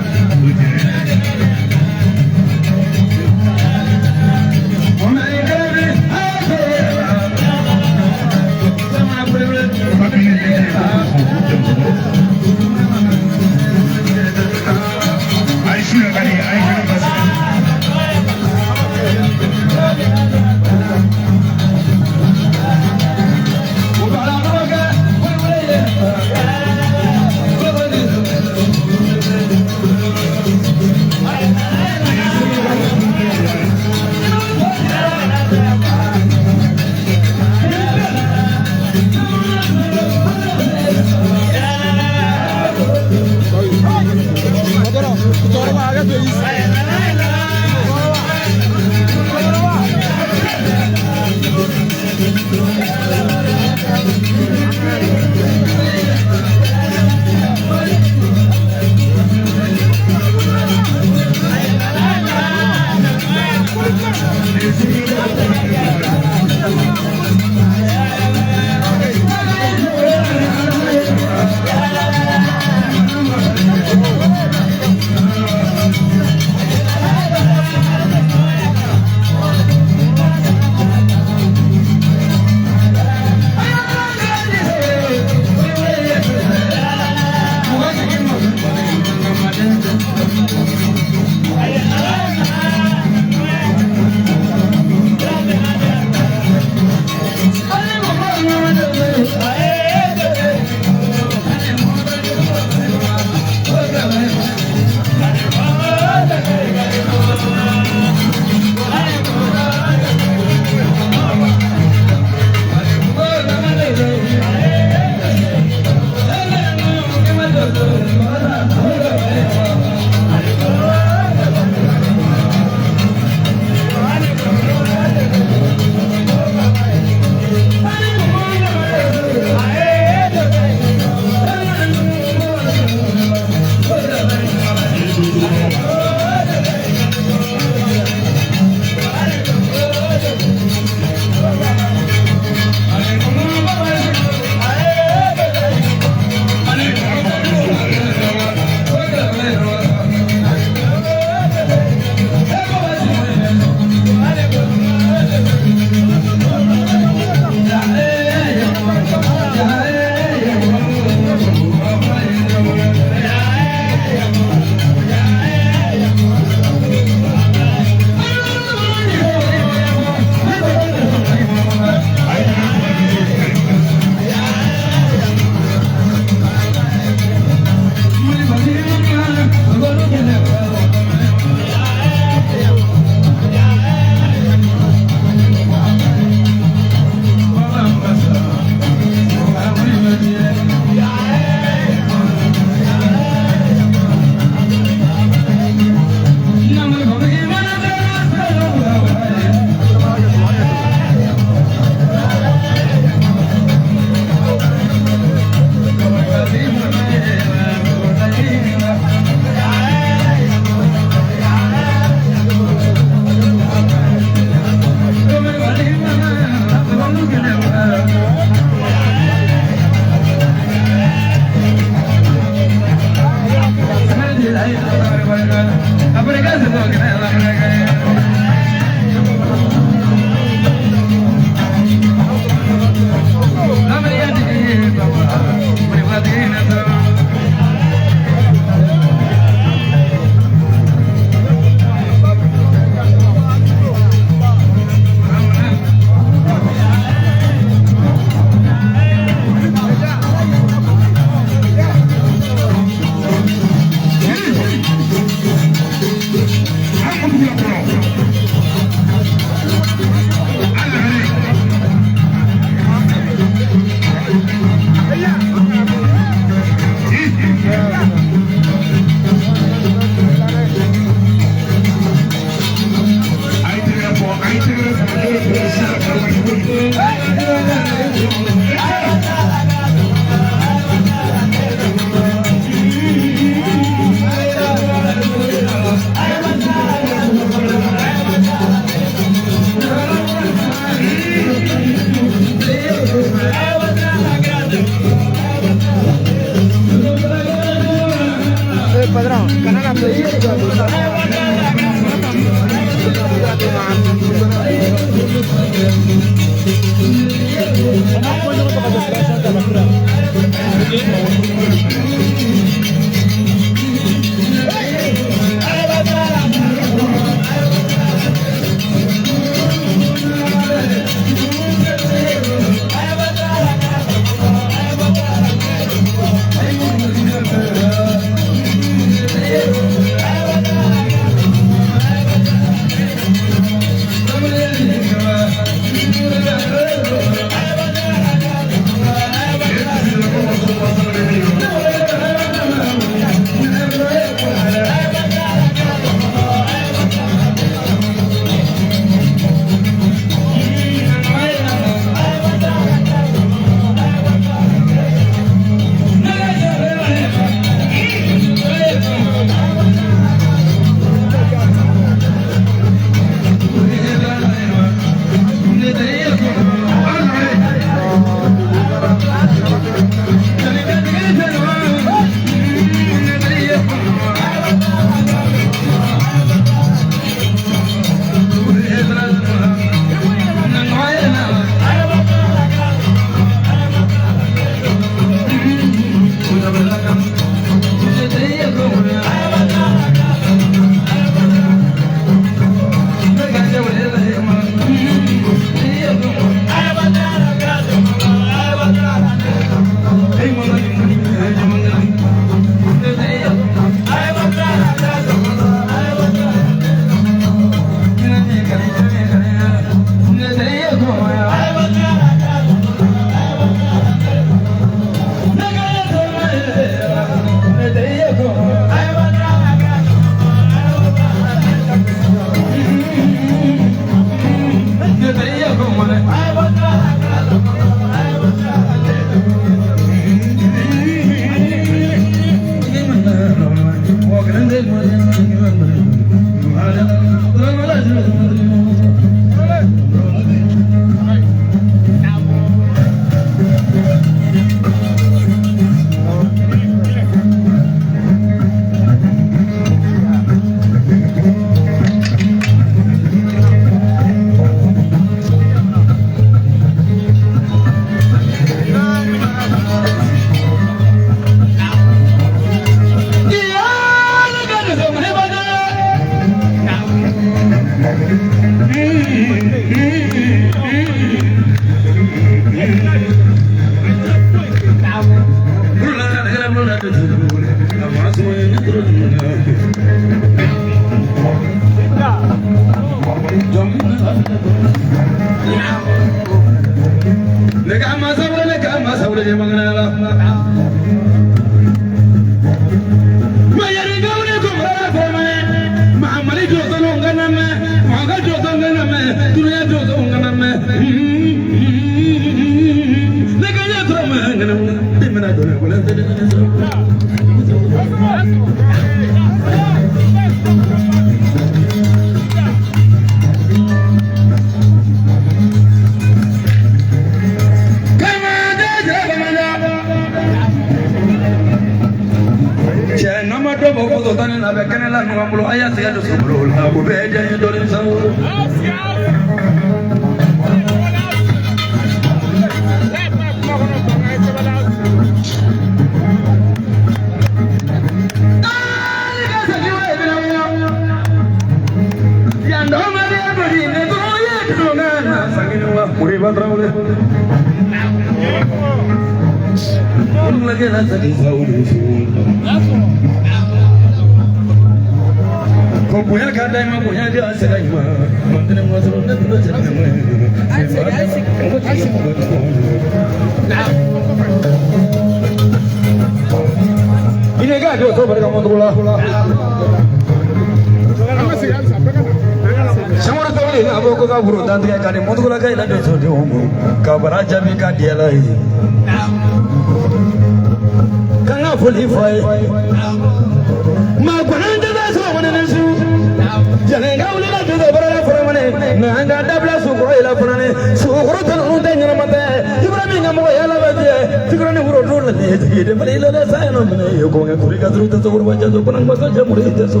Speaker 10: ne wuro do la ne de bale la la sa no mene yo ko ngi kuri ka dru ta so ba ja so panang ba ja muri ta so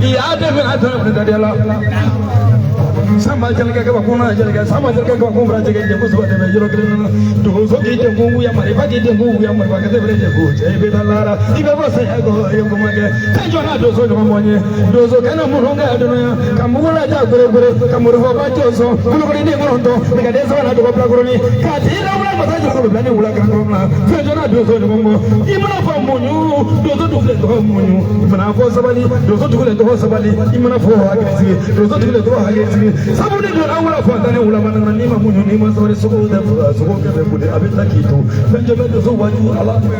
Speaker 10: ya de me ata ne da la sama jalga ka bakuna jalga sama jalga ka bakuna jalga je musu de me yoro kre do so ki je ngu ya mari ba ki je ngu ya mari ba ka de bre je go je be la la ibe bo se go yo ko ma ke te jo na do so jo mo nye do so kana mu ronga do ya ka mu la ja gore gore ka mu ro ba jo so ku ko ni ngo ndo me ka de so na do ko bla ko ni ka ti la wala ma ta jo ko bla ni wala ka ko na te jo na do so jo mo i mana fa mu nyu do so do le do mu nyu mana fo sabali do so do le do sabali i mana fo hakili do so do le do hakili sabu ne do awla fo tane wala man ni ma mu nyu ni ma so so ko de so ko ke be bude abita kito fen jo be do so waju ala no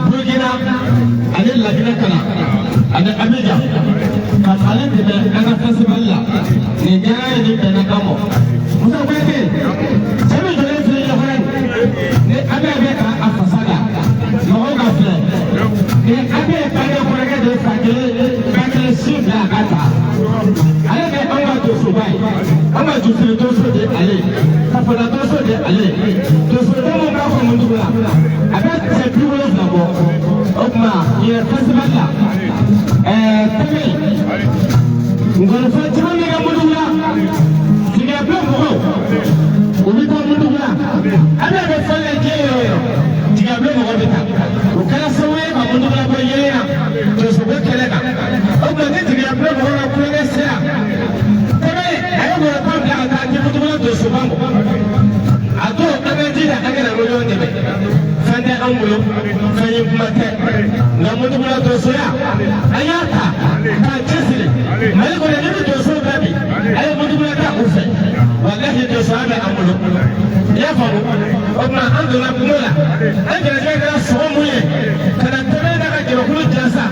Speaker 9: Burkina.
Speaker 12: jija ka ale dɛmɛ an ka festival la. Nin diyara ye, nin bɛnna an ma. Musa Kuyate, cɛ min jɔlen filɛ ɲɛkɔrɔ ye, ni an bɛɛ bɛ ka a fasa da mɔgɔw ka filɛ. Ni an bɛɛ bange kɔrɔkɛ de fa kelen ba kelen si bila a ka ta. Ale bɛ anw ka donsoba ye, an ka jusiri donso de ale, kafada donso de ale, donso den mun b'a fɔ mun dugu la, a bɛ cɛ 70 bɔ. O tuma ɲinɛ festival la, tɛmɛ ngɔnifɔ caman bɛ kɛ Mudugu la, Jigiyabilen mɔgɔw u bɛ taa Mudugu la, an bɛ fɛn kɛ diɲɛ yɔrɔ o yɔrɔ, Jigiyabilen mɔgɔw bɛ taa. O kɛra sababu ye ka Mudugu la bɔ yelen na donsoko kɛlɛ kan. O tuma ni Jigiyabilen mɔgɔw ka kulonkɛ sera, tɛmɛ a ye wɔrɔ tan bila ka taa di Mudugu la donsoba ma. A don an ka jija an kana ɲɔgɔn dɛmɛ. Fɛn tɛ an bolo, fɛn ye kuma tɛ, nka Mudugu la donsoya an y'a ta k'a cɛsiri. Mali kɔnɔ ni bɛ donso bɛɛ bi, a ye Mudugu la ta u fɛ. Walahi donsoya bɛ an bolo, i y'a faamu. O tuma an donna kungo la, an garijɛgɛ kɛra sogo mun ye ka na tɛmɛ n'a ka jamakulu jansa,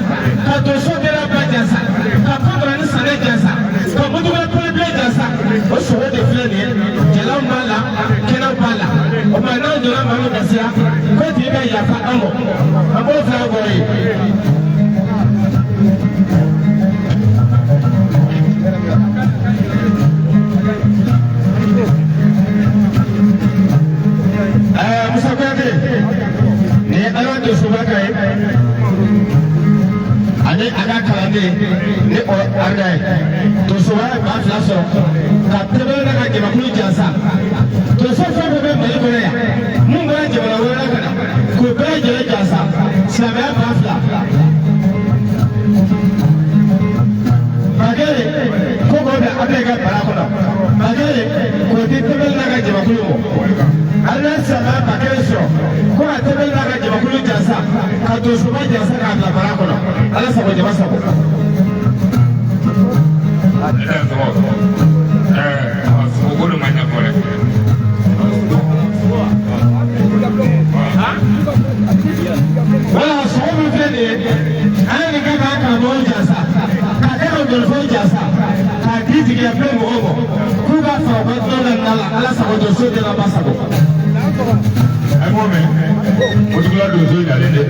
Speaker 12: ka donso kɛra ba jansa, ka kɔnkɔrɔ ni sanɛ jansa, ka Mudugu la pɛrɛnbilen jansa. O sogo de filɛ nin ye, jalaw b'a la, kɛnɛw b'a la. O tuma n'an donna maa min gasi la, ko tigi bɛ yafa an ma, an b'o fila kɔrɔ ye. Musa Kuyate, nin ye an ka donsoba ka ye ani a ka kalanden ni o arida ye. Donsoba ye 2000 sɔrɔ ka tɛmɛ n'a ka jamakulu jansa. Donso fɛn fɛn bɛ Mali kɔnɔ yan, mun bɔra jamana wɛrɛ la ka na, k'o bɛɛ lajɛlen jansa, silamɛya 2000. Bakele ko k'o bila Abulayi ka bara kɔnɔ, Bakele k'o di tɛmɛli n'a ka jamakulu ma. Ale ye silamɛya 1000 sɔrɔ ko ka tɛmɛli n'a ka jamakulu jansa, ka donsoba jansa k'a bila bara kɔnɔ. Ala sago jama sago.
Speaker 5: Sogo de ma ɲɛfɔ dɛ.
Speaker 12: Wala sogo min filɛ nin ye, an ye nin kɛ k'an karamɔgɔ jansa, k'a kɛ ka jolifɛn jansa, k'a di jigiyabilen mɔgɔw ma k'u ka fara u ka dɔ la na la. Ala sago donso de la ba sago.
Speaker 5: A b'o mɛn, Mutugula donso ɲalen dɛ.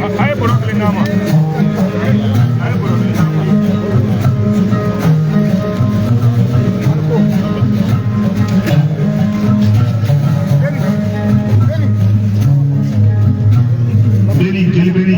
Speaker 5: A ye bɔrɔ kelen d'a ma. A ye bɔrɔ kelen d'a ma. Beri, jeli beri.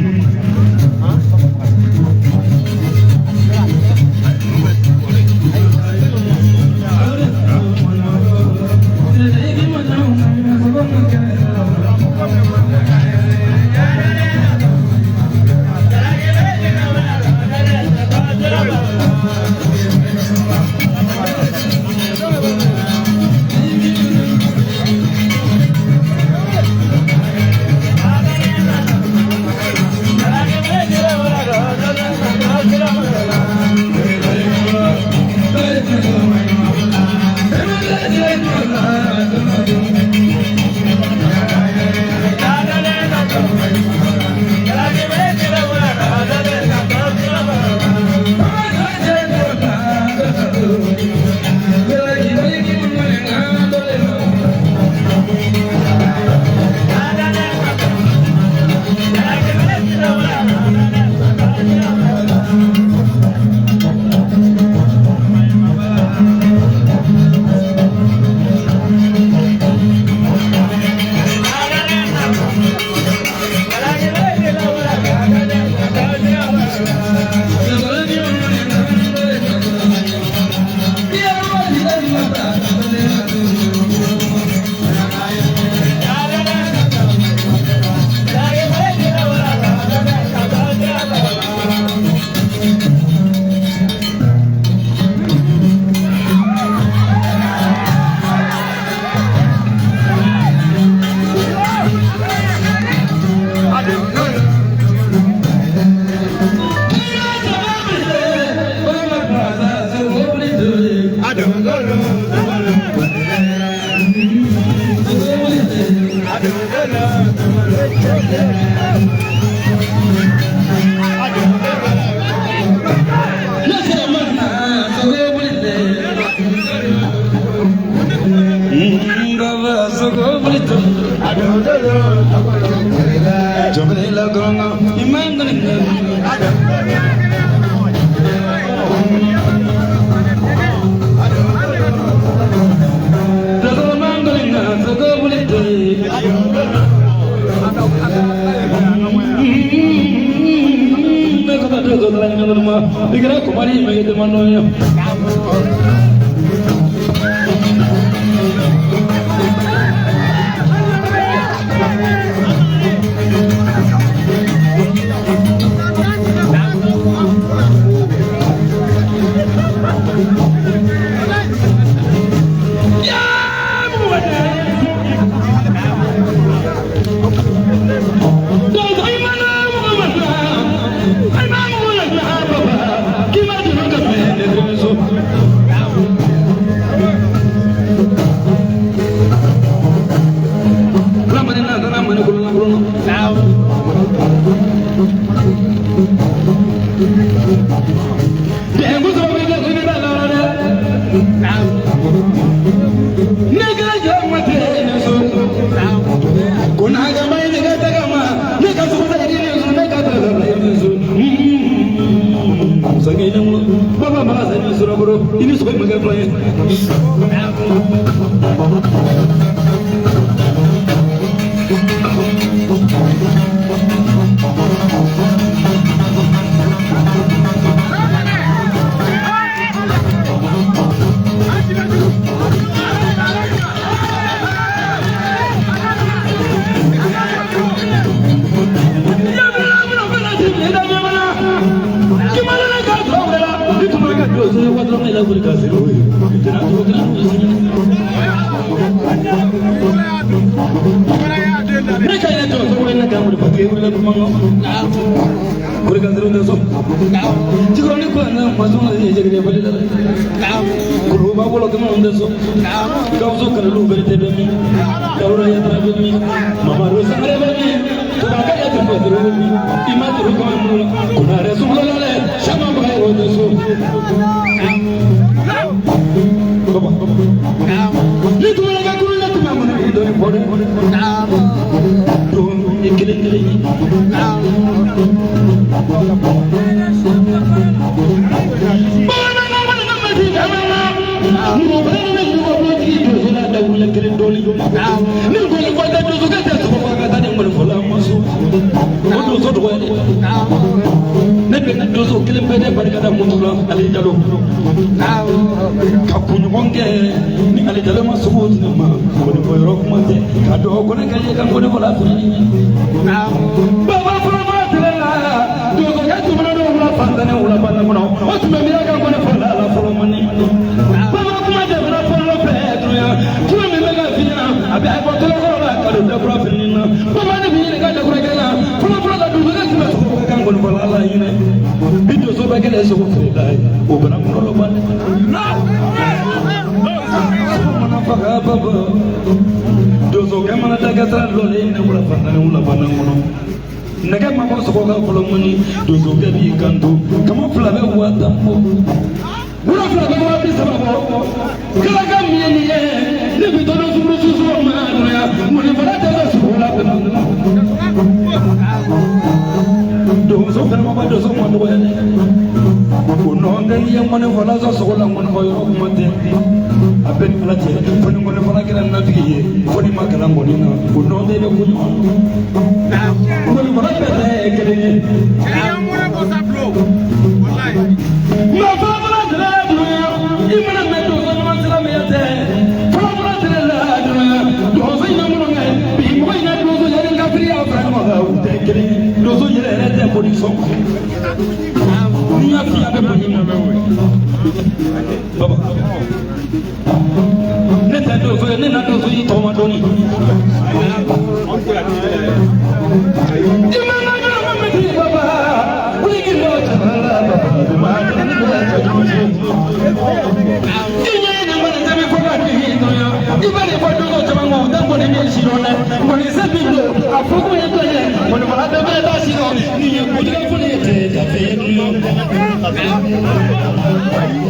Speaker 10: si dɔn dɛ mɔni se bi don a fɔ ko ye dɔ ye mɔni fana bɛɛ bɛ taa si dɔn nin ye kojugu fɔlɔ ye cɛ ka fɛ ye dun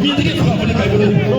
Speaker 10: n'i tigi faga fɔlɔ ka bolo.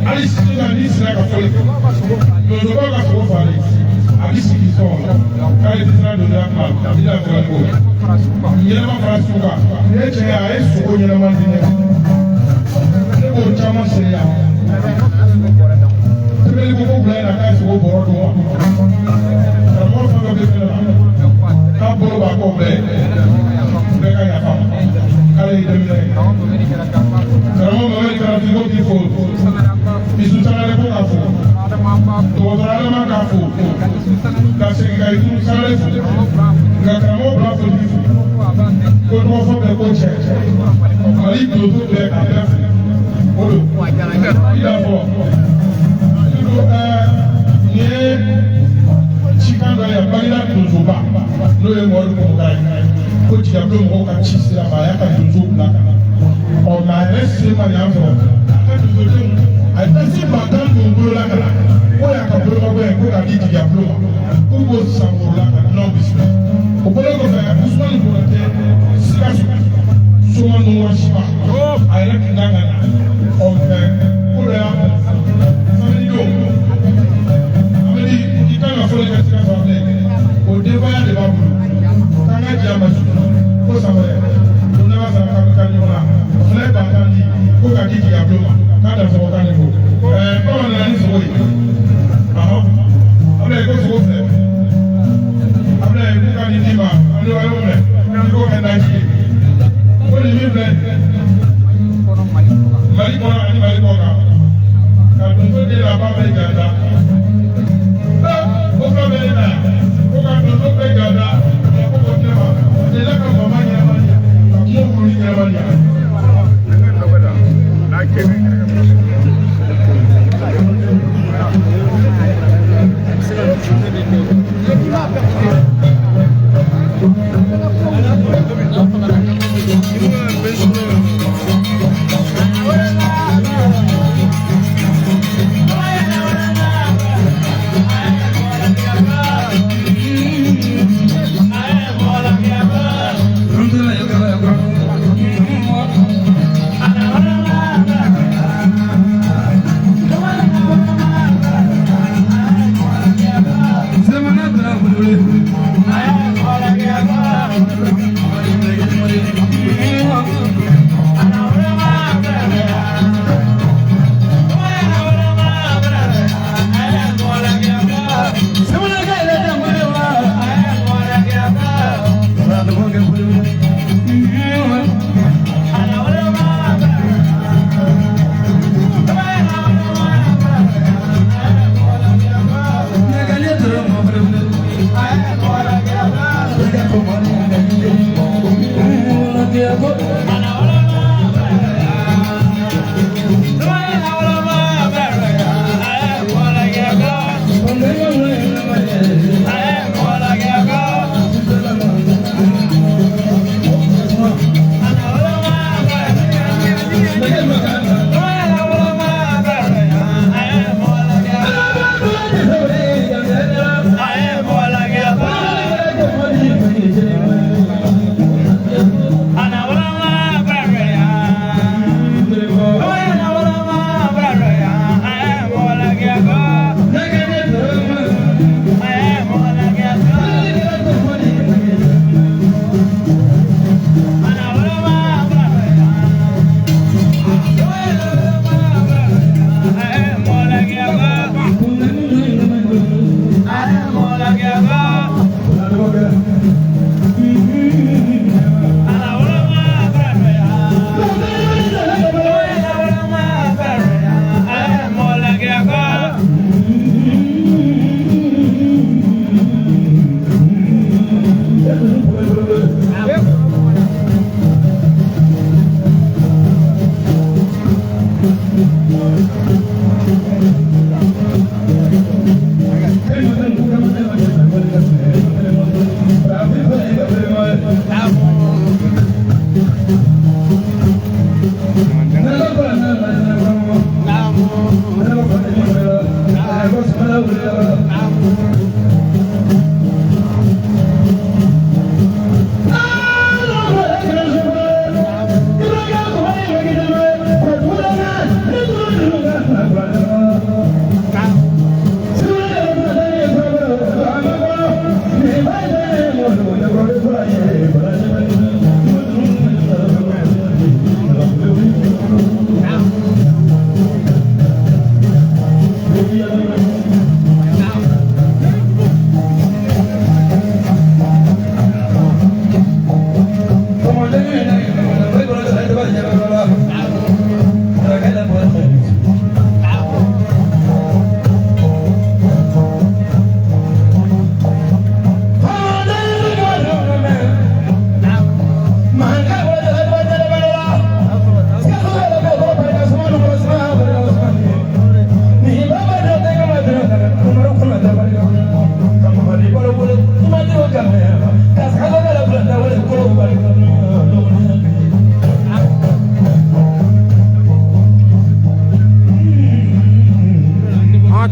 Speaker 2: Hali sisan n'i sera
Speaker 3: ka fɔli kɛ donsobaw ka sogo falen a bɛ sigi so kɔnɔ k'ale tɛ siran donsoya kuma i n'a fɔ ko ɲɛnama fara su kan ne cɛ a ye sogo ɲɛnama di ne ma ne b'o caman seereya sɛbɛnni ko ko wula in na k'a ye sogo bɔrɔ dun wa karamɔgɔ fɛn fɛn bɛ fɛn na k'a bolo b'a kɔ bɛɛ bɛɛ ka yafa ma k'ale ye denmisɛn ye karamɔgɔ Mamadu Karafin ko k'i fo Isu Sangare ko k'a fo dɔgɔtɔrɔ Adama k'a fo ka segin ka Isu Sangare fo nka karamɔgɔ Bura Fotigi fo ko tɔgɔ fɔ bɛɛ ko cɛ Mali donso bɛɛ k'a bɛɛ fo o don i y'a fɔ nin ye cikan dɔ ye Baginda donsoba n'o ye Mɔri Kɔmɔka ye ko Jigabulon mɔgɔw ka ci sira ma a y'a ka donso bila ka na ɔ mɛ a yɛrɛ sen ma yan sɔrɔ a ka donsodenw a ye tasi ba tan don bolo la ka na k'o y'a ka bolomako ye ko k'a di Jigabulon ma k'u b'o san woro la ka dunanw bisimila o bɔlen kɔfɛ Usumani Konate Sikaso Soma Nuwa Siba a yɛrɛ tun kan ka na ɔ mɛ ko dɔ y'a bila samedi don samedi i kan ka fɔli kɛ Sikaso a filɛ o denbaya de b'a bolo k'an ka jɛ a ma su ko san wɛrɛ ko n'ala sara k'an bɛ taa ɲɔgɔn na o fana ye ba tan di ko k'a di Jigabulon ma k'a da sɔgɔ k'ale ko bamanan nana ni sogo ye ɔhɔn Abulayi ko sogo filɛ Abulayi ko ka nin d'i ma ani wa y'o minɛ i k'o kɛ naji ye ko nin min filɛ Mali kɔnɔ ani Mali kɔ kan ka donso den laban bɛɛ janda o fila bɛɛ ne na yan ko ka donso bɛɛ janda ko k'o di ne ma a delila ka mama ɲɛnama di yan ka kungo wuluni ɲɛnama di yan.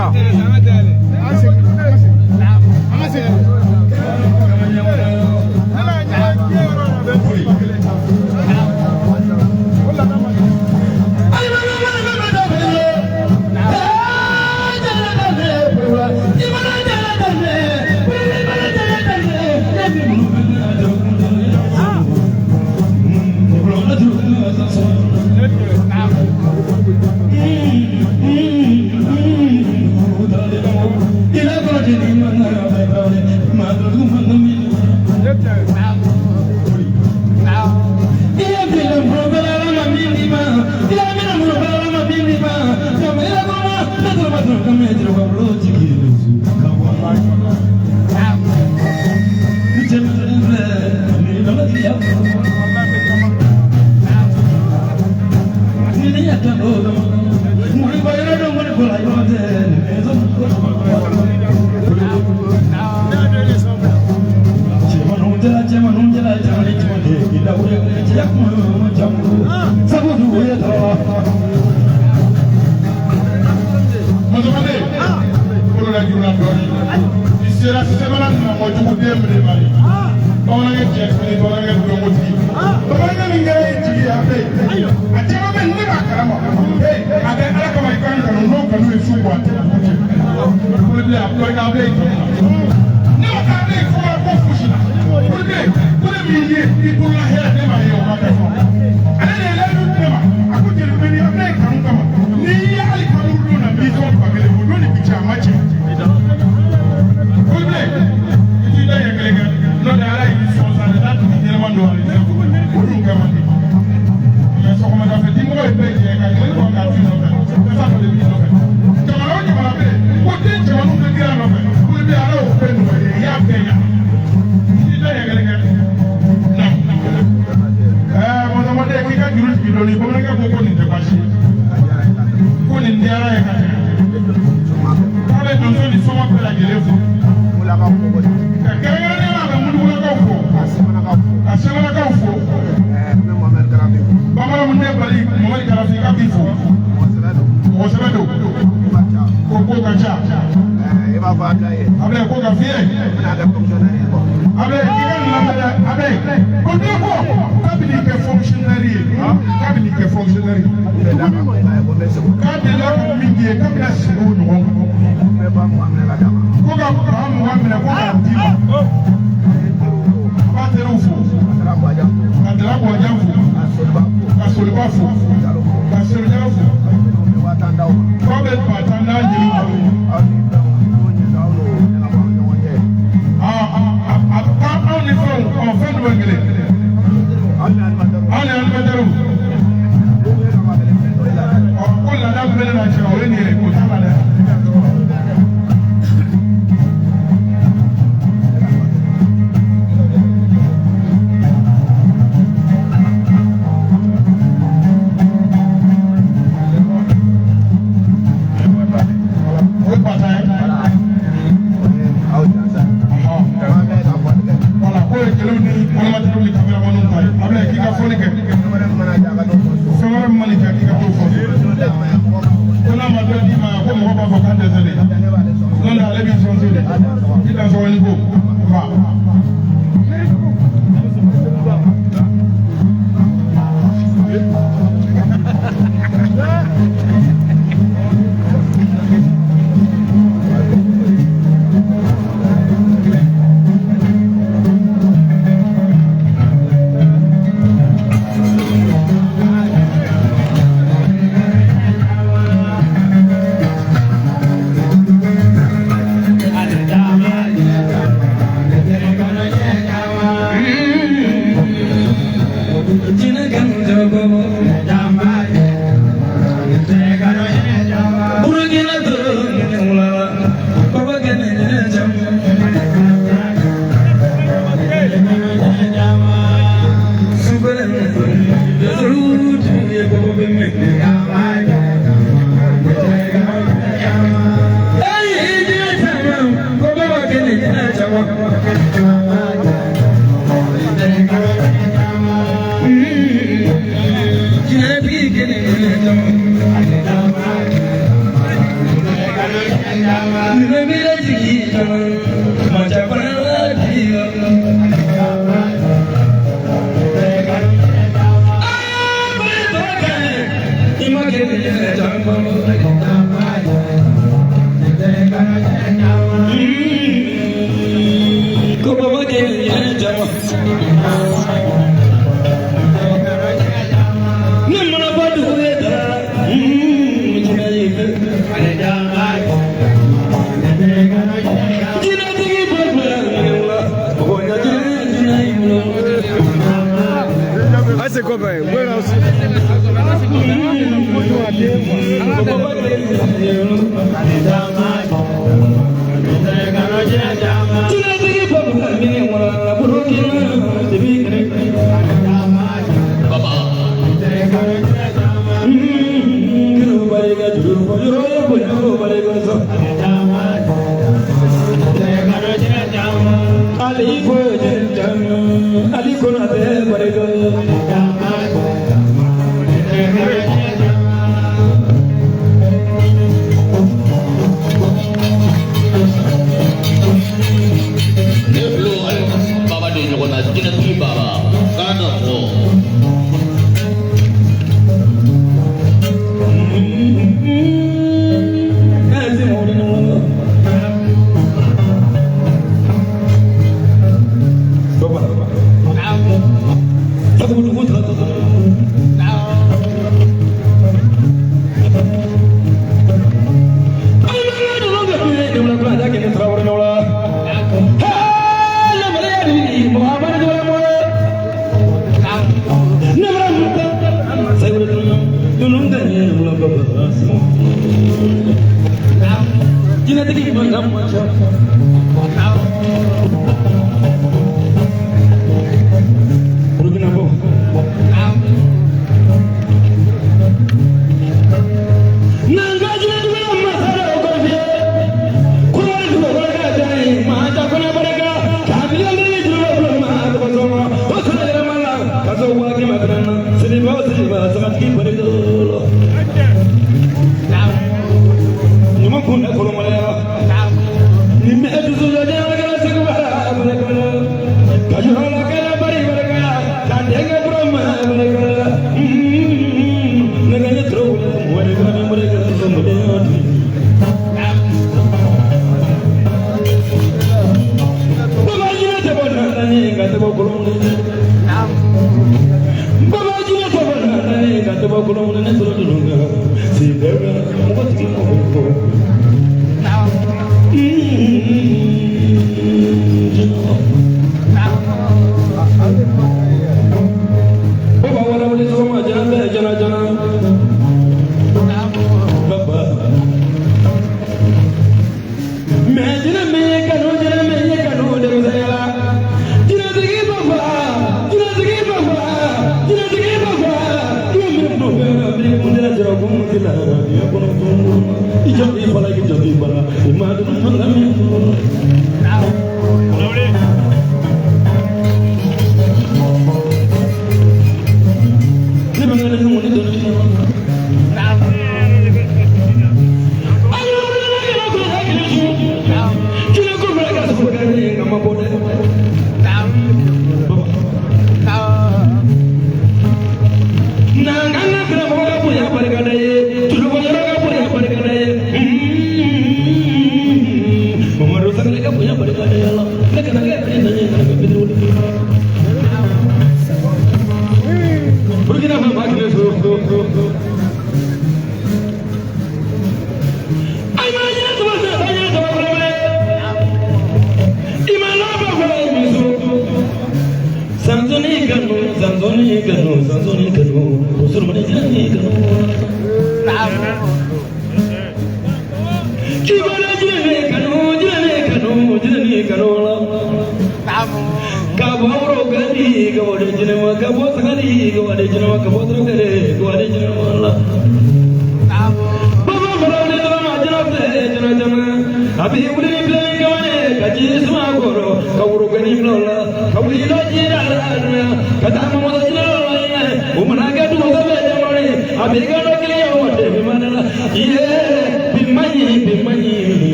Speaker 4: taa. An ka segin.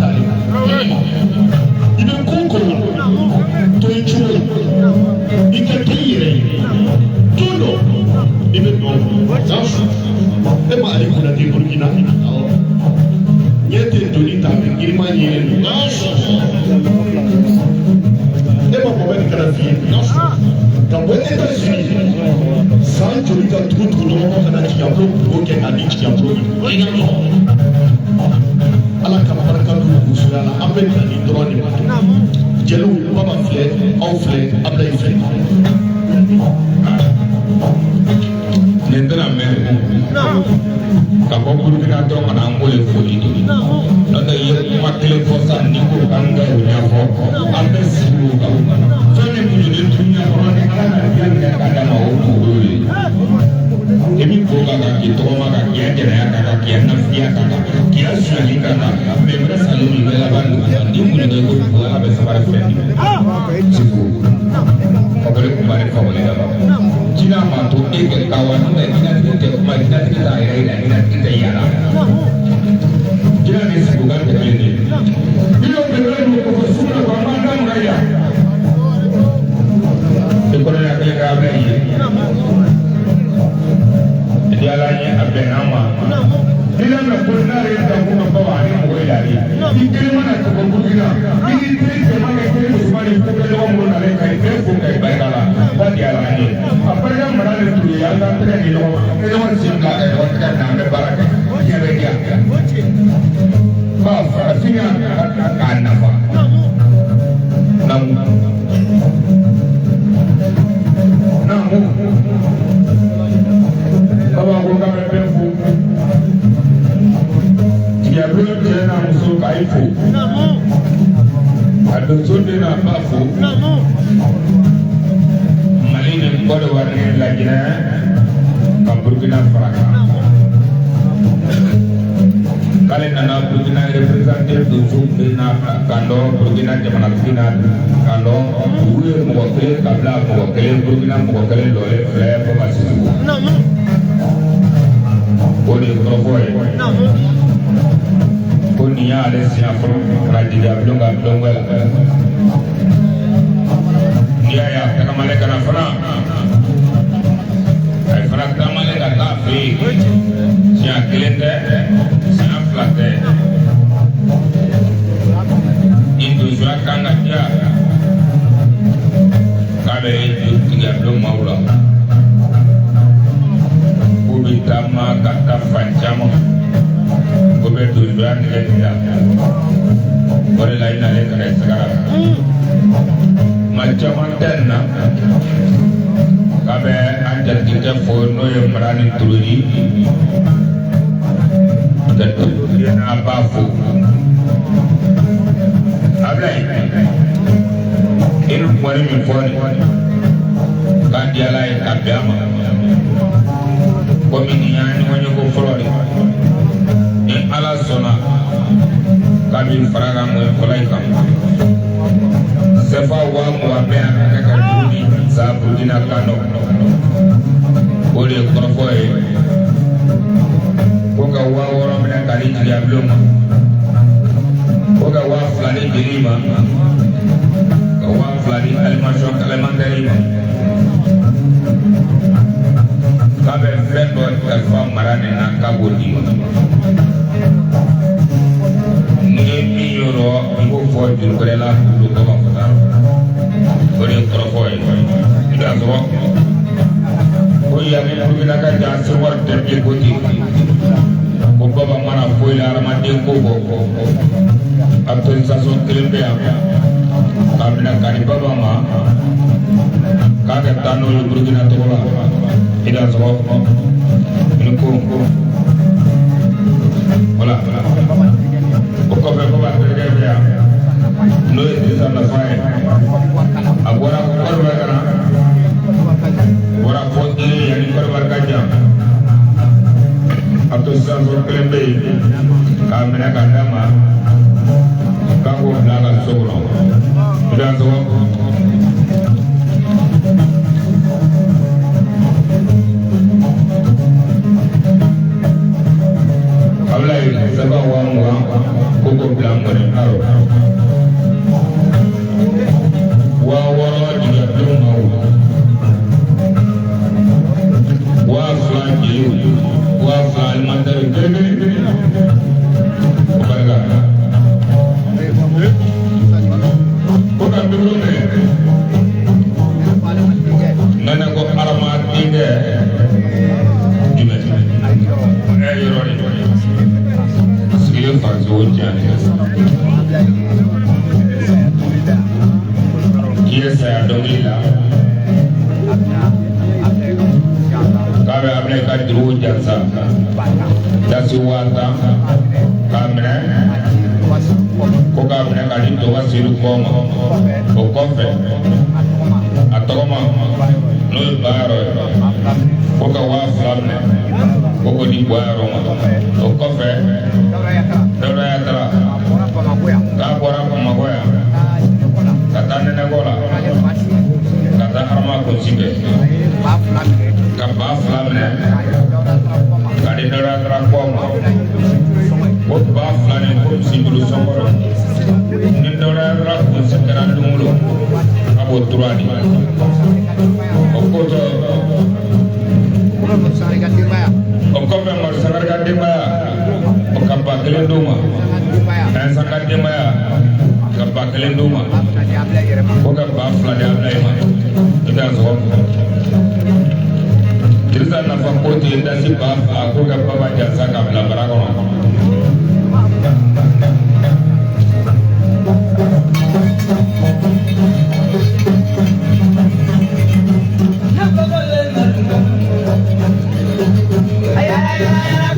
Speaker 13: t'ale la. I bɛ ko o ko la, to i cogo la, i ka kɛ i yɛrɛ ye. Don dɔ i bɛ nɔ bɔ. E ma Ale Konate Burukina ɲɛ tɛ doni ta mɛ girinman ɲɛ don. E ma Mohamed Kadafi ye ka bɔ États-Unis san joli ka tugu tugu ɲɔgɔn kɔ ka na Jigiyabulo kungo kɛ k'a di Jigiyabulo ma. Ala ka barika don musoya la, an bɛ na nin dɔrɔn de ma. Jeliw, Baba filɛ, aw filɛ, Abilayi filɛ.
Speaker 5: Nin tɛna mɛn ka bɔ Burukina dɔrɔn ka na an k'o ye foli de ye. N'o tɛ, i ye kuma kelen fɔ sisan, n'i ko k'an ka o ɲɛfɔ, an bɛ sigi o kan. Fɛn min muɲunen dunuya kɔnɔ ni Ala ka diya minɛ k'a d'a ma, o dugukolo de ye. I bɛ ko kan k'i tɔgɔma kan, k'i jɛnɛya kan, k'i nafiya kan, k'i sonyali kan, mɛ i bɛ salen min bɛ laban dugu la, n'i muɲunen ko dugu, Ala bɛ sabari fɛn di. Siko fakoli kunba ni fakoli daba jinɛ ma to e kɛ kawa, n'o tɛ jinɛtigi tɛ kuma, jinɛtigi t'a yɛrɛ yira, jinɛtigi tɛ yaala. Jinɛ ni siko kan tɛ kelen ye. I y'o bɛnbɛn don ko fɔ sugu la ko an b'an da maga yan. I kɔnɔ ya kelen k'a bɛ ye. Ni Ala ye a bɛnna ma. N'i y'a mɛn ko n'ale ye danko ma bawa ani mɔgɔ ye yali. I kelen mana tɔgɔ Burukina, i ni teri cɛman kɛ teri musoman ni ko kɛ ɲɔgɔn bolo nalen ka i bɛɛ fo ka i barika la. Ba di Ala ye. A barika mara de tun ye an k'an tɛgɛ di ɲɔgɔn ma. An bɛ ɲɔgɔn sen bila ka ɲɔgɔn tɛgɛ minɛ, an bɛ baara kɛ. Diɲɛ bɛ diya. Ba farafinya k'a nafa. Naamu. Naamu. Baba ko k'a bɛ bɛɛ fo. Tigabolo cɛ n'a muso k'a yi fo. A donso den n'a ba fo. Mali ni Kɔdiwari ni Laginɛ ka Burukina fara kan. K'ale nana Burukina représenté donso den n'a kan dɔ Burukina jamanatigi n'a kan dɔ olu ye mɔgɔ kelen ka bila mɔgɔ kelen Burukina mɔgɔ kelen lɔlen filɛ Baba Sisoko. O de ye kɔrɔfɔ ye. Ko nin y'ale siɲɛ fɔlɔ ka na Jigiya bulon ka tulonkɛ la. N'i y'a ye a tagamalen ka na fana, a ye fana taamalen ka taa fɛ yen. Siɲɛ kelen tɛ, siɲɛ fila tɛ. Ni donsoya kan ka diya, k'a bɛ Jigiya bulon maaw la. K'u bɛ taama ka taa fan caman. Ko bɛ donsoya nɛgɛ dila. O de la i nalen ka na i sagara. Maa caman tɛ nin na. K'a bɛ an jatigikɛ fo n'o ye Mara ni Ture ye. Jatigi n'a ba fo. Abilayi, i ni kumani min fɔ nin, k'a di Ala ye ka bɛn a ma. Komi nin y'an ɲɔgɔn ye ko fɔlɔ de. Ni Ala sɔnna k'a b'i fara kan ŋɔni fɔlɔ in kan. Sɛfa 20,000 bɛ yan ka kɛ ka juru di sa Burukina kan dɔ. O de ye kɔrɔfɔ ye. Ko ka 6000 minɛ k'a di Jigiya bulon ma. Ko ka 2000 di jeli ma. Ka 2000 di alimentation alimentaire ma. K'a bɛ fɛn dɔ kalifa mara nin na k'a b'o d'i ma. N'i ye min y'o rɔ, i b'o fɔ jurukɛla k'u don Baba fasa rɔ. O de ye kɔrɔfɔ ye. I b'a sɔrɔ ko yanni Burukina ka jan Sewari tɛ bilen ko ten. Ko Baba mana foyi la hadamaden ko bɔ. Autorisation kelen bɛ yan k'a minɛ k'a di Baba ma k'a ka taa n'o ye Burukina tɔgɔ la. I b'a sɔrɔ ni ko wala o kɔfɛ Baba terikɛ bɛ yan n'o ye Dirisa Nafa ye. A bɔra Kɔdiwari ka na, a bɔra fɔ Ile yanni Kɔdiwari ka jan. Autorisation kelen bɛ yen k'a minɛ k'a d'a ma k'a k'o bila a ka so kɔnɔ. I b'a sɔrɔ Ablaye saba 20,000 ko k'o bila ŋɔni minɛ 6000 jigidenw ma wo 2000 jeliw 2000 alimentaire kelen kelen o barika ko ka dumuni minɛ nana ko Adama denkɛ jumɛn ɛ yɔrɔ de sigilen faransi o diya ne k'i ye saya dɔnkili la k'a bɛ Abilayi ka juruw jansa dasi 10,000 k'a minɛ ko k'a minɛ k'a di Dɔgɔ Sedu kɔ ma o kɔfɛ a tɔgɔma n'o ye Bayɔrɔ ye ko ka 2000 minɛ ko k'o di Bayɔrɔ ma o kɔfɛ Dawuda Yatara k'a bɔra Bamakɔ yan ka taa Nɛnɛkɔ la ka taa Arama kunsi kɛ ka 2000 minɛ k'a di Dawuda Yatara kɔ ma ko 2000 nin ko misi juru sɔngɔ don ni Dawuda Yatara kunsi kɛra don o don a b'o tura di o kɔfɛ Mari Sangare ka denbaya o ka 1000 d'u ma Ɛnsa ka denbaya ka 1000 d'u ma ko ka 2000 di Abilayi ma i bɛ sɔgɔ Dirisa nafa ko ten dasi 2000 ko ka Baba jansa ka bila bara kɔnɔ.
Speaker 10: Ay, ay, ay, ay, ay,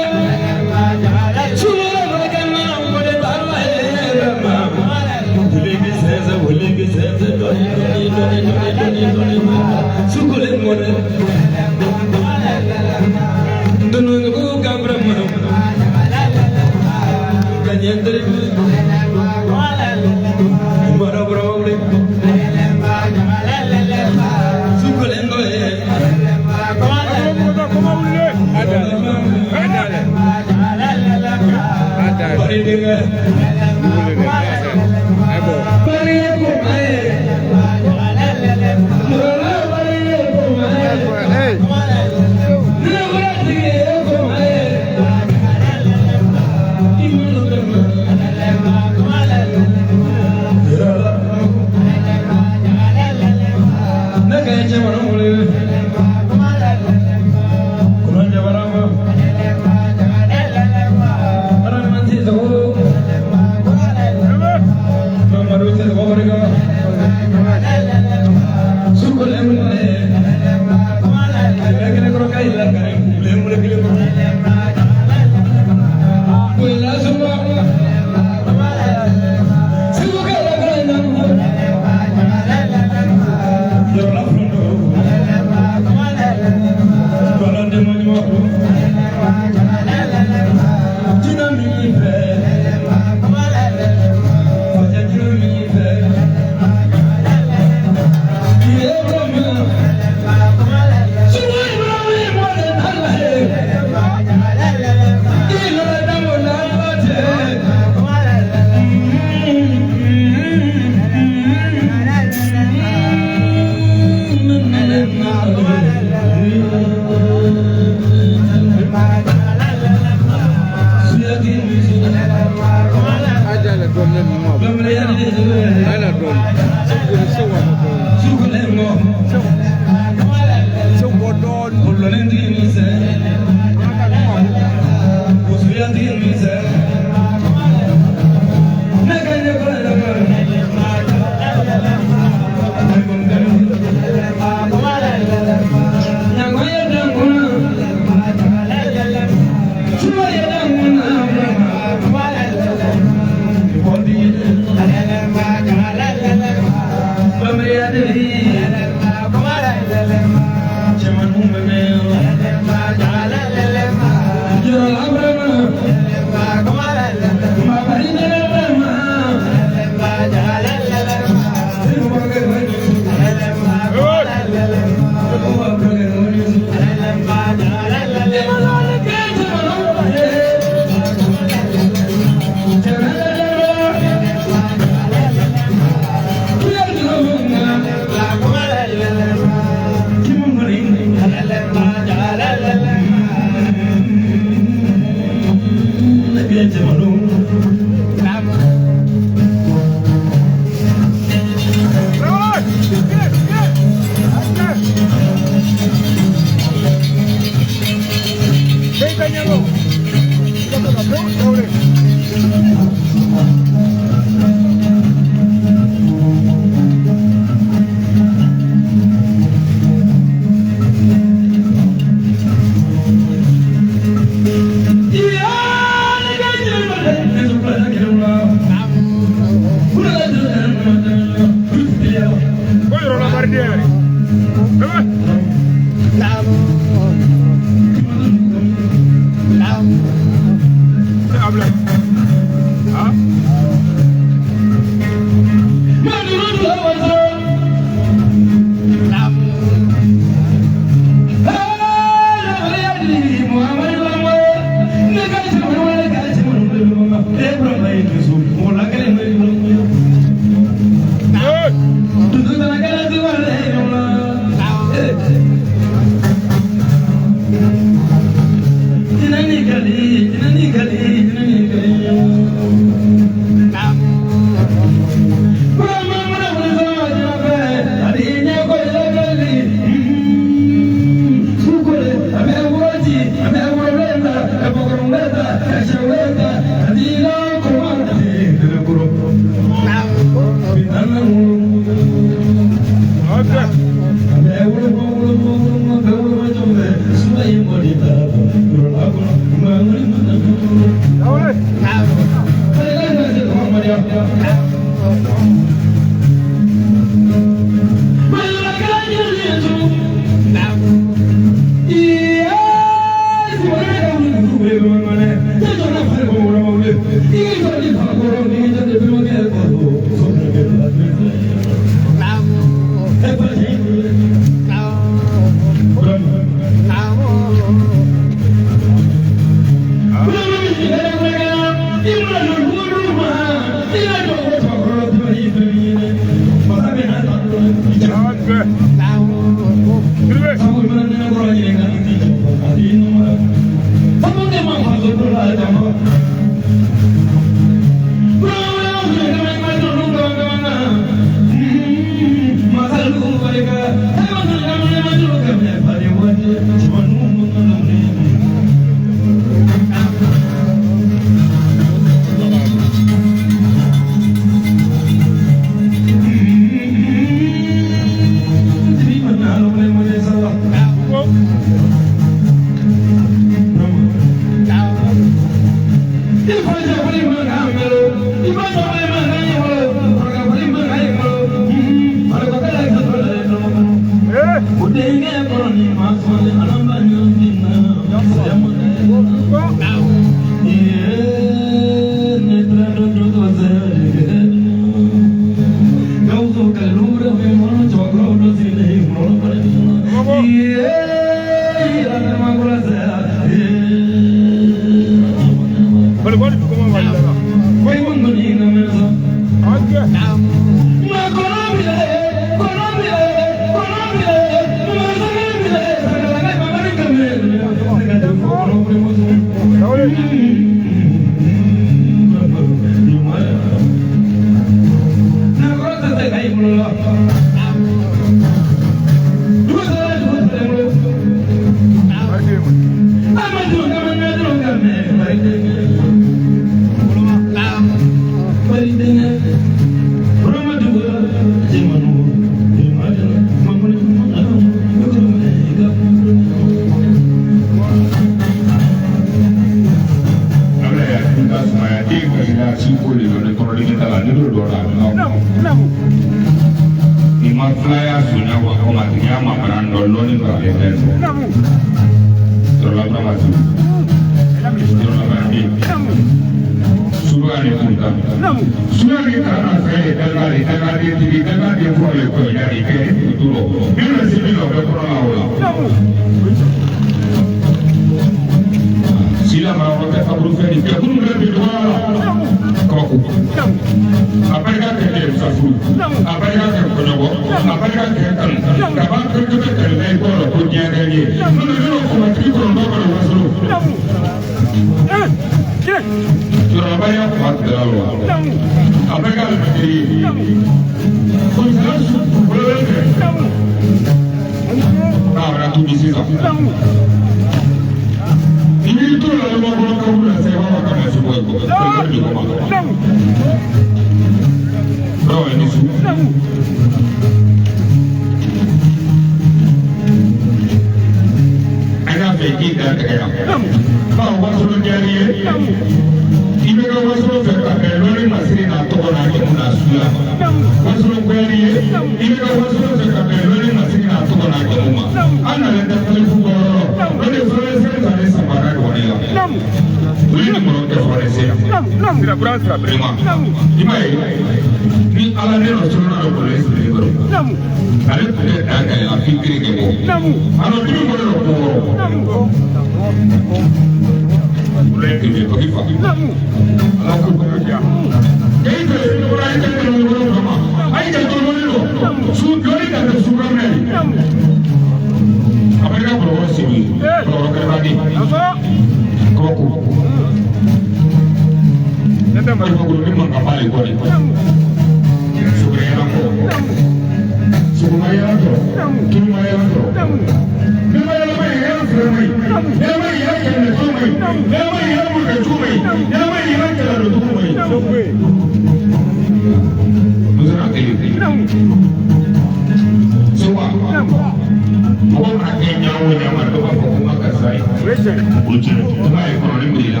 Speaker 5: O tiɲɛ. I b'a ye kɔrɔlen b'i la.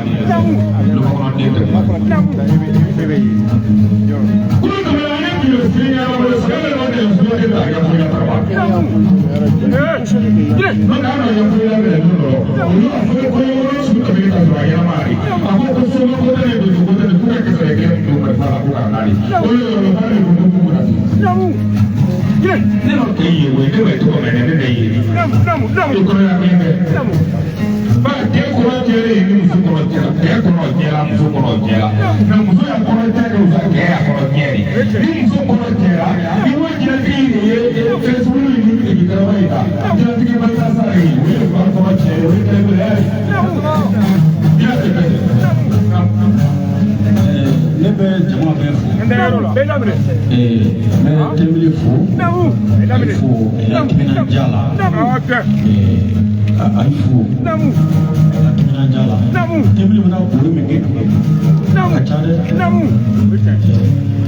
Speaker 5: Lɔgɔ den tɛ. Kulu tɛmɛna ne tun ye fɛn ɲɛnama bolo sɛgɛ bɛ nɔ de fɛn kɛ k'a ɲɛfɔ ɲɛna taraba. N'o tɛ an ka ɲɛfɔ ɲɛna bɛ don dɔ olu ka fɔ ko yɔrɔ su tɛmɛnen ka sɔrɔ a ɲɛnama de. A ko ko soma ko tɛ ne don ko tɛ ne k'u ka kisɛ kɛ don marifa la ko k'a naani. O ye yɔrɔ ba de ko ko k'u na ten. Ne ma kɛ ye o ye ne bɛ tɔgɔ mɛn ne de ye. I kɔrɔ ya min kɛ. Ba den kɔrɔ jɛlen ni muso kɔrɔ jɛra cɛ kɔrɔ jɛra muso kɔrɔ jɛra mɛ muso y'a kɔrɔ jɛ de wusa cɛ y'a kɔrɔ jɛ de ni muso kɔrɔ jɛra i b'o diɲɛtigi de ye Facebook ni tigikɛrɛba in ta diɲɛtigi ma taa sara ye o ye ba kɔrɔ jɛ o ye kɛlɛbeleya ye i y'a kɛ bɛɛ.
Speaker 14: Ne bɛ jama bɛɛ fo. N bɛ Tembeli fo. A fo timinandiya la. A yi fo. A timinandiya la. Tembeli bɛna boli min kɛ. A ka ca dɛ.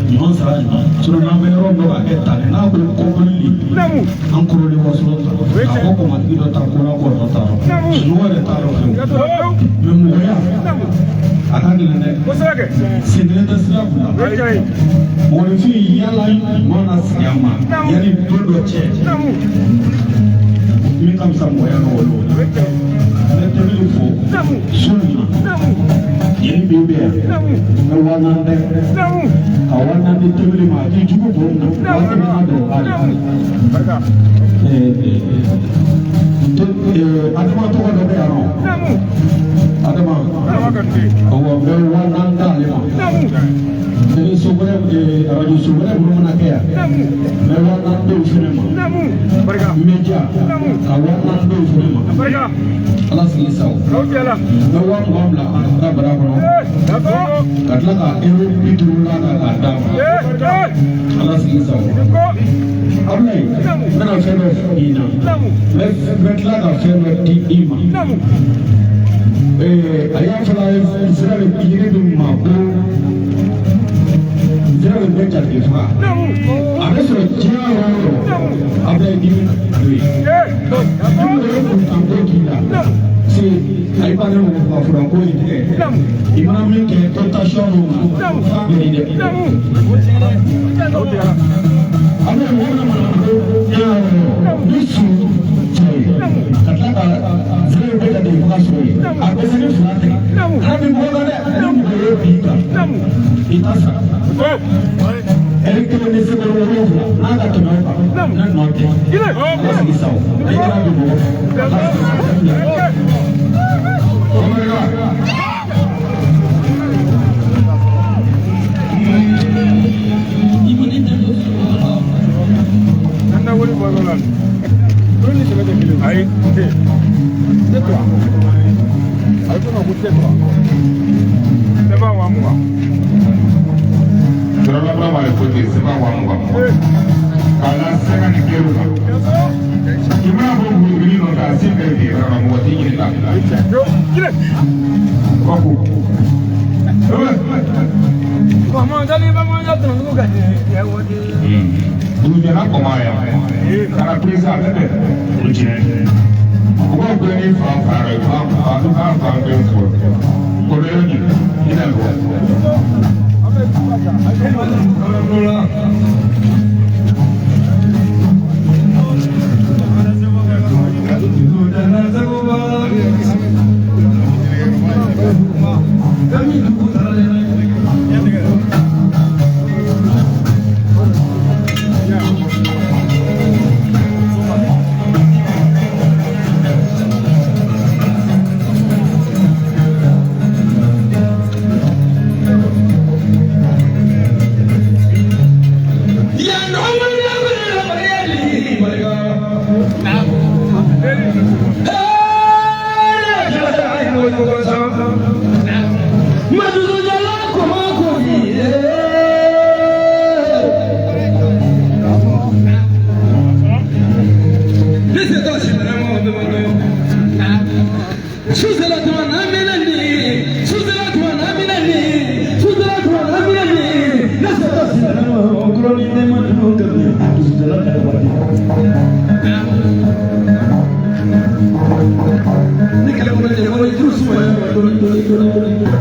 Speaker 14: Ɲuman sara ɲuman. Sinon n'an bɛ yɔrɔ dɔ ka kɛ tan n'a ko kɔkɔli an kɔrɔlen wasolon ta. A ko kɔmatigi dɔ ta ko la kɔ dɔ ta. Sunɔgɔ yɛrɛ t'a dɔn fiyewu. Mɛ mɔgɔya. A ka gɛlɛn dɛ. Sen kelen tɛ sira kunna. Mɔgɔninfin yala ɲuman na sigi a ma yanni don dɔ cɛ. Min ka fisa mɔgɔya ma o don. N bɛ Tembeli fo su in na. Yen bin bɛ yan. N bɛ 4000 dɛ. Ka 4000 di Tembeli ma a t'i jugu don min na. 4000 na don ba de. Adama tɔgɔ dɔ bɛ yan nɔ. Adama. Awɔ n bɛ 4000 d'ale ma. Ni so wɛrɛ arajo so wɛrɛ minnu mana kɛ yan. N bɛ 4000 d'o fɛnɛ ma. Media ka 4000 d'o fɛnɛ ma. Ala sigi sago. N bɛ 20,000 bila an ka bara kɔnɔ. Ka tila ka €50 la k'a d'a ma. Ala sigi sago. Abulayi n bɛna fɛn dɔ f'i ɲɛna. N bɛ tila ka fɛn dɔ di i ma. A y'a fɔla sira bɛ yiri dun ma ko sira bɛ bɛɛ jatigi faga. A bɛ sɔrɔ diɲɛ yɔrɔ o yɔrɔ Abulayi dimi don yen. Ni mɔgɔ ye kuntanko k'i la se a yi b'ale mɔgɔ faga fura ko in tigɛ. I mana min kɛ tentation n'o ma f'a bɛ nin dɛ. Abulayi mɔgɔ min mana ko diɲɛ yɔrɔ o yɔrɔ ni su cɛ ye ka tila ka sira bɛ bɛɛ jatigi faga sɔrɔ yen. A bɛ se ni fila tɛ. Ala bɛ mɔgɔ kan dɛ ni mɔgɔ ye bin kan i t'a sara. Ɛri kelen ni sɛbɛn 7 n'a ka tɛmɛ o kan ne nɔ tɛ. Ala sigi sa o. I kɛra bi mɔgɔ.
Speaker 6: Ayi. Sɛbɛn 20,000.
Speaker 5: Siralabura b'ale ko ten sɛbɛn 20,000. K'a la sɛgɛ ni kɛr'u kan. I mana bɔ wuluwulu nɔfɛ a sen bɛɛ bɛ yɔrɔ la mɔgɔ t'i ɲininka. Kɔku. Dugujɛla kɔma yan. Kana perese a bɛ bɛn. O tiɲɛ. Mɔgɔw bɛɛ ni fan fan rɔ fan fan fan fan bɛɛ fɔ. Kɔlɔlɔ ɲini i na bɔ.
Speaker 15: Ni kɛlɛ kɔnɔ
Speaker 14: dɔɔni dɔɔni dɔɔni.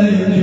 Speaker 6: Now.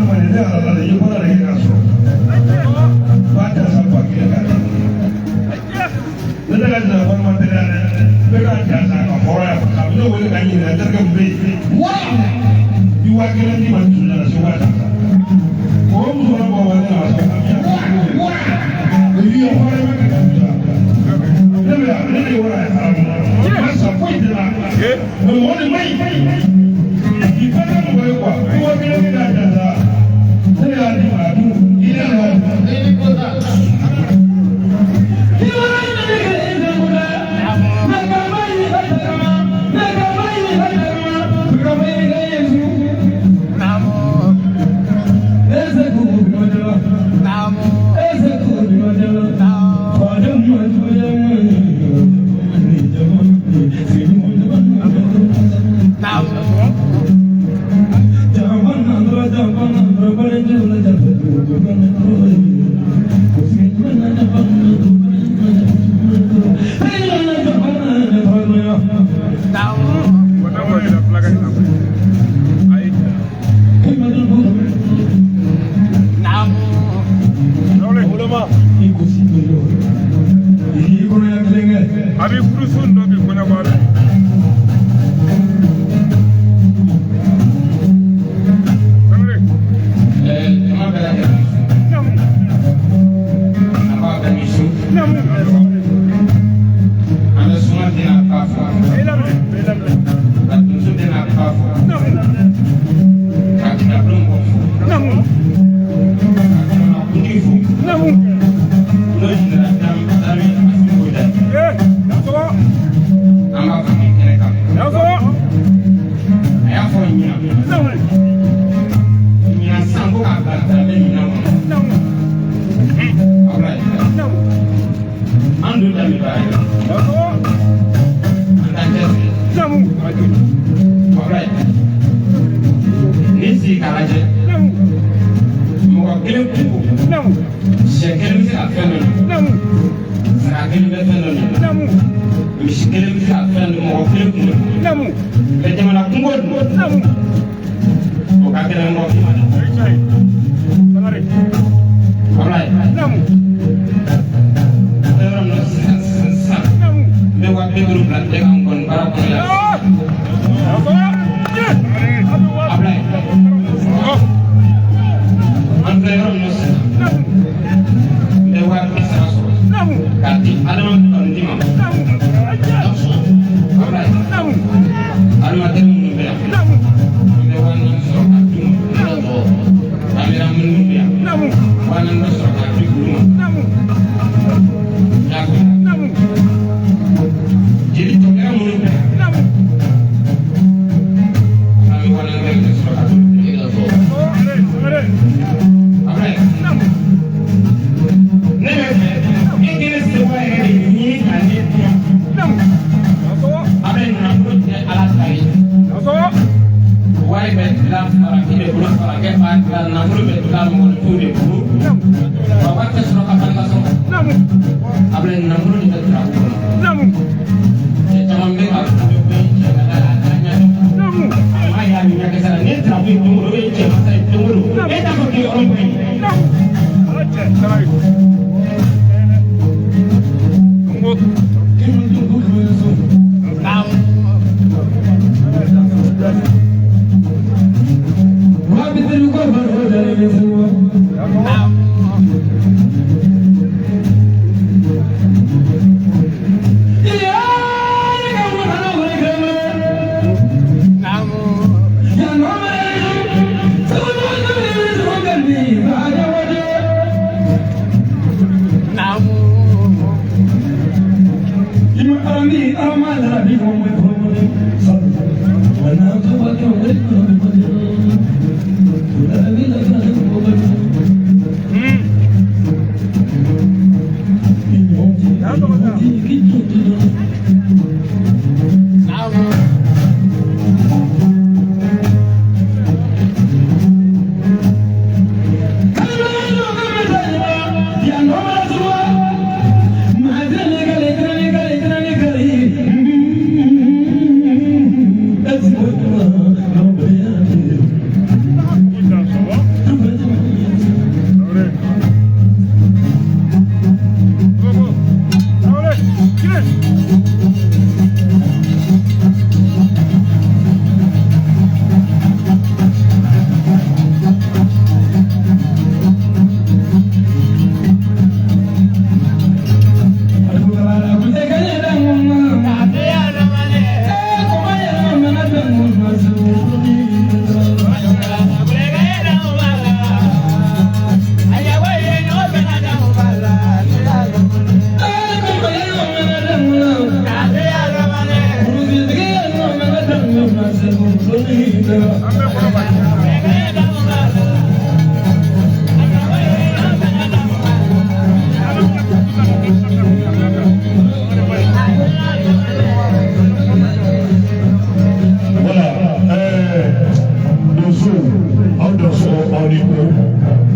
Speaker 7: Adamaden ne ala la i ye baara de kɛ k'a sɔrɔ. Ba ta sa ba kelen k'a di. Ne tɛ ka jira walima tɛ dɛ. N bɛ ka ja sa ka hɔrɔnya parce que a bɛ ne wele ka ɲininka n terikɛ min bɛ yen. I 5000 d'i ma n dusu nana se waa tan sa. O muso la bɔ wa ne na sa. O y'i ye hɔrɔnya bɛ ka sa. Ne bɛ yan ne de ye wara ye haramu. Ma sa foyi tɛ na. Mais mɔgɔ de man ɲi. I fɛn tɛ mɔgɔ ye quoi. I 5000 bɛ k'a ja sa. Ne de y'a d'i ma a dun. I yɛrɛ lɔ.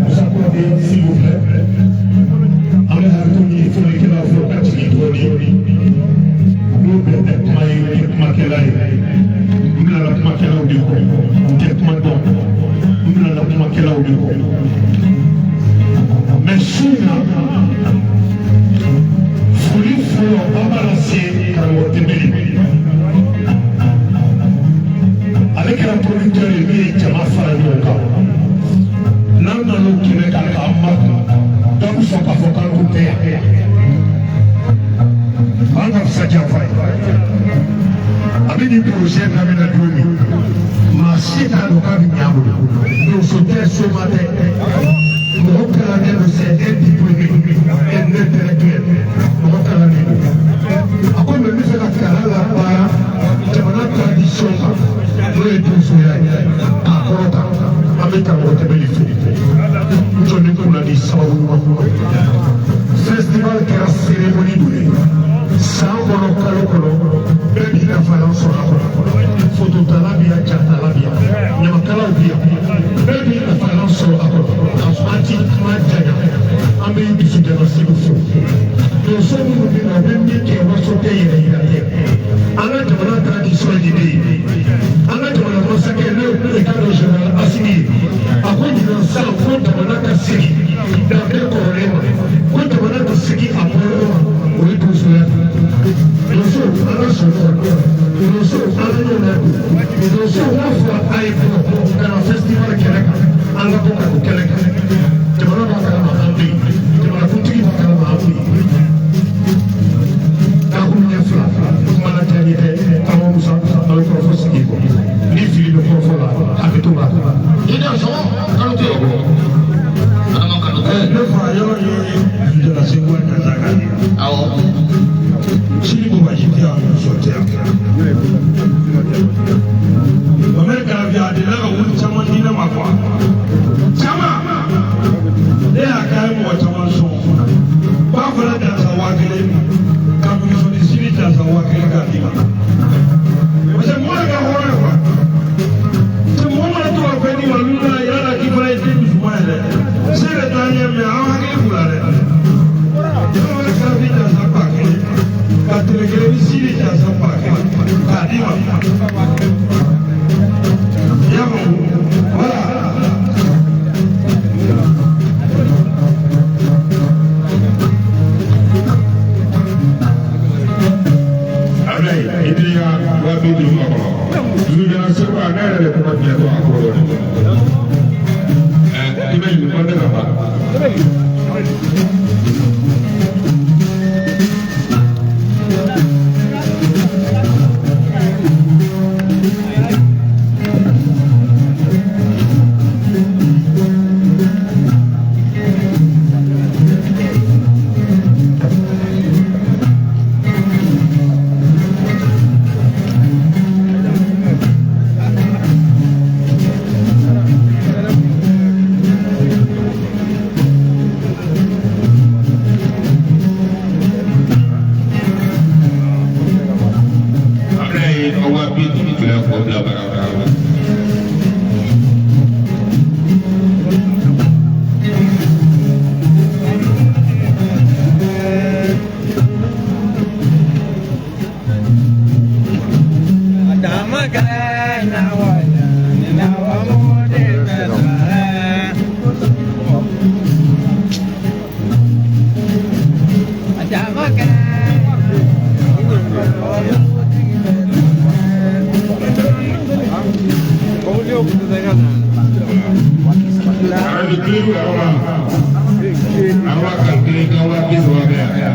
Speaker 13: Moussa Kouyaté, s'il vous plaît. An bɛ hakɛto ɲini fɔlikɛlaw fɛ u ka jigin dɔɔni. N'o bɛɛ tɛ kuma ye, tɛ kumakɛla ye. N bilala kumakɛlaw de kɔ, n tɛ kuma dɔn. N bilala kumakɛlaw de kɔ. Mais su in na, foli fɔlɔ an b'a lase karamɔgɔ Tembeli. Ale kɛra producteur ye min ye jama fara ɲɔgɔn kan. N'an nan'o kɛnɛ kan k'an makun, dɔ bɛ sɔn k'a fɔ k'an tun tɛ yan. An ka fisa janfa ye. A bɛ nin projet daminɛ don min, maa si t'a dɔn k'a bɛ ɲɛ a bolo. Donso tɛ, soma tɛ. Mɔgɔ kalannen don, c'est un diplômé, un intellectuel. Mɔgɔ kalannen don. A ko mais n bɛ fɛ ka kalan labaara jamana tradition kan, n'o ye donsoya ye, k'a kɔrɔta. An bɛ karamɔgɔ Tembeli fo. N jɔ ni kunna di sababu ɲuman. Festival kɛra cérémonie dɔ ye. San kɔnɔ, kalo kɔnɔ, bɛɛ b'i nafalan sɔrɔ a kɔnɔ. Fototala bɛ yan, jatala bɛ yan, ɲamakalaw bɛ yan, bɛɛ b'i nafalan sɔrɔ a kɔnɔ. An ti kuma janya, an bɛ dusujala segu fo. Donso minnu bɛ na, u bɛ min kɛ, waso tɛ, yɛrɛ yira tɛ. An ka jamana tradition ye de ye. An ka jamana masakɛ, n'o ye état de général Assimi ye, a ko ɲinan san ko jamana ka segin danbe kɔrɔlen ma, ko jamana ka segin a bɔyɔrɔ ma, o ye donsoya ye. Donso, an ka sɔn donso, an ka ɲɔgɔn ladon. Donso n'a fɔra a ye bɔ ka na festival kɛnɛ kan, an ka bɔ ka don kɛnɛ kan. Jamana b'a kalama an bɛ yen, jamanakuntigi b'a kalama an bɛ yen. Dakuru ɲɛ fila, kuma la diya n ye tɛ. Karamɔgɔ Musa, an bɛ kɔrɔfɔ sigi kɔ. Ni fili bɛ kɔrɔfɔ la, hakɛto b'a la.
Speaker 8: I ni sɔgɔ Kanute. Adama Kanute.
Speaker 7: Ne fa yɔrɔ ye dusujala segu gansan kan.
Speaker 8: Awɔ.
Speaker 7: Sini Bubaji tɛ yan, muso tɛ yan. Mamɛri Karafi a delila ka wuli caman di ne ma quoi. Caman. Ne y'a kɛ a ye mɔgɔ caman sɔn. Ba fana dansa 1000 ka muso sini dansa 1000 k'a d'i ma. Parce que mɔgɔ de ka hɔrɔn ye quoi. Cɛ mɔgɔ mana to ka fɛn d'i ma min na yira la k'i fana ye den dusuman ye dɛ. Se bɛ taa ɲɛ mais an hakili b'u la dɛ. Mamɛri Karafi dansa 1000 ka tile kelen ni sini dansa 1000 k'a d'i ma. I y'a faamu? Voilà.
Speaker 5: Ablaye, i t'i ka 50 000 makɔnɔ. Dusujala segu a, ne yɛrɛ de kuma tiɲɛ to a ko dɔ de. Ɛ Tembeli, ko ne ka ban. Ablaye, ka 50 filɛ k'o bila bara la. Arajo kilipu yɔrɔ la, an b'a calculer ka 30 000 bɛ yan.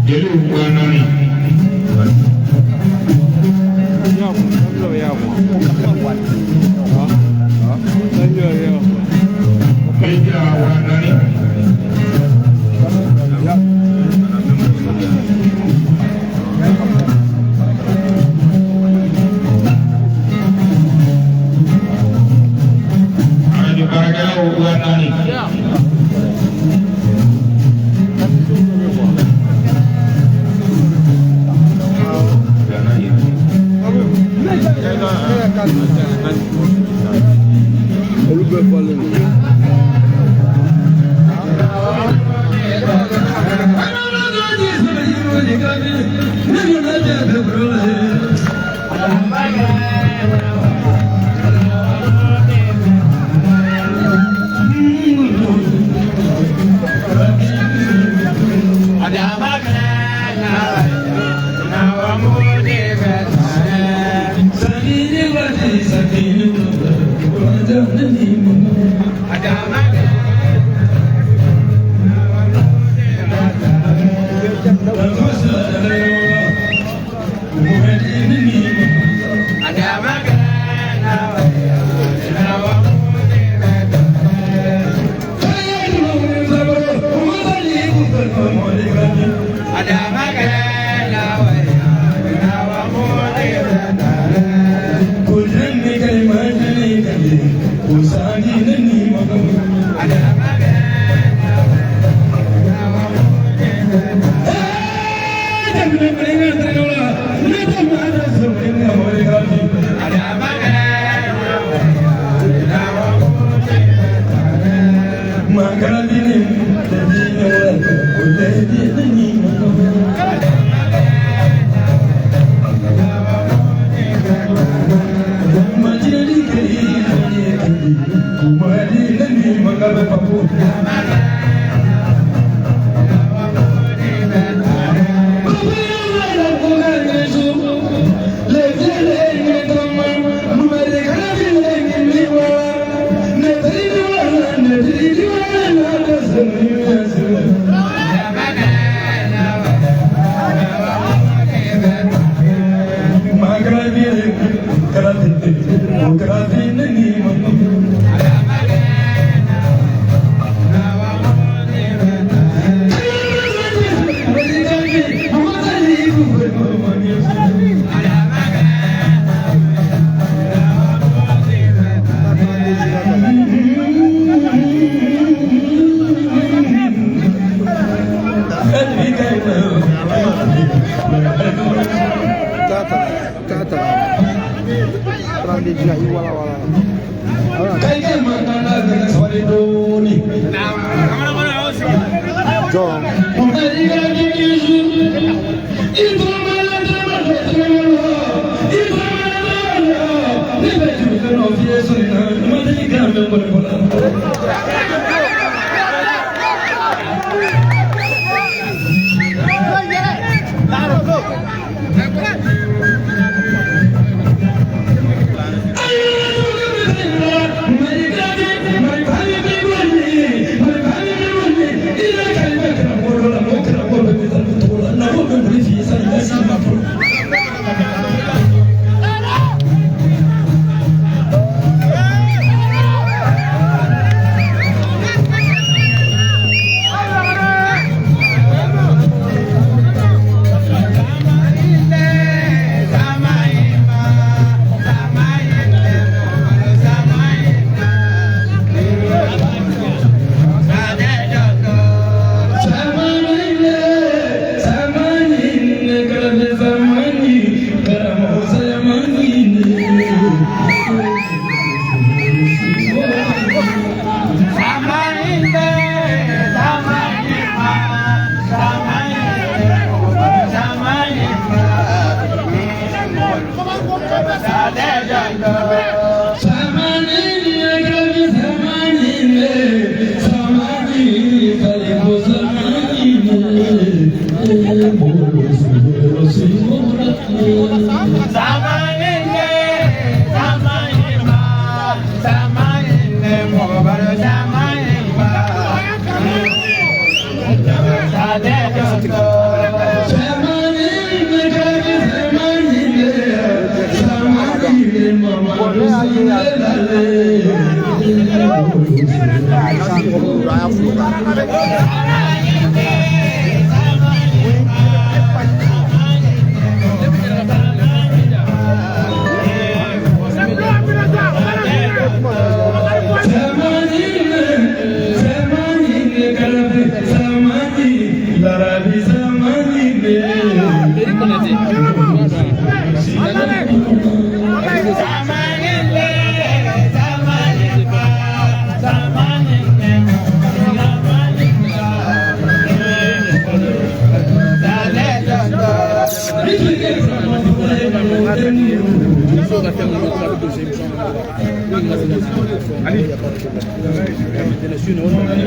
Speaker 5: Jeliw 40 000. Media 40 000. Arajo baarakɛlaw 40 000.
Speaker 1: Olu bɛɛ falen don.
Speaker 4: ka fɛn minnu bɛ kuma bɛ don émission kɔnɔ pour que n ka se ka fɛnw il y a pas de problème. Maintenant sinon o nana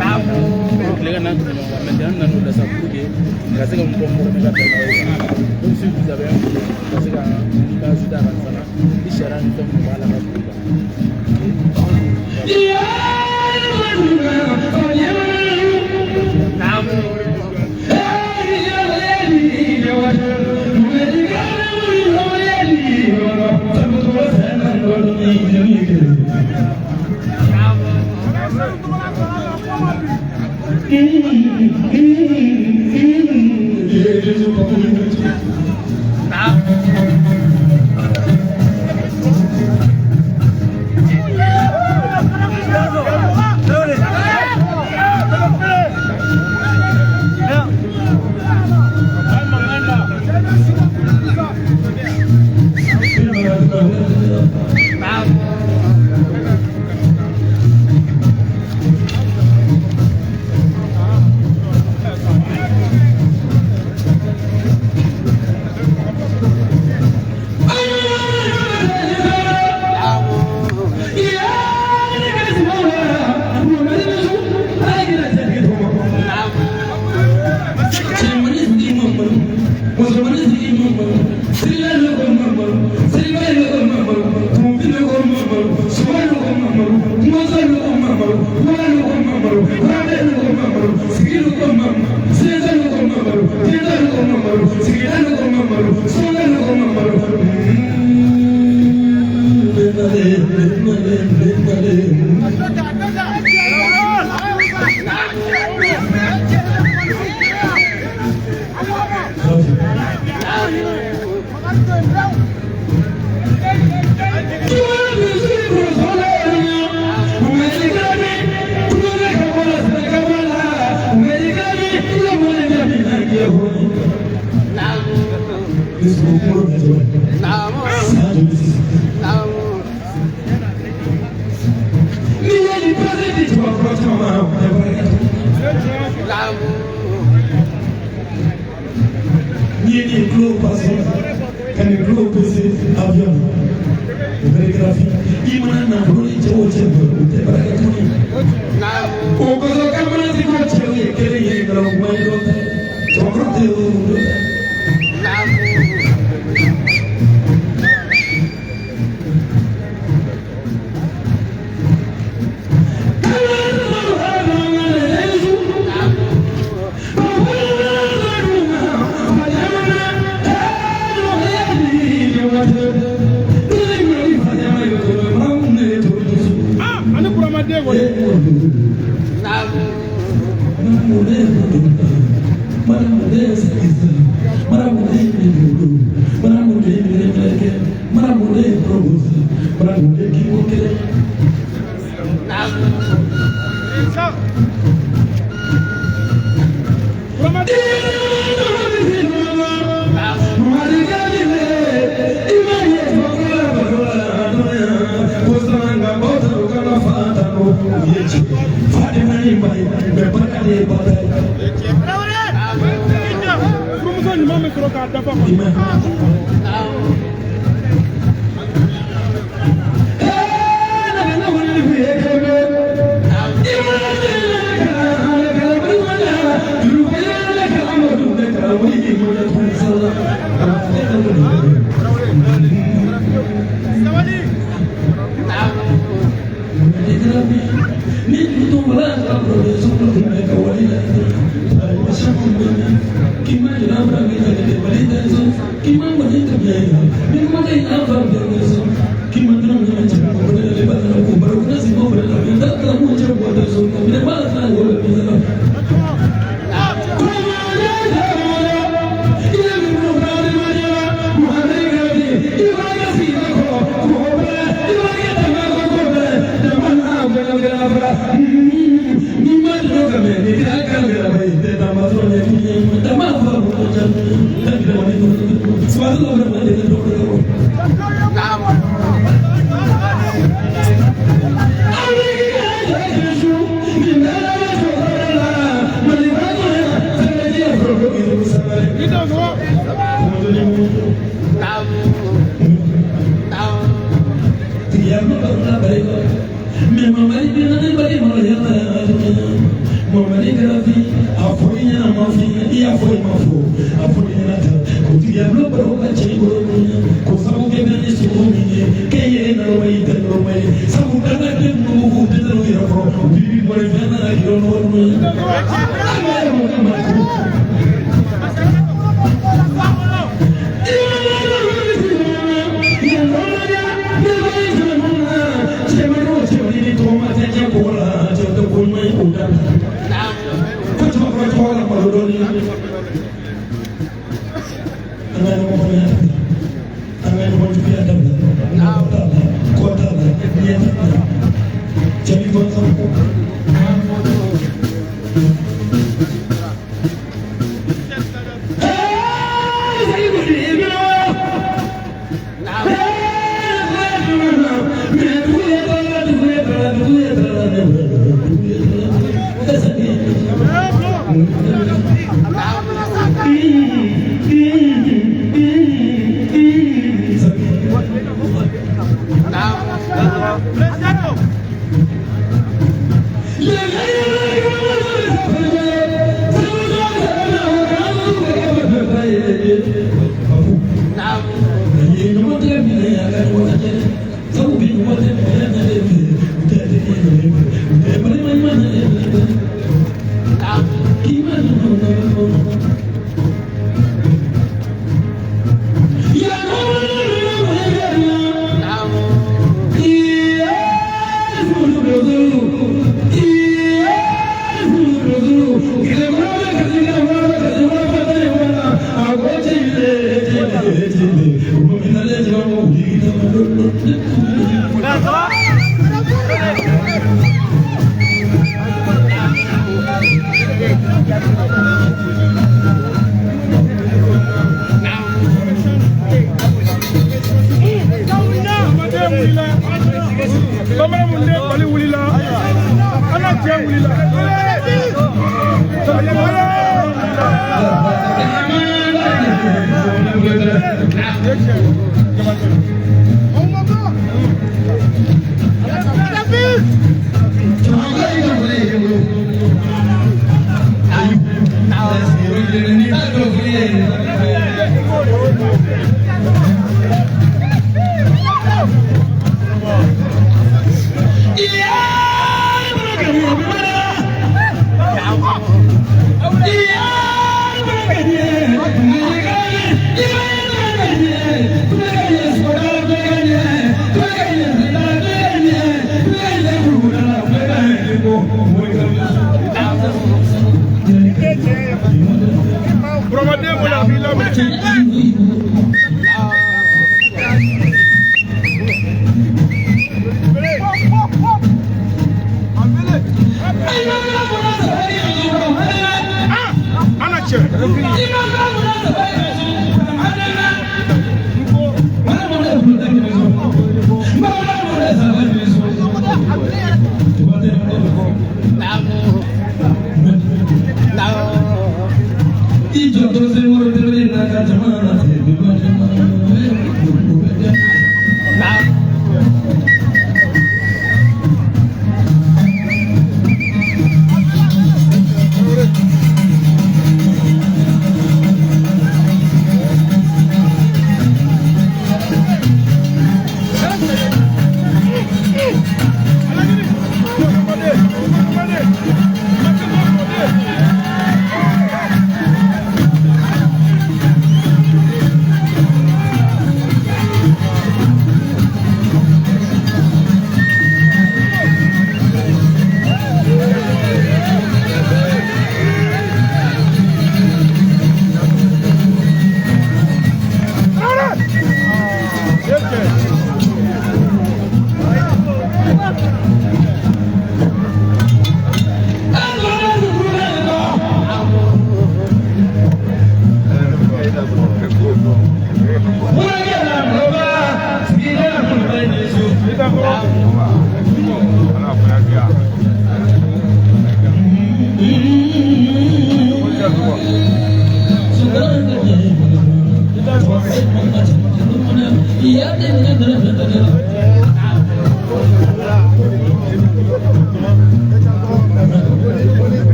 Speaker 4: ka tile ka n'an tugu ɲɔgɔn kan. Maintenant an nan'o la sa pour que ka se ka mɔgɔ former ka bɛn n'aw ye. Donc si vous avez un problème, ka se ka i ka ajouter a kan fana, ni sariya ni fɛn minnu b'a la ka tugu kan.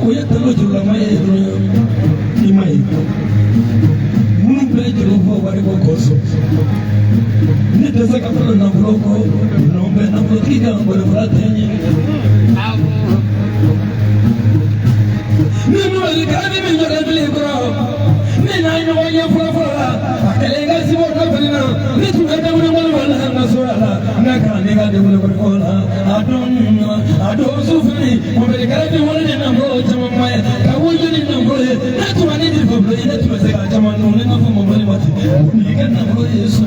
Speaker 15: o ye talo jurulama ye dɔrɔn i ma ye minnu bɛɛ juru fɔ wari ko kɔsɔn ne tɛ se ka fɔlɔ nafolo kɔ nɔ bɛ nafolotigi ka ngɔlɔfɔla tɛ ɲɛ ni mɔbili kɛra ni min jɔra bilen kɔrɔ ne n'a ɲɔgɔn ye fɔlɔ fɔlɔ la a kɛlen ka sibɔ dɔ fana na ne tun ka denwele wale la n ka so la n ka kalan ne ka denwele kɔrɔ la a don a don su fili mɔbili kɛra ni wale ni nafolo caman ma ye ka wuli ni nafolo ye ne tun ma ne di fɔ bilen ne tun bɛ se ka caman dun ne ma fɔ mɔbili ma ten n'i ka nafolo ye so.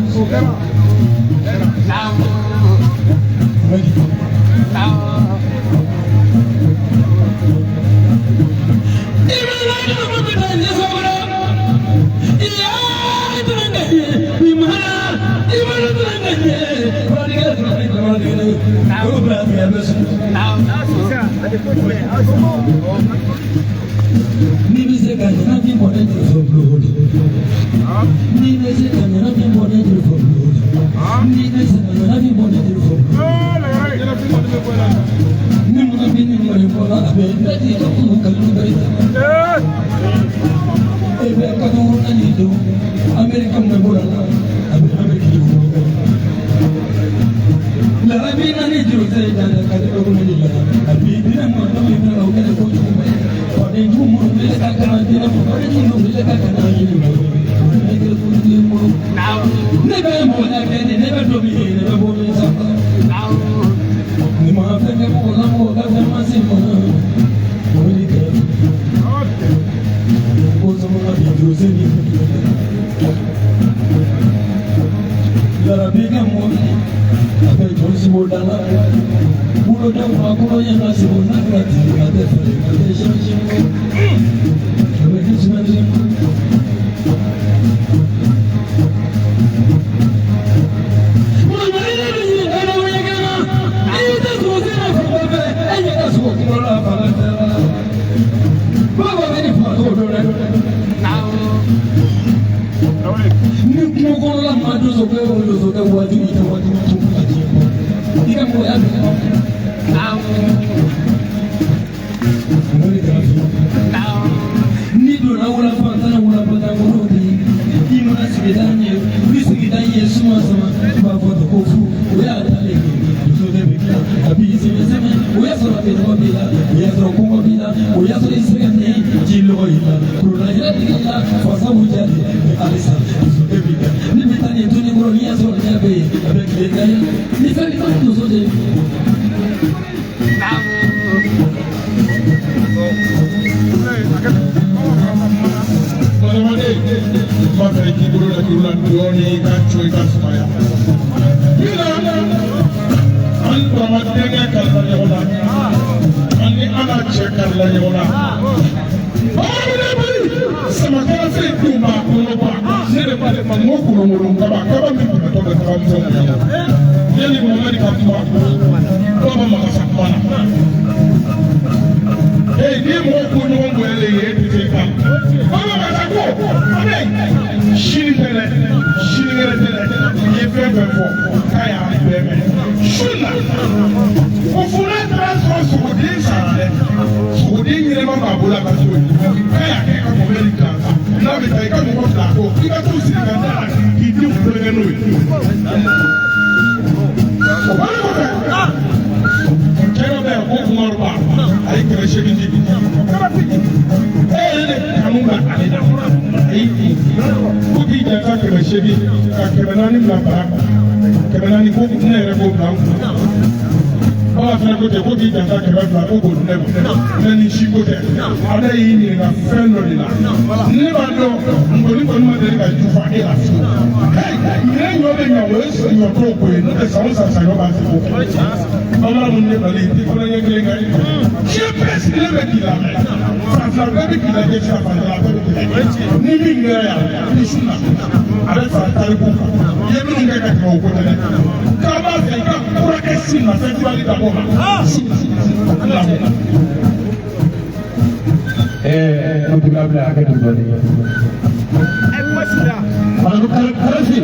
Speaker 15: Ni bɛ se ka ɲɛnafin bɔ ne joli fɔ bulon ni bɛ se ka ɲɛnafin bɔ ne joli fɔ bulon ni bɛ se ka ɲɛnafin bɔ ne joli fɔ bulon ni mun bɛ ni mɔni bɔ la a bɛ bɛɛ di ka kulu kalo bɛɛ e bɛ ka naani don Amerika mun bɛ la a bɛ Ameriki jugu larabi naani juru tɛ jana ka di ko ne la a bi diinɛ mɔgɔ dɔ min fana o kɛlen kojugu bɛ faden jugu minnu bɛ ka kalan diinɛ mɔgɔ faden jugu minnu bɛ ka kalan yiri ma ne kɛra kojugu ye n bolo ne bɛ mɔgɔ la kɛ ne bɛ dɔ min ye ne bɛ bɔ min sanfɛ ni ma fɛn kɛ mɔgɔ la mɔgɔ ka fɛn ma se ma o de kɛra ko sama ka bi juru sen ni larabi ka mɔgɔ a bɛ joli sibo da la wolo da fa kɔnɔ ɲɛ ka sibo n'a kɛra tigi a tɛ falen a tɛ change a bɛ kɛ sumani. Ni kungo kɔnɔla ma donso kɛ o donso kɛ wajibi tɛ wajibi t'u ka diɲɛ kɔnɔ i ka mɔgɔya bɛ kɛ o de kɛra fɛn n'i donna wula fantan na wula fantan kɔnɔ bi i mana sigida ɲɛ ni sigida ɲɛ suma sama i b'a fɔ ten ko fu o y'a talen ye donso kɛ bɛ tila a b'i sɛmɛ sɛmɛ o y'a sɔrɔ kɛnɛma b'i la o y'a sɔrɔ kɔngɔ b'i la o y'a sɔrɔ i sɛgɛn ni ji lɔgɔ y'i la korona yɛrɛ tigɛ la fasa b'u jaabi halisa donso kɛ b'i la ni bɛ taa nin toni kɔrɔ n'i y'a sɔrɔ ɲɛ bɛ yen a bɛ tile ka ye ni fɛn bɛ taa donso de ye.
Speaker 2: Adamaden n b'a fɛ k'i bolo da juru la dɔɔnin i ka co i ka sumaya. Min na an Burama denkɛ kalila ɲɔgɔn na an ni an n'a cɛ kalila ɲɔgɔn na. Bamanan bali samakala fɛn dun b'a kɔnɔ ba ne de b'ale ma n ko kolonkolon kaba kaba min tɛmɛtɔ bɛ kaba misɛnw ɲɛna. Yanni Mamadi ka kuma dɔw bɛ makasa kuma na. Ee ni mɔgɔ ko ɲɔgɔn bonyalen ye e tɛ se kan. Baba masa ko ale sini tɛ dɛ sinikɛnɛ tɛ dɛ i ye fɛn fɛn fɔ k'a y'a bɛɛ mɛn. Su na ko fo n'a taara sɔrɔ sogoden sara dɛ sogoden ɲɛnɛma b'a bolo a ka so ye k'a y'a kɛ ka mɔbili gansan n'a bɛ taa i ka mɔgɔ bila a kɔ k'i ka t'u sigi ka da la k'i denw kulonkɛ n'o ye. O bɔlen kɔfɛ cɛ dɔ bɛ yan ko Umaru Ba a ye 800 di. E yɛrɛ de kanu bɛ ale la ko k'i jansa 800 ka 400 bila bara kɔnɔ 400 ko ne yɛrɛ k'o bila n kun. Baba fana ko ten ko k'i jansa 200 ko k'o di ne ma ne ni si ko tɛ ale y'i ɲininka fɛn dɔ de la ne b'a dɔn nkɔni kɔni ma deli ka jufa e la fiyewu. Ɲinɛ ɲɔ bɛ ɲa o ye ɲɔ t'o ko ye n'o tɛ san o san saɲɔ b'a seko kɛ. Bamanan minnu ne bali i tɛ kulonkɛ kelen kɛ diɲɛ bɛɛ sigilen bɛ k'i lamɛn fan fila bɛɛ bɛ k'i lajɛ sisan fan fila bɛɛ bɛ k'i lajɛ ni min kɛra yan ni su na a bɛ fara tariku kan i ye minnu kɛ ka tɛmɛ o ko tɛ dɛ k'an b'a fɛ i ka kura kɛ sin na fɛn dabɔ ma su na lamɔ.
Speaker 5: Mutula bila hakɛ to dɔɔnin. Manabu karafi.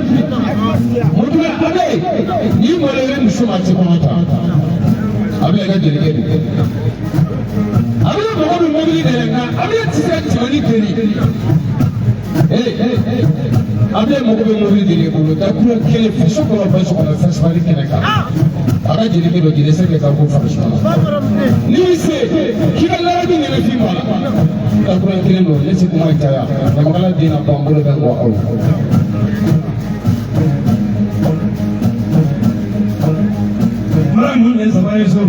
Speaker 5: Mutula abe ni mɔgɔ yɛrɛ muso ma ci kɔnɔ ta. A bɛ ka jelikɛ de. A bɛ mɔgɔ min mobili de
Speaker 14: tɛ se ka cɛmannin keri. Ablaye mago bɛ mobili de bolo dakura kelen faso kɔnɔ faso kɔnɔ festival kɛnɛ kan. A ka jelikɛ dɔ jeli se ka ko faso la. N'i y'i se k'i ka larabi ɲɛnafin b'a la. Dakura kelen don ne ti kuma caya. Ɲamakala den na ban bolo bɛ bɔ aw la.
Speaker 15: Mara mun ye saba ye so.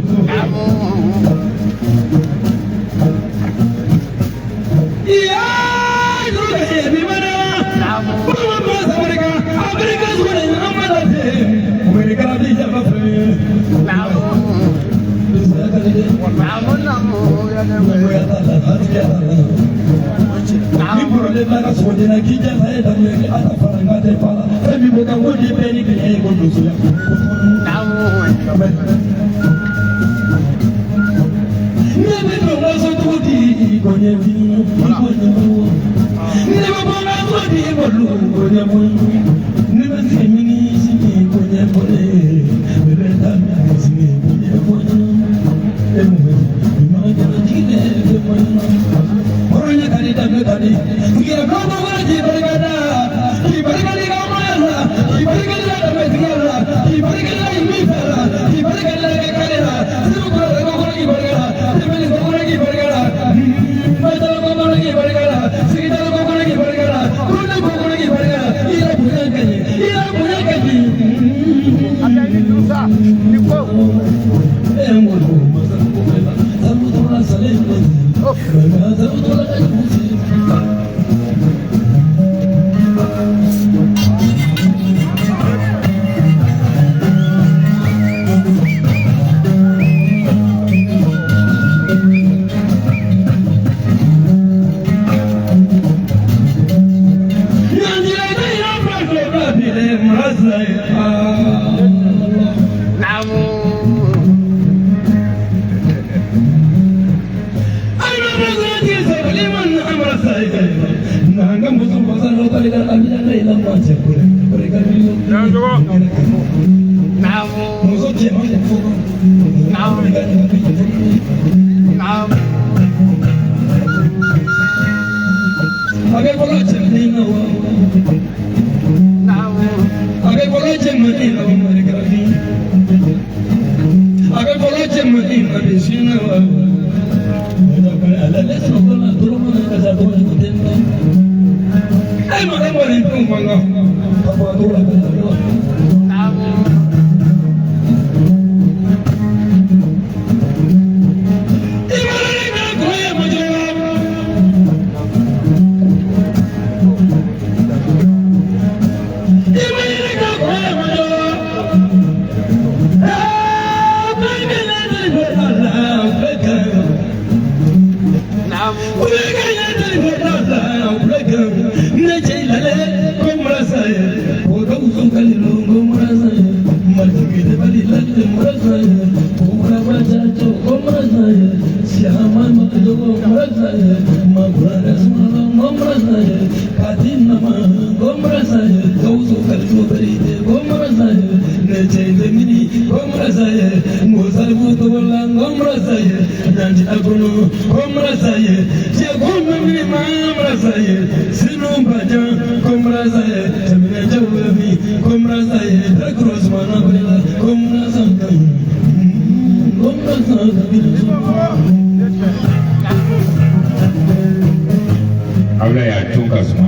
Speaker 5: Ablaye a cun ka suma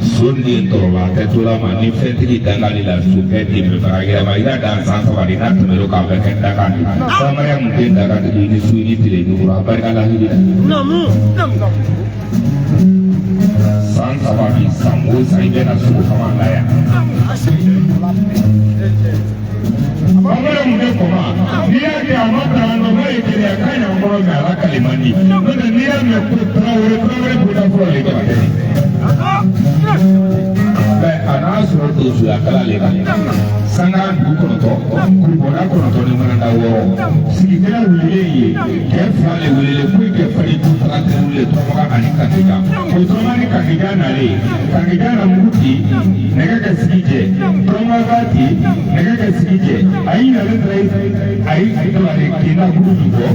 Speaker 5: so ni tɔrɔba a tɛ to la ma ni fɛntigi dangali la sokɛ den bɛ fara yɛrɛ ma i ka dan san saba de n'a tɛmɛr'o kan a bɛ kɛ dakan de samariya mun den dakan de ni su ni tile ni wura a barika la hili san saba bi san o san i bɛ na sogo kama la yan. Bamanan mun bɛ kɔma n'i y'a kɛ a ma kalan dɔn n'o ye keleya k'a ɲa n kɔrɔ mɛ a la kali man di n'o tɛ n'i y'a mɛn ko tarawele tarawele bɔda fɔlɔ de jaba tɛ. Mɛ a n'a sɔrɔ donsoya kala le kan sanga dugu kɔnɔntɔn kurubɔda kɔnɔntɔn ni mananda wɔɔrɔ sigikɛla wulilen ye kɛ fila le welele ko kɛ fali du taga tɛ wuli tɔrɔmɔgɔ ani kantiga o tɔrɔmɔ ni kantiga nalen kantiga na mugu ci nɛgɛ kɛ sigi jɛ tɔrɔmɔ Turama k'a ten nɛgɛ kɛ sigi jɛ a y'i nalen dɔrɔn a y'i dɔrɔn kinda bulu min bɔ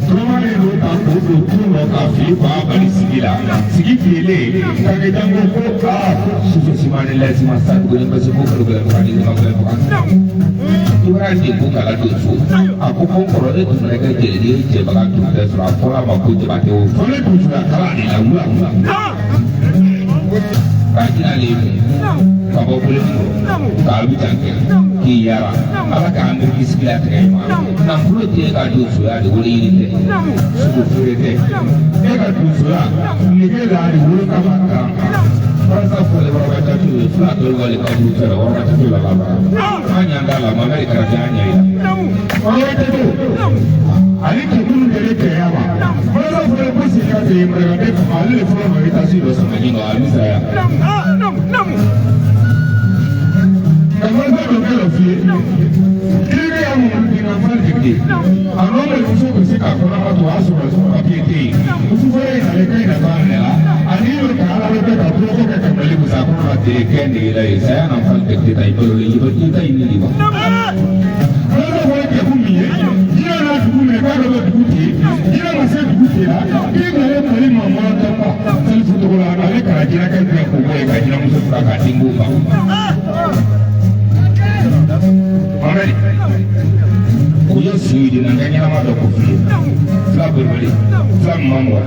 Speaker 5: turama de don ka k'o don kurun nɔ k'a fili k'a bali sigi la sigi filen kakejan ko ko aa ko sufɛ siman ni lɛsima sa tuguni parce que ko kalo gɛlɛn faga ni ma gɛlɛn faga i b'a den ko kala don so a ko ko n kɔrɔ e tun bɛ kɛ jeli ye cɛbaga tun tɛ sɔrɔ a fɔra a ma ko Jabate o fɔlen tun sɔrɔ a kala de la wula k'a jira le ka bɔ bolokɔrɔ k'a bɛ jan kɛ k'i yara ala k'an bɛ k'i sigi la tigɛ ma nafolo tɛ e ka donsoya de wolo yiri tɛ sogo feere tɛ e ka donsoya nege la de wolo kama kan walasa fɔlen waraba jate ye fila tɔw ka le ka buru fɛrɛ waraba jate la laban an ɲan t'a la mamari karata an ɲɛ yira waraba jate ale cɛ minnu kɛlen cɛya ma walasa fɔlen ko sigi ka ten marakaden kama ale de fɔlɔ ma i taa si dɔ sama ɲini a bɛ saya ka walasa dɔ kɛ dɔ f'i ye kiri y'a mun bin ka fali jigin a nɔ bɛ muso bɛ se k'a kɔnɔma to o y'a sɔrɔ papiye tɛ yen muso fɔlɔ in nalen k'a in na taa minɛ la ani y'o ka ala bɛ kɛ ka boloko kɛ ka mali musa kɔnɔ la ten kɛ nege la ye saya na fali tɛ ta i balo la i bɛ i ta i ni de ma. Walasa fɔlɔ kɛkun min ye jinɛ n'a dugu minɛ k'a dɔ bɛ dugu ten jinɛ ma se dugu ten la k'i nalen mali ma mɔnɔ tɔnba salifu tɔgɔ la ale kana jinɛkɛ kɛ k'o bɔ yen ka jinɛmuso fura k'a denko ma. Mamadi o ye su de na n ka ɲɛnama dɔ ko f'i ye fila boliboli fila ma mɔgɔ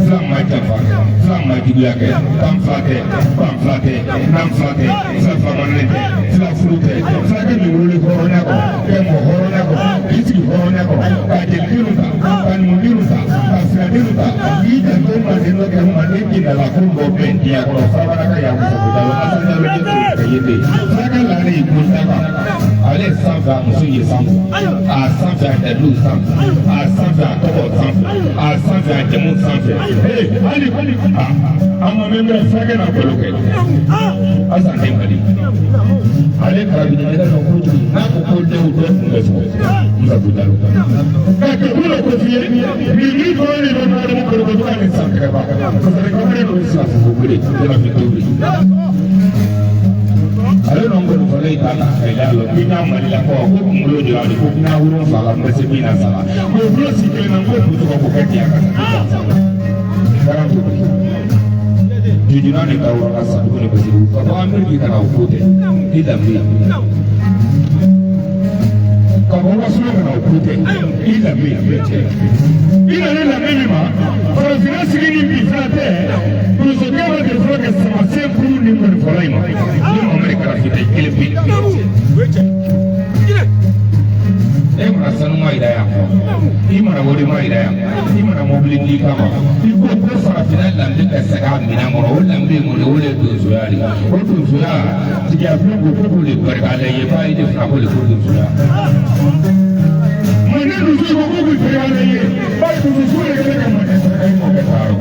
Speaker 5: fila ma janfa fila ma juguya kɛ tan fila tɛ ban fila tɛ nan fila tɛ fila filamanalen tɛ fila furu tɛ fulakɛ min wololen hɔrɔnya kɔrɔ kɛ mɔgɔ hɔrɔnya kɔrɔ k'i sigi hɔrɔnya kɔrɔ ka jelidenw ta ka numudenw ta ka filadenw ta k'i janto manden dɔ kɛ manden kinda la ko mɔgɔ bɛn diɲɛ kɔrɔ farabaraka y'a muso ko jalo asan jalo den ka ye ten fulakɛ lalen y'i kun da kan ale sanfɛ a muso ye sanfɛ a sanfɛ a dalilu sanfɛ a sanfɛ a tɔgɔ sanfɛ a sanfɛ a jamu sanfɛ ee hali a ma mɛn bɛ fulakɛ n'a balo kɛ asan den ka di ale karabini nɛgɛ dɔn kojugu n'a ko ko denw dɔ kun bɛ sɔgɔ musa ko jalo ka kɛ kun dɔ ko f'i ye nin min dɔrɔn de bɛ mɔgɔ dama kɔrɔ ko ka nin san tɛgɛ ba parce que kamalen dɔ bɛ se ka fɔ ko wele yɔrɔ fi tobili ale nɔ kɔni fɔlɔ i ta la ka i la lɔ k'i n'a mali la kɔ ko kunkolo jɔra de ko k'i n'a wolonfila la n bɛ se min na saba ko kulo si kelen na ko butu ka ko kɛ tiɲɛ ka garan tobili jujuna de ka wɔrɔ ka sa tuguni parce que ka bɔ Ameriki ka na o ko tɛ i danbe ka bɔ wasolon ka na o ko tɛ i danbe i nana danbe min ma farafinna sigi ni bi fila tɛ donsokɛ bɛ de fɔlɔ kɛ samasen kuru ni mɔnifɔla in ma ni Mamadi Karafi tɛ kelen pe e mana sanu ma yira yan i mana wari ma yira yan i mana mobili di kama i ko ko farafinna danbe ka se k'a minɛn kɔnɔ o danbe mun de o de ye donsoya de o donsoya tigiya filɛ ko ko k'o de barika la ye ba ye de fana ko de ko donsoya manden donso ko ko k'u barika la ye ba ye donso sugu de kɛlen ka manden saraka i mɔkɛ taarɔ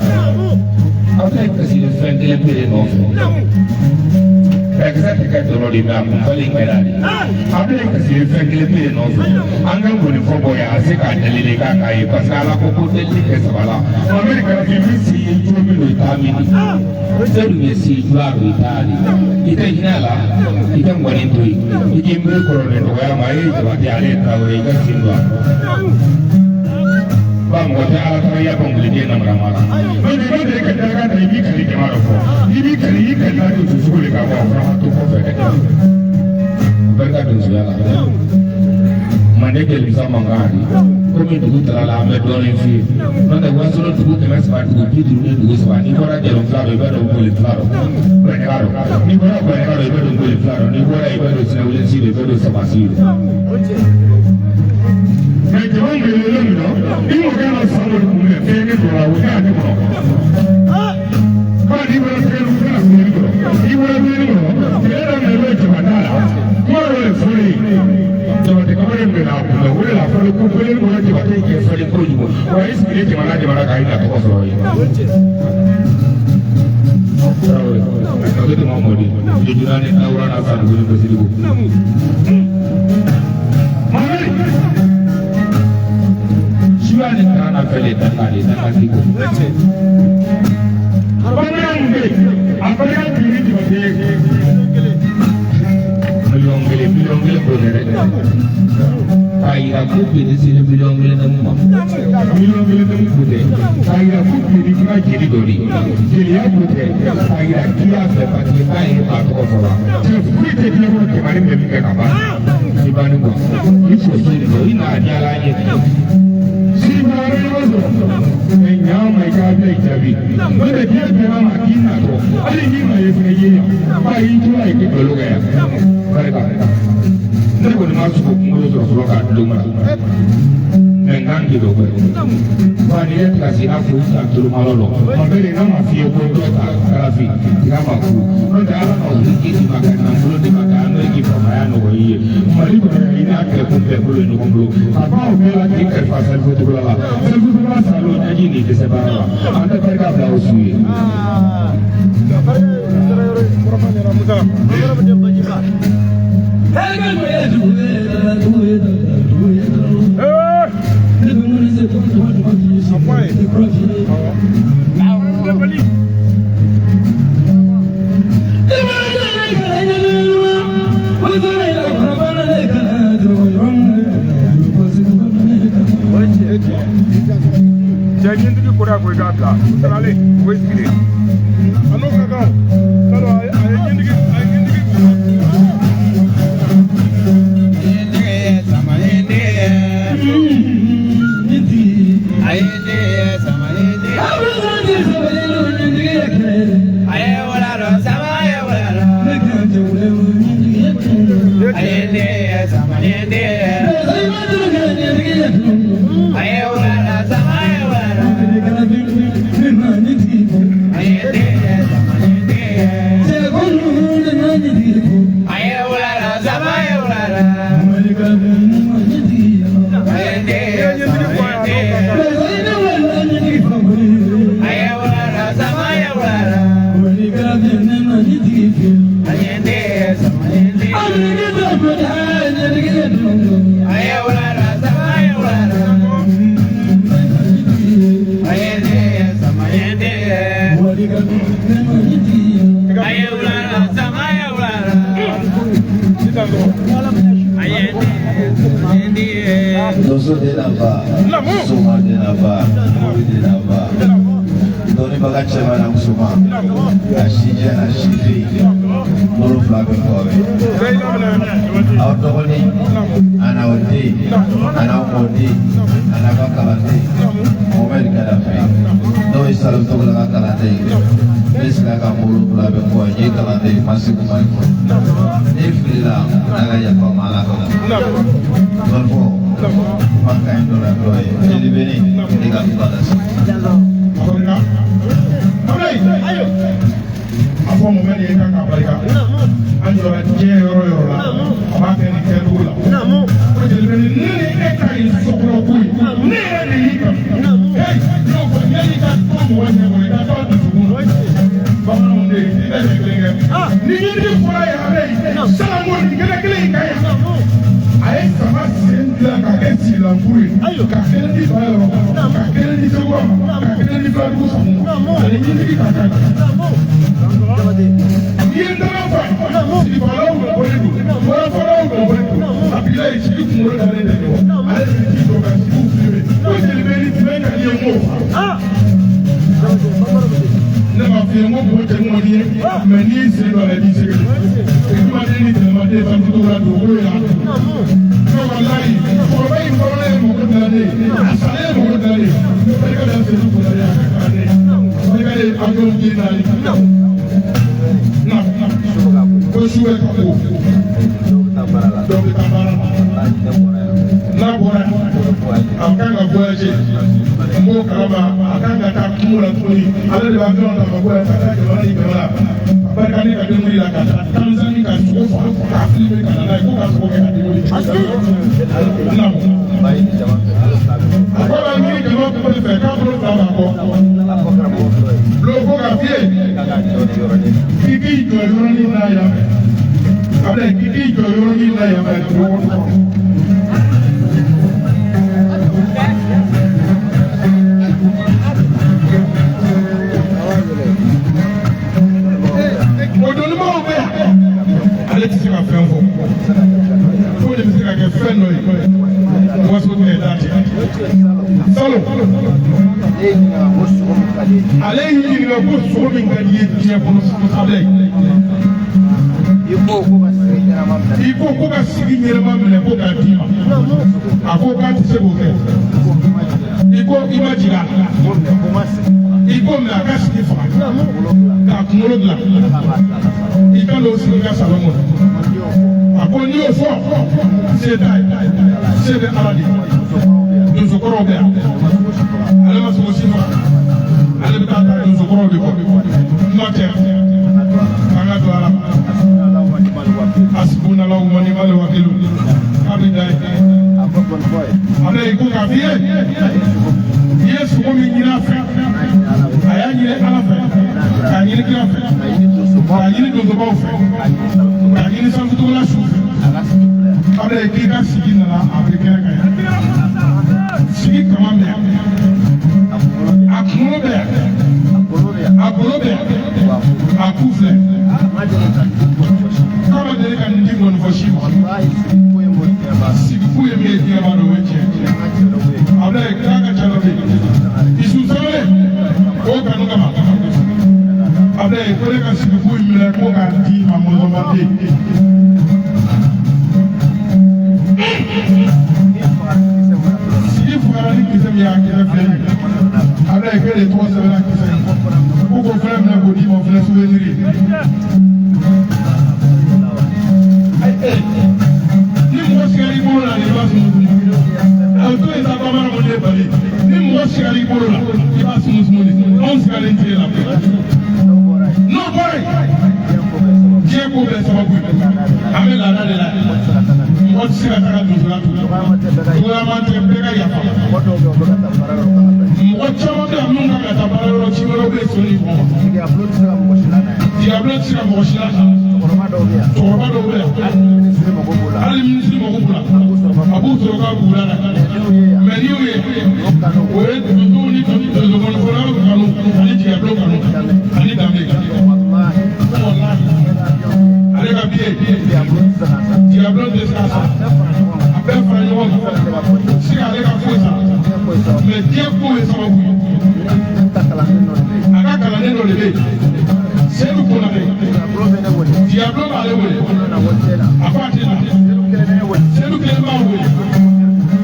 Speaker 5: aw ta ye kasi fɛn kelen pe de nɔfɛ Ɛkisɛ tɛ kɛ dɔrɔn de mɛ a kun fɔlen kɛra de a bɛ kasi fɛn kelen pe de nɔfɛ an ka ŋɔni fɔ bɔ yan a se k'a dalili k'a k'a ye parce que ala ko ko delili kɛ saba la Mamadi Karafi min si ye cogo min don i t'a min e dun ye si juguya don i t'a di i tɛ hinɛ a la i tɛ ŋɔni to yen i k'i miiri kɔrɔlen dɔgɔya ma e ye Jabate ale ye Tarawele i ka sen don a kɔrɔ ba mɔgɔ tɛ ala taara ya kɔngiliden namarama la n'o tɛ n'o tɛ ka daga ta i b'i kali jama dɔ fɔ i b'i kali i kali n'a don sogo de ka bɔ a fana ma to kɔfɛ dɛ o barika donsoya la manden jelimusa mankan de komi dugu tala la an bɛ dɔɔnin f'i ye n'o tɛ wasolon dugu 300 dugu 53 n'i bɔra jɛlon fila dɔ i bɛ don boli fila dɔ gbɛnɛka dɔ n'i bɔra gbɛnɛka dɔ i bɛ don boli fila dɔ n'i bɔra i bɛ don sinawulensi dɔ i bɛ don samasi dɔ. Mɛ jama belebele min na i mɔkɛ ma san wɛrɛ kun bɛ fɛn ne dɔ la o tɛ ale kɔnɔ. Ba n'i bɔra sɛgɛn fɛn na kuleli kɔrɔ i bɔra kuleli kɔrɔ tile daminɛ i bɛ jama da la kuma dɔ de fɔlen Jabate kamalen bɛ n'a kunbɛ o de la fɔlen ko kuleli kɔnɔ Jabate kɛ fɔlen kojugu wa i sigilen jamana jamana kan i na tɔgɔ sɔrɔ yen. Tarawele a bɛ tɛmɛ mɔdi jujuna ni tawura n'a sanugu ni basiriku. Mamadi suya ni karan fɛn de danga de danga ti ko. Bamanan mun bɛ yen a barika tigi ni Jabate ye. tɛ dɛ. K'a yira ko bi sera 1,1 million ma. 1,1 million ko tɛ. K'a yira ko bi ni k'i ka jeli dɔ de. Jeliya ko tɛ. K'a yira k'i y'a fɛ parce que k'a ye ba tɔgɔ fɔ la. Cɛ foyi tɛ diɲɛ kɔnɔ cɛmannin bɛ min kɛ ka ban. I banni quoi. I fosi de don i n'a diyara an ye. Sini fana wɛrɛ ɲɔgɔn sɔrɔ. Mɛ ɲa ma i k'a bila i jaabi. N'o tɛ diɲɛ bɛɛ ma k'i natɔ. Hali n'i ma ye fana ye yan. Ba y'i tora yen k'i balo kɛ yan. Barika. Ne kɔni ma sogo kunkolo sɔrɔ fɔlɔ k'a dulon mara. Mɛ n kan k'i dɔ kɛ. Ba n'i ye kilasi a fo san tulumalɔ lɔ. Ma bɛɛ de n'a ma f'i ye ko dɔ ta kalafi i ka ma furu. N'o tɛ ala ka wuli k'i ma ka nafolo d'i ma ka Amérique faamaya nɔgɔya i ye. Mali kɔnɔ yan i n'a kɛlɛkun bɛɛ bolo ɲɔgɔn bolo. A b'aw bɛɛ la k'i kalifa Salifu la. Salifu salon ɲɛji ni dɛsɛ baara la. An tɛ barika bila o su ye. Cɛ ɲintigi kora ko i k'a bila saralen o ye sigilen.
Speaker 3: A n'o ka kan t'a a ye ɲintigi a ye ɲintigi.
Speaker 16: Donso den na ba, soma den na ba, mori den na ba. Dɔnnibaga cɛman na musoman, a sijɛ n'a sifin, bolo fila bɛ kɔrɔ. Aw dɔgɔnin, a n'aw den, a n'aw mɔden, a n'a ka kalanden, Mohamed Kadafi, n'o ye Salifu Togola ka kalanden ye. Ne sera ka bolo fila bɛ kɔ, n ye kalanden ye, ma se kuma ye fɔlɔ. Ne filila, n'a ka yafa ma Ala kama. Dɔnfɔ. Kuma ka ɲi dɔ la dɔ ye jeli bɛ ne ka kuma lase.
Speaker 3: A fɔ Mohamed ye k'a ka barika an jɔra diɲɛ yɔrɔ yɔrɔ la a b'a kɛ nin kɛcogo la ko jeli bɛ ne ni e ta ye sokɔnɔ ko ye ne yɛrɛ de y'i kanu hey n'o fɔ yanni i ka to mɔgɔ ɲɛkɔrɔ i ka to dusukun bamananw de ye i bɛ ɲɛ kelen kɛ ni ɲɛji fɔra yan a bɛ yen salamo nin kɛnɛ kelen in kan yan a ye sama sen dilan k'a kɛ sigilankuru ye ka kelen di ba yɔrɔ ma ka kelen di segu ma ka kelen di filadugu samu ma ani ɲɛjigi ka kan. N'i ye n fa sigibalaw bɛ bɔlen don wɛrɛfɔlaw bɛ bɔlen don a bila ye sigi kunkolo dalen tɛ ɲɔgɔn ale de bɛ ji jɔ ka sigiw filime ko jeli bɛ ni tɛmɛ ka di ye n k'o fa. Ne b'a f'i ye n ko mɔgɔ cɛ ŋɔni ye mɛ n'i y'i sen don a la i b'i sɛgɛn jumaden ni tɛnɛmaden Salifu Togola dugukolo y'a ne walayi kɔrɔba in kɔrɔla ye mɔgɔ dilannen ye a salen ye mɔgɔ dilannen ye ne barika da Seydou Konare a ka kalanden barika de ye avion den naani na ko su bɛ ka ko dɔ bɛ taa baara la n'a bɔra a kan ka voyager n b'o kalama a kan ka taa kungo la tuguni ale de b'a avion ta ka bɔ yan ka taa jamana ni jamana ka barika ne ka denwuli la ka taa Tanzanie ka sogo faga k'a filime ka na n'a ye ko ka sogo kɛ ka denwuli naamu a ko b'a ɲini jama bɛɛ fɛ k'a bolo fila b'a kɔ bulon ko k'a f'i ye k'i k'i jɔ yɔrɔnin na yan fɛ Ablaye k'i k'i jɔ yɔrɔnin na yan fɛ dugu kɔnɔ. O dɔnnibaw bɛ yan ale tɛ se ka fɛn fɔ fo
Speaker 2: Salon ale y'i ɲininka ko sogo min ka di i ye diɲɛ kɔnɔ Ablaye i ko ko ka sigi ɲɛnama minɛ ko k'a d'i ma a ko k'a tɛ se k'o kɛ i ko i ma jigin a la i ko mɛ a ka sigi faga k'a kunkolo bila i ka n'o sigi i ka salon kɔnɔ a ko n'i y'o fɔ se t'a ye se bɛ Ala de ye donsokɔrɔw bɛ yan ale ma sogo si faga ale bɛ taa ta donsokɔrɔw de kɔ kuma tɛ k'an ka don Ala ma asibunalaw wa ni'mal wakilu k'a bɛ da ye Ablaye ko k'a f'i ye i ye sogo min ɲini a fɛ a y'a ɲini Ala fɛ k'a ɲini kira fɛ k'a ɲini donsobaw fɛ k'a ɲini sanfɛtugula su fɛ Ablaye k'i ka sigi nana a bɛ kɛnɛ kan yan sigi kama bɛ yan a kunkolo bɛ yan a golo bɛ yan a ku filɛ k'a ma deli ka nin di ŋɔnifɔ si ma sigi ku ye min ye diɲɛ b'a dɔn o ye tiɲɛ Ablaye k'a ka ca dɔ bɛ yen Isu Sangare o kanu kama Ablaye ko ne ka sigi ku in minɛ ko k'a di ma mɔzɔnbaden sigi fagara ni kisɛ min ye a kisɛ filɛ nin ye Ablaye k'e de tɔgɔ sɛbɛnna kisɛ in ko k'o fɛnɛ minɛ k'o d'i ma o fɛnɛ souvenir ye ni mɔgɔ sigara i bolo la i b'a sumusumu o to yen sa bamanan kɔni ye bali ni mɔgɔ sigara i bolo la i b'a sumusumu de anw sigalen t'e la n'o bɔra yen diɲɛ ko bɛɛ sababu ye an bɛ laada de la mɔgɔ tɛ se ka taga donsoya to dɔgɔyama tɛ bɛɛ ka yafa mɔgɔ caman bɛ yan minnu kan ka taa baara yɔrɔ ci wɛrɛw bɛ sɔn ni mɔgɔ ma Diablo tɛ se ka mɔgɔ si la cɛkɔrɔba dɔw bɛ yan hali minisiri mako b'u la a b'u sɔrɔ k'a b'u la mɛ n'i y'o ye o ye donsow ni donsokɔnɔfɔlaw kanu ani Diablo kanu ani danbe ale ka biye Diablo tɛ se ka san a bɛɛ fara ɲɔgɔn kan se k'ale ka foyi san mɛ diɲɛ ko ye sababu ye a ka kalanden dɔ de bɛ yen Seydou Konate Diablo b'ale wele a ko a tɛ na Seydou kelen b'a wele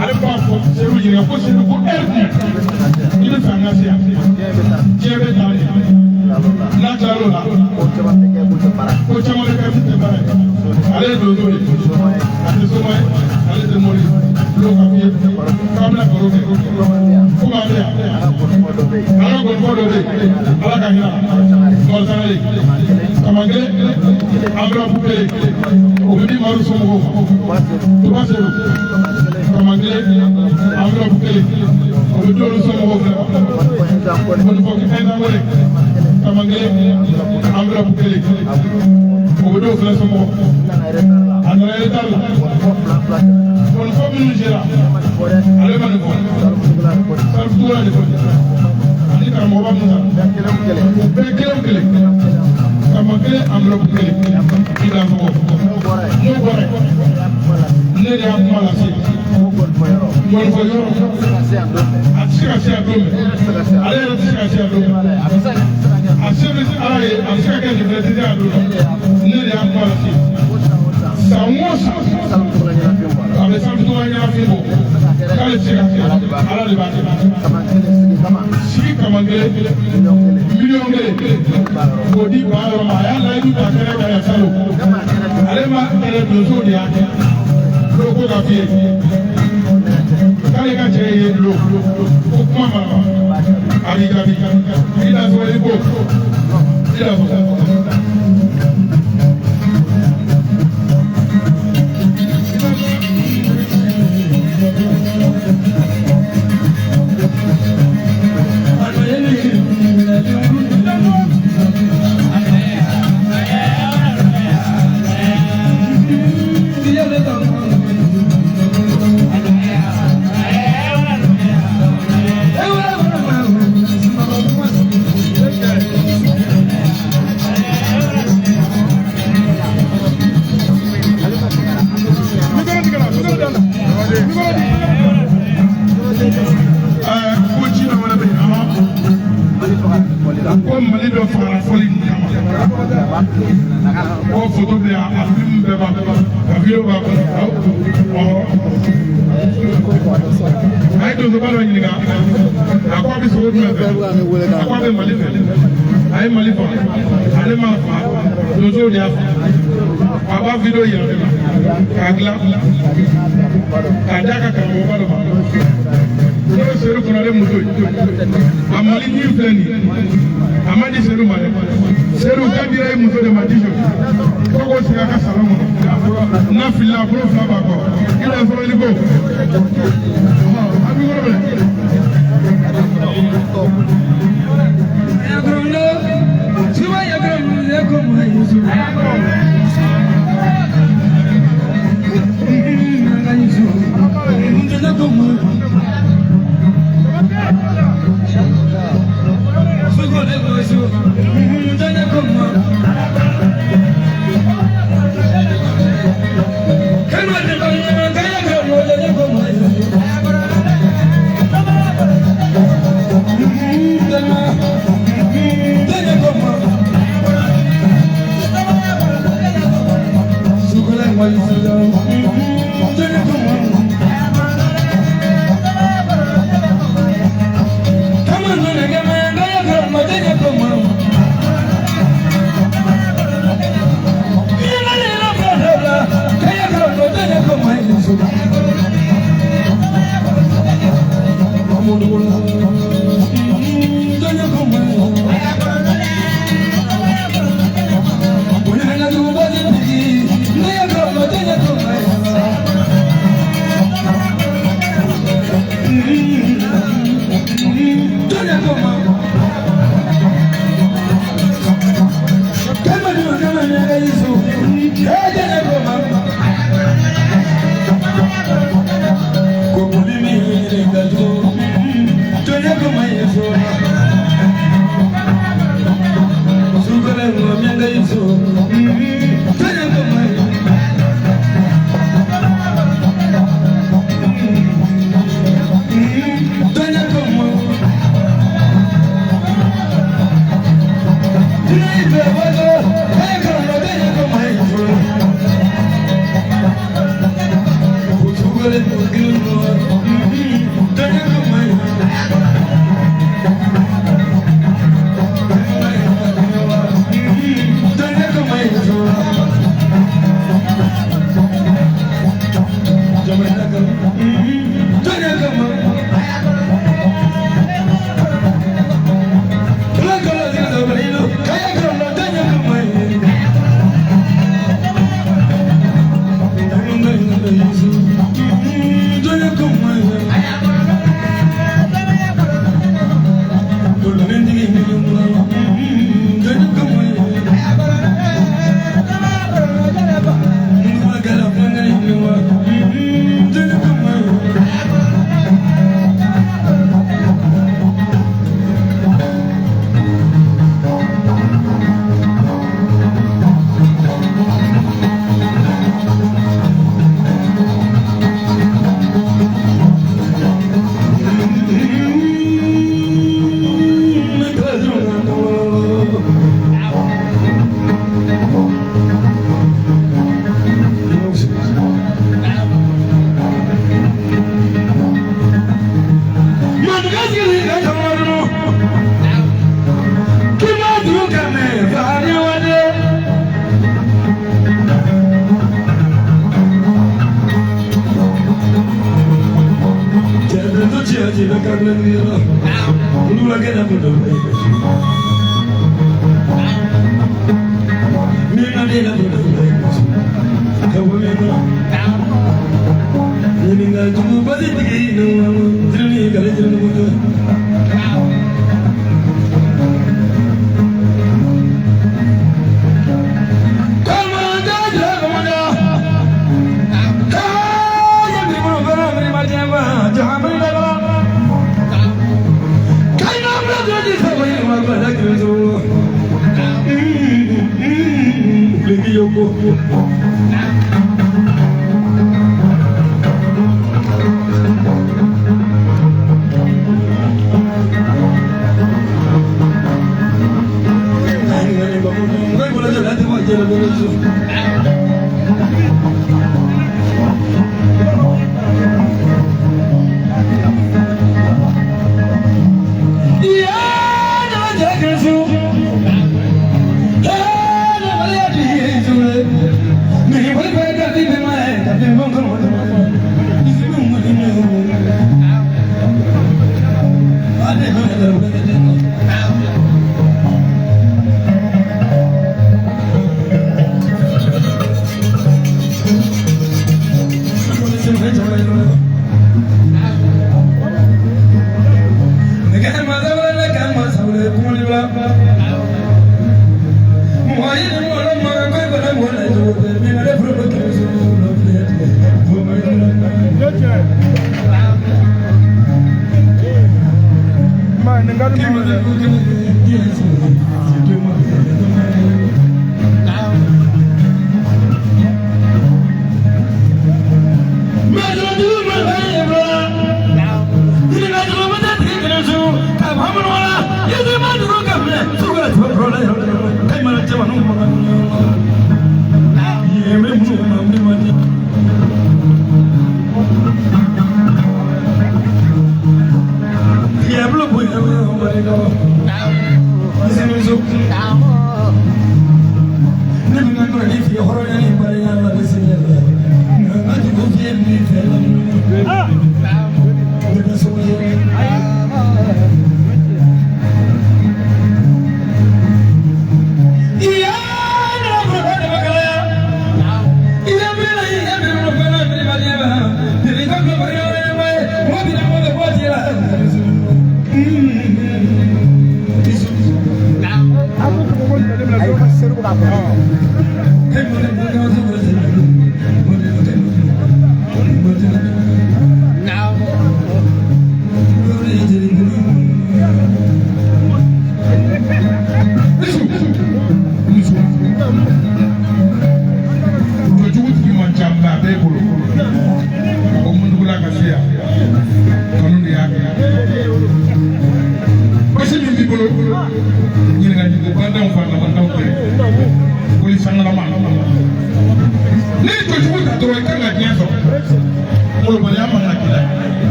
Speaker 2: ale b'a fɔ Seydou ɲininka ko Seydou ko ɛri jumɛn i bɛ fɛ an ka se yan diɲɛ bɛ taa de n'a tilal'o la ko caman bɛ kɛ min tɛ baara ye ale ye donso de a tɛ soma ye ale tɛ mori ye n'o ka f'i ye k'an bɛna baro kɛ ko b'an bɛ yan an ka gɔnifɔ dɔ bɛ yen Ala ka hinɛ Mɔgɔ Sangare kaman kelen enveloppe kelen o bɛ di Madu somɔgɔw ma Tuba Seydou kaman kelen enveloppe kelen o bɛ d'olu somɔgɔw fɛnɛ ma gɔnifɔ Ɛnzangole kaman kelen enveloppe kelen o bɛ d'o fɛnɛ somɔgɔw a nana retard la gɔnifɔ minnu sera ale ma nin fɔ Salifutugula de fɔ ani karamɔgɔba Musa u bɛɛ kelen kelen kaman kelen enveloppe kelen i dan sɔgɔ n'o bɔra yen ne de y'a kuma lase gɔnifɔ yɔrɔ a tɛ se ka se yan don bɛɛ ale yɛrɛ tɛ se ka se yan don bɛɛ a se bɛ se Ala ye a bɛ se ka kɛ nin fɛnɛ tɛ se yan don dɔ ne de y'a kuma lase san o san a bɛ sanfɛtugula ɲɛnafin bɔ k'ale tɛ se ka kɛ Ala de b'a kɛ sigi kaman kelen miliyɔn kelen k'o di ba yɔrɔ ma a y'a layidu ta kɛnɛ kan yan salon ale ma kɛlɛ donsow de y'a kɛ n'o ko ka f'i ye k'ale ka cɛ ye dulo ko kuma ma ban a b'i jaabi i da sɔrɔ i ko i da sɔrɔ.
Speaker 3: Ko photo bɛ yan, a film bɛɛ b'a kɔnɔ, a vidéo b'a kɔnɔ. Ɔhɔ. A ye donsoba dɔ ɲininka, a ko a bɛ sogo jumɛn fɛ? A ko a bɛ Mali fɛ. A ye Mali fa, ale m'a fa, donsow de y'a fa. A b'a vidéo yira ne la k'a dilan k'a d'a ka karamɔgɔba dɔ ma, n'o ye Seydou Konare muso ye. A Mali ɲin filɛ nin ye, a ma di Seydou ma dɛ. Seydou k'a dira i muso de ma dijo fo k'o sigi a ka salon kɔnɔ, n'a filila a bolo fila b'a kɔ i n'a sɔrɔ i ni ko a b'i kɔrɔ minɛ.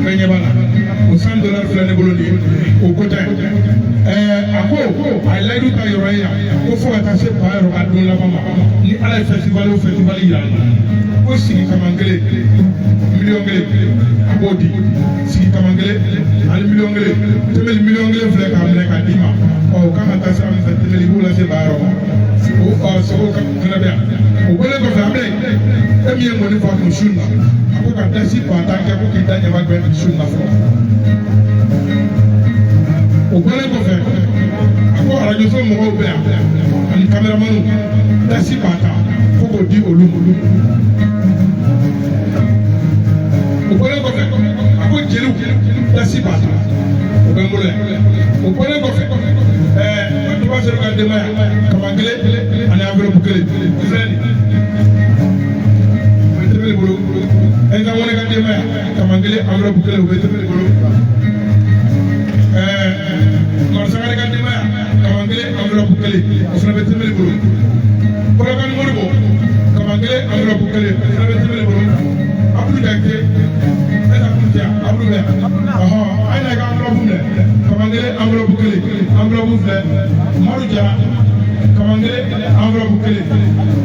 Speaker 3: Bɛɛ ɲɛ b'a la o $100 filɛ ne bolo nin ye o ko tɛ a ko a ye layidu ta yɔrɔ ye yan ko fo ka taa se ba yɔrɔ ka don laban ma ni Ala ye festival o festival yira n na ko sigi kaman kelen miliyɔn kelen a b'o di sigi kaman kelen ani miliyɔn kelen tɛmɛli miliyɔn kelen filɛ k'a minɛ k'a d'i ma ɔ o kan ka taa sira min fɛ tɛmɛli i b'o lase ba yɔrɔ ma o ɔ sogo fana bɛ yan o bɔlen kɔfɛ an bɛ e min ye ŋɔni fɔ a kun su in na a ko ka dasi 10 000 kɛ ko k'i da ɲama gbɛ su in na fɔlɔ o bɔlen kɔfɛ a ko arajoso mɔgɔw bɛ yan ani kameramaniw dasi 10 000 fo k'o di olu ma o bɔlen kɔfɛ a ko jeliw dasi 10 000 o bɛ n bolo yan o bɔlen kɔfɛ ko tuba sera ka denbaya kaman kelen ani enveloppe kelen o filɛ nin o bɛ tɛmɛ bolo ɛnza wɛrɛ ka denbaya kaman kelen enveloppe kelen o bɛ tɛmɛ bolo marisangare ka denbaya kaman kelen enveloppe kelen o fana bɛ tɛmɛ bolo Kɔlɔkani Moribo kaman kelen enveloppe kelen o fana bɛ tɛmɛ bolo Abudu Jakite ɛsɛ Abudu tɛ yan Abudu bɛ yan ɔhɔn a ye na i ka enveloppe minɛ kaman kelen enveloppe kelen enveloppe filɛ Madu Jara kaman kelen enveloppe kelen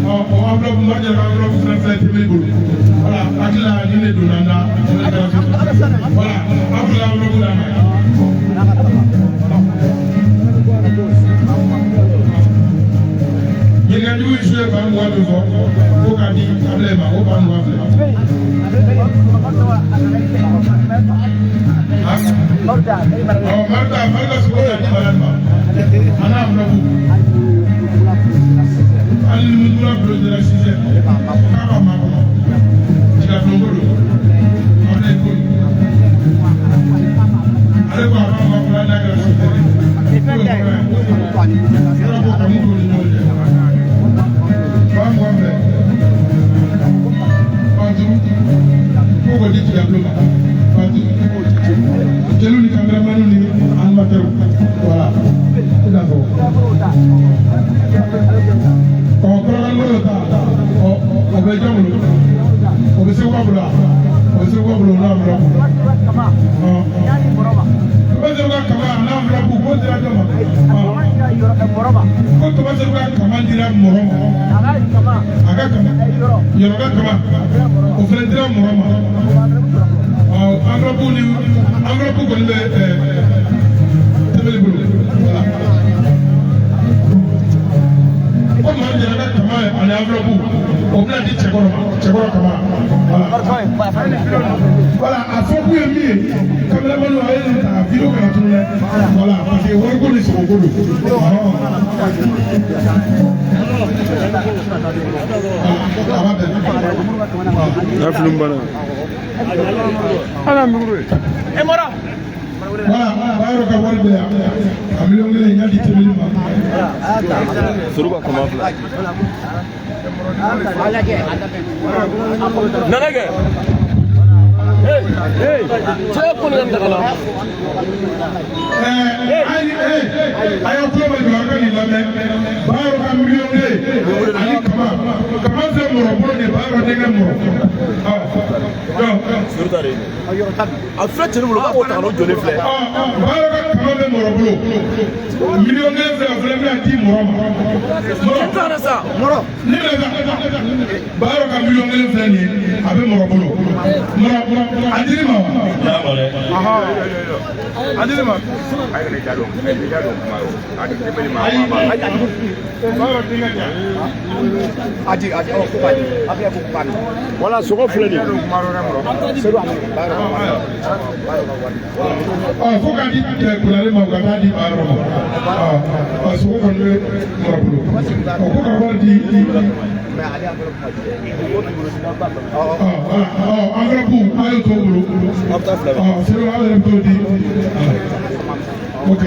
Speaker 3: ɔ o enveloppe Madu Jara ka enveloppe fana filɛ tɛmɛ bolo voilà hakili la ni ne donna n na voilà Abudu ka enveloppe d'a ma. Ɲininkaliw su ye 20 000 min fɔ ko k'a di Abilayi ma o 20 000 filɛ. Ɔ Marita Marita sogo k'a di Madame ma a n'a enveloppe hali ni mutura bulon dira sixième k'a b'a makɔnɔ jigabulonko don Abilayi ko don ale ko a b'a makɔnɔ hali n'a kɛra sixième ye k'o ye kɔrɔ ye yɔrɔ ko kanu t'u ni ɲɔgɔn cɛ. 20 000 filɛ 15 000 ko k'o di tigabulon ma 15 000 jeliw ni kameramaniw ni animatɛriw voilà i n'a fɔ ɔ kɔlɔkani bolo ta ɔ o bɛ jɔn bolo o bɛ segu bolo wa o bɛ segu bolo o n'a enveloppe ɔ Toba Seru ka kama a n'a enveloppe k'o dira jɔn ma ko Toba Seru ka kama dira mɔrɔ ma a ka kama yɔrɔ ka kama o fana dira mɔrɔ ma ɔ enveloppe ni enveloppe kɔni bɛ tɛmɛli bolo voilà ko maa jara ka kama ani enveloppe o bɛna di cɛkɔrɔ ma cɛkɔrɔ kama voilà voilà a fɔ kun ye min ye caméraman a ye nin ta vidéo kana tunu dɛ voilà parce que wariko ni sogoko don a b'a bɛn.
Speaker 6: N'a film banna. Ala micro ye.
Speaker 4: E mɔra.
Speaker 3: Voilà, Bayero ka wari bɛ yan a miliyɔn kelen n y'a di tɛmɛli ma.
Speaker 17: Soruba kama filɛ. Nana kɛ. Hey, hey, cɛ ko ne ka tagala.
Speaker 3: A y'aw tulo bɛ jɔ a ka nin lamɛn Bayero ka miliyɔn kelen ani kama kama filɛ mɔrɔ bolo de Bayero denkɛ mɔrɔ ɔ donc.
Speaker 17: Soru ta de ye. A filɛ cɛnin bolo k'a k'o ta ka n'o jɔlen filɛ.
Speaker 3: Bayero ka kama bɛ mɔrɔ bolo miliyɔn kelen filɛ a filɛ bɛna di mɔrɔ ma.
Speaker 17: Mɔrɔ ta sa.
Speaker 3: Mɔrɔ ne bɛna sa Bayero ka miliyɔn kelen filɛ nin ye a bɛ mɔrɔ bolo mɔrɔ a dir'i ma wa.
Speaker 7: N'a ma dɛ.
Speaker 3: A dir'i ma.
Speaker 6: A ye ne ja don ne ja don kuma o a di tɛmɛli ma
Speaker 3: Ayi Bayero denkɛ di yan.
Speaker 11: Adi adi ɔ ko k'a di Abilayi ko k'a di.
Speaker 6: Wala sogo filɛ nin ye.
Speaker 3: Ɔ fo k'a di Konare ma o ka taa di Bayero ma ɔ sogo kɔni bɛ mɔrɔ bolo ɔ ko ka wari di. Ɔ voilà ɔ enveloppe a y'o t'o bolo ɔ Seru aw yɛrɛ bɛ t'o di ok.